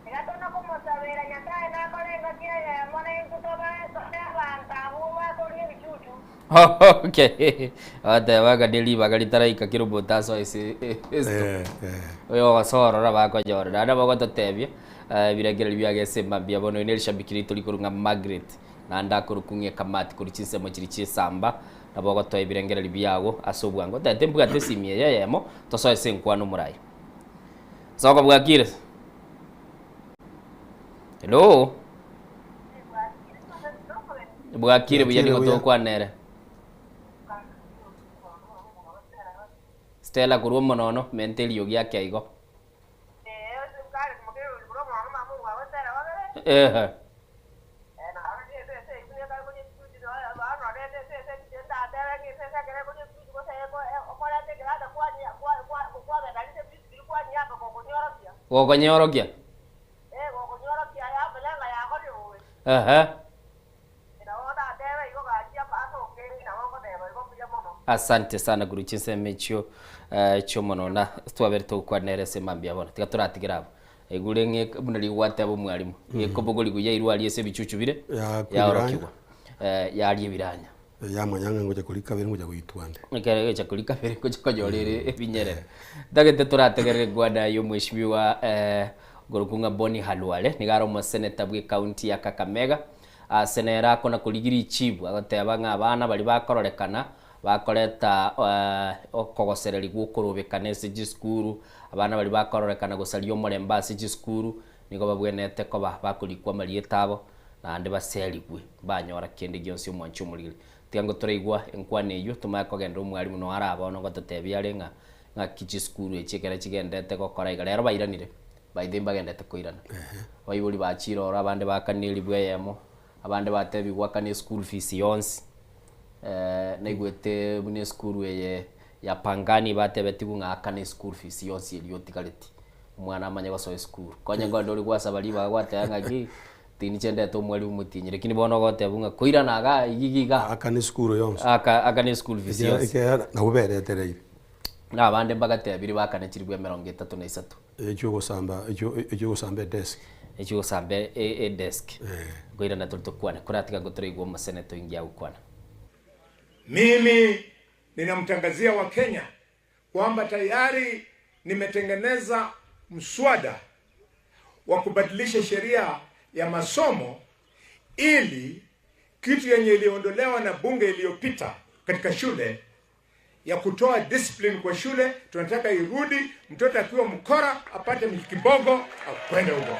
Tiga tona komosabera Nyasae nakore engaki eyemo naintwe tobe tobe abanto abwo bakoria ebichuchu. Okay. Agateba ng'a ne ribaga ritaraika kera omonto asoe ase esto. Oyo ogosoa ororo bakonyora. Naende nabo ogototebia ebirengererio biage ase mambia bono oyo ne rishabiki rito rikorwa ng'a Margaret naende akorokwa ng'a ekamati korwa chinsemo chiria chiesamba nabo ogotoa ebirengererio biago ase obwango. Otagete mbwate esimi eye eyemo tosoe ase enkwana omoraia. Soko bwakire. Hello. Bwakire buya nigo tokwana ere. Stella korwa omonono menta eriogi ake igo. Ehe. Gokonyorokia? Ehe. Asante sana guru chinsemo echio eh, chiomonona twabere togokwana ere ase mambia bono tiga toratigere abwo Aigure ng'e buna rigwateba omwalimu, gekobogori buya irwe aria ase ebichuchu bire, Yaakwa yaorokigwa, eh, yaria ebiranya. Yamanya ng'a ngocha koria kabere ngocha goitwa nde. Ekero egocha koria kabere ngocha konyora ere ebinyerere. Ntagete torategerere engwana ya omweshimiwa eh, okorokwa ng'a Boni Khalwale, nigo are omoseneta bwe ekaunti ya Kakamega, ase nere akona korigia richibu, agoteba ng'a abana baria bakororekana Bakoreta okogosereria gw'okorobekana ase chisukuru, abana baria bakororekana gosaria omorembe ase chisukuru nigo babwenerete koba bakorikwa amarieta abo, naende baserigwe, mbanyora kende gionsi omwanchi omorigeri. Tiga ngotoraigwa enkwana eyio, tomanye kogenderera omwalimu noyo arabe bono ngototebia are ng'a ng'aki chisukuru echi ekero chigenderete gokora iga. Rero bairanire, by the way mbagenderete koirana. Abaibori bachire ororo abande baakanirie elifu eyemo, abande batebigwa akane eschool fees yonsi. Naigwete buna esukuru eye ya Pangani batebetigwe ng'a akane eschool fees yonsi eria otigareti. Omwana amanye gosoa esukuru. Konya nkonde ore gwasaba ribaga gwateba ng'aki, tiniche ndete omwalimu motienyi, lakini bono ogoteba ng'a koirana igaa iga iga iga. Akane esukuru yonsi. Aka akane eschool fees Ekiagera yonsi. ekiagera nabwo beretereire. Na abande mbagatebire bakane chilifu emerongo etato na isato. Echiogosamba echio echiogosamba edesk. Echiogosamba e edesk. Nkoirana tore tokwane, koratiga ngotoraigwe omoseneto inki agokwana. Mimi ninamtangazia Wakenya kwamba tayari nimetengeneza mswada wa kubadilisha sheria ya masomo ili kitu yenye iliondolewa na bunge iliyopita katika shule ya kutoa discipline kwa shule, tunataka irudi. Mtoto akiwa mkora apate kibogo akwende huko.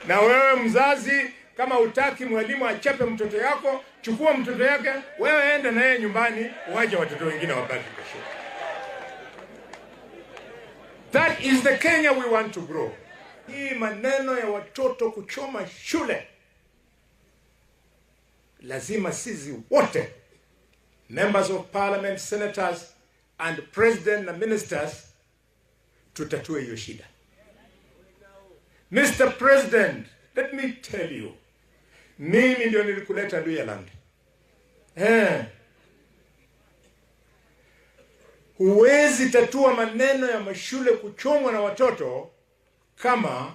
Na wewe mzazi, kama hutaki mwalimu achape mtoto yako, chukua mtoto yake wewe, enda na yeye nyumbani, waje watoto wengine wabaki kwa shule. That is the Kenya we want to grow. Hii maneno ya watoto kuchoma shule, lazima sisi wote members of parliament, senators and president na ministers tutatue hiyo shida. Mr. President, let me tell you, mimi ndio nilikuleta Luhyaland. Eh. Huwezi tatua maneno ya mashule kuchomwa na watoto kama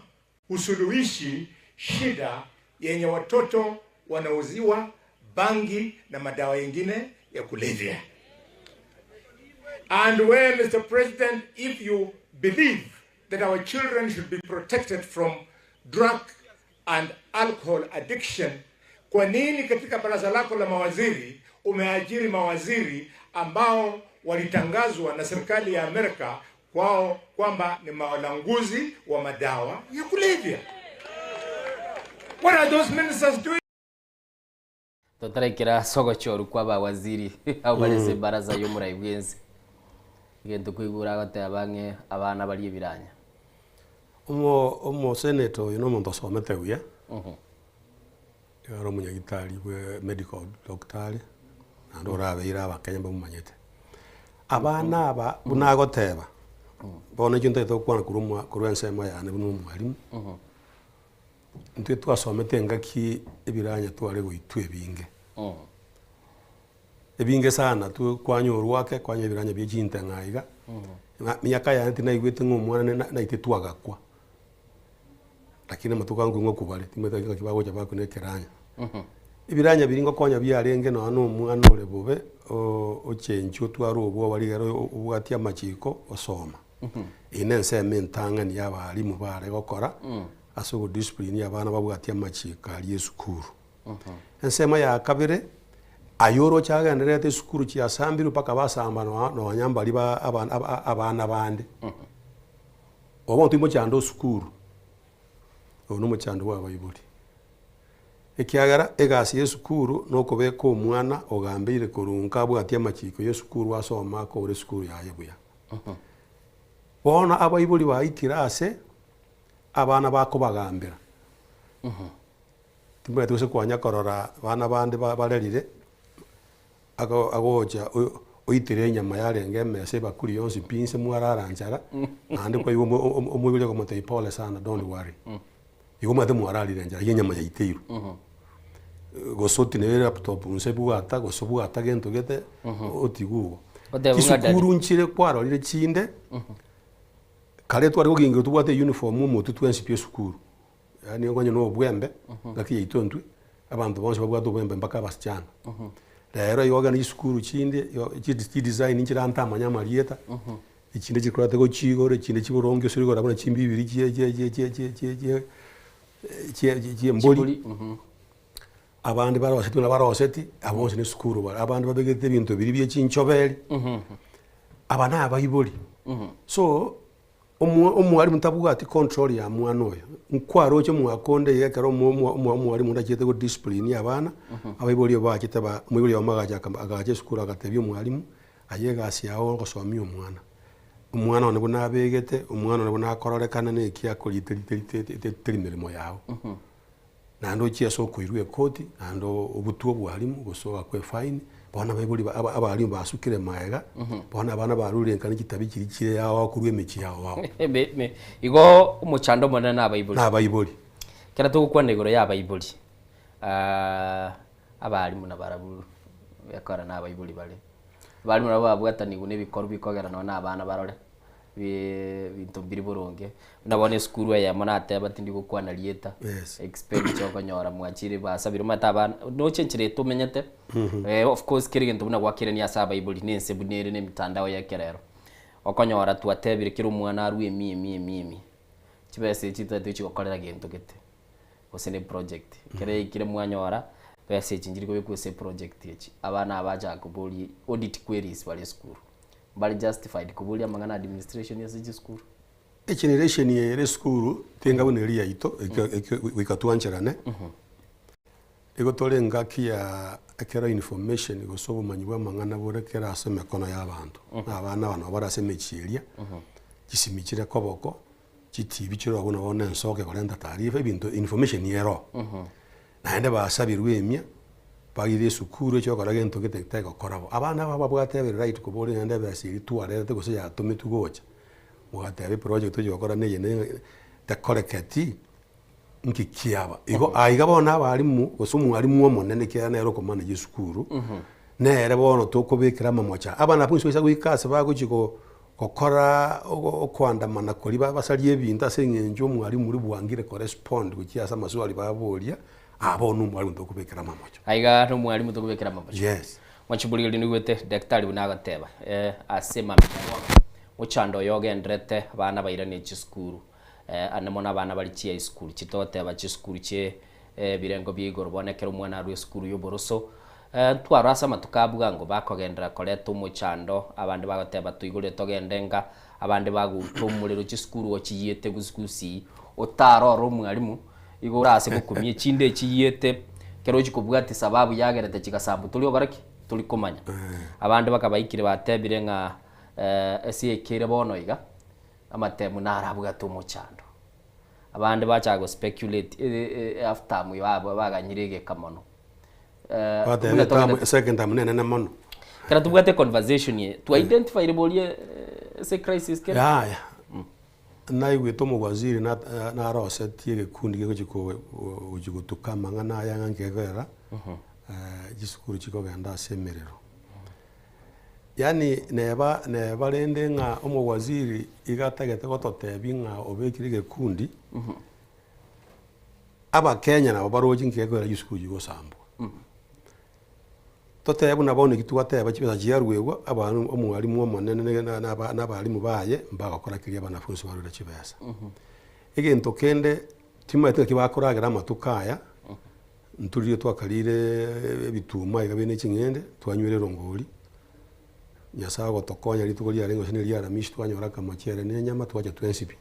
husuluhishi shida yenye watoto wanauziwa bangi na madawa yengine ya kulevya. And where, Mr. President, if you believe that our children should be protected from drug and alcohol addiction, kwa nini katika baraza lako la mawaziri umeajiri mawaziri ambao walitangazwa na serikali ya Amerika kwao kwamba ni mawalanguzi wa madawa ya kulevya? What are those ministers doing? Totaraikera ase ogochorwa kwa abawaziri abwo bare ase ebaraza y'omorai bw'ense, egento koigure agoteba ng'e abana baria ebiranya. Omo omoseneta oyo na omonto osomete buya, iga are omonyagitari bwe medical doctor are, naende orabeire abakenya mbamomanyete. Abana aba buna agoteba, bono ekio ntagete gokwana korwa omwa korwa ensemo yane buna omwalimu, Intwe twasomete engaki ebiranya tware goitwa ebinge. Ebinge sana tu kwanyorwa ake kwanyora ebiranya bie chinteng'a iga, ng'a miaka yane tinaigwete ng'a omwana ne naitetwe agakwa. Lakini amatuko aya nkoigwa bare, timanyeti ng'aki bagocha bakwa na ekeranya. Ebiranya biria ngokonya biarenge nonya na omwana ore bobe, ochenchwe otware obwoba rigere obwatie amachiko osoma. Eye nensemo entang'ani y'abalimu bare gokora ase ogodiscipline abana babwatie amachiko aria esukuru. Ensemo ya kabere, aye oroche agendererete esukuru chiasambirwe mpaka basamba nonya nonya mbaria ba aba aba abana bande. Obo bono timochanda osukuru, oyo nomochando bwa abaibori. Ekiagera egasi y'esukuru nokobeka omwana ogambeire korwa nka abwatie amachiko y'esukuru asome akore esukuru yaye buya. Bono abaibori baikire ase abana bakobagambera. Timanyeti gose kwanya korora abana bande barerire, ago agocha oitere enyama yarenge emesa ebakuri yonsi pi inse mwarara nchara, naende kwaigwa omoibori akomotebia pole sana don't worry. Igo omanyete mwararire nchara eywo enyama yaiteirwe. Gose otinere elaptop inse bwata gose bwata gento gete otigwe igo. Otebe ng'a daddy. Chisukuru nchire kwarorire chinde, kare tware kogingerwa tobwate euniform omotwe twensi pi esukuru, yaani onye na obwembe, ngaki yaito intwe, abanto bonsi babwate obwembe mpaka abasichana. Rero igo ogende chisukuru chinde, igo chidesign nchire ntamanya amarieta, echinde chikorete gochia igoro, echinde chiboronge ase rigoro buna chimbibiri chie chie chie chie chie chie chie chie chie chiembori. Abande baroseti buna baroseti, abo bonsi nesukuru bare, abande babegete ebinto biria bie chinchoberi, aba na abaibori. So, omwa omwalimu tabwati control ya mwana oyo, nkwaroche omwaka onde iga ekero omo omo omo omwalimu onde achiete godiscipline abana, abaibori abo bachete ba omoibori oyomo agacha akam agacha esukuru agatebia omwalimu, aye egasi yago ogosomia omwana, omwana one buna abegete, omwana one buna akororekana na eki akoria teri teri teri teri meremo yago. Naende ochie ase okoirwa ekoti, naende obutwe obwalimu, gose oakwe efaini, Bono abaibori ba- aba- abalimu basukire maega, bono abana barure nka ne chitabi chiria chire ao ao korwa emechie ao ao. Me- me- Igo omochando omonene na abaibori. Na abaibori. Ekero togokwana igoro ya abaibori, ah, abalimu nabarabwo bekora na abaibori bare. Abalimu nabo babwatanigwe na ebikorwa bikogera nonye na abana barore. Ebinto mbiri boronge, buna bono esukuru eyemo nateba tindi gokwana rieta, expenditure okonyora mwachire basabire omanyete abana, noche enchera eye tomenyete, of course kera egento buna gwakirania ase abaibori na ense buna ere na emitandao ya ekerero, okonyora twatebire kera omwana arwe emia emia emia emia, chibesa echi totagete gochi gokorera gento gete, gose na eproject, ekero yaikire mwanyora, besa echi nchiri kobekwa ase eproject echi, abana aba bachaka koboria audit queries bare esukuru. Mbare justified koboria amang'ana administration ase chisukuru? Egeneration eye ere esukuru tenga buna eria yaito ekio ekio goika twancherane, igo tore engaki ya ekero information gose obomanyi bwa amang'ana bore kera ase emekono ya abanto, na abana aba nabo bare ase emechie eria, chisimi chire koboko, chitibi chire abwo nabo na ensoke korenta taarifa ebinto information ero. Naende basabirwe emia, baire esukuru echi gokora gento gete tegokora bo. Abana aba babwate every right koboria naende ebesa eria twarerete gose yatometwe gocha, mogateba eproject tochi gokora neye neye tekoreketi, nki kiaba. Igo aiga bono abalimu gose omwalimu omonene ekiagera nere okomanage esukuru, nere bono tokobekera amamocha. Abana abwo inse goika ase bagochi go Gokora okoandamana koria babasarie ebinto ase eng'encho omwalimu oria bwangire korespond gochia ase amaswali baboria, aa bono nomwalimu tokobekera amamocho. Aiga nomwalimu tokobekera amamocho. Yes. Mwanchiborigereria nigwete daktari buna agoteba eh, ase mambia bono mochando oyo ogenderete abana bairanie chisukuru eh, ande mono abana bari chia esukuru chitogoteba chisukuru chie ebirengo bia igoro bono ekero omwana arwa esukuru y'oboroso Ntwarora ase amatuko a bwango bakogenderera koreta omochando, abande bagoteba toigorere togende nka, abande bagouta omorero chisukuru ochiyiete gusi otarore omwalimu, igo ore ase gokumia echinde echiyiete ekero ochia kobwatia sababu yagerete chigasambu tori gokora ki? Tori komanya. Abande bakabaikire batebire ng'a ase ekeire bono iga, amatemu naro abwate omochando. Abande bachaka go speculate after baganyire egeka mono. Bateba Buna etamu togende second term nenene mono. Ekero tobwate conversation eye, twa identifyire boria ase crisis kere? Yaya, naigwete omowaziri na- narosetie egekundi gegochi ko- gochi gotuka amang'ana aya ng'a nkegera chisukuru chikogenda ase emerero. Yaani neba neba rende ng'a omowaziri iga atagete gototebia ng'a obekire egekundi. Abakenya nabo baroche nki gekoira chisukuru chigosambwa. Totebe buna bono eki twateba chibesa chiaruegwa, abana omwalimu omonene nege na- na na abalimu baye mbagokora keria abanafunsi barure chibesa. Egento kende, timanyeti naki bakoragera amatuko aya, intwe riria twakarireee ebituma iga bire na ching'ende, twanywire erongori, Nyasaye agotokonya rituko riarenge gose na eria aramisi twanyora akamochere na enyama twacha twensi pi.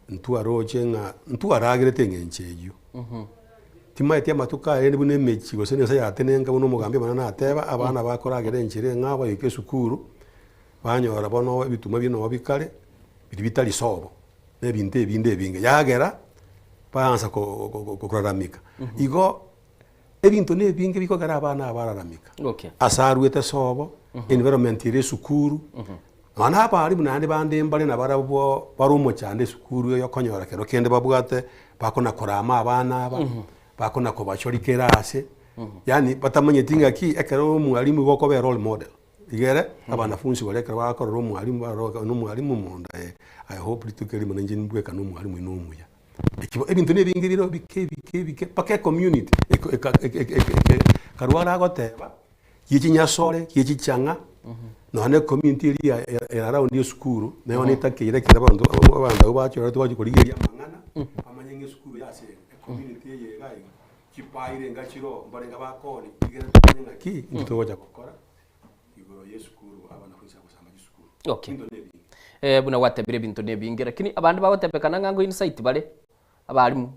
Ntwaroche ng'a ntwaragerete eng'encho eyio. Timaeti amatuko aye rende buna emechie gose na ense yatenenka buna omogambi omonene nateba, abana bakoragera enchera eng'ao bagoika esukuru, banyora bono ebituma bire noo bikare, biria bitari sobo, na ebinto ebinde ebinge. Yagera, baansa ko- ko- koraramika. Igo, ebinto na ebinge bikogera abana aba bararamika. Okay. Ase arwete sobo, environment ere esukuru, Nonya na abalimu naende bande mbare nabarabwo bare omochando esukuru eye okonyora kero kende babwate bakona korama abana aba, bakona kobachori kera ase, yaani batamanyeti ng'aki ekero omwalimu igo okoba erole model. Iga ere, abanafunsi baria ekero bakorora omwalimu barora na omwalimu omonda eh, I hope rituko erimo nainche nimbwekane omwalimu oino omuya. Ekio ebinto na ebinge bire bike ebike ebike mpaka ecommunity eko eka eke eke eke karwara agoteba. Gie chinyasore, gie chichang'a, nonya na ecommunity eria ya ere around esukuru, nero netakeire ekero abanto abanto abwo bachoretwe bachia korigereria amang'ana, bamanye ng'a esukuru yase ere, ecommunity eye iga iga, chipaire enga chiroo, mbarenge bakoonia, igere tomanye ng'aki, inki togocha gokora igoro ya esukuru abanafunsi abagosamba chisukuru. Okay. Ebinto na ebinge. Eh, buna gwatebire ebinto na ebinge, lakini abande bagotebekana ng'a ngo insight bare, abalimu.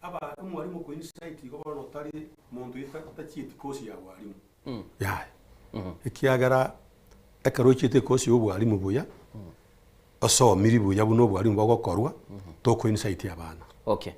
Aba omwalimu oko insight igo bono otari monto otachieti course ya bwalimu. Yaya. Ekiagera ekero ochiete ecourse ya obwalimu buya, osomiri buya buna obwalimu bogokorwa, toko insight abana. Okay.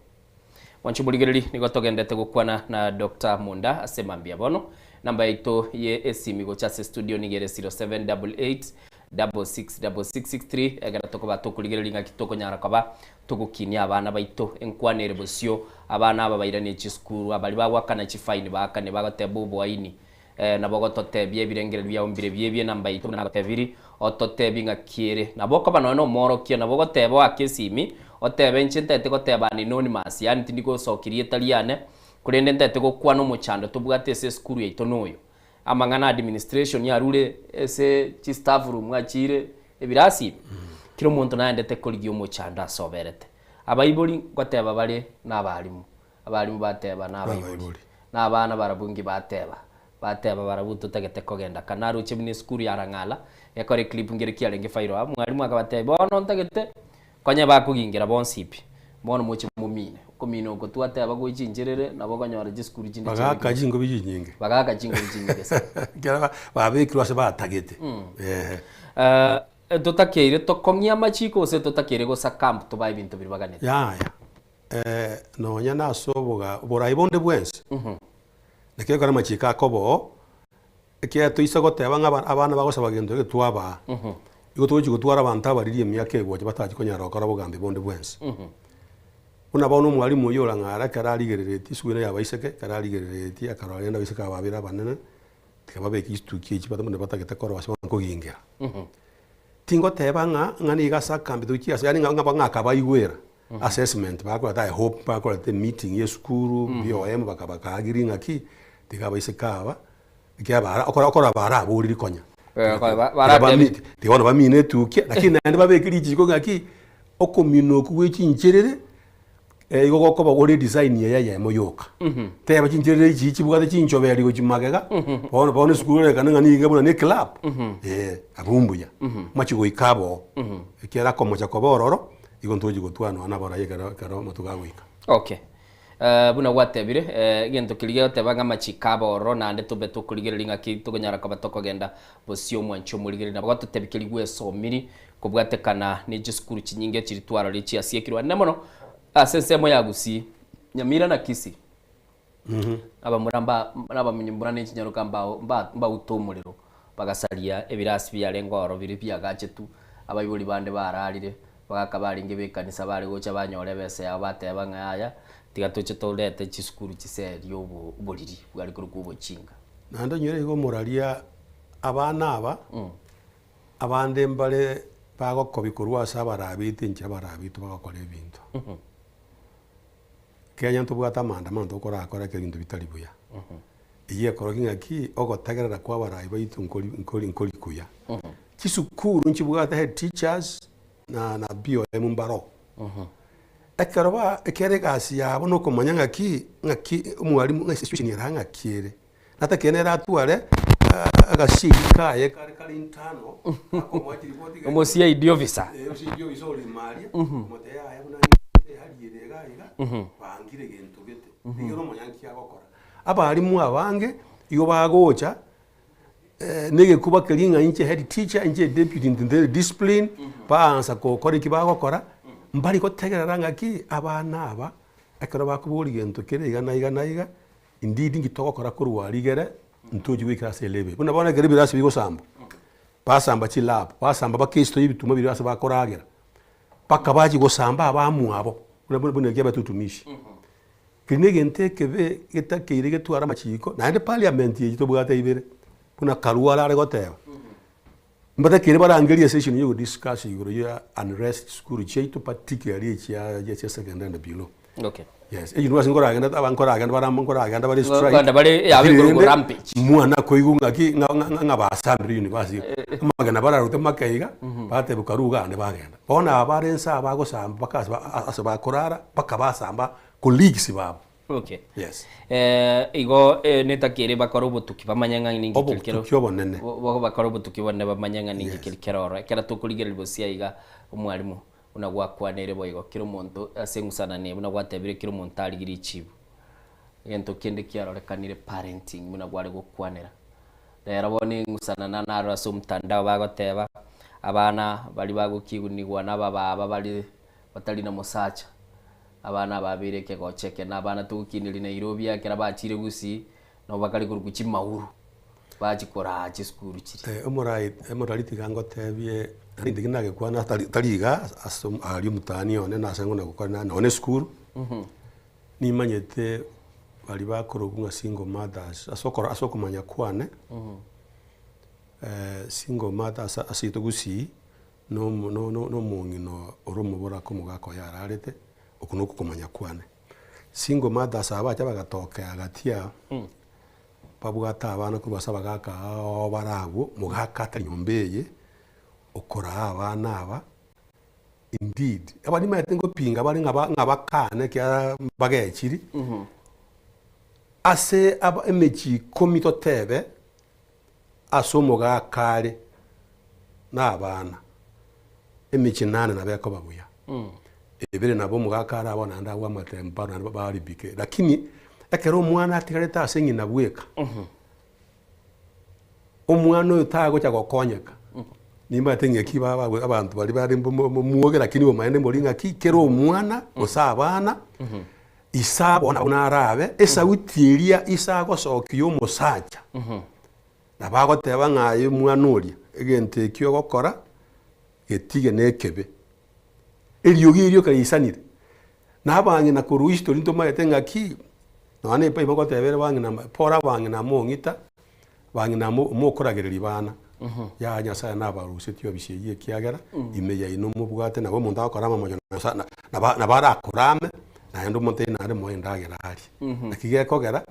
Mwanche omorigereri, nigo togendete gokwana na Doctor Munda ase mambia bono. Namba yaito ye esimi gocha ase studio nigo ere 0788 666663 egere tokoba tokorigereria ng'aki tokonyara koba togokinia abana baito enkwana ere bosio abana aba bairanie chisukuru abari bagoakana chifaini baakane bagoteba oboaini eh, nabo ogototebia ebirengererio biao mbire biebie enamba yaito buna nagotebiri ototebie ng'aki ere nabo okoba nonya na omworokia nabo ogoteba oake esimi otebe inche ntagete goteba anonymous yaani tindi gosokia rieta riane korende ntagete gokwana omochando tobwate ase esukuru yaito noyo Amang'ana administration arure ase chi staff room achiire ebirasi ime, kera omonto naendete korigia omochando ase oberete. Abaibori ngoteba bare na abalimu, abalimu bateba na abaibori, na abana barabwo inki bateba, bateba barabwo totagete kogenda aka. Naroche buna esukuru ya Rang'ala gekora eclip nkere kiarenge viral, omwalimu akabatebia bono ntagete Konya bakogingira bonsi pi, bono moche momine. Okomina oko twateba goichincherere, nabo okonyora chisukuru chinde Bagaaka chingobi chinyinge. Bagaaka chingobi chinyinge sana. Ekero babekirwe ase batagete. Eeh. Eh, totakeire tokong'ie amachiko gose totakeire gosuccumb tobae ebinto biria baganete? Yaya. Eh, nonya nase oboga oborai bonde bwensi, naki ekero amachiko akoba oo, Ekiagera toisa goteba ng'a abana bagosaba gento eke twabaa, igo togochia gotwara abanto abariri emiaka egocha batachi konyara gokora bogambi bonde bwensi. Buna bono omwalimu oyio orang'are ekero arigereretie esukuru eye ya abaiseke, ekero arigereretie akarora rende abaiseke aba babere abanene, tiga babeke chituki echi buna batagete korosia bono nkogingera. Tingoteba ng'a ng'a nigo ase akambi tochia ase yaani ng'a ng'a akabaigwera assessment bakorete I hope bakorete emeeting ya esukuru, BOM baka baka agree ng'aki, tiga abaiseke aba ekiagera bara okora okora baraboriri konya. Tiga bami tiga bono bamine etukia lakini naende babeke richiko ng'aki, okomina okwo gwe chincherere igo gokoba ore edesign eye eyemo yoka. Teba chincherere echi chibwate chinchoberi gochia magega, bono bono esukuru erorekane ng'a niga buna na eclub, eh, abwo mbuya. Machia goika aboo, ekiagera akomocha koba ororo, igo ntochi gotwana nonya nabarai ekero ekero amatuko agoika. Okay. Eh, buna gwatebire, eh, egento keria gegoteba ng'a amachiko abe ororo naende tobe tokorigereria ng'aki tokonyara koba tokogenda bosio omwanchi omorigereria. Nabo gototebia keria gwesomiri kobwatekana ne chisukuru chinyinge chiria twarorire chiasiekirwe anene mono ase ensemo ya Gusii, Nyamira na Kisii. Abamura mba nabamenyi ne chinyaroka mbao mba mbauta omorero bagasaria ebirasi biarenge ororo biria biagachetu, abaibori bande bararire, Abagaka barenge b'ekanisa bare gocha banyora ebesa yabo bateba ng'a yaya, tiga toche torete chisukuru chiserie obo oboriri bware korokwa obochinga. Naende onyore iga omoraria abana aba, abande mbare bagokobia korwa ase abarabete inche abarabetwe bagokora ebinto. Kenya ntobwate amaandamano tokorakora ekero ebinto bitari buya. Eyio ekorokia ng'aki ogotegerera kwa abarai baito nkori nkori nkori kuya. Chisukuru nchibwate head teachers na na BOM mbaro. Ekero ba ekero egasi yabo na okomanya ng'aki ng'aki omwalimu ng'a situation ere ng'aki ere. Natakeire nere atware agasiri kaye kare kare internal akomoa chiripoti Omo CID officer. Eh, CID officer ore ime aria, omotebi yaya buna ning'ete ehari ere iga iga, bangire gento gete. Rigera omanya nki agokora. Abalimu abange igo bagocha na egekuba keria ng'a inche head teacher, inche deputy ntere discipline, baansa gokora eki bagokora, mbari gotegerera ng'aki abana aba ekero bakoboria gento kere iga na iga na iga, indeed nki togokora korwa rigere ntochi goikera ase elevel. Buna bono ekero ebirasi bigosambwa, basamba chilab, basamba mpaka esito ya ebituma biria ase bakoragera, mpaka bachia gosamba abamwabo buna buna ekia abete utumishi. Keria negento ekebe getakeire getware amachiko, naende parliament eye tobwate ibere, buna Karua arare goteba, mbatakeire barangerie esession ya godiscuss igoro ya unrest chisukuru chiaito particularly echia chia secondary and below. Okay. Yes, eywo nigo ase nkoragenda aba nkoragenda bara nkoragenda bare strike, Nkoragenda bare yabe lakini korokwa rende rampage. mwana koigwa ng'aki ng'a ng'a ng'a basambire university, amagena bararute make iga, batebwa karue iga naende bagenda. Bono aba bare nse aba bagosamba mpaka ase ase bakorara, mpaka basamba colleagues babo. Okay. Yes. Eh, igo eh, netakere bakore obotuki bamanye ng'a ninki keri kero Obotuki obonene. Bo- bo- bakore obotuki obonene bamanye ng'a ninki keri kero oro. Ekero tokorigereria bosia iga omwalimu buna gwakwanire boigo kera omonto ase eng'usanani buna gwatebire kera omonto arigie richibu. Egento kende kiarorekanire parenting buna gware gokwanera. Rero bono eng'usanana naro ase omotandao bagoteba abana baria bagokigunigwa na abababa bare batari na mosacha. Abana aba babeire ekegocha eke, na abana togokineria Nairobi ekero bachire Gusii, Nabo bakare korokwa chimauru, bachia koraa chisukuru chiria. Eh, omorai omorari tiga ngotebie, naende inche nagekwana tari tari iga ase aria omotani one nase ngona gokora nonye na esukuru, nimanyete baria bakorokwa ng'a single mothers ase okora ase okomanya kwane, single mother ase ase intwe gusii, na omo no no omong'ina ore omoboraka omogaka oye ararete, oko noko okomanya kwane. Single mothers aba bacha bagatokea gati aa, babwate abana korwa ase abagaka aoo bare abwo, mogaka atari nyomba eye, okoraa abana aba, indeed, aba nimanyete ngopinga bare ng'a ba ng'a bakane ekiagera mbagechiri, ase aba emechie ikomi totebe, ase omogaka are na abana, emechie nane nabo ekoba buya. Ebere nabo omogaka are abwo naende agwo amatemba naende baharibike. Lakini ekero omwana atigarete ase ng'ina bweka, omwana oyo tagocha gokonyeka, nimanyete ng'aki ba- ba abanto baria bare mbo- mbo mwoge lakini obomaene mbori ng'aki, kera omwana gose abana, ise abo nabo narabe, esauti eria ise agosokia omosacha, nabo agoteba ng'a aye omwana oria, egento ekio ogokora, getige na ekebe. Eriogi erio ekero riaisanire, na abang'ina korwa history ntomaete ng'aki, nonya na ebible egoteba ere bang'ina mba pore abang'ina mong'ita, bang'ina mo mokoragereria bana, yaya Nyasaye nabarusetie obisi eyio ekiagera, ime yaino mobwate nabo omonto agokora amamocho na na nabo nabo arakorame, naende omonto naende moe endagera arie. Naki gekogera,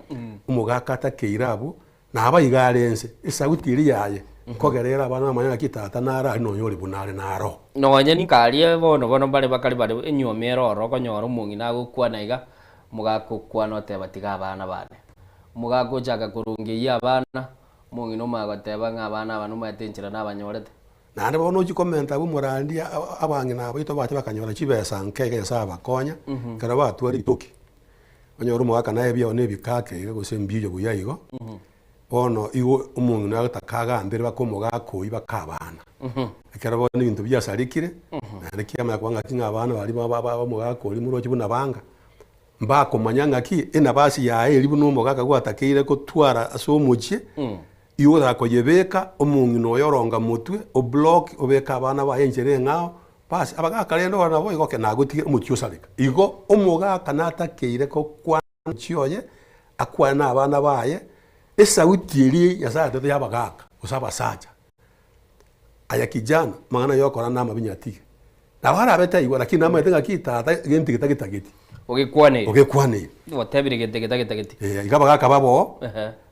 omogaka atakeire abwo, Naba iga are ense, esauti eria yaye, nkogera ere abana bamanye ng'aki tata nare aria nonya ore buna are naro. Nonya ninkarie bono bono mbare bakare bare enyuoma ere ororo okonyora omong'ina agokwana iga, omogaka okwana oteba tiga abana bane. Omogaka ochaka korongeyia abana, omong'ina omanya goteba ng'a abana aba nomanyete enchera nabanyorete. Naende bono ochia komenta abwo omorandia abang'ina abaito bacha bakanyora chibesa nke iga Nyasaye abakonya, ekero batware ritoki. Onyore omogaka naye ebiao na ebikake iga gose mbiyo buya igo, bono igo omong'ina agotaka agambere baka omogaka oyio baka abana. Ekero bono ebinto biasarekire, naende kiamanya koba ng'aki ng'a abana baria ba- ba- ba omogaka oria moroche buna banga, mbakomanya ng'aki enabasi yaye eria buna omogaka gwatakeire kotwara ase omochie, igo ogotaka koyebeka omong'ina oyo oronga motwe, oblock obeke abana baye enchera eng'ao, Basi, abagaaka rende ore nabo igo ke nagotige omochie osareka. Igo omogaka natakeire gokwana omochie oye, akwane na abana baye, esauti eria Nyasae atete y'abagaaka gose abasacha. Aya kijana, amang'ana ayokora namabe nyatige. Nabo arabe taigwa lakini namanyete ng'aki tata gento eke tagitageti. Ogekwaneire. Ogekwaneire. Otebire gento eke tagitageti. Eh, iga abagaaka babo,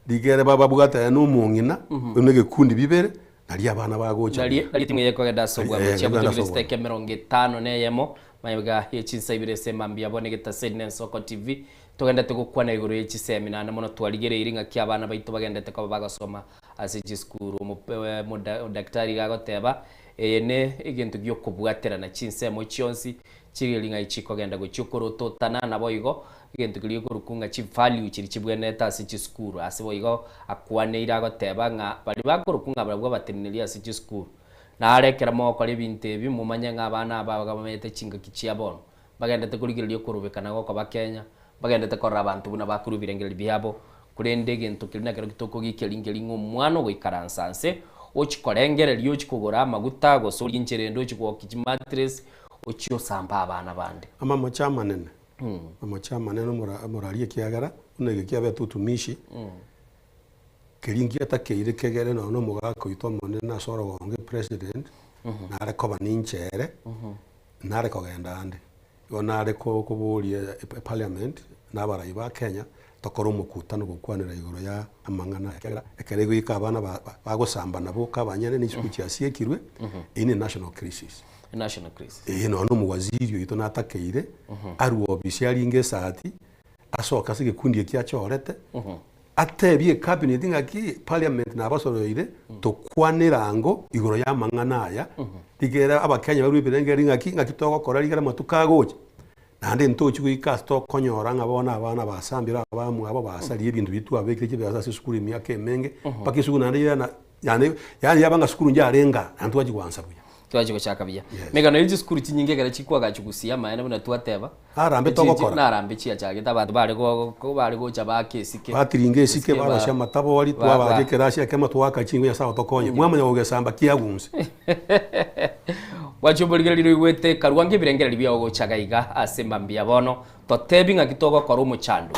rigere bababwatane na omong'ina, na egekundi bibere, Nario abana bagocha Nario buya. nario etimu eye ekogenda ase obwamo Eh, chia ekogenda botobire ase obwamo. chidakika emerongo etano na eyemo magega ye chinsa ibere ase emambia bono egetaseni na ensoko TV togendete gokwana igoro ye chisemi naende mono twarigereiri ng'aki abana baito bagendete koba bagosoma ase chisukuru omope omoda odaktari iga agoteba eye ne egento giokobwaterana chinsemo chionsi chireri ng'ai chikogenda gochia okorototana naboigo Egento keria gekorokwa ng'a chivalue chiria chibwenerete ase chisukuru. Ase boigo akwaneire agoteba ng'a baria bakorokwa ng'a barabwo abateneneri ase chisukuru, naro ekero mogokora ebinto ebi momanye ng'a abana aba iga bamenyete chingaki chia bono, mbagenderete korigereria okorobekana gokoba Kenya, mbagenderete korora abanto buna bakorwa ebirengererio biabo, korende egento keria nakerokio tokogikia ringeri ng'a omwana ogoikaransa nse, ochia korengereria ochia kogora amaguta gose orie enchera ende ochia gokia chimattress, ochie osambe abana bande. Amamocho amanene. Amache amanene omora omoraria ekiagera buna eke kiabete utumishi, keria ngiatakeire kegere nonya na omogaka oito omonene ase orogongo epresident, nare koba ninche ere, nare kogenda ande. Igo nare ko koboria eparliament na abarai ba Kenya, tokore omokutano gokwanera igoro ya amang'ana aya ekiagera ekero egoika abana ba bagosamba nabo kabanyene na chisukuru chiasiekirwe, eyio ne national crisis. National crisis. Ee, nonya na omowaziri oito natakeire, arue obisi aringe esati, asoke ase egekundi ekio achorete, atebie ecabinet ng'aki parliament nabasoroire, tokwane erango igoro ya amang'ana aya, rigere abakenya barue ebirengererio ng'aki, ng'aki togokora rigere amatuko agocha, naende ntochi goika ase tokonyora ng'a bono abana basambire abamwabo basaria ebinto biria twabekire chibesa ase esukuru emiaka emenge, mpaka esukuru naende yana yaani yaani yaba ng'a sukuru njarenge aa, naende twachia goansa buya. Twachi gochaka buya. Megano ye chisukuru chinyinge ekero chikwagachu gusii amaene buna twateba. Narambe togokora. Narambe chiachagete abanto bare go bare gocha baaka esike. Batiringa esike barosia amatabori twabacha ekerasi ekemo twaaka chingwe Nyasaye otokonye. Mwamanya gogesamba kiagunse. Bwachia oborigereria roigwete karwa nge ebirengererio biao gocha gaiga ase mambia bono totebi ng'aki togokora omochando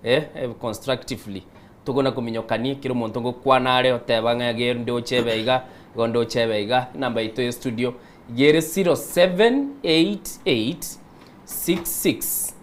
oyo eh constructively tokona kominyokani kera omonto ngokwana are oteba ng'a iga ndoche ebe iga igo ndoche ebe iga enamba yaito ya studio iga ere 0788 66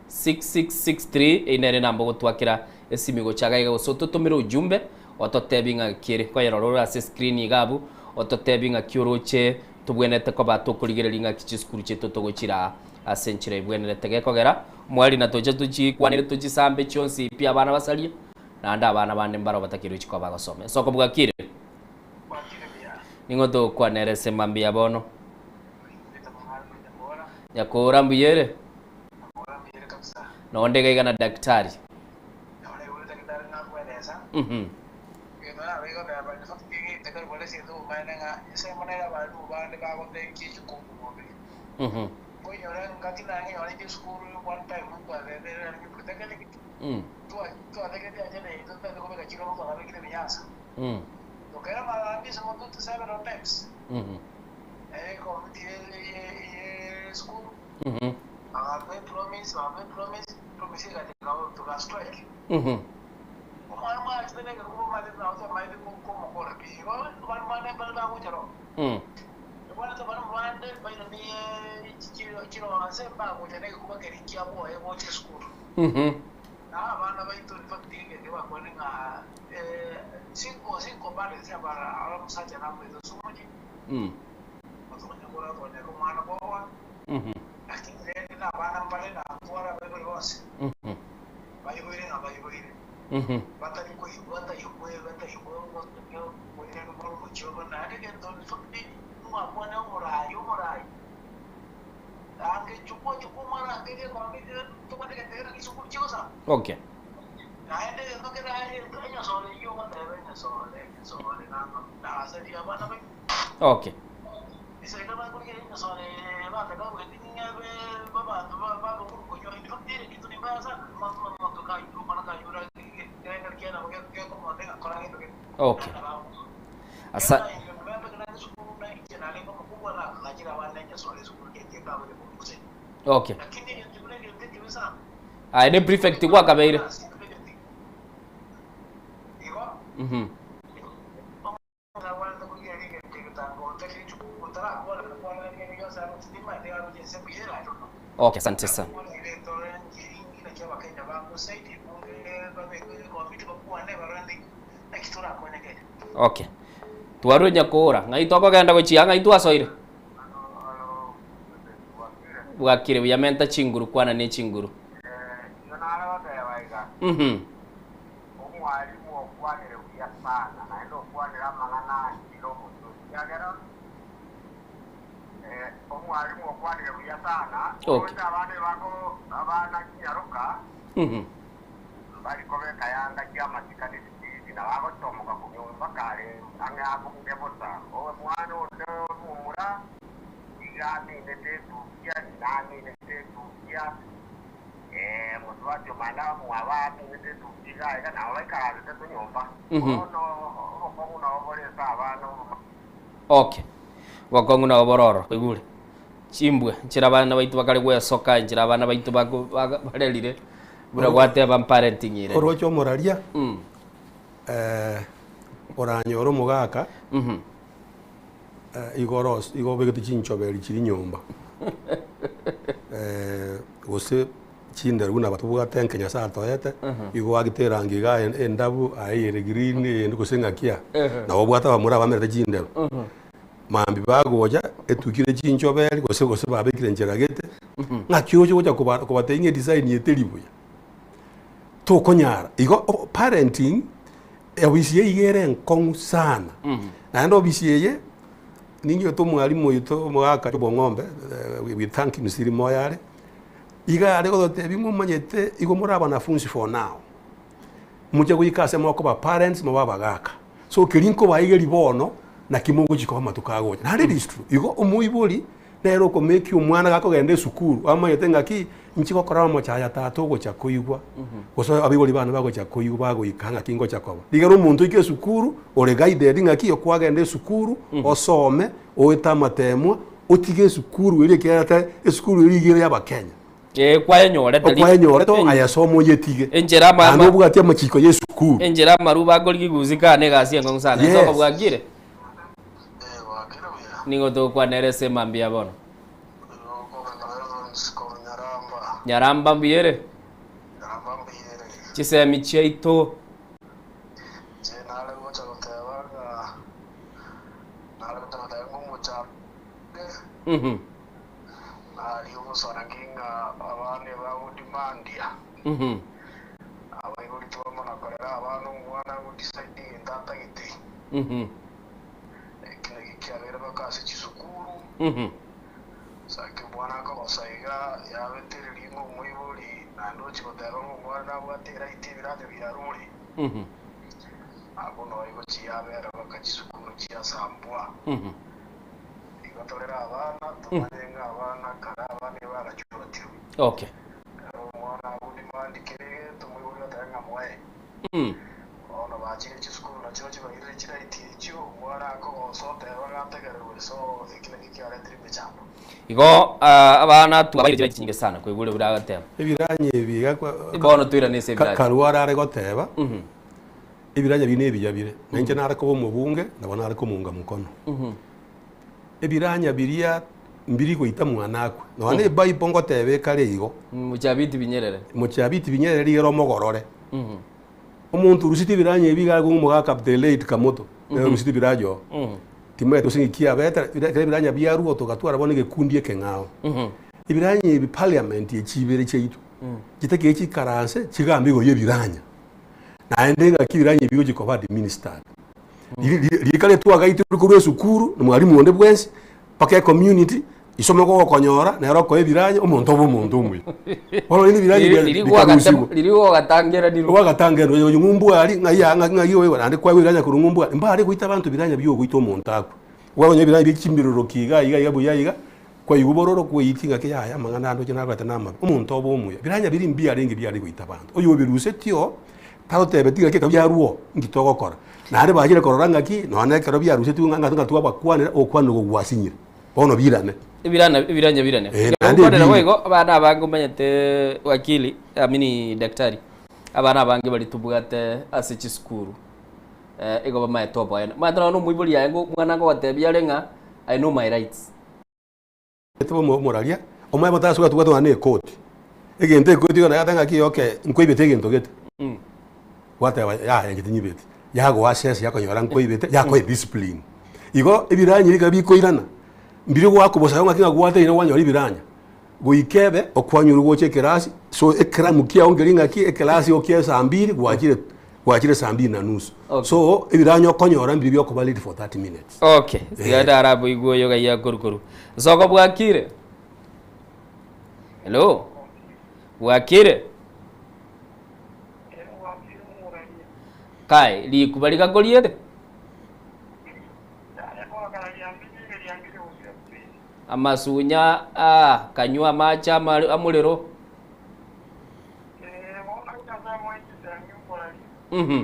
6663 eyio nere enamba ogotwakera esimi gocha iga iga gose ototomere ujumbe ototebi ng'aki ere koyerora ore ase escreen iga abwo ototebi ng'aki oroche tobwenerete koba tokorigereria ng'aki chisukuru chiaito togochiraa ase enchera ebwenerete gekogera omwari na tocha tochikwanere tochisambe chionsi pi abana basarie naende abana bande mbaro batakeirwe chikoba bagosoma esoko bwakire ning'o togokwanera ase mambia bono Nyakora mbuya ere? Nonde iga iga na daktari. Mhm. Mhm. Mm. Mm. Mhm. Mhm. Mhm. Mm. Mhm. Mm. Mhm. Mhm. Mhm. Okay. Okay. Okay. Asa Okay. Aye ne prefect gwakabeire. Mhm. Okay, asante sana. Okay. Twarure nyakora. Ng'ai tokogenda gochia ng'ai twasoire? Bwakire buya menta chinguru kwana ne chinguru. Mhm. Omwalimu okwanire buya sana, naende okwanire amang'ana anchire omotwe, ekiagera omwalimu okwanire buya sana, oroche abana ebako abana chinyaroka mbari kobeka yanga chi'amasikani sitini, na bagochomoka konyomba kare ang'e abunge bosa. Omwana onde omomura iga aminete etukia, ng'ina aminete etukia. Mosubati omana mwabo aminete etukia iga aiga, nabo baikaransete tonyomba. Bono obokong'u nabo bore ase abana oboma. Okay. Obokong'u nabo bore ororo, oigure? Chimbwa, nchera abana baito bakare gwesoka, nchera abana baito bako baga barerire, buna gwateba mparenting ere. Oroche omoraria, oranyore omogaka, Igo ros igo obegete chinchoberi chiria nyomba gose chindero buna tobwate enke Nyasaye atoete, igo oagete erangi iga endabu aye ere green eyende gose ng'aki aa, nabo obwate abamura abamerete chindero. Mambia bagocha etukire chinchoberi gose gose babekire nchera gete, ng'aki oche gocha koba kobatebia ng'a edesign eye teri buya, tokonyara. Igo parenting. Obisi eye iga ere enkong'u sana, naende obisi eye ning'ete omwalimu oito omogaka bw'ong'ombe we thank him still moyo are, iga are gototebia ng'a omanyete igo more abanafunzi for now, moche goika ase mokoba parents mobe abagaka. So keria nkobaigeria bono. Naki mogochia koba amatuko agocha. Naende it is true. Igo omoibori nere okomekia omwana gakogenda esukuru amanyete ng'aki inche gokora omochaya tata ogocha koigwa gose abaibori bane bagocha koigwa bagoika ng'aki ngocha koba. Rigera omonto oike esukuru ore guided ng'aki okwagenda esukuru osome oete amatemwa otige esukuru eria ekiagera te esukuru eria iga ere ya abakenya. Eh, kwayenyorete ri- Okwayenyorete aye soma oyetige. Enchera ama- Naende obwati amachiko ya esukuru. Enchera amaruba akorigia gusika na egasi engong'u sana. Yes. Ensoko bwakire? Nigo togokwanera ase emambia bono. Nyaramba mbuya ere? Chisemi chiaito. Nari omosarangi ng'a abana ebagodimandia, abaibori tibamana korera abana omwana agodecide egento atagete. Eki nakio kiabeire baka ase chisukuru, saki omwana akogosa iga yabetereria ng'a omoibori naende ochia goteba ng'a omwana nabwate eright ebiranyo biarure, abwo noo egochia yabera baka chisukuru chiasambwa. Igo torere abana, tomanye ng'a abana kare abana ebagachuotirwe. Okay. Ere omwana agudimandi kera egento omoibori otebe ng'a moe. Bono bachire chisukuru nachio chibairire chiraiti echio, omwana akogosa oteba ng'a ategererwe so eki nakio kiaretire emechando. Igo ah, abana twabaire chiraiti chinyinge sana koigure buna agateba. Ebiranya ebi iga kwa- Bono toirane ase ebiranya. Karwara are goteba. Ebiranya biria nebiya bire, na inche nare koba omobunge, nabo nare komounga mokono. Ebiranya biria mbiri goita mwana akwe. Nonya na ebible ngoteba ekare igo. Mochabiti binyerere. Mochabiti binyerere rigere omogorore. Omonto oruseti ebiranya ebi iga are kong'a omogaka the late Kamoto, nere oruseti ebiranya oo. Timanyeti gose ng'iki abete, ekero ebiranya biarwa togatwara bono egekundi ekeng'ao. Ebiranya ebi parliament echi ibere chiaito, chitakire chikaranse chigambe igoro ya ebiranya. Naende ng'aki ebiranya ebi bigochia koba administered. Rika ritwagaitirwe korwa esukuru na mwalimu onde bwensi mpaka ecommunity isome gogokonyora nere okoa ebiranya omonto obe omonto omuya. Bono rende ebiranya Riri- biria riri bikarusiwa. riri gwagatangeranirwe. Gwagatangeranirwa onye oyo ng'umbu aria ng'ai aa ng'ai ng'ai oyo naende kwaegwa ebiranya korwa ng'umbu aria mbare goita abanto ebiranya bia ogoita omonto akwe. Kwamanya ebiranya bia chimbiroroki iga iga iga buya iga, kwaigwa bororo kweitia ng'aki yaya amang'ana ande oche nakorete namabe. Omonto obe omuya. Biranya biria mbiarenge biare goita abanto. Oyo obirusetie oo, tarotebeti ng'aki ekero biarwa oo, nki togokora. Naende bachire korora ng'aki, nonya na ekero biarusetigwe ng'a ng'a twabakwanera, ogokwanera oko gwasinyire. Bono birane. Ebirana ebiranya birane. Eh, naende Ekero ebinge. boigo abana abange omanyete wakili, I mean daktari, abana abange baria tobwate ase chisukuru. eh, igo bamaete oboene. Omanyete nonya na omoibori aye ngo omwana ngogotebia are ng'a I know my rights. Omoraria, omanye botasi gwatubwate nonya na ekoti. Egento ekoti igo nagoteba ng'aki okay, nkoibete egento gete. Gwateba yaya inche tinyibeti. Yagoa assess yakonyora nkoibete, yakoa ediscipline. Igo ebiranya ekero bikoirana, mbiri goaka bosa ng'aki ng'a gwateire kwanyora ebiranya. Goika ebe okwanyora gocha ekerasi, so ekeramu kiao nkeri ng'aki ekerasi okia saa mbiri gwachire gwachire saa mbiri na nusu. So ebiranya okonyora mbiri biokoba late for 30 minutes. Okay, tiga ndaraboigwe oyo gaiya korukoru. Nsoko bwakire? Hello? Bwakire? Kai, rikuba rigakoriete? Amasunya aa, kanywa amache amare amorero. Mhm.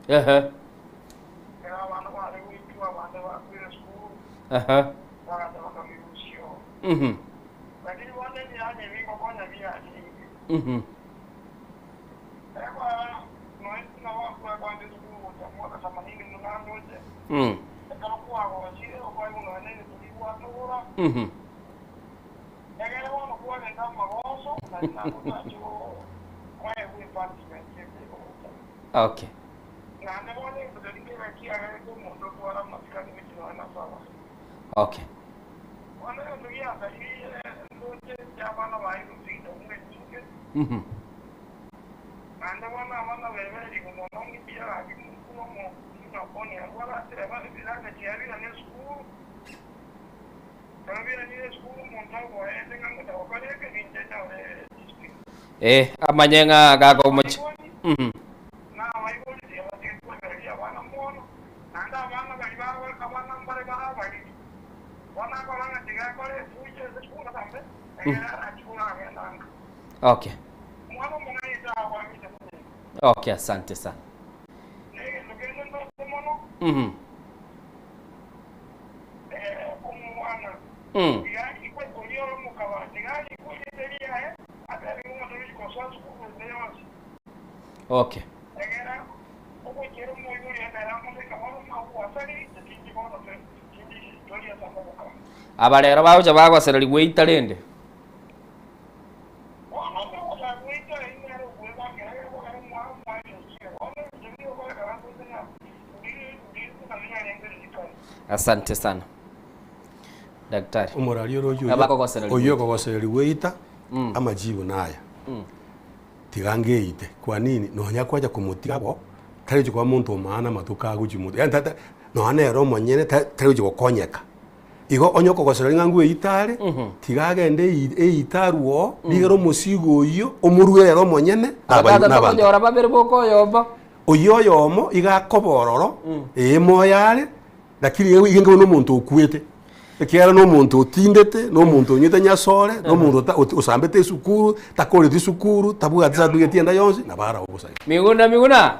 Ehe. Aha. Mhm. Mhm. Mm. Mhm. Okay. Okay. Mhm. Eh, amanye ng'a gakomocha. Mhm. Okay. Okay, asante sana. Mhm. Mm. Okay. Aba rero bagocha bagosererigwa eita rende. Asante sana. Daktari. Omorari ore oyio Abakogosererigwa oyio eita. okogosererigwa eita amajibu naya tiga ngeite kwa nini nonya kwacha komotiga bo tari gochia koba monto omaana amatuko agochia moto yaani tata nonya nere omonyene ta- tari gochia gokonyeka. Igo onye okogosereri ng'a ngweite are, tiga agende ei- eite arwe oo, rigere omosigo oyio omorwere ere omonyene na abai- Abatata na abanto. tokonyora babere boka oyomo. Oyio oyomo iga akoba ororo, ee moyo are, lakini iga iga buna omonto okwete. Ekiagera na omonto otindete, na omonto onywete nyasore, na omonto ota ot osambete esukuru, takoreti sukuru, tabwati certificate ende yonsi, nabo arabwo bosa igo. Miguna Miguna.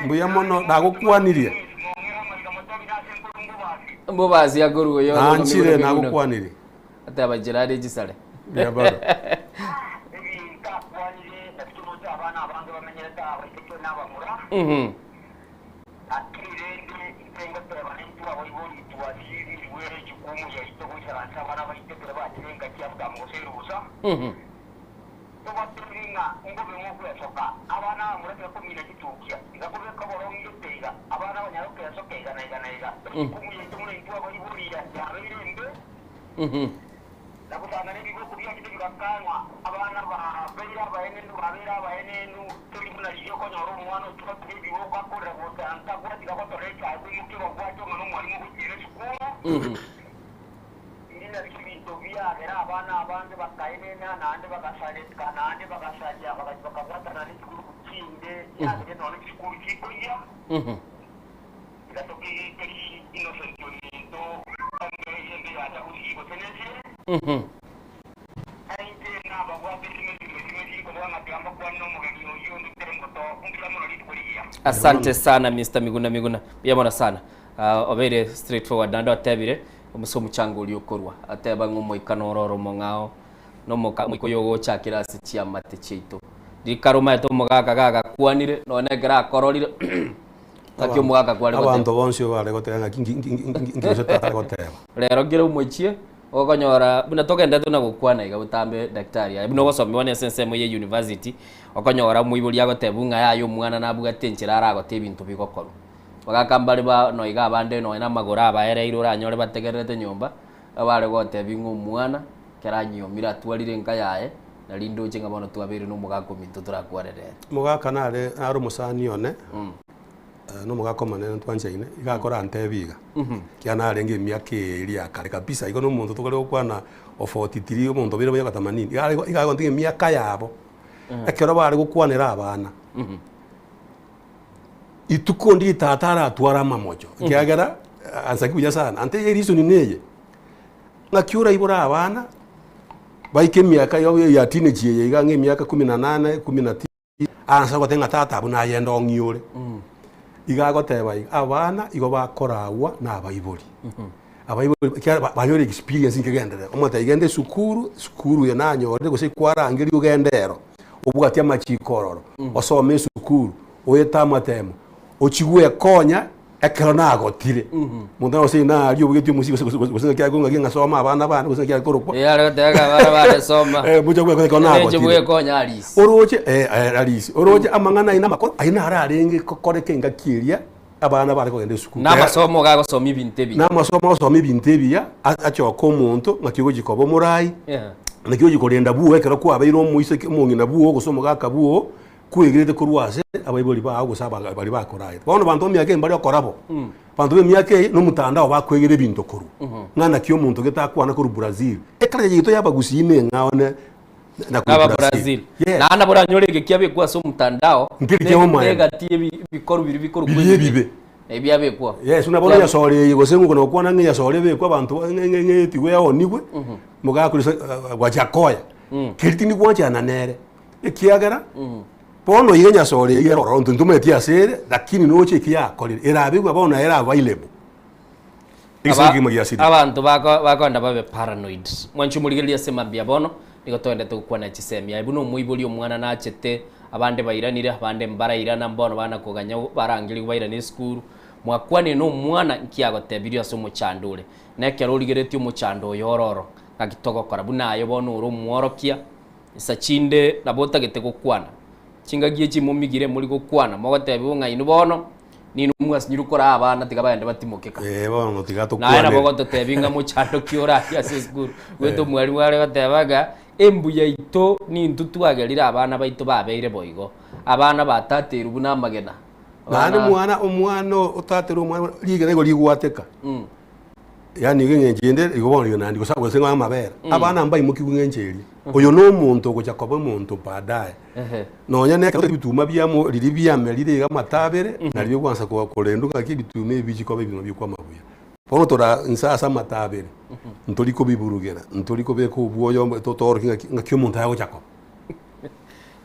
Mbuya mono nagokwanirie. Mbobasi akorwa oyo Nanchire nagokwanirie. Ateba jirani chisare. Mbuya bado. Mhm. Mhm. Mhm. Mhm. Mhm. Mhm. Asante sana Mr. Miguna Miguna. Mbuya mono sana. Uh, obeire straight forward naende otebire omuse omochanga oria okorwa ateba ng'a omoika noro ore omong'ao na omoka omoika oyo ogochakera ase chiamate chiaito. Rikare omaete omogaka gagakwanire nonye ekero akororire ng'aki omogaka kware goteba. Abanto bonsi bare goteba ng'aki nki nki nki nki gose tata goteba. Rero kera omochie okonyora buna togenderete buna gokwana iga botambe daktari aye buna ogosomiwa na ase ensemo ya university okonyora omoibori agotebiwa ng'a yaya omwana nabwate enchera aragote ebinto bigokorwa. Bagaka mbare ba noiga abande nonya na amagoro abaereire oranyore bategererete nyomba, bare gotebi ng'a omwana ekero anyiomire atwarire enka yaye, na rinde oche ng'a bono twabeire na omogaka ominto torakwarere ere. Omogaka nare nare omosani one, na omogaka omonene ntwanchaine, iga akorantebi iga, ekiagera narenge emiaka eria ya kare kabisa, igo na omonto tokare gokwana o 43 omonto obeire miaka themanini, iga are iga agotiga emiaka yabo, ekero bare gokwanera abana. Rituko ndiri tata aratware amamocho, ekiagera ansaki buya sana, ante eye reason neye, ng'aki oraibore abana baike emiaka yabo ya teenage eye iga ang'e emiaka kumi na nane, kumi na tisa, aansa goteba ng'a tata abwo naye ndong'i ore. Iga agoteba iga, abana igo bakoragwa na abaibori, abaibori ekiagera ba- banyore experience nkegenderera, omotebi genda esukuru, esukuru eye nanyorire gose kwarangeria ogende ero, obwati amachiko ororo, osome esukuru, oete amatemo, ochie gwekonya ekero nagotire. Monto nagose naria obogetie omosii gose gose gose ng'aki aye ng'aki ng'asome abana bane gose ng'aki are korokwa. Ee, are goteba ng'a abana bane soma. Eh, mocha gwekonya ekero Enencho nagotire. bwekonya arisi. Oroche eh, eh, arisi. Oroche amang'ana aye namakoro, ayio naro arenge kokoreka engaki eria abana bare kogenda esukuru. Na amasomo iga agosomia ebinto ebiya. Na amasomo agosomia ebinto ebiya, a- achoke omonto ng'aki ogochia koba omorai, Yeah. naki ogochia korenda bwogo ekero kwabeire omoiseke omong'ina bwogo gose omogaka bwogo. Kwegerete korwa ase abaibori bao gose aba baria bakoraete. Bono banto b'emiaka eye mbare okora bo. Banto b'emiaka eye nomotandao bakwegera ebinto korwa. Ng'a naki omonto gete akwana korwa Brazil. Eculture yaito y'abagusii neng'ao ne na korwa Aba Brazil. Brazil. Yes. Naende nabo oranyore ege kiabekwa ase omotandao, Nkeri ne- kia omoerio. negati ebi- ebikoru biria bikorokwa Biria ebibe. ebibe. Ebiabekwa. Yes, buna bono yasore eye gose ng'o nokwana ng'a eyasore ebekwe abanto ng'a ng'a ng'a etigwe yaonigwe, mogakorisa gwachakoya. Keri tindi gwanchana nere. Ekiagera, bono iga nyasore eyio ere ororo, intwe ntomanyeti ase ere, lakini noche eki yakorire, erabegwe bono naye ere available. Egesaku ekegima giasirire. Abanto bako bakoenda babe paranoid. Mwanche omorigereria ase mambia bono, nigo toendete gokwana chisemi. Aye buna omoibori omwana nachete, abande bairanire, abande mbarairana, mbono bana koganya barangerigwe bairane esukuru. Mwakwanire na omwana nki agotebirie ase omochando ore. Na ekero origeretie omochando oyo ororo, ng'aki togokora? Buna aye bono ore omworokia, Insa chinde nabo otagete gokwana. Chingaki echi momigire mori gokwana, mogotebigwa ng'a inwe bono ninwe mwasinyirwe koraa abana tiga bagende batimoke ka. Eh, bono tiga Naye tokwane. nabo ogototebia ng'a mochando ki ore aria ase esukuru. Goeta omwalimu are goteba ng'a embu yaito nintwe twagerire abana baito babeire boigo. Abana batateirwe buna amagena. Naende Abana omwana omwana otaterwe omwana rigena igo rigwateka. Yaani iga eng'encho ende igo bono iga naende gose gose ng'a amabere. Abana mbaimokigwe ng'encho eria. Oyo na omonto ogocha koba omonto baadaye. Nonya na ekero ebituma biamo riria biamerire iga amatabere, nario bigwansa ko korendwa ng'aki ebituma ebi bichie koba ebituma bikwama buya. Bono tora inse ase amatabere, ntori kobiburugera, ntori kobeka obwoyo mbo totoorokia ng'aki ng'aki omonto agocha koba.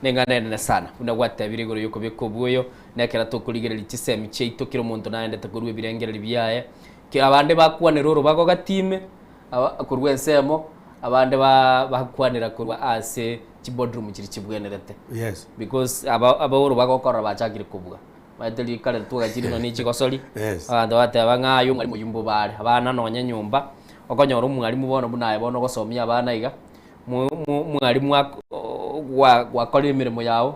Neng'ana enene sana, buna gwatebire igoro y'okobeka obwoyo, na ekero tokorigereria chisemi chiaito kera omonto naendete korwa ebirengererio biaye, Ki abande bakwanera orobago gati ime, aba korwa ensemo, abande ba bakwanera korwa ase chiboardroom chiria chibwenerete. Yes. Because aba aba orobago okorora bachakire kobua. Omanyete rikare twagachire nonya ne chigosori, Yes. abanto bateba ng'a aye omwalimu oyio mbobe are. Abana nonya nyomba, okonyora omwalimu bono buna aye bono ogosomia abana iga, mo mo mwalimu ako gwa gwakorire emeremo yago,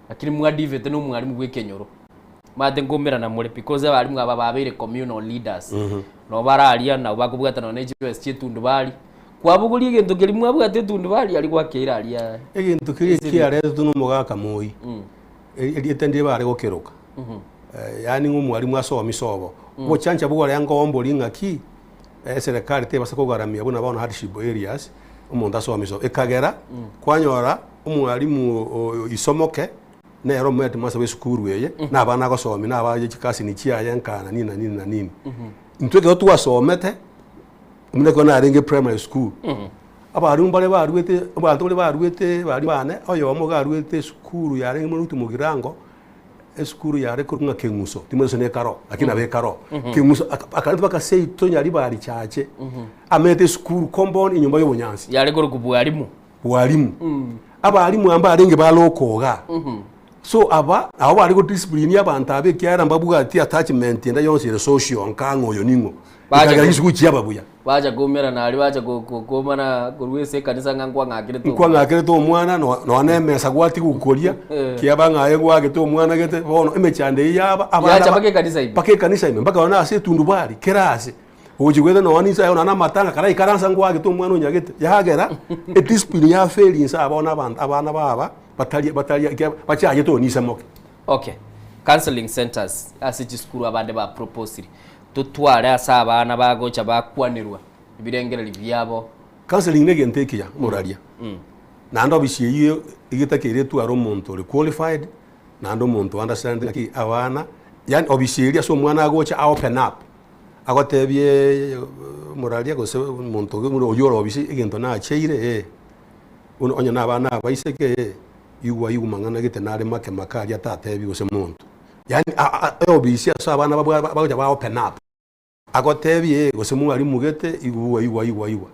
lakini mwadivete na omwalimu bwa ekenyoro. Omanyete nkoumerana more because abalimu aba babeire communal leaders. Nabo bararia nabo bakobwata nonya ne chibesa chia etundubari. Kwabogoria egento keria mwabwate etundubari aria gwakeira aria. Egento keria kiaretetwe na omogaka moi, erieta ndire bare gokeroka, yaani ng'a omwalimu asome isobo. Obochancha bworenga ombori ng'aki, eserekari tebasa kogaramia buna bono hardship areas, omonto asome isobo. Ekagera, kwanyora omwalimu o isomoke. Nere omoheadmaster bw'esukuru eye, na abana agosomia, na abaye chikasini chiaye nka na nini na nini na nini. Intwe ekero twasomete, buna ekero narenge primary school, abarimu baria baruete, abanto baria baruete baria bane, oyomo iga aruete esukuru yarenge mono goetwa Mugirango, esukuru yare korokwa ng'a Keng'uso, timanyeti gose na ekaro, lakini nabo ekaro. Keng'uso aka akarenta mpaka seito Nyaribari chache, amenyete esukuru compound enyomba ya obonyansi. Yare korokwa bwarimu. Bwarimu. Abarimu aba mbarenge bare okoga. So aba nabo bare godiscipline abanto aba ekiagera mbabwati attachment ende yonsi ere social nka ng'a oyo ning'o. Bacha Ekagera ko- chisukuru chiaba buya. Bacha koumerana aria bacha ko- ko- koumana korwa ase ekanisa ng'a nkwang'akerete omwana. Nkwang'akerete omwana no- nonya na emesa gwatiga okoria, Eh. kiaba ng'a aye gwagete omwana gete, bono emechando eyio yaba abana Yacha ba- mpaka ekanisa ime. mpaka ekanisa ime, mpaka nonya ase etundubari, kera ase. Ogochia goeta nonya ninse aye nonya na amatanga kare aikaransa nkwagete omwana onyagete yagera ediscipline yafeli inse aba bono abanto abana baba batari batari ekiagera bachagete onise moke. Okay, counselling centres ase chisukuru abande ba proposiri totware ase abana bagocha bakwanerwa ebirengererio biabo. Counselling negento ekiya moraria naende obisi eyio egetakeire etware omonto ore qualified naende omonto o understand ng'aki abana yaani obisi eria ase omwana agocha a open up. Agotebie omoraria gose omonto oria oyio ore obisi egento nacheire ee, bono onye na abana abaiseke ee, igwa igwa mang'ana gete nare make make aria tatebi gose monto. Yaani a- a eobisi ase abana babwa bagocha ba open up, agotebie ee gose mwalimu gete igwa igwa igwa igwa.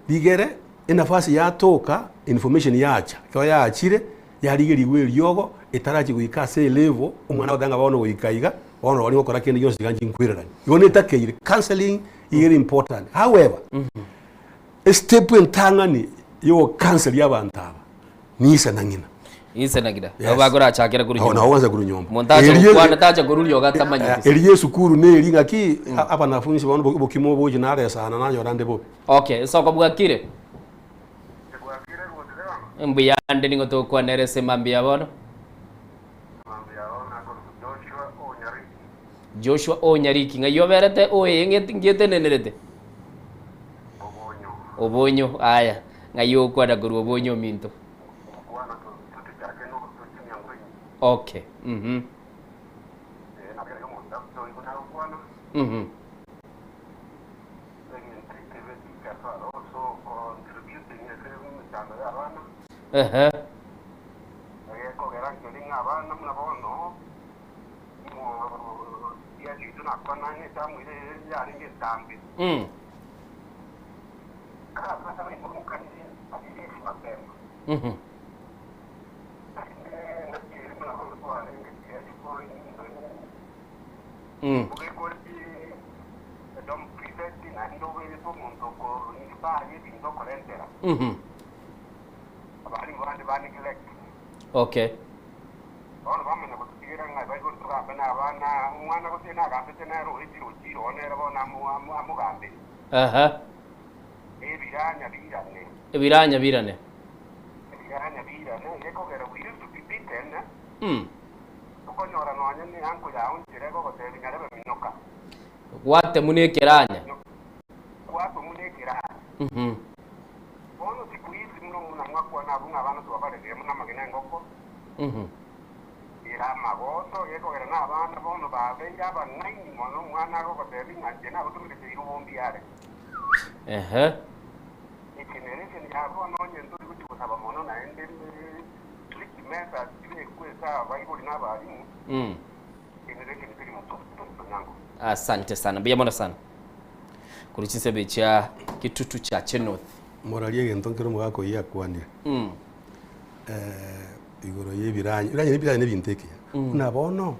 Rigere enafasi yatoka information yacha, ekero yachire yarigerigwa eriogo etarachi goika ase elevel omwana agoteba ng'a bono goika iga bono ori gokora kende gionsi tiga nchinkwereranie. Igo netakeire counselling iga ere important. However, estep entang'ani ya ogocounselia abanto aba ni ise na ng'ina. Ise na ng'ina. Yes. Nabo bakorachakera korwa Nabo nyomba. nabo kwanza korwa nyomba. Omonto acha Erio- gokwana tacha korwa riogo atamanyeti. Erio esukuru neri ng'aki abanafunsi bono obokima obochi naresana nanyora nde bobe. Okay, esoko bwakire? Mbuyande nigo togokwanera ase mambia bono. Joshua o Nyariki, ng'ai oberete oye ng'et- ngetenenerete? Obonyo, aya, ng'ai okwana korwa obonyo ominto? Okay, mhm. Mhm. Ehe. Mm. Mhm. Mm. Mhm. Okay. Bono bamanya gototigera ng'a baibori togambe nabana, omwana gose nagambete nere oetire ochire oo nere bono amogambere. Aha. Ebiranya birane. Ebiranya birane. Ebiranya birane, gekogera we used to be beaten, Mm. okonyora nonya ne uncle yao nchera egogotebia nyarebe minyoka. Gwatemu na ekeranya. Gwatemu na ekeranya. Mhm. Bono siku hizi muno buna mwakwana abwo ng'a abana twabarereire buna amagena engoko. Ere amagoso, gekogera nabana bono babeire abang'aini mono, omwana agogoteebia ng'a inche nagotomerete riroba ombiare. Ehe. Egeneration ya bono onye ntori gochia gosaba mono naende strict measures chibekwe ase abaibori na abalimu, generation teri moto Onyango. Asante sana, mbuya mono sana. Korwa chinsemo chia Kitutu Chache North. Morarie egento nkere omogaka oyio akwanire igoro ya ebiranya, ebiranya ebiranya na ebinto ekiya. Buna bono,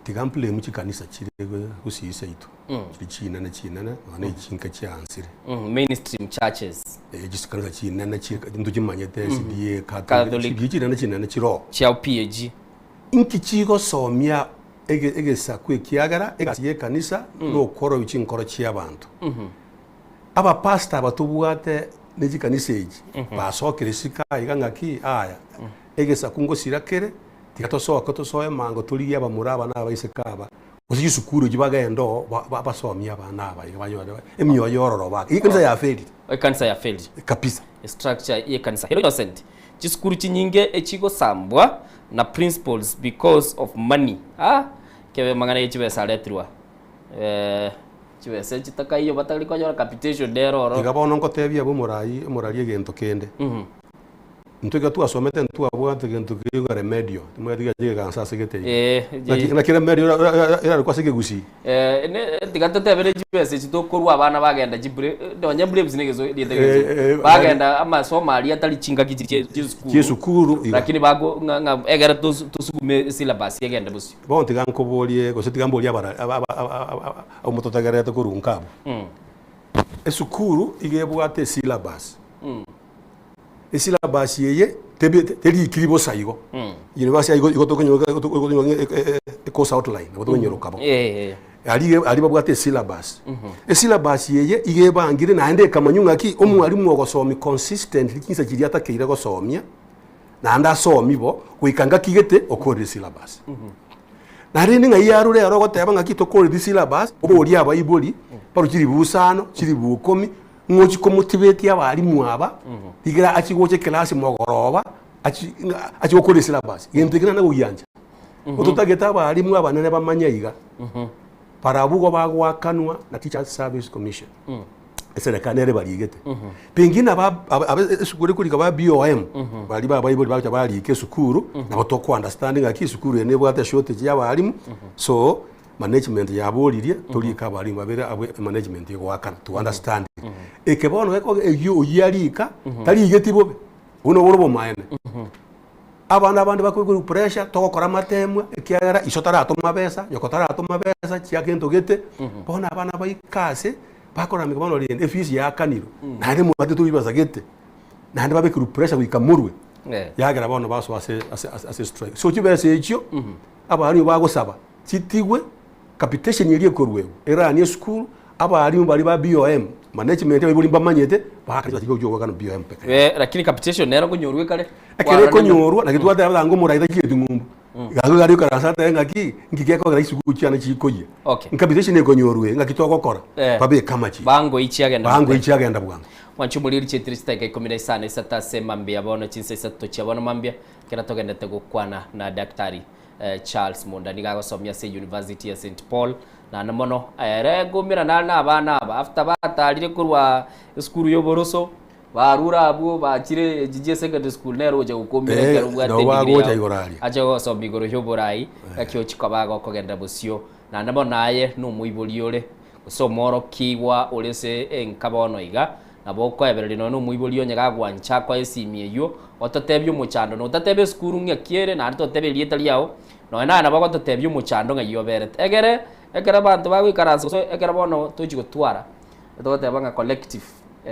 tiga mblame chikanisa chire gusii seito, chiri chinene chinene nonya na echinke chiansire. Mainstream churches. Chikanisa chinene chi ntochimanyete SDA, Catholic, Catholic. chinene chinene chiroo. Chia PAG. Inki chigosomia egesaku ekiagera egasi y'ekanisa nokworobi chinkoro chi'abanto. Abapastor aba tobwate ne chikanisa echi basokire isiko aiga ng'aki aya egesaku ngosira kere tiga tosoke tosoe mango torigie abamura aba na abaiseke aba gose chisukuru echi bagende oo basomie abana aba iga banyore emioyo yororoba ake. Ekanisa yafailire. Ekanisa yafailire. Kabisa. Structure y'ekanisa. Hello Innocent, chisukuru chinyinge echigosambwa na principals because of money ah kebe mang'ana ye chibesa aretirwa eh chibesa echi takaiyo batari konyora capitation nere oro. Iga bono nkotebie abwo omorai omoraria egento kende. Intwe ekero twasomete ntwabwate gento keria remedio, timanyeti giacha gegansa ase gete iga. Eh, Naki naki remedio era- era- erarokwa ase ekegusii? Eh, ne tiga totebere chibesa echi tokorwa abana bagenda chibre nonye braves ne egeso rieta Eh, egeso eh, bagenda amasomo aria atari chingaki chiri chie chisukuru Chiesukuru, iga. lakini bago ng'a ng'a egere tosu tosugume syllabus egende bosio. Bono tiga nkoborie gose tiga mborie abara aba aba aba aba abwo mototegererete korwa nka abwo. Esukuru iga ebwate esyllabus. Esyllabus eye tebe terikiri bosa igo. University igo igo tokonyora tokonyora ng'a ecourse outline nabo tokonyeroka bo. Aria aria babwate esyllabus. Esyllabus eye iga ebangire naende ekamanywa ng'aki omwalimu ogosomia consistently chinsa chiria atakeire gosomia naende asomie bo goika ngaki gete okorire esyllabus. Naende ng'ai yarure ero ogoteba ng'aki tokorire syllabus oborie abaibori barwe chiribusa ano chiribu ikomi Ng'ochi komotibetia abalimu aba, rigera achie gocha ekelasi mogoroba, achi ng'a achie gokora esyllabus. Gento eke nana gogiancha. Ototagete abalimu abanene bamanye iga, barabwo igo bagoakanwa na Teachers Service Commission. Eserekari nere barigete. Pengine aba aba abe esukuru ekorika ba BOM, baria ba abaibori bagocha barika esukuru, nabo toko understand ng'aki esukuru eye nebwate eshortage ya abalimu, so Management yaboririe torike abarimu babere abwe emanagement egoakana to understand eke bono geko eywo oyio arika tarigeti bobe obwo noboro obomaene abana abande bakoigwa pressure togokora amatemwa ekiagera iso taratoma besa nyoko taratoma besa chia gento gete bono abana baika ase bakorameka bono rende efees yaakanirwe naende mobate toribasa gete naende babekerwe pressure goika morwe yagera bono basoa ase ase ase strike so chibesa echio abarimu bagosaba Chitigwe capitation eria ekorwegwa eranie esukuru, abalimu baria ba BOM, management abaibori mbamanyete, baakare gochia goakana BOM peke yake. Lakini capitation nero nkonyorwa ekare. Ekero ekonyorwa, naki twateba ng'a omorai tachieti ng'umbu. Iga iga ariokaransa atebe ng'aki, nki gekogera chisukuru chiane chikoyia. Okay. Nkabitation ekonyorwa eye, ng'aki togokora? Eh. Babeke amachiko. Bango ichi agenda Bango mapema. ichi agenda bwango. Mwanche omoriri chietire chidakika ikomi na isano isato ase mambia bono chinsa isato chia bono mambia ekero togendete gokwana na Daktari eh, Charles Munda nigo agosomia ase University ya St Paul naende mono ere nkomerana are na abana aba after batarire korwa esukuru ya oboroso Barure abwo bachire ejiji esecondary school nere ogocha gokumera Eh, ekero obwate nabo edegree bagocha yao. igoro aria. Ache gosoma igoro y'oborai gaki ochia koba agokogenda bosio. Naende bono aye nomoibori ore, gose omworokigwa ore ase enka bono iga, nabo okoebereria nonya nomoibori onye gagwancha akoe esimi eywo, ototebie omochando na otatebe esukuru ng'aki ere naende totebe erieta riao, nonya naye nabo ogototebia omochando ng'ai oberete. Egere, ekero abanto bagoikaransa gose ekero bono tochi gotwara, togoteba ng'a collective.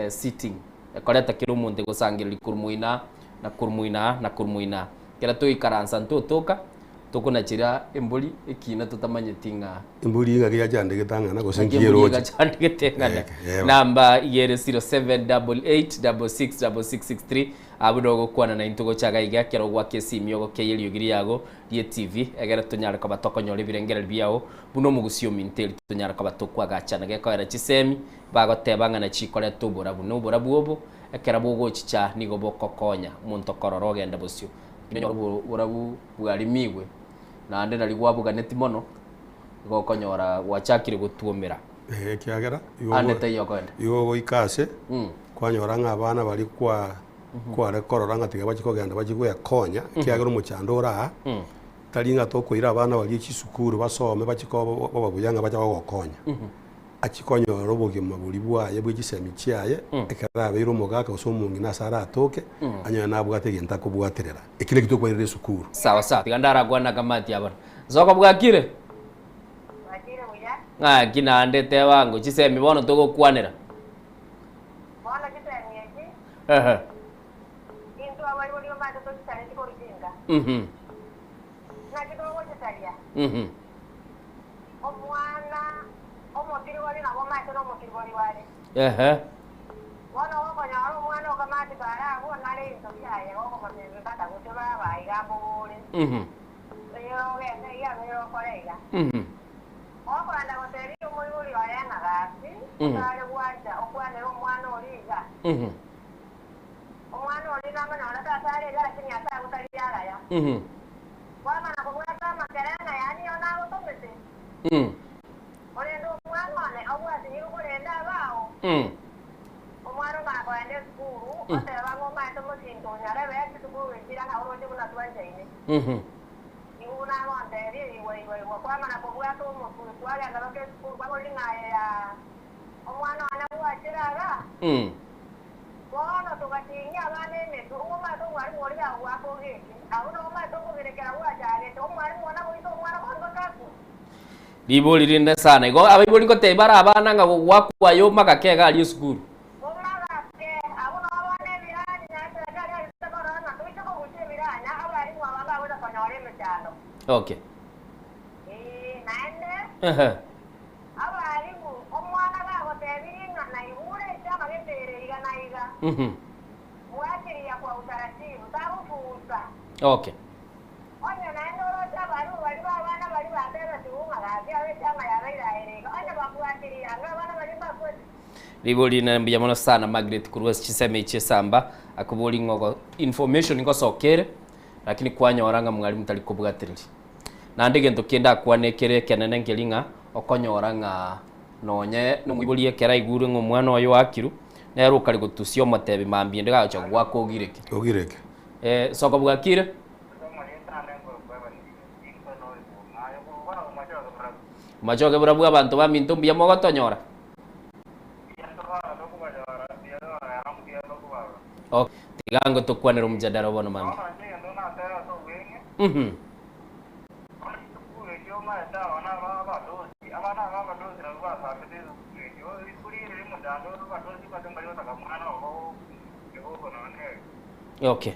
sitting, ekoreta kera omonto egosangereria korwa moina na korwa moina na korwa moina. Ekero toikaransa ntotoka, tokonachera embori ekina totamanyeti ng'a Embori ng'aki yachandegete ang'ana gose ng'aki nki embori eroche. egachandegete ang'ana. Eh, eh. Namba iga ere 0788666663 abwo nogokwana naintwe gocha iga iga ekero ogwaka esimi ogokeia eriogi riago rie TV egere tonyare koba tokonyora ebirengererio biao buna omogusii ominto eri tonyare koba tokwagachana gekoera chisemi Bagoteba ng'a nachikoreta oborabu, na oborabu obo ekero bogochicha nigo bogokonya omonto korora ogenda bosio. Lakini onyore oborabu bwarimigwe, naende nari gwabuganeti mono, igo okonyora gwachakire gotuomera. Ee, ekiagera igo Ande ogo- taiyo okoenda. igo ogoika ase, kwanyora ng'a abana baria kwa kware korora ng'a tiga bachie kogenda bachie gwekonya, ekiagera omochando ore aa, tari ng'a tokoira abana baria chisukuru basome bachie koba koba buya ng'a bache gogokonya. Achie konyora obogima boria bwaye bwe chisemi chiaye, ekero abeire omogaka gose omong'ina ase aratoke, anyore nabwate egento akobwaterera. Eki nakio tokwairera esukuru. Sawa sawa, tiga ndarakwane akamati abana. Soko bwakire? Bwakire buya. Ng'aki naende teba ango chisemi bono togokwanera. Bono chisemi echi, Ehe. intwe abaibori omanyete tochitareti korwa chinka. Naki togochitaria? Omwana omotirigori nabo omanyete nomotirigori are. Ehe. Bono gokonyora omwana okamati kare abwo nare ebinto biaye gokomotebia tata gose baba iga mbobore. Oyo ogende iga noyo okore iga. Gokoenda gotebia omoibori oye ng'a gaki otare gwancha okwanere omwana oria iga. Omwana oria namonyore tata are iga lakini ase agwo tari agaya. Kwamana kobwata amakere ng'a yaani nigo nagotomete, korende omwana one obwatinyirwe korende abao. Omwana omana kogenda esukuru, oteba ng'a omaete mosinto onyarebe, chisukuru echira ng'a oroche buna twanchaine. Igo buna agontebia, igwa, igwa, igwa. Kwamana kobwata omotwe, kwagenda baka esukuru, kwamoriri ng'a aye yaa, omwana one bwachire iga. Bono togatinyia abana emetwe, omomate omwarimu oria agoaka ogeke. Abwo nomomate okogerekera gwachagete, omwarimu one agoita omwana bono mpaka akwe. Ribori rinde sana. Igo abaibori ngotebia bare abana ng'a gogoakwa aye omagake iga aria esukuru. Omagake, abwo nabo bono ebiranya, na eserekari arete korora ng'a toise kogusia ebiranya, abarimu aba mbagocha konyora emechando. Okay. Ee, naende Ehe. Abarimu, omwana gagotebirie ng'a naigure ekiama getere iga na iga, bwatiria kwa utaratibu, tagofuusa. Okay. Onye naende oroche abarimu baria b'abana baria batebetigwe ng'a gaki abe ekiama yabeire aere iga, onye babwatirie anga abana baria mbakwete. Ribori rinde mbuya mono sana Margaret korwa ase chinsemo echi esamba akobori ng'a ogo information ngosoka ere lakini kwanyora ng'a mwarimu tari kobwatereria. Naende egento kende akwane kere ekenene nkeri ng'a okonyora ng'a nonye nomoibori ekero aigurwe ng'a omwana oye oakirwe, nere okare gotusia omotebi mambia ende gagocha goaka ogireke. Ogireke. Eh, soko bwakire? Machoge burabwo abanto baminto mbuya mogotonyora? Okay. Tiga ango tokwanere omojadara bono mambia. Mhm. Okay.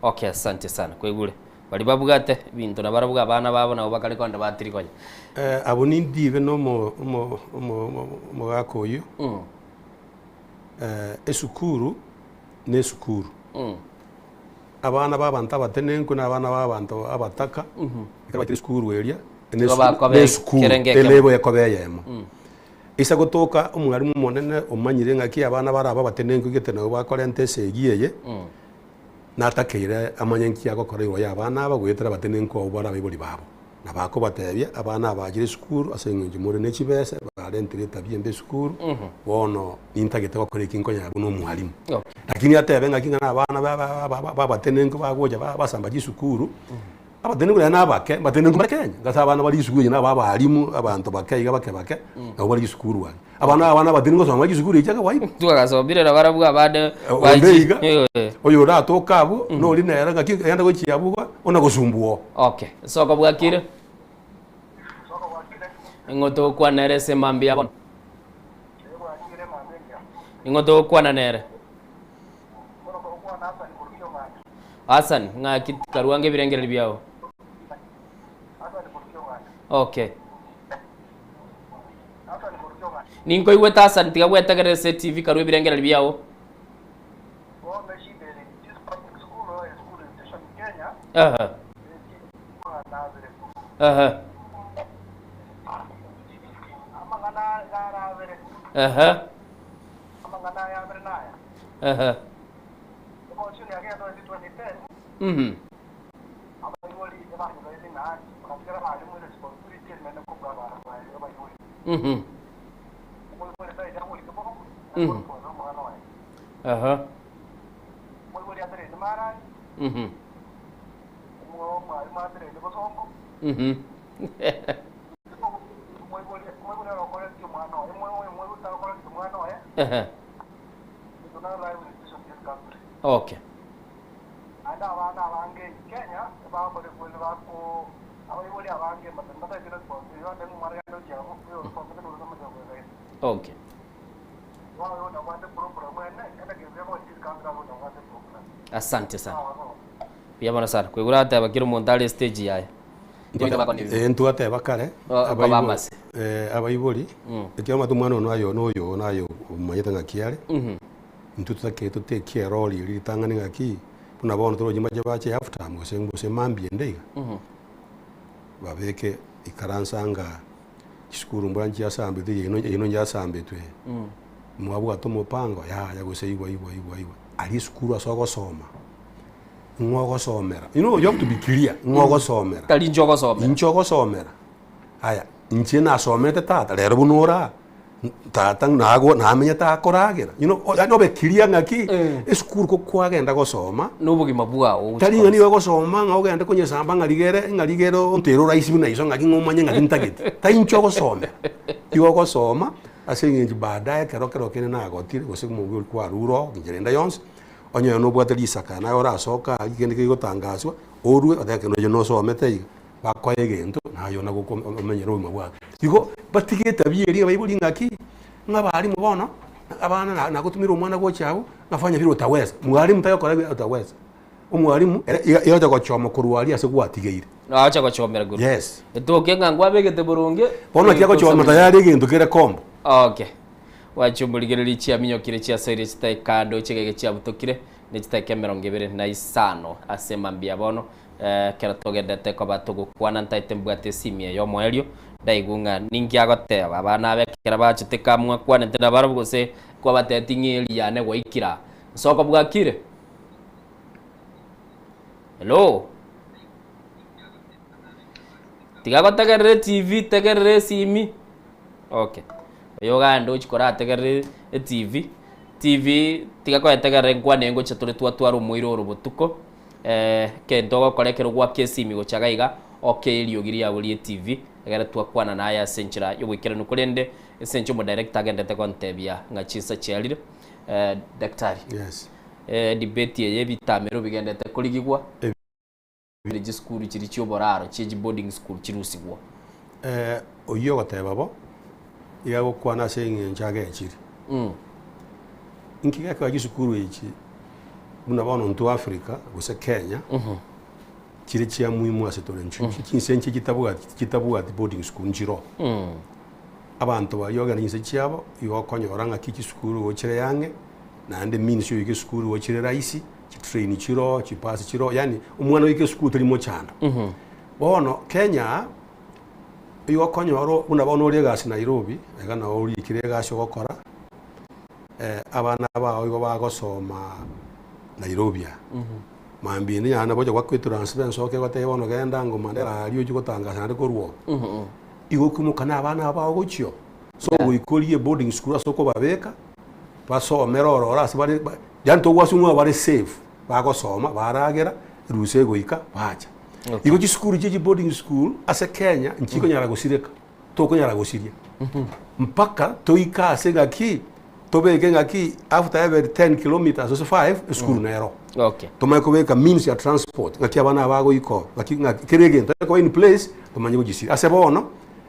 Okay, asante sana. Kwaigure. Bari babwate ebinto na barabwo abana babo nabo bakare kogenda batirigonya. Eh, abwo nindibe na omo- omo- omo- omo- omogaka oyio. Eh, esukuru na esukuru. Abana ba abanto abatenenku na abana ba abanto abataka, ekero baikire esukuru eria, Nigo bakoba nesukuru ekerengo ekemo. elebo ekoba eyemo. Ase gotoka omwalimu omonene omanyire ng'aki abana bare aba abatenenku gete nabo bakorenta esegi eye, natakeire amanye nki agokora igoro ya abana aba goetera abatenenku abwo bare abaibori babo. Nabo akobatebia, abana aba bachire esukuru ase eng'encho more ne chibese, barentire etabia embe esukuru, bono nintagete gokora eki nkonyara buna omwalimu. Lakini atebe ng'aki ng'a na abana ba- ba- ba- ba- babatenenku bagocha ba- basamba chisukuru, abatenenku naende nabake, mbatenenku bare Kenya, gose abana bare chisukuru echi nabo abalimu, abanto bake iga bake bake, nabo bare chisukuru ang'e. Abana aba nabatenenku gosoma chisukuru echi kawaida. Twagasomire na barabwo abande Onde iga, oyo oratoke abwo, nori nere ng'aki genda gochia abwo iga, ona gosumbua oo. Okay, soko bwakire? Ning'o togokwana nere ase mambia bono? Ning'o togokwana nere? Hassan, ng'aki karwange ebirengererio biao. Okay. Ninkoigwete Hassan, tiga gwetegerera ase etivi karwa ebirengererio biao. Aha. Aha. Aha. Aha. Mhm. Mhm. Mhm. Aha. Mhm. Mhm. Ehe. Okay. Okay. Asante sana. Buya mono sana. Koigure ateba kera omonto are stage yaye. Eh, ntwateba kare Oh, okoba amase. eh, abaibori ekero omanyete omwana one ayo noyo one ayo omanyete ng'aki are intwe totakeire totake erori eria ritang'ani ng'aki buna bono toroche mbache bache half term gose gose mambia ende iga babeke ikaransa anga chisukuru mbura nchiasambetwe eye eye nonchiasambetwe eye mwabwate omopango yaya gose igwa igwa igwa igwa aria esukuru ase ogosoma Ng'o ogosomera? You know, you have to be clear. Ng'o ogosomera? Tari inche ogosomera. Inche ogosomera. Aya, inche nasomete tata, rero buna ore aa, tata nago namenyete akoragera. You know, yaani obe clear ng'aki, esukuru ko kwagenda gosoma, Na obogima bwao tari ng'a nigo ogosoma ng'a ogende konyesamba ng'a rigere, ng'a rigere ontere orahisi buna iso ng'aki ng'a omanye ng'aki ntagete. Tari inche ogosomera. Igo ogosoma, ase eng'encho baadaye ekero kero kende nagotire, gose omobe oria kwarure oo, enchera ende yonsi, Onye oyo nobwate risaka, naye orasoke aria kende kegotangaswa, orue otebe ekero oyo nosomete iga, bakoe egento, naye ona gokwa omenyere obogima bwao. Igo batige etabia eria abaibori ng'aki, ng'a abalimu bono, abana na nagotumire omwana gocha abwo, ng'a fanya vile utaweza. Mwalimu tagokora vile utaweza. Omwalimu ere iga iga ocha gochoma korwa aria ase gwatigeire. Agocha gochomera korwa. Yes. Etoke ng'a nkwabegete boronge. Bono naki agochoma tayari egento kere kombo. Okay. Gwachia omorigereria chiaminyokire chiasoire chitaika ndoche gege chiabutokire, ne chitaika emerongo ebere na isano ase mambia bono. Ekero togendete koba togokwana ntaete mbwate esimi eye omoerio, ndaigwe ng'a ninki agoteba. Abana abe ekero bachete kamwakwanete nabarabwo gose kwabatebetie ng'a eeri yane gwaikire aa. Nsoko bwakire? Hello? Tiga gotegerera etivi, tegerera esimi. Okay. Oyo ogende ochie korategerera etivi, TV tiga koyetegerera enkwana eye ngochia tore twatwara omoira oro botuko, egento ogokora ekero gwaka esimi gocha iga iga, okee eriogi riago ria etivi, egere twakwana naye ase enchera ya oboikeranu korende ase enchera omodirector agenderete gontebia ng'a chinsa chiarire, daktari, Yes. edebate eye ebitamero bigenderete korigigwa. Bire chisukuru chiria chi'oboraro chie chiboarding school chirusigwa. Oyio ogoteba bo, iga agokwana ase eng'encho agechire. Inki gekogera chisukuru echi buna bono intwe Africa gose Kenya, chire chia muhimu ase tore nchi chinse nchi chitabwati chitabwati boarding school nchiroo. Abanto baria ogenda chinse chiabo, igo okonyora ng'aki chisukuru igo chire ang'e, naende means yoika esukuru igo chire rahisi. Chitrain chiroo, chibasi chiroo, yaani omwana oike esukuru tari mochando. Bono Kenya, igo okonyora buna bono ore egasi Nairobi, iga nabo orikire egasi ogokora, abana bao igo bagosoma Nairobi aa. Mambia ende onye nabo ocha goaka etransfer nsoke egotebia bono genda ngoma Mandera aria ochie gotangasa naende korwa oo. Igo okoimoka na abana aba bao gochia oo. So goika origie boarding school ase okobabeka, basomere ororo ase bare ba yaani togwaswa ng'a bare safe, bagosoma, baragera, erusa egoika, bacha. Igo chisukuru chie chiboarding school ase Kenya nchikonyara gosireka, tokonyara gosiria. Mpaka toike ase ng'aki, tobeke ng'aki after every 10 kilometres gose 5, esukuru nero. Okay. Tomanye kobeka means ya transport, ng'aki abana aba bagoika oo, ng'aki ng'aki kera egento gekoba in place, tomanye gochisiria. Ase bono,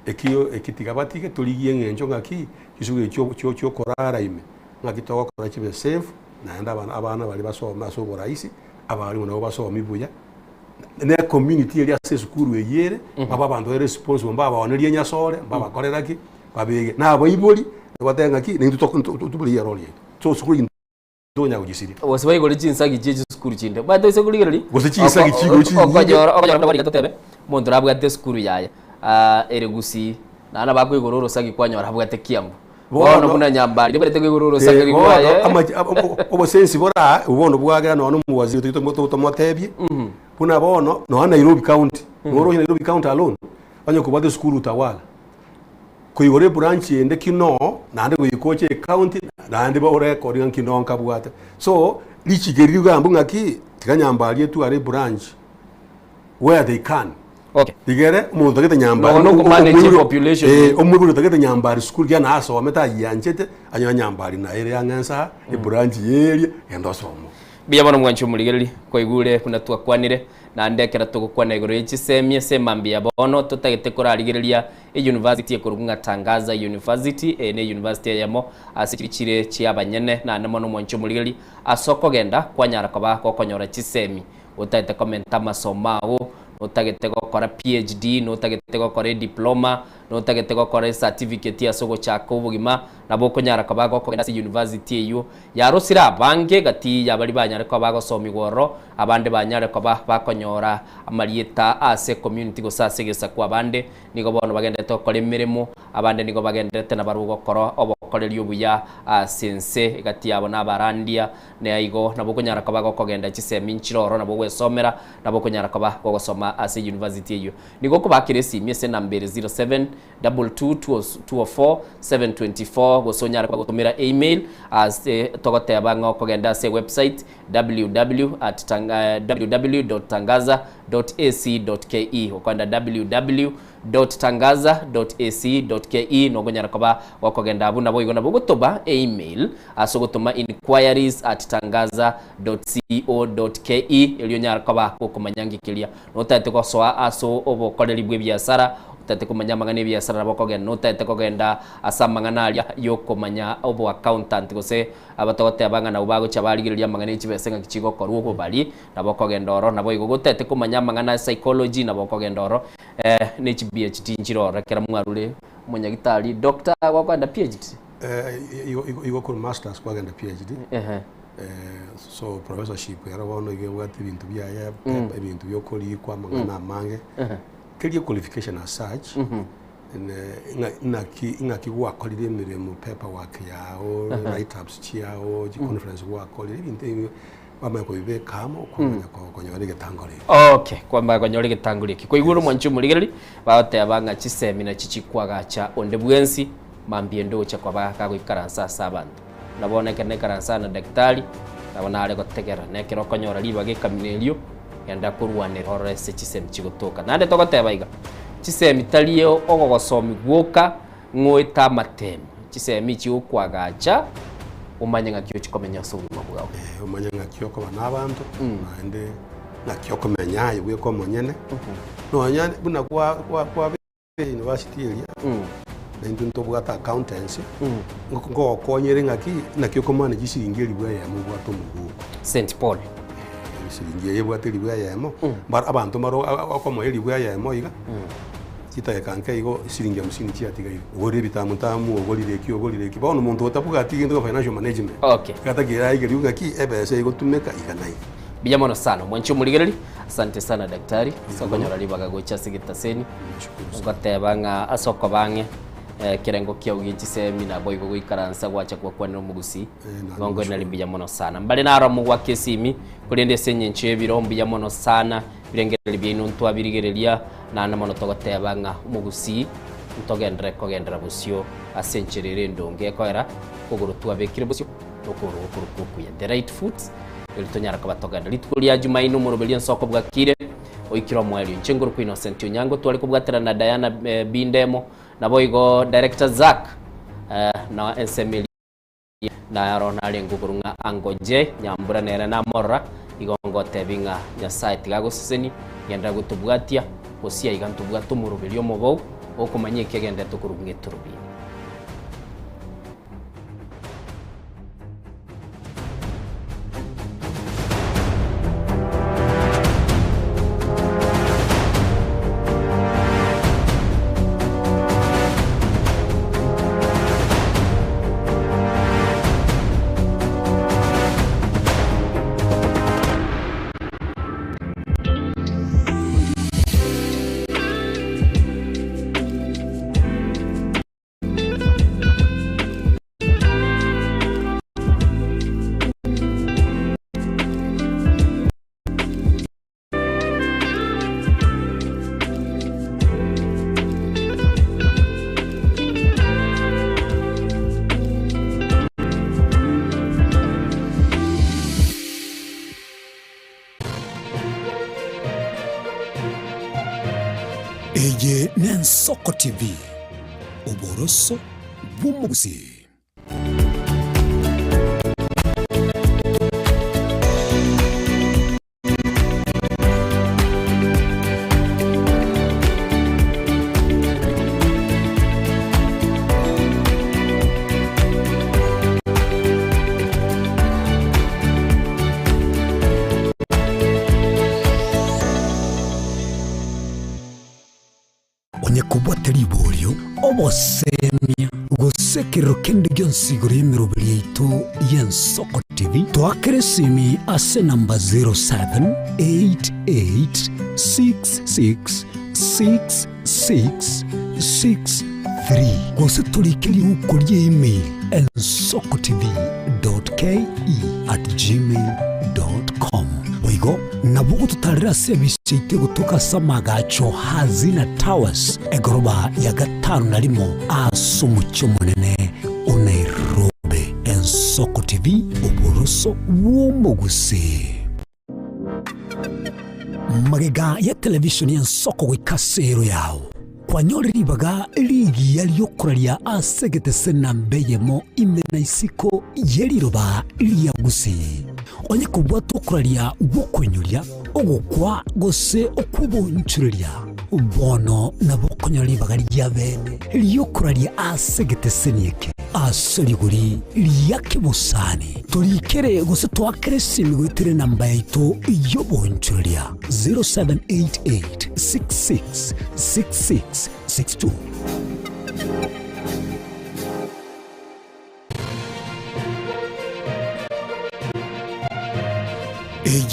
ekio eki tiga batige torigie eng'encho ng'aki, chisukuru echio chio chiokorara ime, ng'aki togokora chibe safe, naende abana abana baria basome ase oborahisi, abalimu nabo basomie buya, na ecommunity eria ase esukuru eyio ere, babe abanto bare responsible, mbabaonerie enyasore, mbabakorera ki, babege. Na abaibori, batebe ng'aki, naintwe toko tobori erori yaito. So sukuru eyio ntonya gochisiria. Gose baigore chinsagi chie chisukuru chinde. Omanyete gose korigereria, Gose chinsagi chigoro chinyinge. okonyora okonyora buna bariga totebe, omonto nabwate esukuru yaye, ere gusii, naende nabo akoigora orosagi kwanyora abwate kiambu. Bono buna Nyambari nibarete koigora orosagi Eh, bono rwaye. amache- ab- ob- obosensi bore aa bono bwagera nonya omowaziri oito tomo- to- tomotebie buna bono nonya Nairobi county noroche Nairobi county alone onye kobwate esukuru Utawala koigora ebranch ende Kinoo naende goika oche ecounty naende orekodi ng'a Kinoo nkabwate so richiko eri rigambu ng'aki tiga Nyambari etware ebranch where they can Okay. Rigere omonto otagete Nyambari Nonya okomanage omoibori- population. eh, omoibori otagete Nyambari sukuru kiagera nasomete ayianchete anyore Nyambari naye ere ang'e nsa ebranch yeria genda osome. Mbuya mono mwanche omorigereria, kwaigure buna twakwanire, naende ekero togokwana igoro ye chisemi ase emambia ya bono totagete korarigereria eyunivasiti ekorokwa ng'a Tangaza University, eye ne eyunivasiti eyemo ase chiri chire chiabanyene naende mono mwanche omorigereria ase okogenda kwanyara koba gokonyora chisemi otagete komenta amasomo ao, notagete gokora PhD, notagete gokora ediploma, notagete gokora ecertificate ase ogochaka obogima, nabo okonyara koba gokogenda ase university eyio. Yarosire abange gati yabaria banyare koba bagosomigwa ororo, abande banyare koba bakonyora amarieta ase ecommunity gose ase egesaku abande nigo bono bagenderete gokora emeremo, abande nigo bagendererete nabarabwo gokora obokoreri obuya ase ense egati yabo na abarandia. Na igo nabo okonyara koba gokogenda chisemi nchire ororo nabo ogwesomera, nabo okonyara koba gogosoma ase university eyio. Nigo okobakera esimi ase enamba ere 0722204724 gose onyare koba gotomera email ase togoteba ng'a okogenda ase ewebsite www at www dot tangaza dot ac dot ke okoenda www dot tangaza dot ac dot ke nokonyara koba gokogenda abwo naboigo nabo ogotoba email ase ogotoma inquiries at tangaza dot co dot ke erio onyare koba gokomanya nki keria notagete gosoa ase obokoreri bw'ebiasara otagete komanya amang'ana ebiasara nabo okogenda notagete kogenda ase amang'ana aria yokomanya obo accountant gose abatogoteba ng'a nabwo bagochia barigereria amang'ana echibesa ng'aki chigokorwa obobari nabo okogenda oro naboigo gotagete komanya amang'ana a psychology nabo okogenda oro Eh, ne chi PhD nchire ororo ekero mwarure omonyagitari doctor gwakoenda PhD? Eh, igo igo igo korwa masters kwagenda PhD. Ehe. Eh, so professorship ero bono igo ebwate ebinto biaye Mm. ebinto biokorikwa amang'ana amange. Ehe. Keria qualification as such Mhm. ne ng'a naki ng'aki gwakorire emeremo paperwork yao, Ehe. write ups chiao, chiconference gwakorire ebinto ebio. Bamanye kobibeka amo, kwamanya konyora egetangori eke. Okay, kwamanya konyora egetangori eke. Kwaigure omwanchi omorigereria, bagoteba ng'a chisemi nachi chikwagacha onde bwensi, mambia ende ogochia koba gagoikaransa ase abanto. Buna bono ekero naikaransa na daktari, nabo nare gotegerera, na ekero okonyora ribaga ekamina erio, genda korwanera orore ase chisemi chigotoka. Naende togoteba iga, chisemi tari ogogosomi gwoka ng'oete amatemi, chisemi chigokwagacha omanye ng'aki ochikomenya ase obogima bwao. Eh, omanye ng'aki okoba na abanto, naende ng'aki okomenya aye bweka omonyene. Nonya buna kwa kwa kwabeire university eria, na intwe ntobwate accountancy, ngoko nkogokonyere ng'aki, naki okomanage chisiringi elifu eyemo obwate omogoko. St Paul. Esiringi eye ebwate elifu eyemo, mbaro abanto mbaro okomoa elifu eyemo iga. Chidageka nke igo siringi hamsini chiatigaire. Ogorire ebitamu tamu, ogorire eki, ogorire eki. Bono omonto otabwati gento kia financial management, Okay. iga atakeire aigerie ng'aki ebesa egotumeka iga na iga. Mbuya mono sana omwanchi omorigereri, asante sana daktari ase okonyora ribaga gocha ase egetaseni, ngoteba ng'a ase okoba ang'e ekerengo kiao gie chisemi naboigo goikaransa gwacha gwakwanera omogusii, igo nkoiraneria mbuya mono sana. Mbare naro omogwaka esimi, korende ase eng'encho y'ebiro mbuya mono sana, ebirengererio biaino ntwabirigereria, naende mono togoteba ng'a omogusii ntogenderere kogenderera bosio ase enchera ere endonge ekoera okogoro twabekire bosio na okogoro gokorokwa okuya, the right foot, erio tonyare koba togenda. Rituko ria Jumaine omoroberio ensoko bwakire oikire omoerio. Inche nkorokwa Innocent Onyango tware kobwaterana na Diana Bindemo naboigo Director Zack na ensemo eria naro narenge okorwa ng'a angoje Nyambura nere namorora igo ngotebi ng'a Nyasaye tiga agoseseni genderera gotobwatia gose aiga ntobwate omoroberio omobou okomanya eki egenderete okorwa ng'a etorobio. Eye n'Ensoko TV, oboroso bw'omogusii. Onye kobwate riborio, obosemia, gose ekerero kende gionsi igoro y'emeroberi yaito y'Ensoko TV, toakere esimi ase enamba 0788666663 gose torike riuko ria email ensokotv.ke@gmail.com. Boigo nabo ogototarera ase ebisi yaito egotoka ase amagacho Hazina Towers, egoroba ya gatano na rimo ase omochie omonene o Nairobi. Ensoko TV, oboroso bw'omogusii. Magega ya televishoni y'ensoko goika ase ero yao, kwanyorire ribaga rigiya ri'okoraria ase egetese namba eyemo ime na isiko ye riroba ria Gusii. Onye kobwate okoraria gw'okoinyoria, ogokwa gose okw'obonchoreria, bono nabo okonyora ribaga ria bene ri'okoraria ase egeteseni eke ase rigori ria kebosani. Torikere gose toakere esimi goetera enamba yaito y'obonchoreria 0788 66 66 62. Eye.